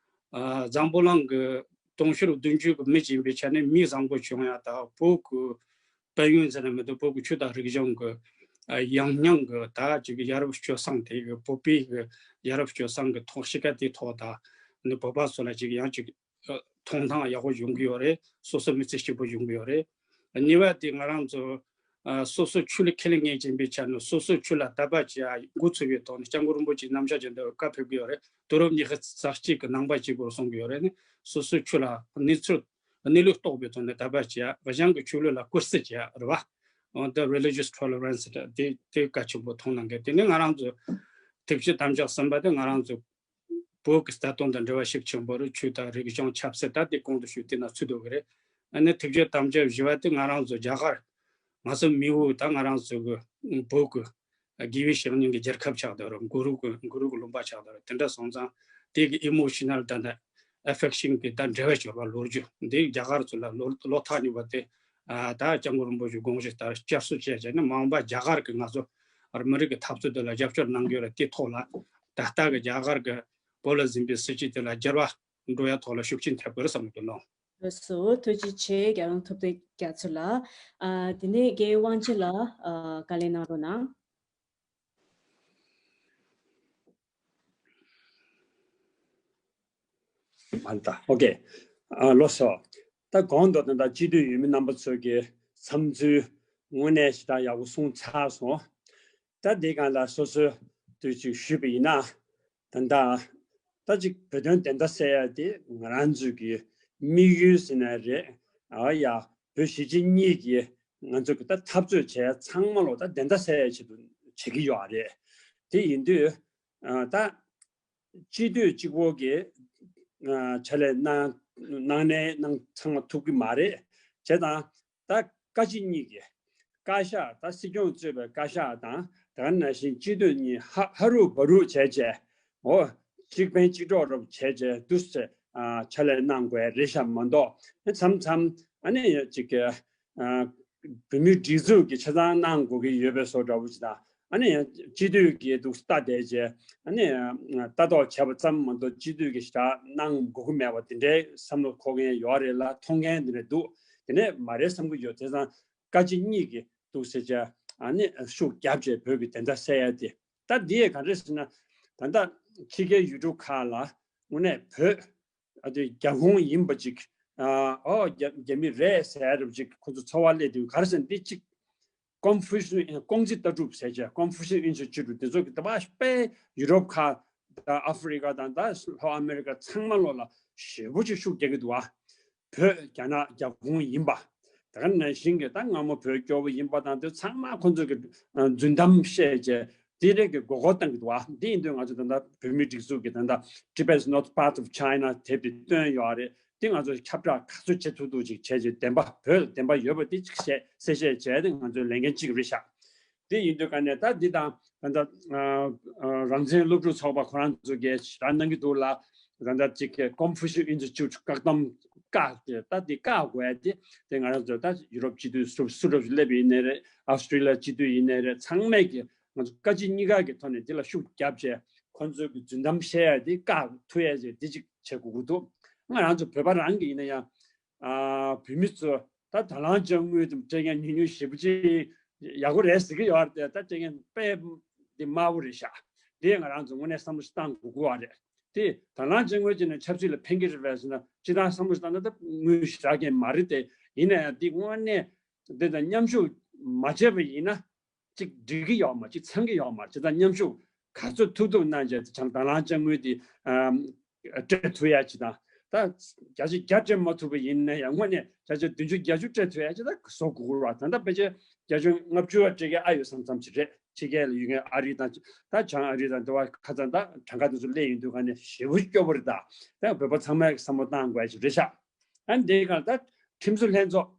ཨ་འཛམ་བུ་གླིང་གི་དུང་ཕྱུར་བདུན་ཅུ་གི་མི་ཡིན་པའི་ཆ་ནས་མི་བཟང་པོ་བྱུང་ཡ་དང་། བོད་ཀྱི་དཔལ་ཡོན་ཟེར་ན་མི་འདུག། བོད་ཀྱི་ཆོས་དང་རིག་གཞུང་གི་ཨ་ཡང་སྙིང་གི་ད་ཅིག་ཡ་རབས་སྤྱོད་བཟང་དེ་གི་བོད་པའི་གི་ཡ་རབས་སྤྱོད་བཟང་གི་ཐོག་གཤིས་ཀ་དེའི་ཐོག་དང་། ནི་བོད་པ་ཚོ་ལ་ཅིག་ཡང་ཅིག་ཨ་མཐོང་ཐང་ཡག་པོ་ཡོང་གི་ཡོད་རེད། སོ་སོ་མི་ཚེ་སྐྱིད་པོ་ཡོང་གི་ཡོད་རེད། གཉིས་པ་དེ་ང་རང་ཚོ་ཨ་སོ་སོ་ཆོས་ལ་ཁས་ལེན་མཁན་ཡིན་པའི་ཆ་ནས་སོ་སོའི་ཆོས་ལ་དད་པ་བྱེད་ཡ་འགོ་ཚུགས་པའི་ཐོག་ནས་སྐྱབས་མགོན་རིན་པོ་ཆེའི་རྣམ་གཞག་ཅན་དུ་བཀའ་ཕེབས་ཀྱི་ཡོད་རེད། དུས་རབས་ཉི་ཤུ་རྩ་གཅིག་གི་ནང་པ་གཅིག་པུར་གསུང་གི་ཡོད་རེད། ནི་སོ་སོའི་ཆོས་ལ་གནས་ཚུལ་གནས་ལུགས་རྟོགས་པའི་ཐོག་ནས་དད་པ་བྱེད་ཡ། གཞན་གྱི་ཆོས་ལུགས་ལ་བཀུར་སྟི་བྱེད་ཡ་རེད་བ། འོ་ད་religious tolerance དེ་དེ་གལ་ཆེན་པོ་མཐོང་གནང་གི། དེ་ནི་ང་རང་ཚོ་ཐུགས་བསྐྱེད་དམ་བཅའ་གསུམ་པ་དེ་ང་རང་ཚོ་བོད་ཀྱི་རྩ་དོན་དང་འབྲེལ་བ་ཤུགས་ཆེན་པོ་རེད། ཆོས་དང་རིག་གཞུང་ཆབ་སྲིད་ད་དེ་གོང་དུ་ཞུས་དེ་ན་ཚུད་འདུག་གི་རེད། ཨ་ནི་ཐུགས་བསྐྱེད་དམ་བཅའ་བཞི་པ་དེ་ང་རང་ཚོ་རྒྱ་གར་ང་ཚོ་མི་འོས་ད་ང་རང་ཚོ་གི་བོད་ཀྱི་དགེ་བའི་བཤེས་གཉེན་གྱི་རྒྱལ་ཁབ་ཆགས་བསྡད་རེད། གུ་རུ་གི་གུ་རུ་གི་ལུང་པ་ཆགས་བསྡད་རེད། དེ་འདྲ་སོང་ཙང་དེ་གི་emotional ད་ད་affection གི་ད་འབྲེལ་བ་སྦྱོར་བ་ལོ་རྒྱུས་འདི་རྒྱ་གར་ཚོ་ལ་ལོ་ལོ་ཐག་ཉེ་བ་དེ་ཨ་ད་སྐྱབས་མགོན་རིན་པོ་ཆེའི་དགོངས་གཞི་ལྟར་བསྐྱར་གསོ་བྱས་བྱས་ནས་མ་འོངས་པ་རྒྱ་གར་གི་ང་ཚོ་མི་རིགས་ཀྱི་འཐབ་རྩོད་དེ་ལ་རྒྱབ་སྐྱོར་གནང་གི་ཡོད་རེད། དེ་ཐོག་ལ་ད་ལྟ་གི་རྒྱ་གར་གི་བོད་ལ་འཛིན་པའི་སྲིད་བྱུས་དེ་ལ་འགྱུར་བ་འགྲོ་ཡ་ཐོག་ལ་ཤུགས་རྐྱེན་ཐེབས་དགོས་རེད་བསམ་གྱི་འདུག་ལགས། ལགས་སོ། ཐུགས་རྗེ་ཆེ། རྒྱལ་དབང་ཐུབ་བསྟན་རྒྱ་མཚོ་ལགས། ཨ་དེ་ནས་རྒན་དབང་ཆེན་ལགས་ཨ་བཀའ་ལན་གནང་རོགས་གནང་། མ་ད་ཨོ་ཀེ། ཨ་ལགས་སོ། ད་གོང་དུ་ད་ལྟ་སྤྱི་འཐུས་འོས་མི་རྣམ་པ་ཚོ་གི་བསམ་ཚུལ་དངོས་གནས་ཞེ་དྲག་ཡག་པོ་གསུངས་ཚར་སོང་། ད་འདི་སྒང་ལ་སོ་སོའི་འདོད་ཅིག་ཞུས་པ་ཡིན་ན། ད་ལྟ་ད་ཅིག་བོད་དོན་བདེན་མཐའ་གསལ་ཡ་དེ་ང་རང་ཚོའི་གི་དམིགས་ཡུལ་ཟེར་ན་རེད། ཨ་ཡ་བོད་གཞིས་བྱེས་གཉིས་ཀྱི་ང་ཚོ་གི་ད་འཐབ་རྩོད་བྱས་ཚང་མ་ལོ་ད་བདེན་མཐའ་གསལ་ཡ་ཆེད་དུ་བྱེད་ཀྱི་ཡོད་རེད། དེ་ཡིན་དུས་ཨ་ད་སྤྱི་འཐུས་གཅིག་པོ་གིས་ཨ་ཕྱག་ལས་གནང་གནང་ནས་གནང་ཚང་མ་ཐུབ་ཀྱི་མ་རེད། བྱས་ཙང་ད་བཀའ་སྤྱི་གཉིས་ཀྱིས་བཀའ་ཤག་ད་སྲིད་སྐྱོང་གཙོས་པའི་བཀའ་ཤག་དང་ད་ག་ནང་བཞིན་སྤྱི་འཐུས་གཉིས་ཧ་ཧ་རུ་བ་རུ་བྱས་བྱས་འོ་གཅིག་ཕན་གཅིག་གྲོགས་རབ་བྱས་བྱས་འདུག་སེ་ཨ་ཕྱག་ལས་གནང་དགོས་རེད་ཤག་མ་གཏོགས་མཚམས་མཚམས་ཨ་ནི་ཅིག་གི་ཨ་བོད་མིའི་སྒྲིག་འཛུགས་ཀྱི་ཆ་ཚང་གནང་དགོས་ཀྱི་ཡོད་པའི་བཟོ་འདྲ་བོ་ཅིག་དང་། ཨ་ནི་ཡང་སྤྱི་འཐུས་ཀྱི་འདུག་ལྟ་བསྡད་རྗེས་ཨ་ནི་ལྟ་རྟོག་བྱས་པ་ཙམ་མ་གཏོགས་སྤྱི་འཐུས་ཀྱི་ཞེ་དྲག་གནང་དགོས་ཀྱི་མེད་པ་དེ་འདྲའི་བསམ་བློ་འཁོར་མཁན་ཡོད་རེད་ལ། མཐོང་མཁན་དེ་འདྲ་འདུག། དེ་ནས་མ་རེད་བསམ་གྱི་ཡོད། དེ་ཙང་ བཀའ་སྤྱི་གཉིས་ཀྱི་འདུག་ཟེར་བྱས་ཨ་ནི་ཤུགས་བརྒྱབ་བྱས་བོད་ཀྱི་བདེན་མཐའ་གསལ་ཡ་དེ། ད་འདི་ཡས་ག་རེ་ཟེར་ན། ད་ལྟ་ཕྱི་རྒྱལ་ཡུལ་གྲུ་ཁག་ལ་དངོས་གནས་བོད་ཨ་དེ་རྒྱ་ཁོངས་ཡིན་པ་ཅིག་ཨ་ཨོ་རྒྱ་རྒྱ་མི་རེད་ཟེར་རབ་ཅིག་ཁོ་ཚོ་ཚོར་བ་སླེབས་དུས། ག་རེ་ཟེར་ན་འདི་ཅིག་ཀོང་ཧྥུ་ཤི་ཀོང་ཙི་ལྟ་གྲུབ་ཟེར་བྱས། ཀོང་ཧྥུ་ཤི་ཨིན་སི་ཊི་ཊུ་དེ་ཚོ་གི་ད་པ་དཔེ་ཡུ་རོབ་ཁག་དང་ཨ་ཧྥི་རི་ཀ་དང་ད་ལྷོ་ཨ་མེ་རི་ཀ་ཚང་མ་ལོ་ལ་ཞེ་པོ་ཅིག་ཤུགས་རྒྱག་གི་འདུག་ཨ། བོད་རྒྱ་ནག་རྒྱ་ཁོངས་ཡིན་པ། ད་ག་ནང་བཞིན་གྱི་ད་སྔ་མོ་བོད་སྐྱོ་བོ་ཡིན་པ་དང་དེ་ཚང་མ་ཁོ་ཚོ་གི་རྫུན་གཏམ་བཤད་བྱས་དེ་རིགས་ཀྱི་མགོ་སྐོར་བཏང་གི་འདུག་ཨ། དེ་ཡིན་དུས་ང་ཚོ་ད་ལྟ་བོད་མིའི་སྒྲིག་འཛུགས་ཀྱི་ད་ལྟ་Tibet is not part of China དེབ་དེ་བཏོན་ཡོད་རེད། དེ་ང་ཚོ་ཁྱབ་བསྒྲགས་ག་ཚོད་བྱེད་ཐུབ་ཐུབ་ཅིག་བྱས་རྗེས་བདེན་པ་བོད་ལ་བདེན་པ་ཡོད་པ་དེ་ཅིག་བཤད་གསལ་བཤད་བྱས་ཏེ་ང་ཚོའི་ལས་འགན་གཅིག་རེད་ཤག་དེ་ཡིན་དུས་ག་ནས་ད་འདི་དང་ད་ལྟ་ཨ་ཨ་རང་བཙན་སློབ་ཕྲུག་ཚོགས་པ་ཁོ་རང་ཚོ་གིས་ཞེ་དྲག་གནང་གི་འདུག་ལ། ད་ལྟ་ཅིག་གི་ཀོང་ཧྥུ་ཤི་ཨིན་སི་ཊི་ཊུ་བཀག་སྡོམ་བཀག་སྟེ་ད་འདི་བཀག་དགོས་ཡ་དེ་དེ་ང་རང་ཚོ་ད་ཡུ་རོབ་སྤྱི་འཐུས་སུ་སུ་རབ་སླེབས་ཡིན་ནའི་རེད། ཨོ་སི་ཀྲི་ལི་ཡ་སྤྱི་འཐུས་ཡིན་ནའི་རེད། ཚང་མས་ཀྱི་ང་ཚོ་བཀའ་སྤྱི་གཉིས་ཀ་གི་ཐོག་ནས་འདི་ལ་ཤུགས་བརྒྱབ་བྱས་ཁོ་ཚོའི་གི་རྫུན་གཏམ་བཤད་ཡ་དེ་བཀག་ཐུབ་ཡ་ཅིག་འདི་ཅིག་བྱེད་དགོས་ཀྱི་འདུག་ང་རང་ཚོ་བོད་པ་རང་གི་ཡིན་ན་ཡང་ཨ་བོད་མི་ཚོ་ད་དང་བླངས་དཔྱ་དངུལ་དང་སྤྲད་མཁན་ཉུང་ཉུང་ཞེ་པོ་ཅིག་ཡག་པོ་རེད་ཟེར་གྱི་ཡོད་རེད་དེ། ད་སྤྲད་མཁན་དཔེ་འདི་དམའ་བོ་རེད་ཤག་དེ་ང་རང་ཚོ་དངོས་གནས་བསམ་བློ་ཞིག་བཏང་དགོས་ཀྱི་ཡོད་རེད། དེ་དང་བླངས་དཔྱ་དངུལ་བྱས་ནས་ཆབ་སྲིད་ལ་ཕན་གྱི་རེད་པས་ཟེར་ན་སྤྱིར་བཏང་བསམ་བློ་ཞིག་བཏང་ན་ད་དངུལ་ཞེ་དྲག་གི་མ་རེད་དེ། ཡིན་ན་ཡང་འདི་དངོས་གནས་འདི་དང་མཉམ་ཞུགས་མ་བྱས་པ་ཡིན་ན། གཅིག་འགྲིག་གི་ཡོད་མ་གཅིག་ཚང་གི་ཡོད་མ་རེད། ཅི་ལྟར་མཉམ་ཞུགས་ག་ཚོད་ཐུབ་ཐུབ་གནང་བྱས་ཏེ་བྱང་དང་བླངས་དཔྱ་དངུལ་དེ་ཨམ་སྤྲད་ཐུབ་ཡ་ཅིག་དང་། ད་བརྒྱ་ཆ་བརྒྱ་སྤྲད་མ་ཐུབ་པ་ཡིན་ན་ཡང་དངོས་གནས་བརྒྱ་ཆ་བདུན་ཅུ་བརྒྱད་ཅུ་སྤྲད་ཐུབ་ཡ་ཅིག་ད་བཟོ་དགོས་ཀྱི་རེད་བ། ད་ལྟ་ཕལ་ཆེར་བརྒྱ་ཆ་ལྔ་བཅུ་བ་སྤྲད་མཁན་ཨ་ཡོད་བསམ་ཙམ་ཅིག་རེད། ཕྱི་རྒྱལ་ལ་ཡོད་མཁན་ཨ་རི་དང་ད་བྱང་ཨ་རི་དང་དེ་བ་ཁ་ཚང་ད་གྲངས་ཀ་དེ་ཚོ་སླེབས་ཡོང་དུས་ག་ནས་ཞེ་པོ་སྐྱོ་པོ་རེད། ད་ད་བོད་པ་ཚང་མས་བསམ་བློ་བཏང་དགོས་ཡ་ཅིག་རེད་ཤག་ཨ་འདི་ག་ད་ཁྲིམས་བཟོ་ལྷན་ཚོགས།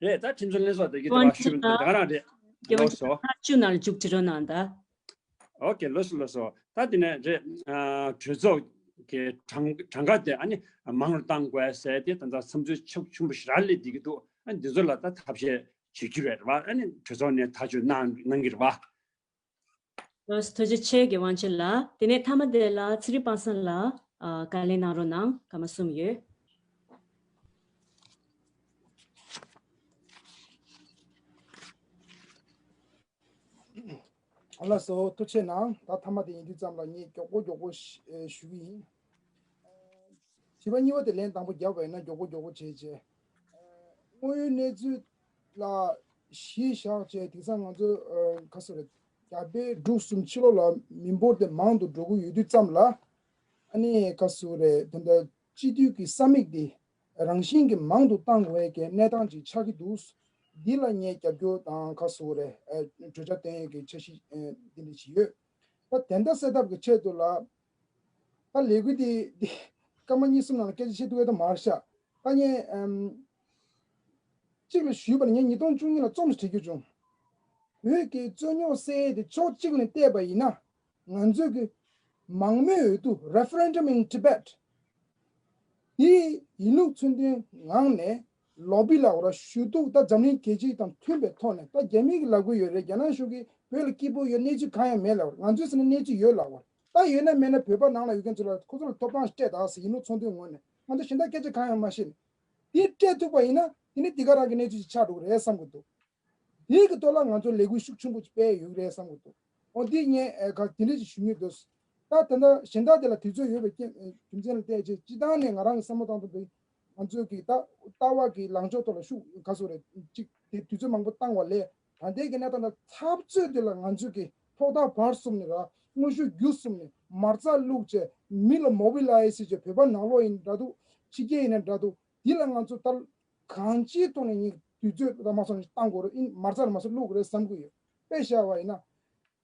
རེད། ད་ཁྲིམས་བཟོ་ལྷན་ཚོགས་དེ་གི་དེ་བ་ཤུ་དེ་ག་རང་རེད། ལོ་སོ། ཁ་བཅུ་ནང་ལ་མཇུག་སྒྲིལ་རོགས་གནང་ད། ཨོ་ཀེ། ལོ་སོ་ལོ་སོ། ད་དེ་ནས་རེད། ཨ་གྲོས་ཚོགས་ཀྱི་གྲངས་གྲངས་ཀ་དེ་ཨ་ནི་མང་རུ་གཏང་དགོས་ཟེར་དེ་ད་ལྟ་བསམ་ཚུལ་ཆེན་ཆེན་པོ་ཞེ་དྲག་སླེབས་བསྡད་ཀྱི་འདུག་ཨ་འདི་ཚོ་ལ་ད་ཐབས་ཤེས་བྱེད་རྒྱུ་རེད་བ། ཨ་ནི་གྲོས་ཚོགས་ནས་ཐག་གཅོད་གནང་གནང་གི་རེད་བ། ལགས་སོ། ཐུགས་རྗེ་ཆེ་རྒན་དབང་ཆེན་ལགས། དེ་ནས་མཐའ་མ་དེ་ལ་ཚེ་རིང་དཔལ་བཟང་ལགས་ཨ་བཀའ་ལན་གནང་རོགས་གནང་། སྐར་མ་གསུམ་ཡོད། ལགས་སོ། ཐུགས་རྗེ་གནང་། ད་མཐའ་མ་དེ་ཡིན་དུས་ཙམ་ལ་ངས་མགྱོགས་པོ་མགྱོགས་པོ་ཞུ་ཞུ་གི་ཡིན། བྱས་པ་གཉིས་པ་དེ་ལན་དང་པོ་བརྒྱབ་པ་ཡིན་ན་མགྱོགས་པོ་མགྱོགས་པོ་བྱས་བྱས། དངོས་ཡོད་གནས་ཚུལ་ལ་གཞི་བཞག་བྱས་དེང་སང་ང་ཚོ་ཨ་ག་ཟེར་རེད། རྒྱ་བལ་འབྲུག་གསུམ་ཕྱི་ལོགས་ལ་མི་འབོར་དེ་མང་དུ་འགྲོ་གི་ཡོད་དུས་ཙམ་ལ། ཨ་ནི་ག་ཟེར་རེད། དེ་འདྲ་སྤྱི་འཐུས་ཀྱི་ས་མིག་དེ་རང་བཞིན་གྱིས་མང་དུ་བཏང་དགོས་ཀྱི་གནས་སྟངས་ཅིག་ཆགས་ཀྱི་འདུག་འདི་ལ་ངས་རྒྱབ་སྐྱོར་དང་ག་ཟེར་རེད། ཨ་གྲོས་འཆར་བཏོན་ཡས་ཀྱི་འཆར་གཞི་ཨ་འདི་འདྲ་ཞིག་ཡོད། ད་དེ་འདྲ་སེལ་ཐབས་ཀྱི་ཆེད་དུ་ལ། ད་ལས་འགུལ་འདི་འདི་སྐར་མ་གཉིས་གསུམ་ནང་ལ་སྐད་ཆ་བཤད་ཐུབ་ཡས་ད་མ་རེད་ཤག་ད་ངས་ཨམ་གཅིག་ལ་ཞུས་པ་ནི་ངས་ཉིས་སྟོང་བཅུ་གཉིས་ལ་རྩོམ་ཞིག་བྲིས་རྒྱུ་བྱུང་། བོད་ཀྱི་རྩོད་རྙོག་སེལ་ཡས་དེ་ཕྱོགས་གཅིག་ནས་བལྟས་པ་ཡིན་ན། ང་ཚོས་ཀྱི་མང་མོས་འོས་བསྡུ་Referendum in Tibet དེ་ཡིན་ལུགས་མཚོན་དོན་ངང་ནས་ལོ་བི་ལ་འོ་ར་ཞུ་གཏུག་ད་འཛམ་གླིང་རྒྱལ་སྤྱི་དང་མཐུན་པའི་ཐོག་ནས། ད་རྒྱ་མི་གི་ལབ་གི་ཡོད་རེད། རྒྱ་ནག་གཞུང་གིས་བོད་ལ་སྐྱིད་པོ་ཡོད། གནས་ཚུལ་གང་ཡང་མེད་ལབ་རེད། ང་ཚོས་ཟེར་ན་གནས་ཚུལ་ཡོད་ལབ་རེད། ད་ཡོད་ན་མེད་ན་བོད་པ་ནང་ལ་ཡོད་མཁན་ཚོ་ལ་ཁོ་ཚོ་ལ་ཐོབ་ཐང་སྤྲད་དང་ཟེར། ཡིན་ལུགས་མཚོན་དོན་ངོས་ནས་ང་ཚོ་གཞན་དག་སྐད་ཆ་གང་ཡང་མ་བཤད་ནས་དེ་སྤྲད་ཐུབ་པ་ཡིན་ན། དེ་ནི་འདི་ག་རང་གི་གནས་ཚུལ་ཞིག་ཆགས་འགྲོ་གི་རེད་བསམ་གི་འདུག་དེའི་གི་ཐོག་ལ་ང་ཚོ་ལས་འགུལ་ཤུགས་ཆེན་པོ་ཅིག་སྤེལ་ཡོད་རེད་བསམ་གི་འདུག་འོ་འདི་ངས་ཨ་ག་དེ་འདྲ་ཞིག་ཞུ་སྙིང་འདོད། ད་ད་ལྟ་གཞན་དག་དེ་ལ་དུས་ཚོད་ཡོད་པའི་རྐྱེན་རྒྱུ་མཚན་ལ་བལྟས་ཚེ། སྤྱིར་བཏང་ནས་ང་རང་གི་བསམ་བློ་བཏང་སྟངས་དེ་ང་ཚོའི་གི་ད་ལྟ་བ་གི་ལངས་ཕྱོགས་ཐོག་ལ་ཤུགས་ག་ཚོད་རེད། ཅིག་དེ་དུས་ཚོད་མང་པོ་བཏང་བ་ལས། ད་ལྟའི་གི་གནས་སྟངས་ལ་འཐབ་རྩོད་དེ་ལ་ང་ཚོའི་གི་ཐོག་མཐའ་བར་གསུམ་ནས་ར་དངོས་ཤུགས་བརྒྱུད་གསུམ་ནས་མ་རྩ་བླུགས་བྱས། མི་ལ་མོ་བི་ལ་ཡི་ཟེར་བྱས། བོད་པ་ནང་ལོགས་ཡིན་འདྲ་འདུག་ཕྱི་རྒྱལ་ཡིན་ན་འདྲ་འདུག་འདི་ལ་ང་ཚོ་ད་གང་ཅིའི་ཐོག་ནས་ངས་དུས་ཚོད་ད་མ་སོང་ནས་བཏང་དགོས་རེད། ཨིན་མ་རྩ་ལ་མ་སོང་བླུག་དགོས་རེད་བསམ་གྱི་ཡོད། དཔེ་བཞག་པ་ཡིན་ན།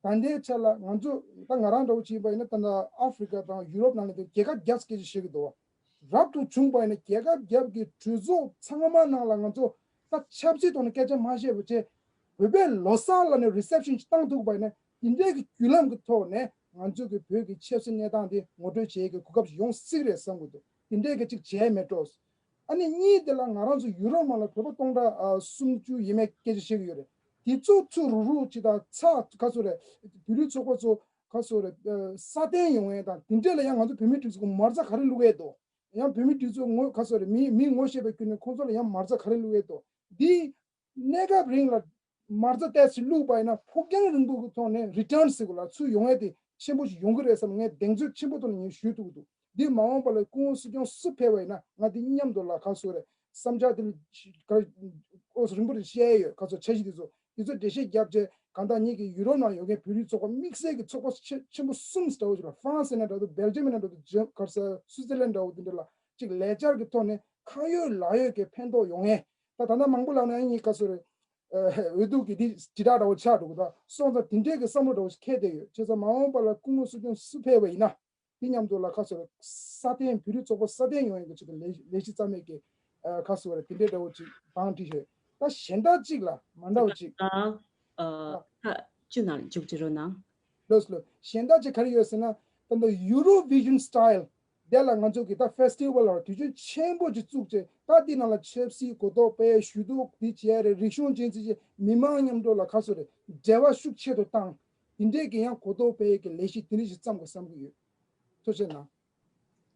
ད་ལྟའི་ཆ་ལ་ང་ཚོ་ད་ང་རང་འདྲ་བོ་བྱས་པ་ཡིན་ན། ད་ལྟ་ཨ་ཧྥི་རི་ཀ་དང་ཡུ་རོབ་ནང་ལ་དེ་རྒྱལ་ཁབ་བརྒྱད་སྐད་ཆ་བཤད་ཀྱི་འདུག་བ། རབ་ཏུ་བྱུང་པ་ཡིན་ན་རྒྱལ་ཁབ་བརྒྱད་ཀྱི་གྲོས་ཚོགས་ཚང་མ་ནང་ལ་ང་ཚོ་ད་ཆབ་སྲིད་ཐོག་ནས་སྐད་ཆ་མ་བཤད་པ་བྱས། བོད་པའི་ལོ་གསར་ལ་ནས་རི་སེབ་ཤན་ཅིག་བཏང་ཐུབ་པ་ཡིན་ན། དེ་འདྲའི་གི་བརྒྱུད་ལམ་གྱི་ཐོག་ནས་ང་ཚོ་གི་བོད་ཀྱི་ཆབ་སྲིད་གནས་སྟངས་དེ་ངོ་སྤྲོད་བྱེད་ཀྱི་གོ་སྐབས་ཤིག་ཡོང་སྲིད་རེད་བསམ་གྱི་འདུག་དེ་འདྲའི་གི་ཅིག་བྱས་མེད་འགྲོ། ཨ་ནི་གཉིས་དེ་ལ་ང་རང་ཚོ་ཡུ་རོབ་ནང་ལ་བོད་པ་སྟོང་ཕྲག་ཨ་སུམ་ཅུ་ཡས་མས་སྐད་ཆ་བཤད་ཀྱི་ཡོད་རེད། དེ་ཚོ་ཚུར་རུག་རུག་ཅིག་དང་ཚ་ག་ཚོད་རེད། བོད་རིགས་ཚོགས་པ་ཚོ་ག་ཚོད་རེད། ཨ་སྲ་བརྟན་ཡོང་ཡས་དང་དེ་འདྲས་ལ་ཡང་ང་ཚོ་བོད་མིའི་སྒྲིག་འཛུགས་ཀྱི་མ་རྩ་ག་རེ་བླུག་ཡས་འདུག་ཡང་བོད་མིའི་སྒྲིག་འཛུགས་ངོ་ག་ཚོད་རེད། མི་མི་ངོ་ཤེས་པའི་ཁྱོན་ནས་ཁོང་ཚོ་ལ་ཡང་མ་རྩ་ག་རེ་བླུག་ཡས་འདུག་འདི་ གནས་སྐབས་རིང་ལ་མ་རྩ་ཏོག་ཙམ་བླུགས་པ་ཡིན་ན་ཕུགས་རྒྱང་རིང་པོ་གི་ཐོག་ནས་རི་ཊརན་ཟེར་དགོས་ལ་ཚུར་ཡོང་ཡས་དེ་ཆེན་པོ་ཞིག་ཡོང་གི་རེད་བསམ་ངས་གདེང་ཚོད་ཆེན་པོ་ཐོག་ནས་ངས་ཞུ་ཐུབ་ཀྱི་འདུག་འདི་མ་འོངས་པ་ལ་སྐུ་ངོ་སྲིད་སྐྱོང་སུ་ཕེབས་པ་ཡིན་ན་ང་འདི་མཉམ་དུ་ལ་ཁ་གསོ་རེད་བསམ་འཆར་དེ་ལ་ཨོ་རིང་པོ་རེ་བཤད་ཡོད་ཁ་གསོ་འཆར་གཞི་དེ་ཚོ་དེ་ཚོ་འགྲེལ་བཤད་བརྒྱབ་བྱས་གང་ལྟར་ངེད་ཀྱི་ཡུ་རོབ་ནང་ཡོད་མཁན་བོད་རིགས་ཚོགས་པ་དམིགས་བསལ་གྱི་ཚོགས་པ་ཆེ་ཆེན་པོ་གསུམ་འདྲ་བོ་ཞིག་ལ་ཧྥ་རན་སི་ཡིན་ན་འདྲ་འདུག་སྦེལ་ཇམ་ཡིན་ན་འདྲ་འདུག་ཇར་ག་རེ་ཟེར་སུའི་ཙི་ལན་འདྲ་བོ་དེ་འདྲ་ལ་ཅིག་ལས་འཆར་གྱི་ཐོག་ནས་ཁ་ཡོད་ལག་ཡོད་ཀྱི་ཕན་ཐོགས་ཡོང་ངེས། ད་ད་ལྟ་མང་པོ་ལབ་ན་ཡིན་ཁ་གསོ་རེད། འོས་བསྡུ་གི་འདི་དྲིལ་བསྒྲགས་འདྲ་བོ་ཆགས་འགྲོ་གི་འདུག་སོང་ཙང་དེ་འདྲའི་གི་བསམ་བློ་འདྲ་བོ་ཞིག་འཁྱེར་བསྡད་ཡོད། བྱས་ཙང་མ་འོངས་པ་ལ་སྐུ་ངོ་སྲིད་སྐྱོང་སུ་ཕེབས་པ་ཡིན་ན་དེ་མཉམ་དུ་ལ་ཁ་གསོ་རེད་སྲ་བརྟན་བོད་རིགས་ཚོགས་པ་སྲ་བརྟན་ཡོང་ཡག་གི་ཆེད་དུ་ལས་ལས་གཞི་རྩ་མེད་ཀྱི་ཁ་གསོ་རེད་དེ་འདྲའི་འདྲ་བོ་ཅིག་བང་བསྒྲིགས་ཡོད། ད་གཞན་དག་ཅིག་ལ་མ་འདྲ་བ་ཅིག་ད་ཨ་ཁ་བཅུ་ནང་མཇུག་བསྒྲིལ་རོགས་གནང་། ལོས་ལོས། གཞན་དག་ཅིག་ག་རེ་ཡོད་ཟེར་ན་ད་ལྟ་Eurovision style དེ་ལ་ང་ཚོ་གི་ད་ཕེ་སི་ཊི་ཝལ་ལ་དུས་ཆེན་ཆེན་པོ་ཅིག་བཙུགས་རྗེས་ད་འདི་ནང་ལ་ཆབ་སྲིད་གོ་རྟོགས་སྤེལ་ཞུ་གཏུག་འདི་བྱས་རེད། རིག་གཞུང་ཅན་ཚིག་ཅན་མི་མང་མཉམ་དུ་ལ་ཁ་གསོ་རེད་འབྲེལ་བ་ཤུགས་ཆེ་རུ་བཏང་། འདི་འདྲའི་གི་ཡང་གོ་རྟོགས་སྤེལ་གི་ལས་གཞི་འདི་འདྲ་ཞིག་བརྩམ་དགོས་བསམ་གི་ཡོད། ཐུགས་རྗེ་གནང་།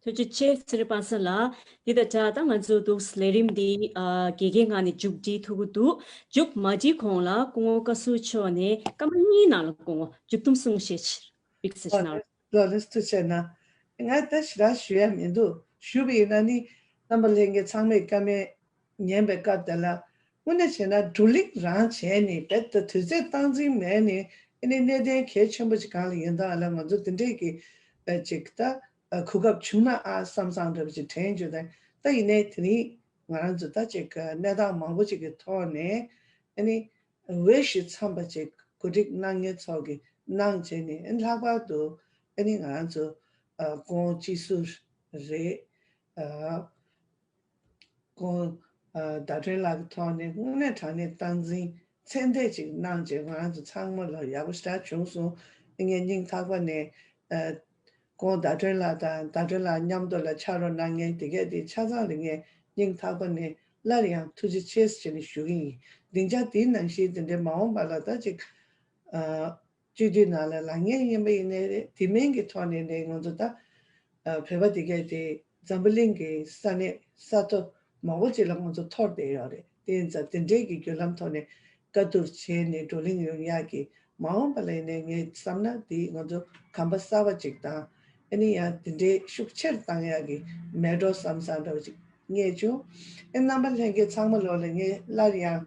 ཐུགས་རྗེ་ཆེ་ཚེ་རིང་པ་སངས་ལགས། འདི་དང་སྦྲགས་ད་ང་ཚོ་འདུག་ལས་རིམ་འདི་ཨ་དགེ་རྒན་ངག་ནས་མཇུག་སྒྲིལ་ཐུབ་ཀྱི་འདུག་མཇུག་མ་སྒྲིལ་གོང་ལ་སྐུ་ངོ་བཀའ་ཟུར་མཆོག་ནས་སྐར་མ་གཉིས་ནང་ལ་སྐུ་ངོ་མཇུག་སྡོམ་གསུང་བཤད་ཕྱིར་ཡིག་ཚད་ལགས་གནང་། ལགས་ལགས་ཐུགས་རྗེ་གནང་། ང་ད་ཞེ་དྲག་ཞུ་ཡ་མི་འདུག་ཞུ་བ་ཡིན་ན་ནི་རྣམ་པ་ལྷན་རྒྱས་ཚང་མས་བཀའ་མོལ་ཉན་པའི་སྐབས་དེ་ལ་དངོས་གནས་བྱས་ན་བགྲོ་གླེང་རང་བྱས་ནས་རྦད་དེ་དུས་ཚོད་སྟངས་འཛིན་མེད་ནས་ཨ་ནི་གནད་དོན་གལ་ཆེན་པོ་ཅིག་སྒང་ལ་ཡིན་སྟངས་ལ་ང་ཚོ་དེ་འདྲས་ཀྱི་ཅིག་ད་གོ་སྐབས་བྱུང་ན་ཨ་བསམ་བསམ་འདྲ་པོ་ཅིག་དྲན་བྱུང་། ད་ད་ཡིན་ནའི་དེ་རིང་ང་རང་ཚོ་ད་ཅིག་གནས་སྟངས་མང་པོ་ཅིག་གི་ཐོག་ནས་ཨ་ནི་འོས་ཤིང་འཚམས་པ་ཅིག་གོ་སྒྲིག་གནང་མཁན་ཚོ་གི་གནང་བྱས་ནས་ཨ་ནི་ལྷག་པར་དུ་ཨ་ནི་ང་རང་ཚོ་ཨ་ཁོང་སྤྱི་ཟུར་རེད། ཨ་ཁོང་ཨ་ཟླ་སྒྲོན་ལགས་ཀྱི་ཐོག་ནས་དངོས་གནས་དྲང་གནས་སྟངས་འཛིན་ཚད་ལྡན་ཅིག་གནང་བྱས་ང་རང་ཚོ་ཚང་མ་ལ་ཡག་པོ་ཞེ་དྲག་བྱུང་སོང་། ངས་སྙིང་ཐག་པ་ནས་ཨ་ཁོང་ཟླ་སྒྲོན་ལགས་དང་ཟླ་སྒྲོན་ལགས་མཉམ་དུ་ལ་ཕྱག་རོགས་གནང་མཁན་དེ་གས་དེ་ཆ་ཚང་ལ་ངས་སྙིང་ཐག་པ་ནས་སླར་ཡང་ཐུགས་རྗེ་ཆེ་ཟེར་ནས་ཞུ་གི་ཡིན། སྡིངས་ཆ་དེའི་ནང་བཞིན་དེ་འདྲའི་མ་འོངས་པ་ལ་ད་ཅིག་ཨ་སྤྱི་འཐུས་ནང་ལ་ལངས་མཁན་ཡིན་པ་ཡིན་ནའི་རེད། དེ་མིན་གྱི་ཐོག་ནས་ནས་ང་ཚོ་ད་ཨ་བོད་པ་དེ་གས་དེ་འཛམ་བུ་གླིང་གི་ས་གནས་ས་ཐོ་མང་པོ་ཅིག་ལ་ང་ཚོ་འཐོར་བསྡད་ཡོད་རེད། དེ་ཡིན་ཙང་དེ་འདྲའི་གི་བརྒྱུད་ལམ་ཐོག་ནས་བཀའ་བསྡུར་བྱས་ནས་བགྲོ་གླེང་ཡོང་ཡག་གི་མ་འོངས་པ་ལ་ཡིན་ནའི་ངས་བསམ་ན་དེ་ང་ཚོ་གོམ་པ་གསར་པ་ཅིག་དང་ཨ་ནི་ཡང་དེ་འདྲའི་ཤུགས་ཆེར་བཏང་ཡག་གི་མེ་སྒྲོན་བསམ་བསམ་འདྲ་བ་ཅིག་རྙེད་བྱུང་། ཨེ་རྣམ་པ་ལྷན་རྒྱས་ཚང་མ་ལོག་ལ་ངས་སླར་ཡང་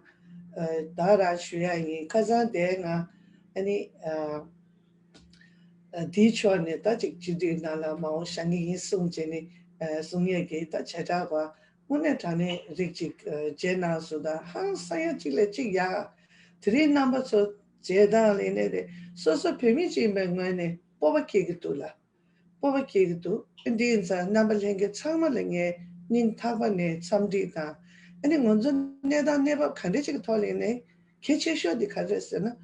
ཨ་ད་རང་ཞུ་ཡག་ཡིན། ཁ་སང་དེ་ང་ཨ་ནི་ཨ་ཨ་དེའི་ཕྱོགས་ནས་ད་ཅིག་སྤྱི་འཐུས་ནང་ལ་མ་འོངས་བཞེངས་ཀྱི་ཡིན་གསུངས་བྱས་ནས་ཨ་གསུང་ཡས་ཀྱི་ད་བྱེ་བྲག་པ་དངོས་གནས་དྲང་གནས་རིགས་ཅིག་ཨ་མཇལ་གནང་སོང་། ད་ཧང་སང་ཡ་གཅིག་ལས་གཅིག་ཡག་དེ་རིང་རྣམ་པ་ཚོ་མཇལ་སྟངས་ལས་ནས་རེད། སོ་སོ་བོད་མི་གཅིག་ཡིན་པའི་ངོས་ནས་སྤོབས་པ་སྐྱེ་གི་འདུག་ལ། སྤོབས་པ་སྐྱེ་གི་འདུག་ཨ་འདི་ཡིན་ཙང་རྣམ་པ་ལྷན་རྒྱས་ཚང་མ་ལ་ངས་སྙིང་ཐག་པ་ནས་འཚམས་འདྲི་དང་། ཨ་ནི་ང་ཚོ་གནས་སྟངས་གནས་བབ་ག་འདྲ་ཅིག་གི་ཐོག་ལ་ཡིན་ནའི་གལ་ཆེ་ཤོས་འདི་ག་རེ་རེད་ཟེར་ན།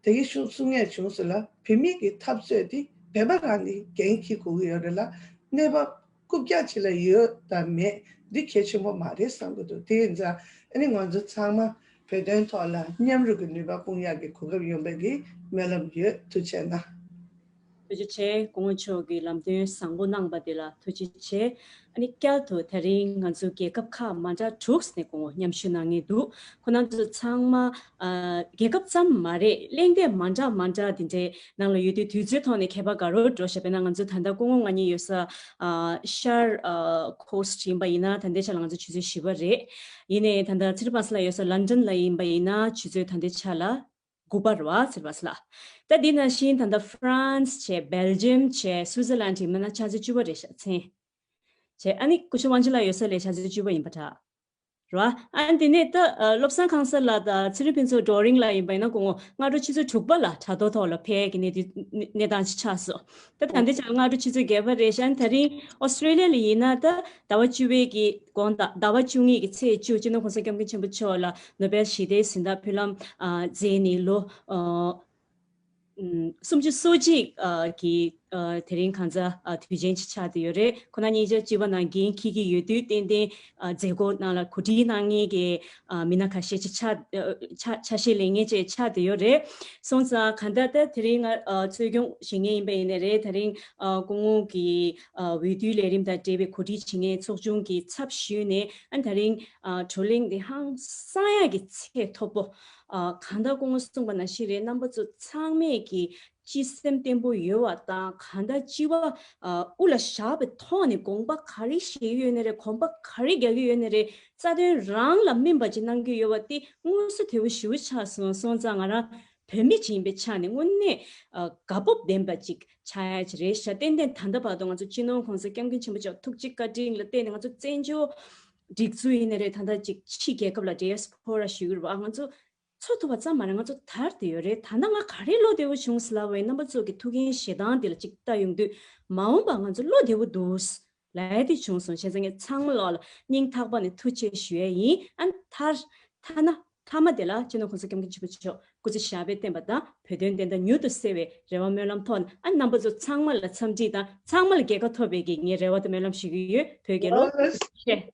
དེ་གི་ཤུགས་གསུང་ཡས་བྱུང་སོང་ལ། བོད་མི་གི་འཐབ་རྩོད་འདི་བོད་པ་རང་གི་འགན་འཁྱེར་དགོས་ཀྱི་ཡོད་རེད་ལ། གནས་བབ་རྐུབ་བཀྱག་ཅིག་ལ་ཡོད་དང་མེད་འདི་གལ་ཆེན་པོ་མ་རེད་བསམ་གི་འདུག་དེ་ཡིན་ཙང་ཨ་ནི་ང་ཚོ་ཚང་མ་བོད་དོན་ཐོག་ལ་མཉམ་རུབ་ཀྱི་ནུས་པ་སྤུངས་ཡག་གི་གོ་སྐབས་ཡོང་བའི་གི་སྨོན་ལམ་ཡོད། ཐུགས་རྗེ་གནང་། ཐུགས་རྗེ་ཆེ། སྐུ་ངོ་མཆོག་གིས་ལམ་སྟོན་བཟང་པོ་གནང་པ་དེ་ལ་ཐུགས་རྗེ་ཆེ། ཨ་ནི་བསྐྱར་དུ་དེ་རིང་ང་ཚོ་རྒྱལ་ཁབ་ཁག་མ་འདྲ་དྲུག་ནས་སྐུ་ངོ་མཉམ་ཞུགས་གནང་མཁན་འདུག་ཁོང་རྣམ་ཚོ་ཚང་མ་ཨ་རྒྱལ་ཁབ་ཙམ་མ་རེད། གླེང་སྟེགས་མ་འདྲ་མ་འདྲ་དེ་འདྲའི་ནང་ལ་ཡོད་དུས་དུས་ཚོད་ཐོག་ནས་ཁྱད་པར་དགའ་རབ་འགྲོ་ཤག་དཔེར་ན་ང་ཚོ་ད་ལྟ་སྐུ་ངོ་ང་གཉིས་ཡོད་ས་ཨ་ཤར་ཨ་ཁོ་སི་ཊི་ཡིན་པ་ཡིན་ན་ད་ལྟའི་ཆ་ལ་ང་ཚོ་ཆུ་ཚོད་བཞི་པ་རེད། ཡིན་ནའི་ད་ལྟ་ཚེ་རིང་པ་སངས་ལགས་ཡོད་ས་ལན་ཌན་ལ་ཡིན་པ་ཡིན་ན་ཆུ་ཚོད་ད་ལྟའི་ཆ་ལ་དགུ་པ་རེད་བ། ཚེ་རིང་པ་སངས་ལགས། ད་འདི་ནང་བཞིན་ད་ལྟ་ཧྥ་རན་སི་བྱས། སྦེལ་ཇམ་བྱས། སུའུ་ཙེར་ལན་ཌི་ཡིན་ན་ཆུ་ཚོད་བཅུ་པ་རེད་ཤག་མཚན། བྱས། ཨ་ནི་སྐུ་ཞབས་དབང་ཆེན་ལགས་ཡོད་ས་ལ་ཆུ་ཚོད་བཅུ་པ་ཡིན་པ་འདྲ། རེད་བ། ཨ་ནི་དེ་ནས་ད་ཨ་བློ་བཟང་ཁང་གསར་ལགས་དང་ཚེ་རིང་ཕུན་ཚོགས་ཌོ་རིང་ལགས་ཡིན་པ་ཡིན་ན་སྐུ་ངོ་སྔ་དྲོ་ཆུ་ཚོད་དྲུག་པ་ལ་དྲ་ཐོག་ཐོག་ལ་ཕེབས་ཀྱི་གནས་དུས་གནས་སྟངས་ཅིག་ཆགས་སོང་། ད་ད་ལྟའི་ཆར་སྔ་དྲོ་ཆུ་ཚོད་བརྒྱད་པ་རེད་ཤག་ཨ་ནི་ད་རིང་ཨོ་སི་ཀྲེ་ལི་ཡ་ལ་ཡིན་ན་ད་ཟླ་བ་བཅུ་པའི་གི་དགོང་དག་ཟླ་བ་བཅུ་གཉིས་ཀྱི་ཚེས་བཅུ་སྤྱི་ནོར་༸གོང་ས་༸སྐྱབས་མགོན་ཆེན་པོ་མཆོག་ལ་ནོ་བེལ་ཞི་བདེའི་གཟེངས་རྟགས་ཕུལ་ལམ་ཨ་མཛད་ནས་ལོ་ཨ་ཨུམ་སུམ་ཅུ་སོ་གཅིག་ཨ་གི་ ཨ་དེ་རིང་གང་ཚ་ཨ་དུས་ཆེན་ཅིག་ཆགས་བསྡད་ཡོད་རེད། ཁོ་ན་ཉིན་ཆ་སྤྱི་པ་ནང་འགན་འཁྱེར་གྱི་ཡོད་དུས་ཏན་ཏན་ཨ་མཛད་སྒོ་ནང་ལ་གོ་སྒྲིག་གནང་མཁན་གྱི་ཨ་མི་སྣ་ཁ་ཤས་ཅིག་ཆ་ཨ་ཆ་ཆ་ཤས་ལེན་མཁན་ཅིག་ཆགས་བསྡད་ཡོད་རེད། སོང་ཙང་གང་ལྟར་ད་དེ་རིང་ང་ཨ་གཙོས་སྐྱོང་བྱེད་མཁན་ཡིན་པ་ཡིན་ནའི་རེད། དེ་རིང་ཨ་སྐུ་ངོ་གི་ཨ་འོས་བསྡུ་ལས་རིམ་དང་འབྲེལ་བའི་གོ་སྒྲིག་བྱེད་མཁན་ཚོགས་ཆུང་གི་ཚབ་ཞུས་ནས་ཨ་དེ་རིང་ཨ་བགྲོ་གླེང་འདི་ཧང་སང་ཡག་གི་ཚད་མཐོ་པོ། ཨ་གང་ལྟར་སྐུ་ངོ་གསུངས་པ་ནང་བཞིན་རེད། རྣམ་པ་ཚོ་ཚང་མས་ཀྱི་སྤྱི་སེམས་བརྟན་པོ་ཡོད་པ་དང་། གང་ལྟར་སྤྱི་པ་ཨ་དབུ་ལ་བཞག་པའི་ཐོག་ནས་དགོངས་པ་ག་རེ་བཞེས་ཀྱི་ཡོད་ནའི་རེད། གོམ་པ་ག་རེ་རྒྱག་གི་ཡོད་ནའི་རེད། རྩ་དོན་རང་ལ་སྨིན་པ་ཅིག་གནང་གི་ཡོད་པ་དེ་དངོས་སུ་དེ་བོ་ཞེ་པོ་ཆགས་སོང་། སོང་ཙང་ང་རང་བོད་མི་ཅིག་ཡིན་པའི་ཆ་ནས་དངོས་གནས་ཨ་དགའ་སྤོབས་ལྡན་པ་ཅིག་ཆགས་ཡ་ཅིག་རེད་ཤག་ཏན་ཏན་ད་ལྟ་བར་དུ་ང་ཚོ་སྤྱི་ནོར་གོང་ས་སྐྱབས་མགོན་ཆེན་པོ་མཆོག་ཐུགས་རྗེ་བཀའ་དྲིན་ལ་བརྟེན་ནས་ང་ཚོ་བཙན་བྱོལ་སྒྲིག་འཛུགས་ཡིན་ནའི་རེད། ད་ལྟ་ཅིག་ཕྱི་རྒྱལ་ཁབ་ལ་ཌི་ཡ་སི་པོ་ར་ཞུ་གི་རེད་པ། ང་ཚོ་འཚོ་ཐུབ་པ་ཙམ་མ་རེད། ང་ཚོ་དར་བསྡད་ཡོད་རེད། ད་ལྟ་ང་ག་རེ་བློ་བདེ་བོ་བྱུང་ཟེར་ལབ་པ་ཡིན། རྣམ་པ་ཚོ་གི་ཐུགས་འགན་བཞེས་སྟངས་དེ་ལ་ཅིག་ལྟ་ཡོང་དུས་མ་འོངས་པ་ང་ཚོ་བློ་བདེ་བོ་འདུག་ལབ་ཡ་དེ་བྱུང་སོང་། བྱས་ཙང་ངས་ཚང་མ་ལོག་ལ་སྙིང་ཐག་པ་ནས་ཐུགས་རྗེ་ཆེ་ཞུ་ཡ་ཡིན། ཨ་མཐར་ཐ་ན་མཐའ་མ་དེ་ལ་སྤྱི་ནོར་གོང་ས་སྐྱབས་མགོན་ཆེན་པོ་མཆོག་སྐུ་ཚེ་ཞབས་པད་བརྟན་པ་དང་བོད་དོན་བདེན་མཐའ་མྱུར་དུ་གསལ་བའི་རེ་བ་སྨོན་ལམ་ཐོག་ནས། ཨ་རྣམ་པ་ཚོ་ཚང་མ་ལ་འཚམས་འདྲི་དང་ཚང་མ་ལ་རྒྱལ་ཁ་ཐོབ་པའི་གི་ངའི་རེ་བ་དང་སྨོན་ལམ་ཞུ་གི་ཡོད། བོད་རྒྱལ་ལོ། ལགས་སེ།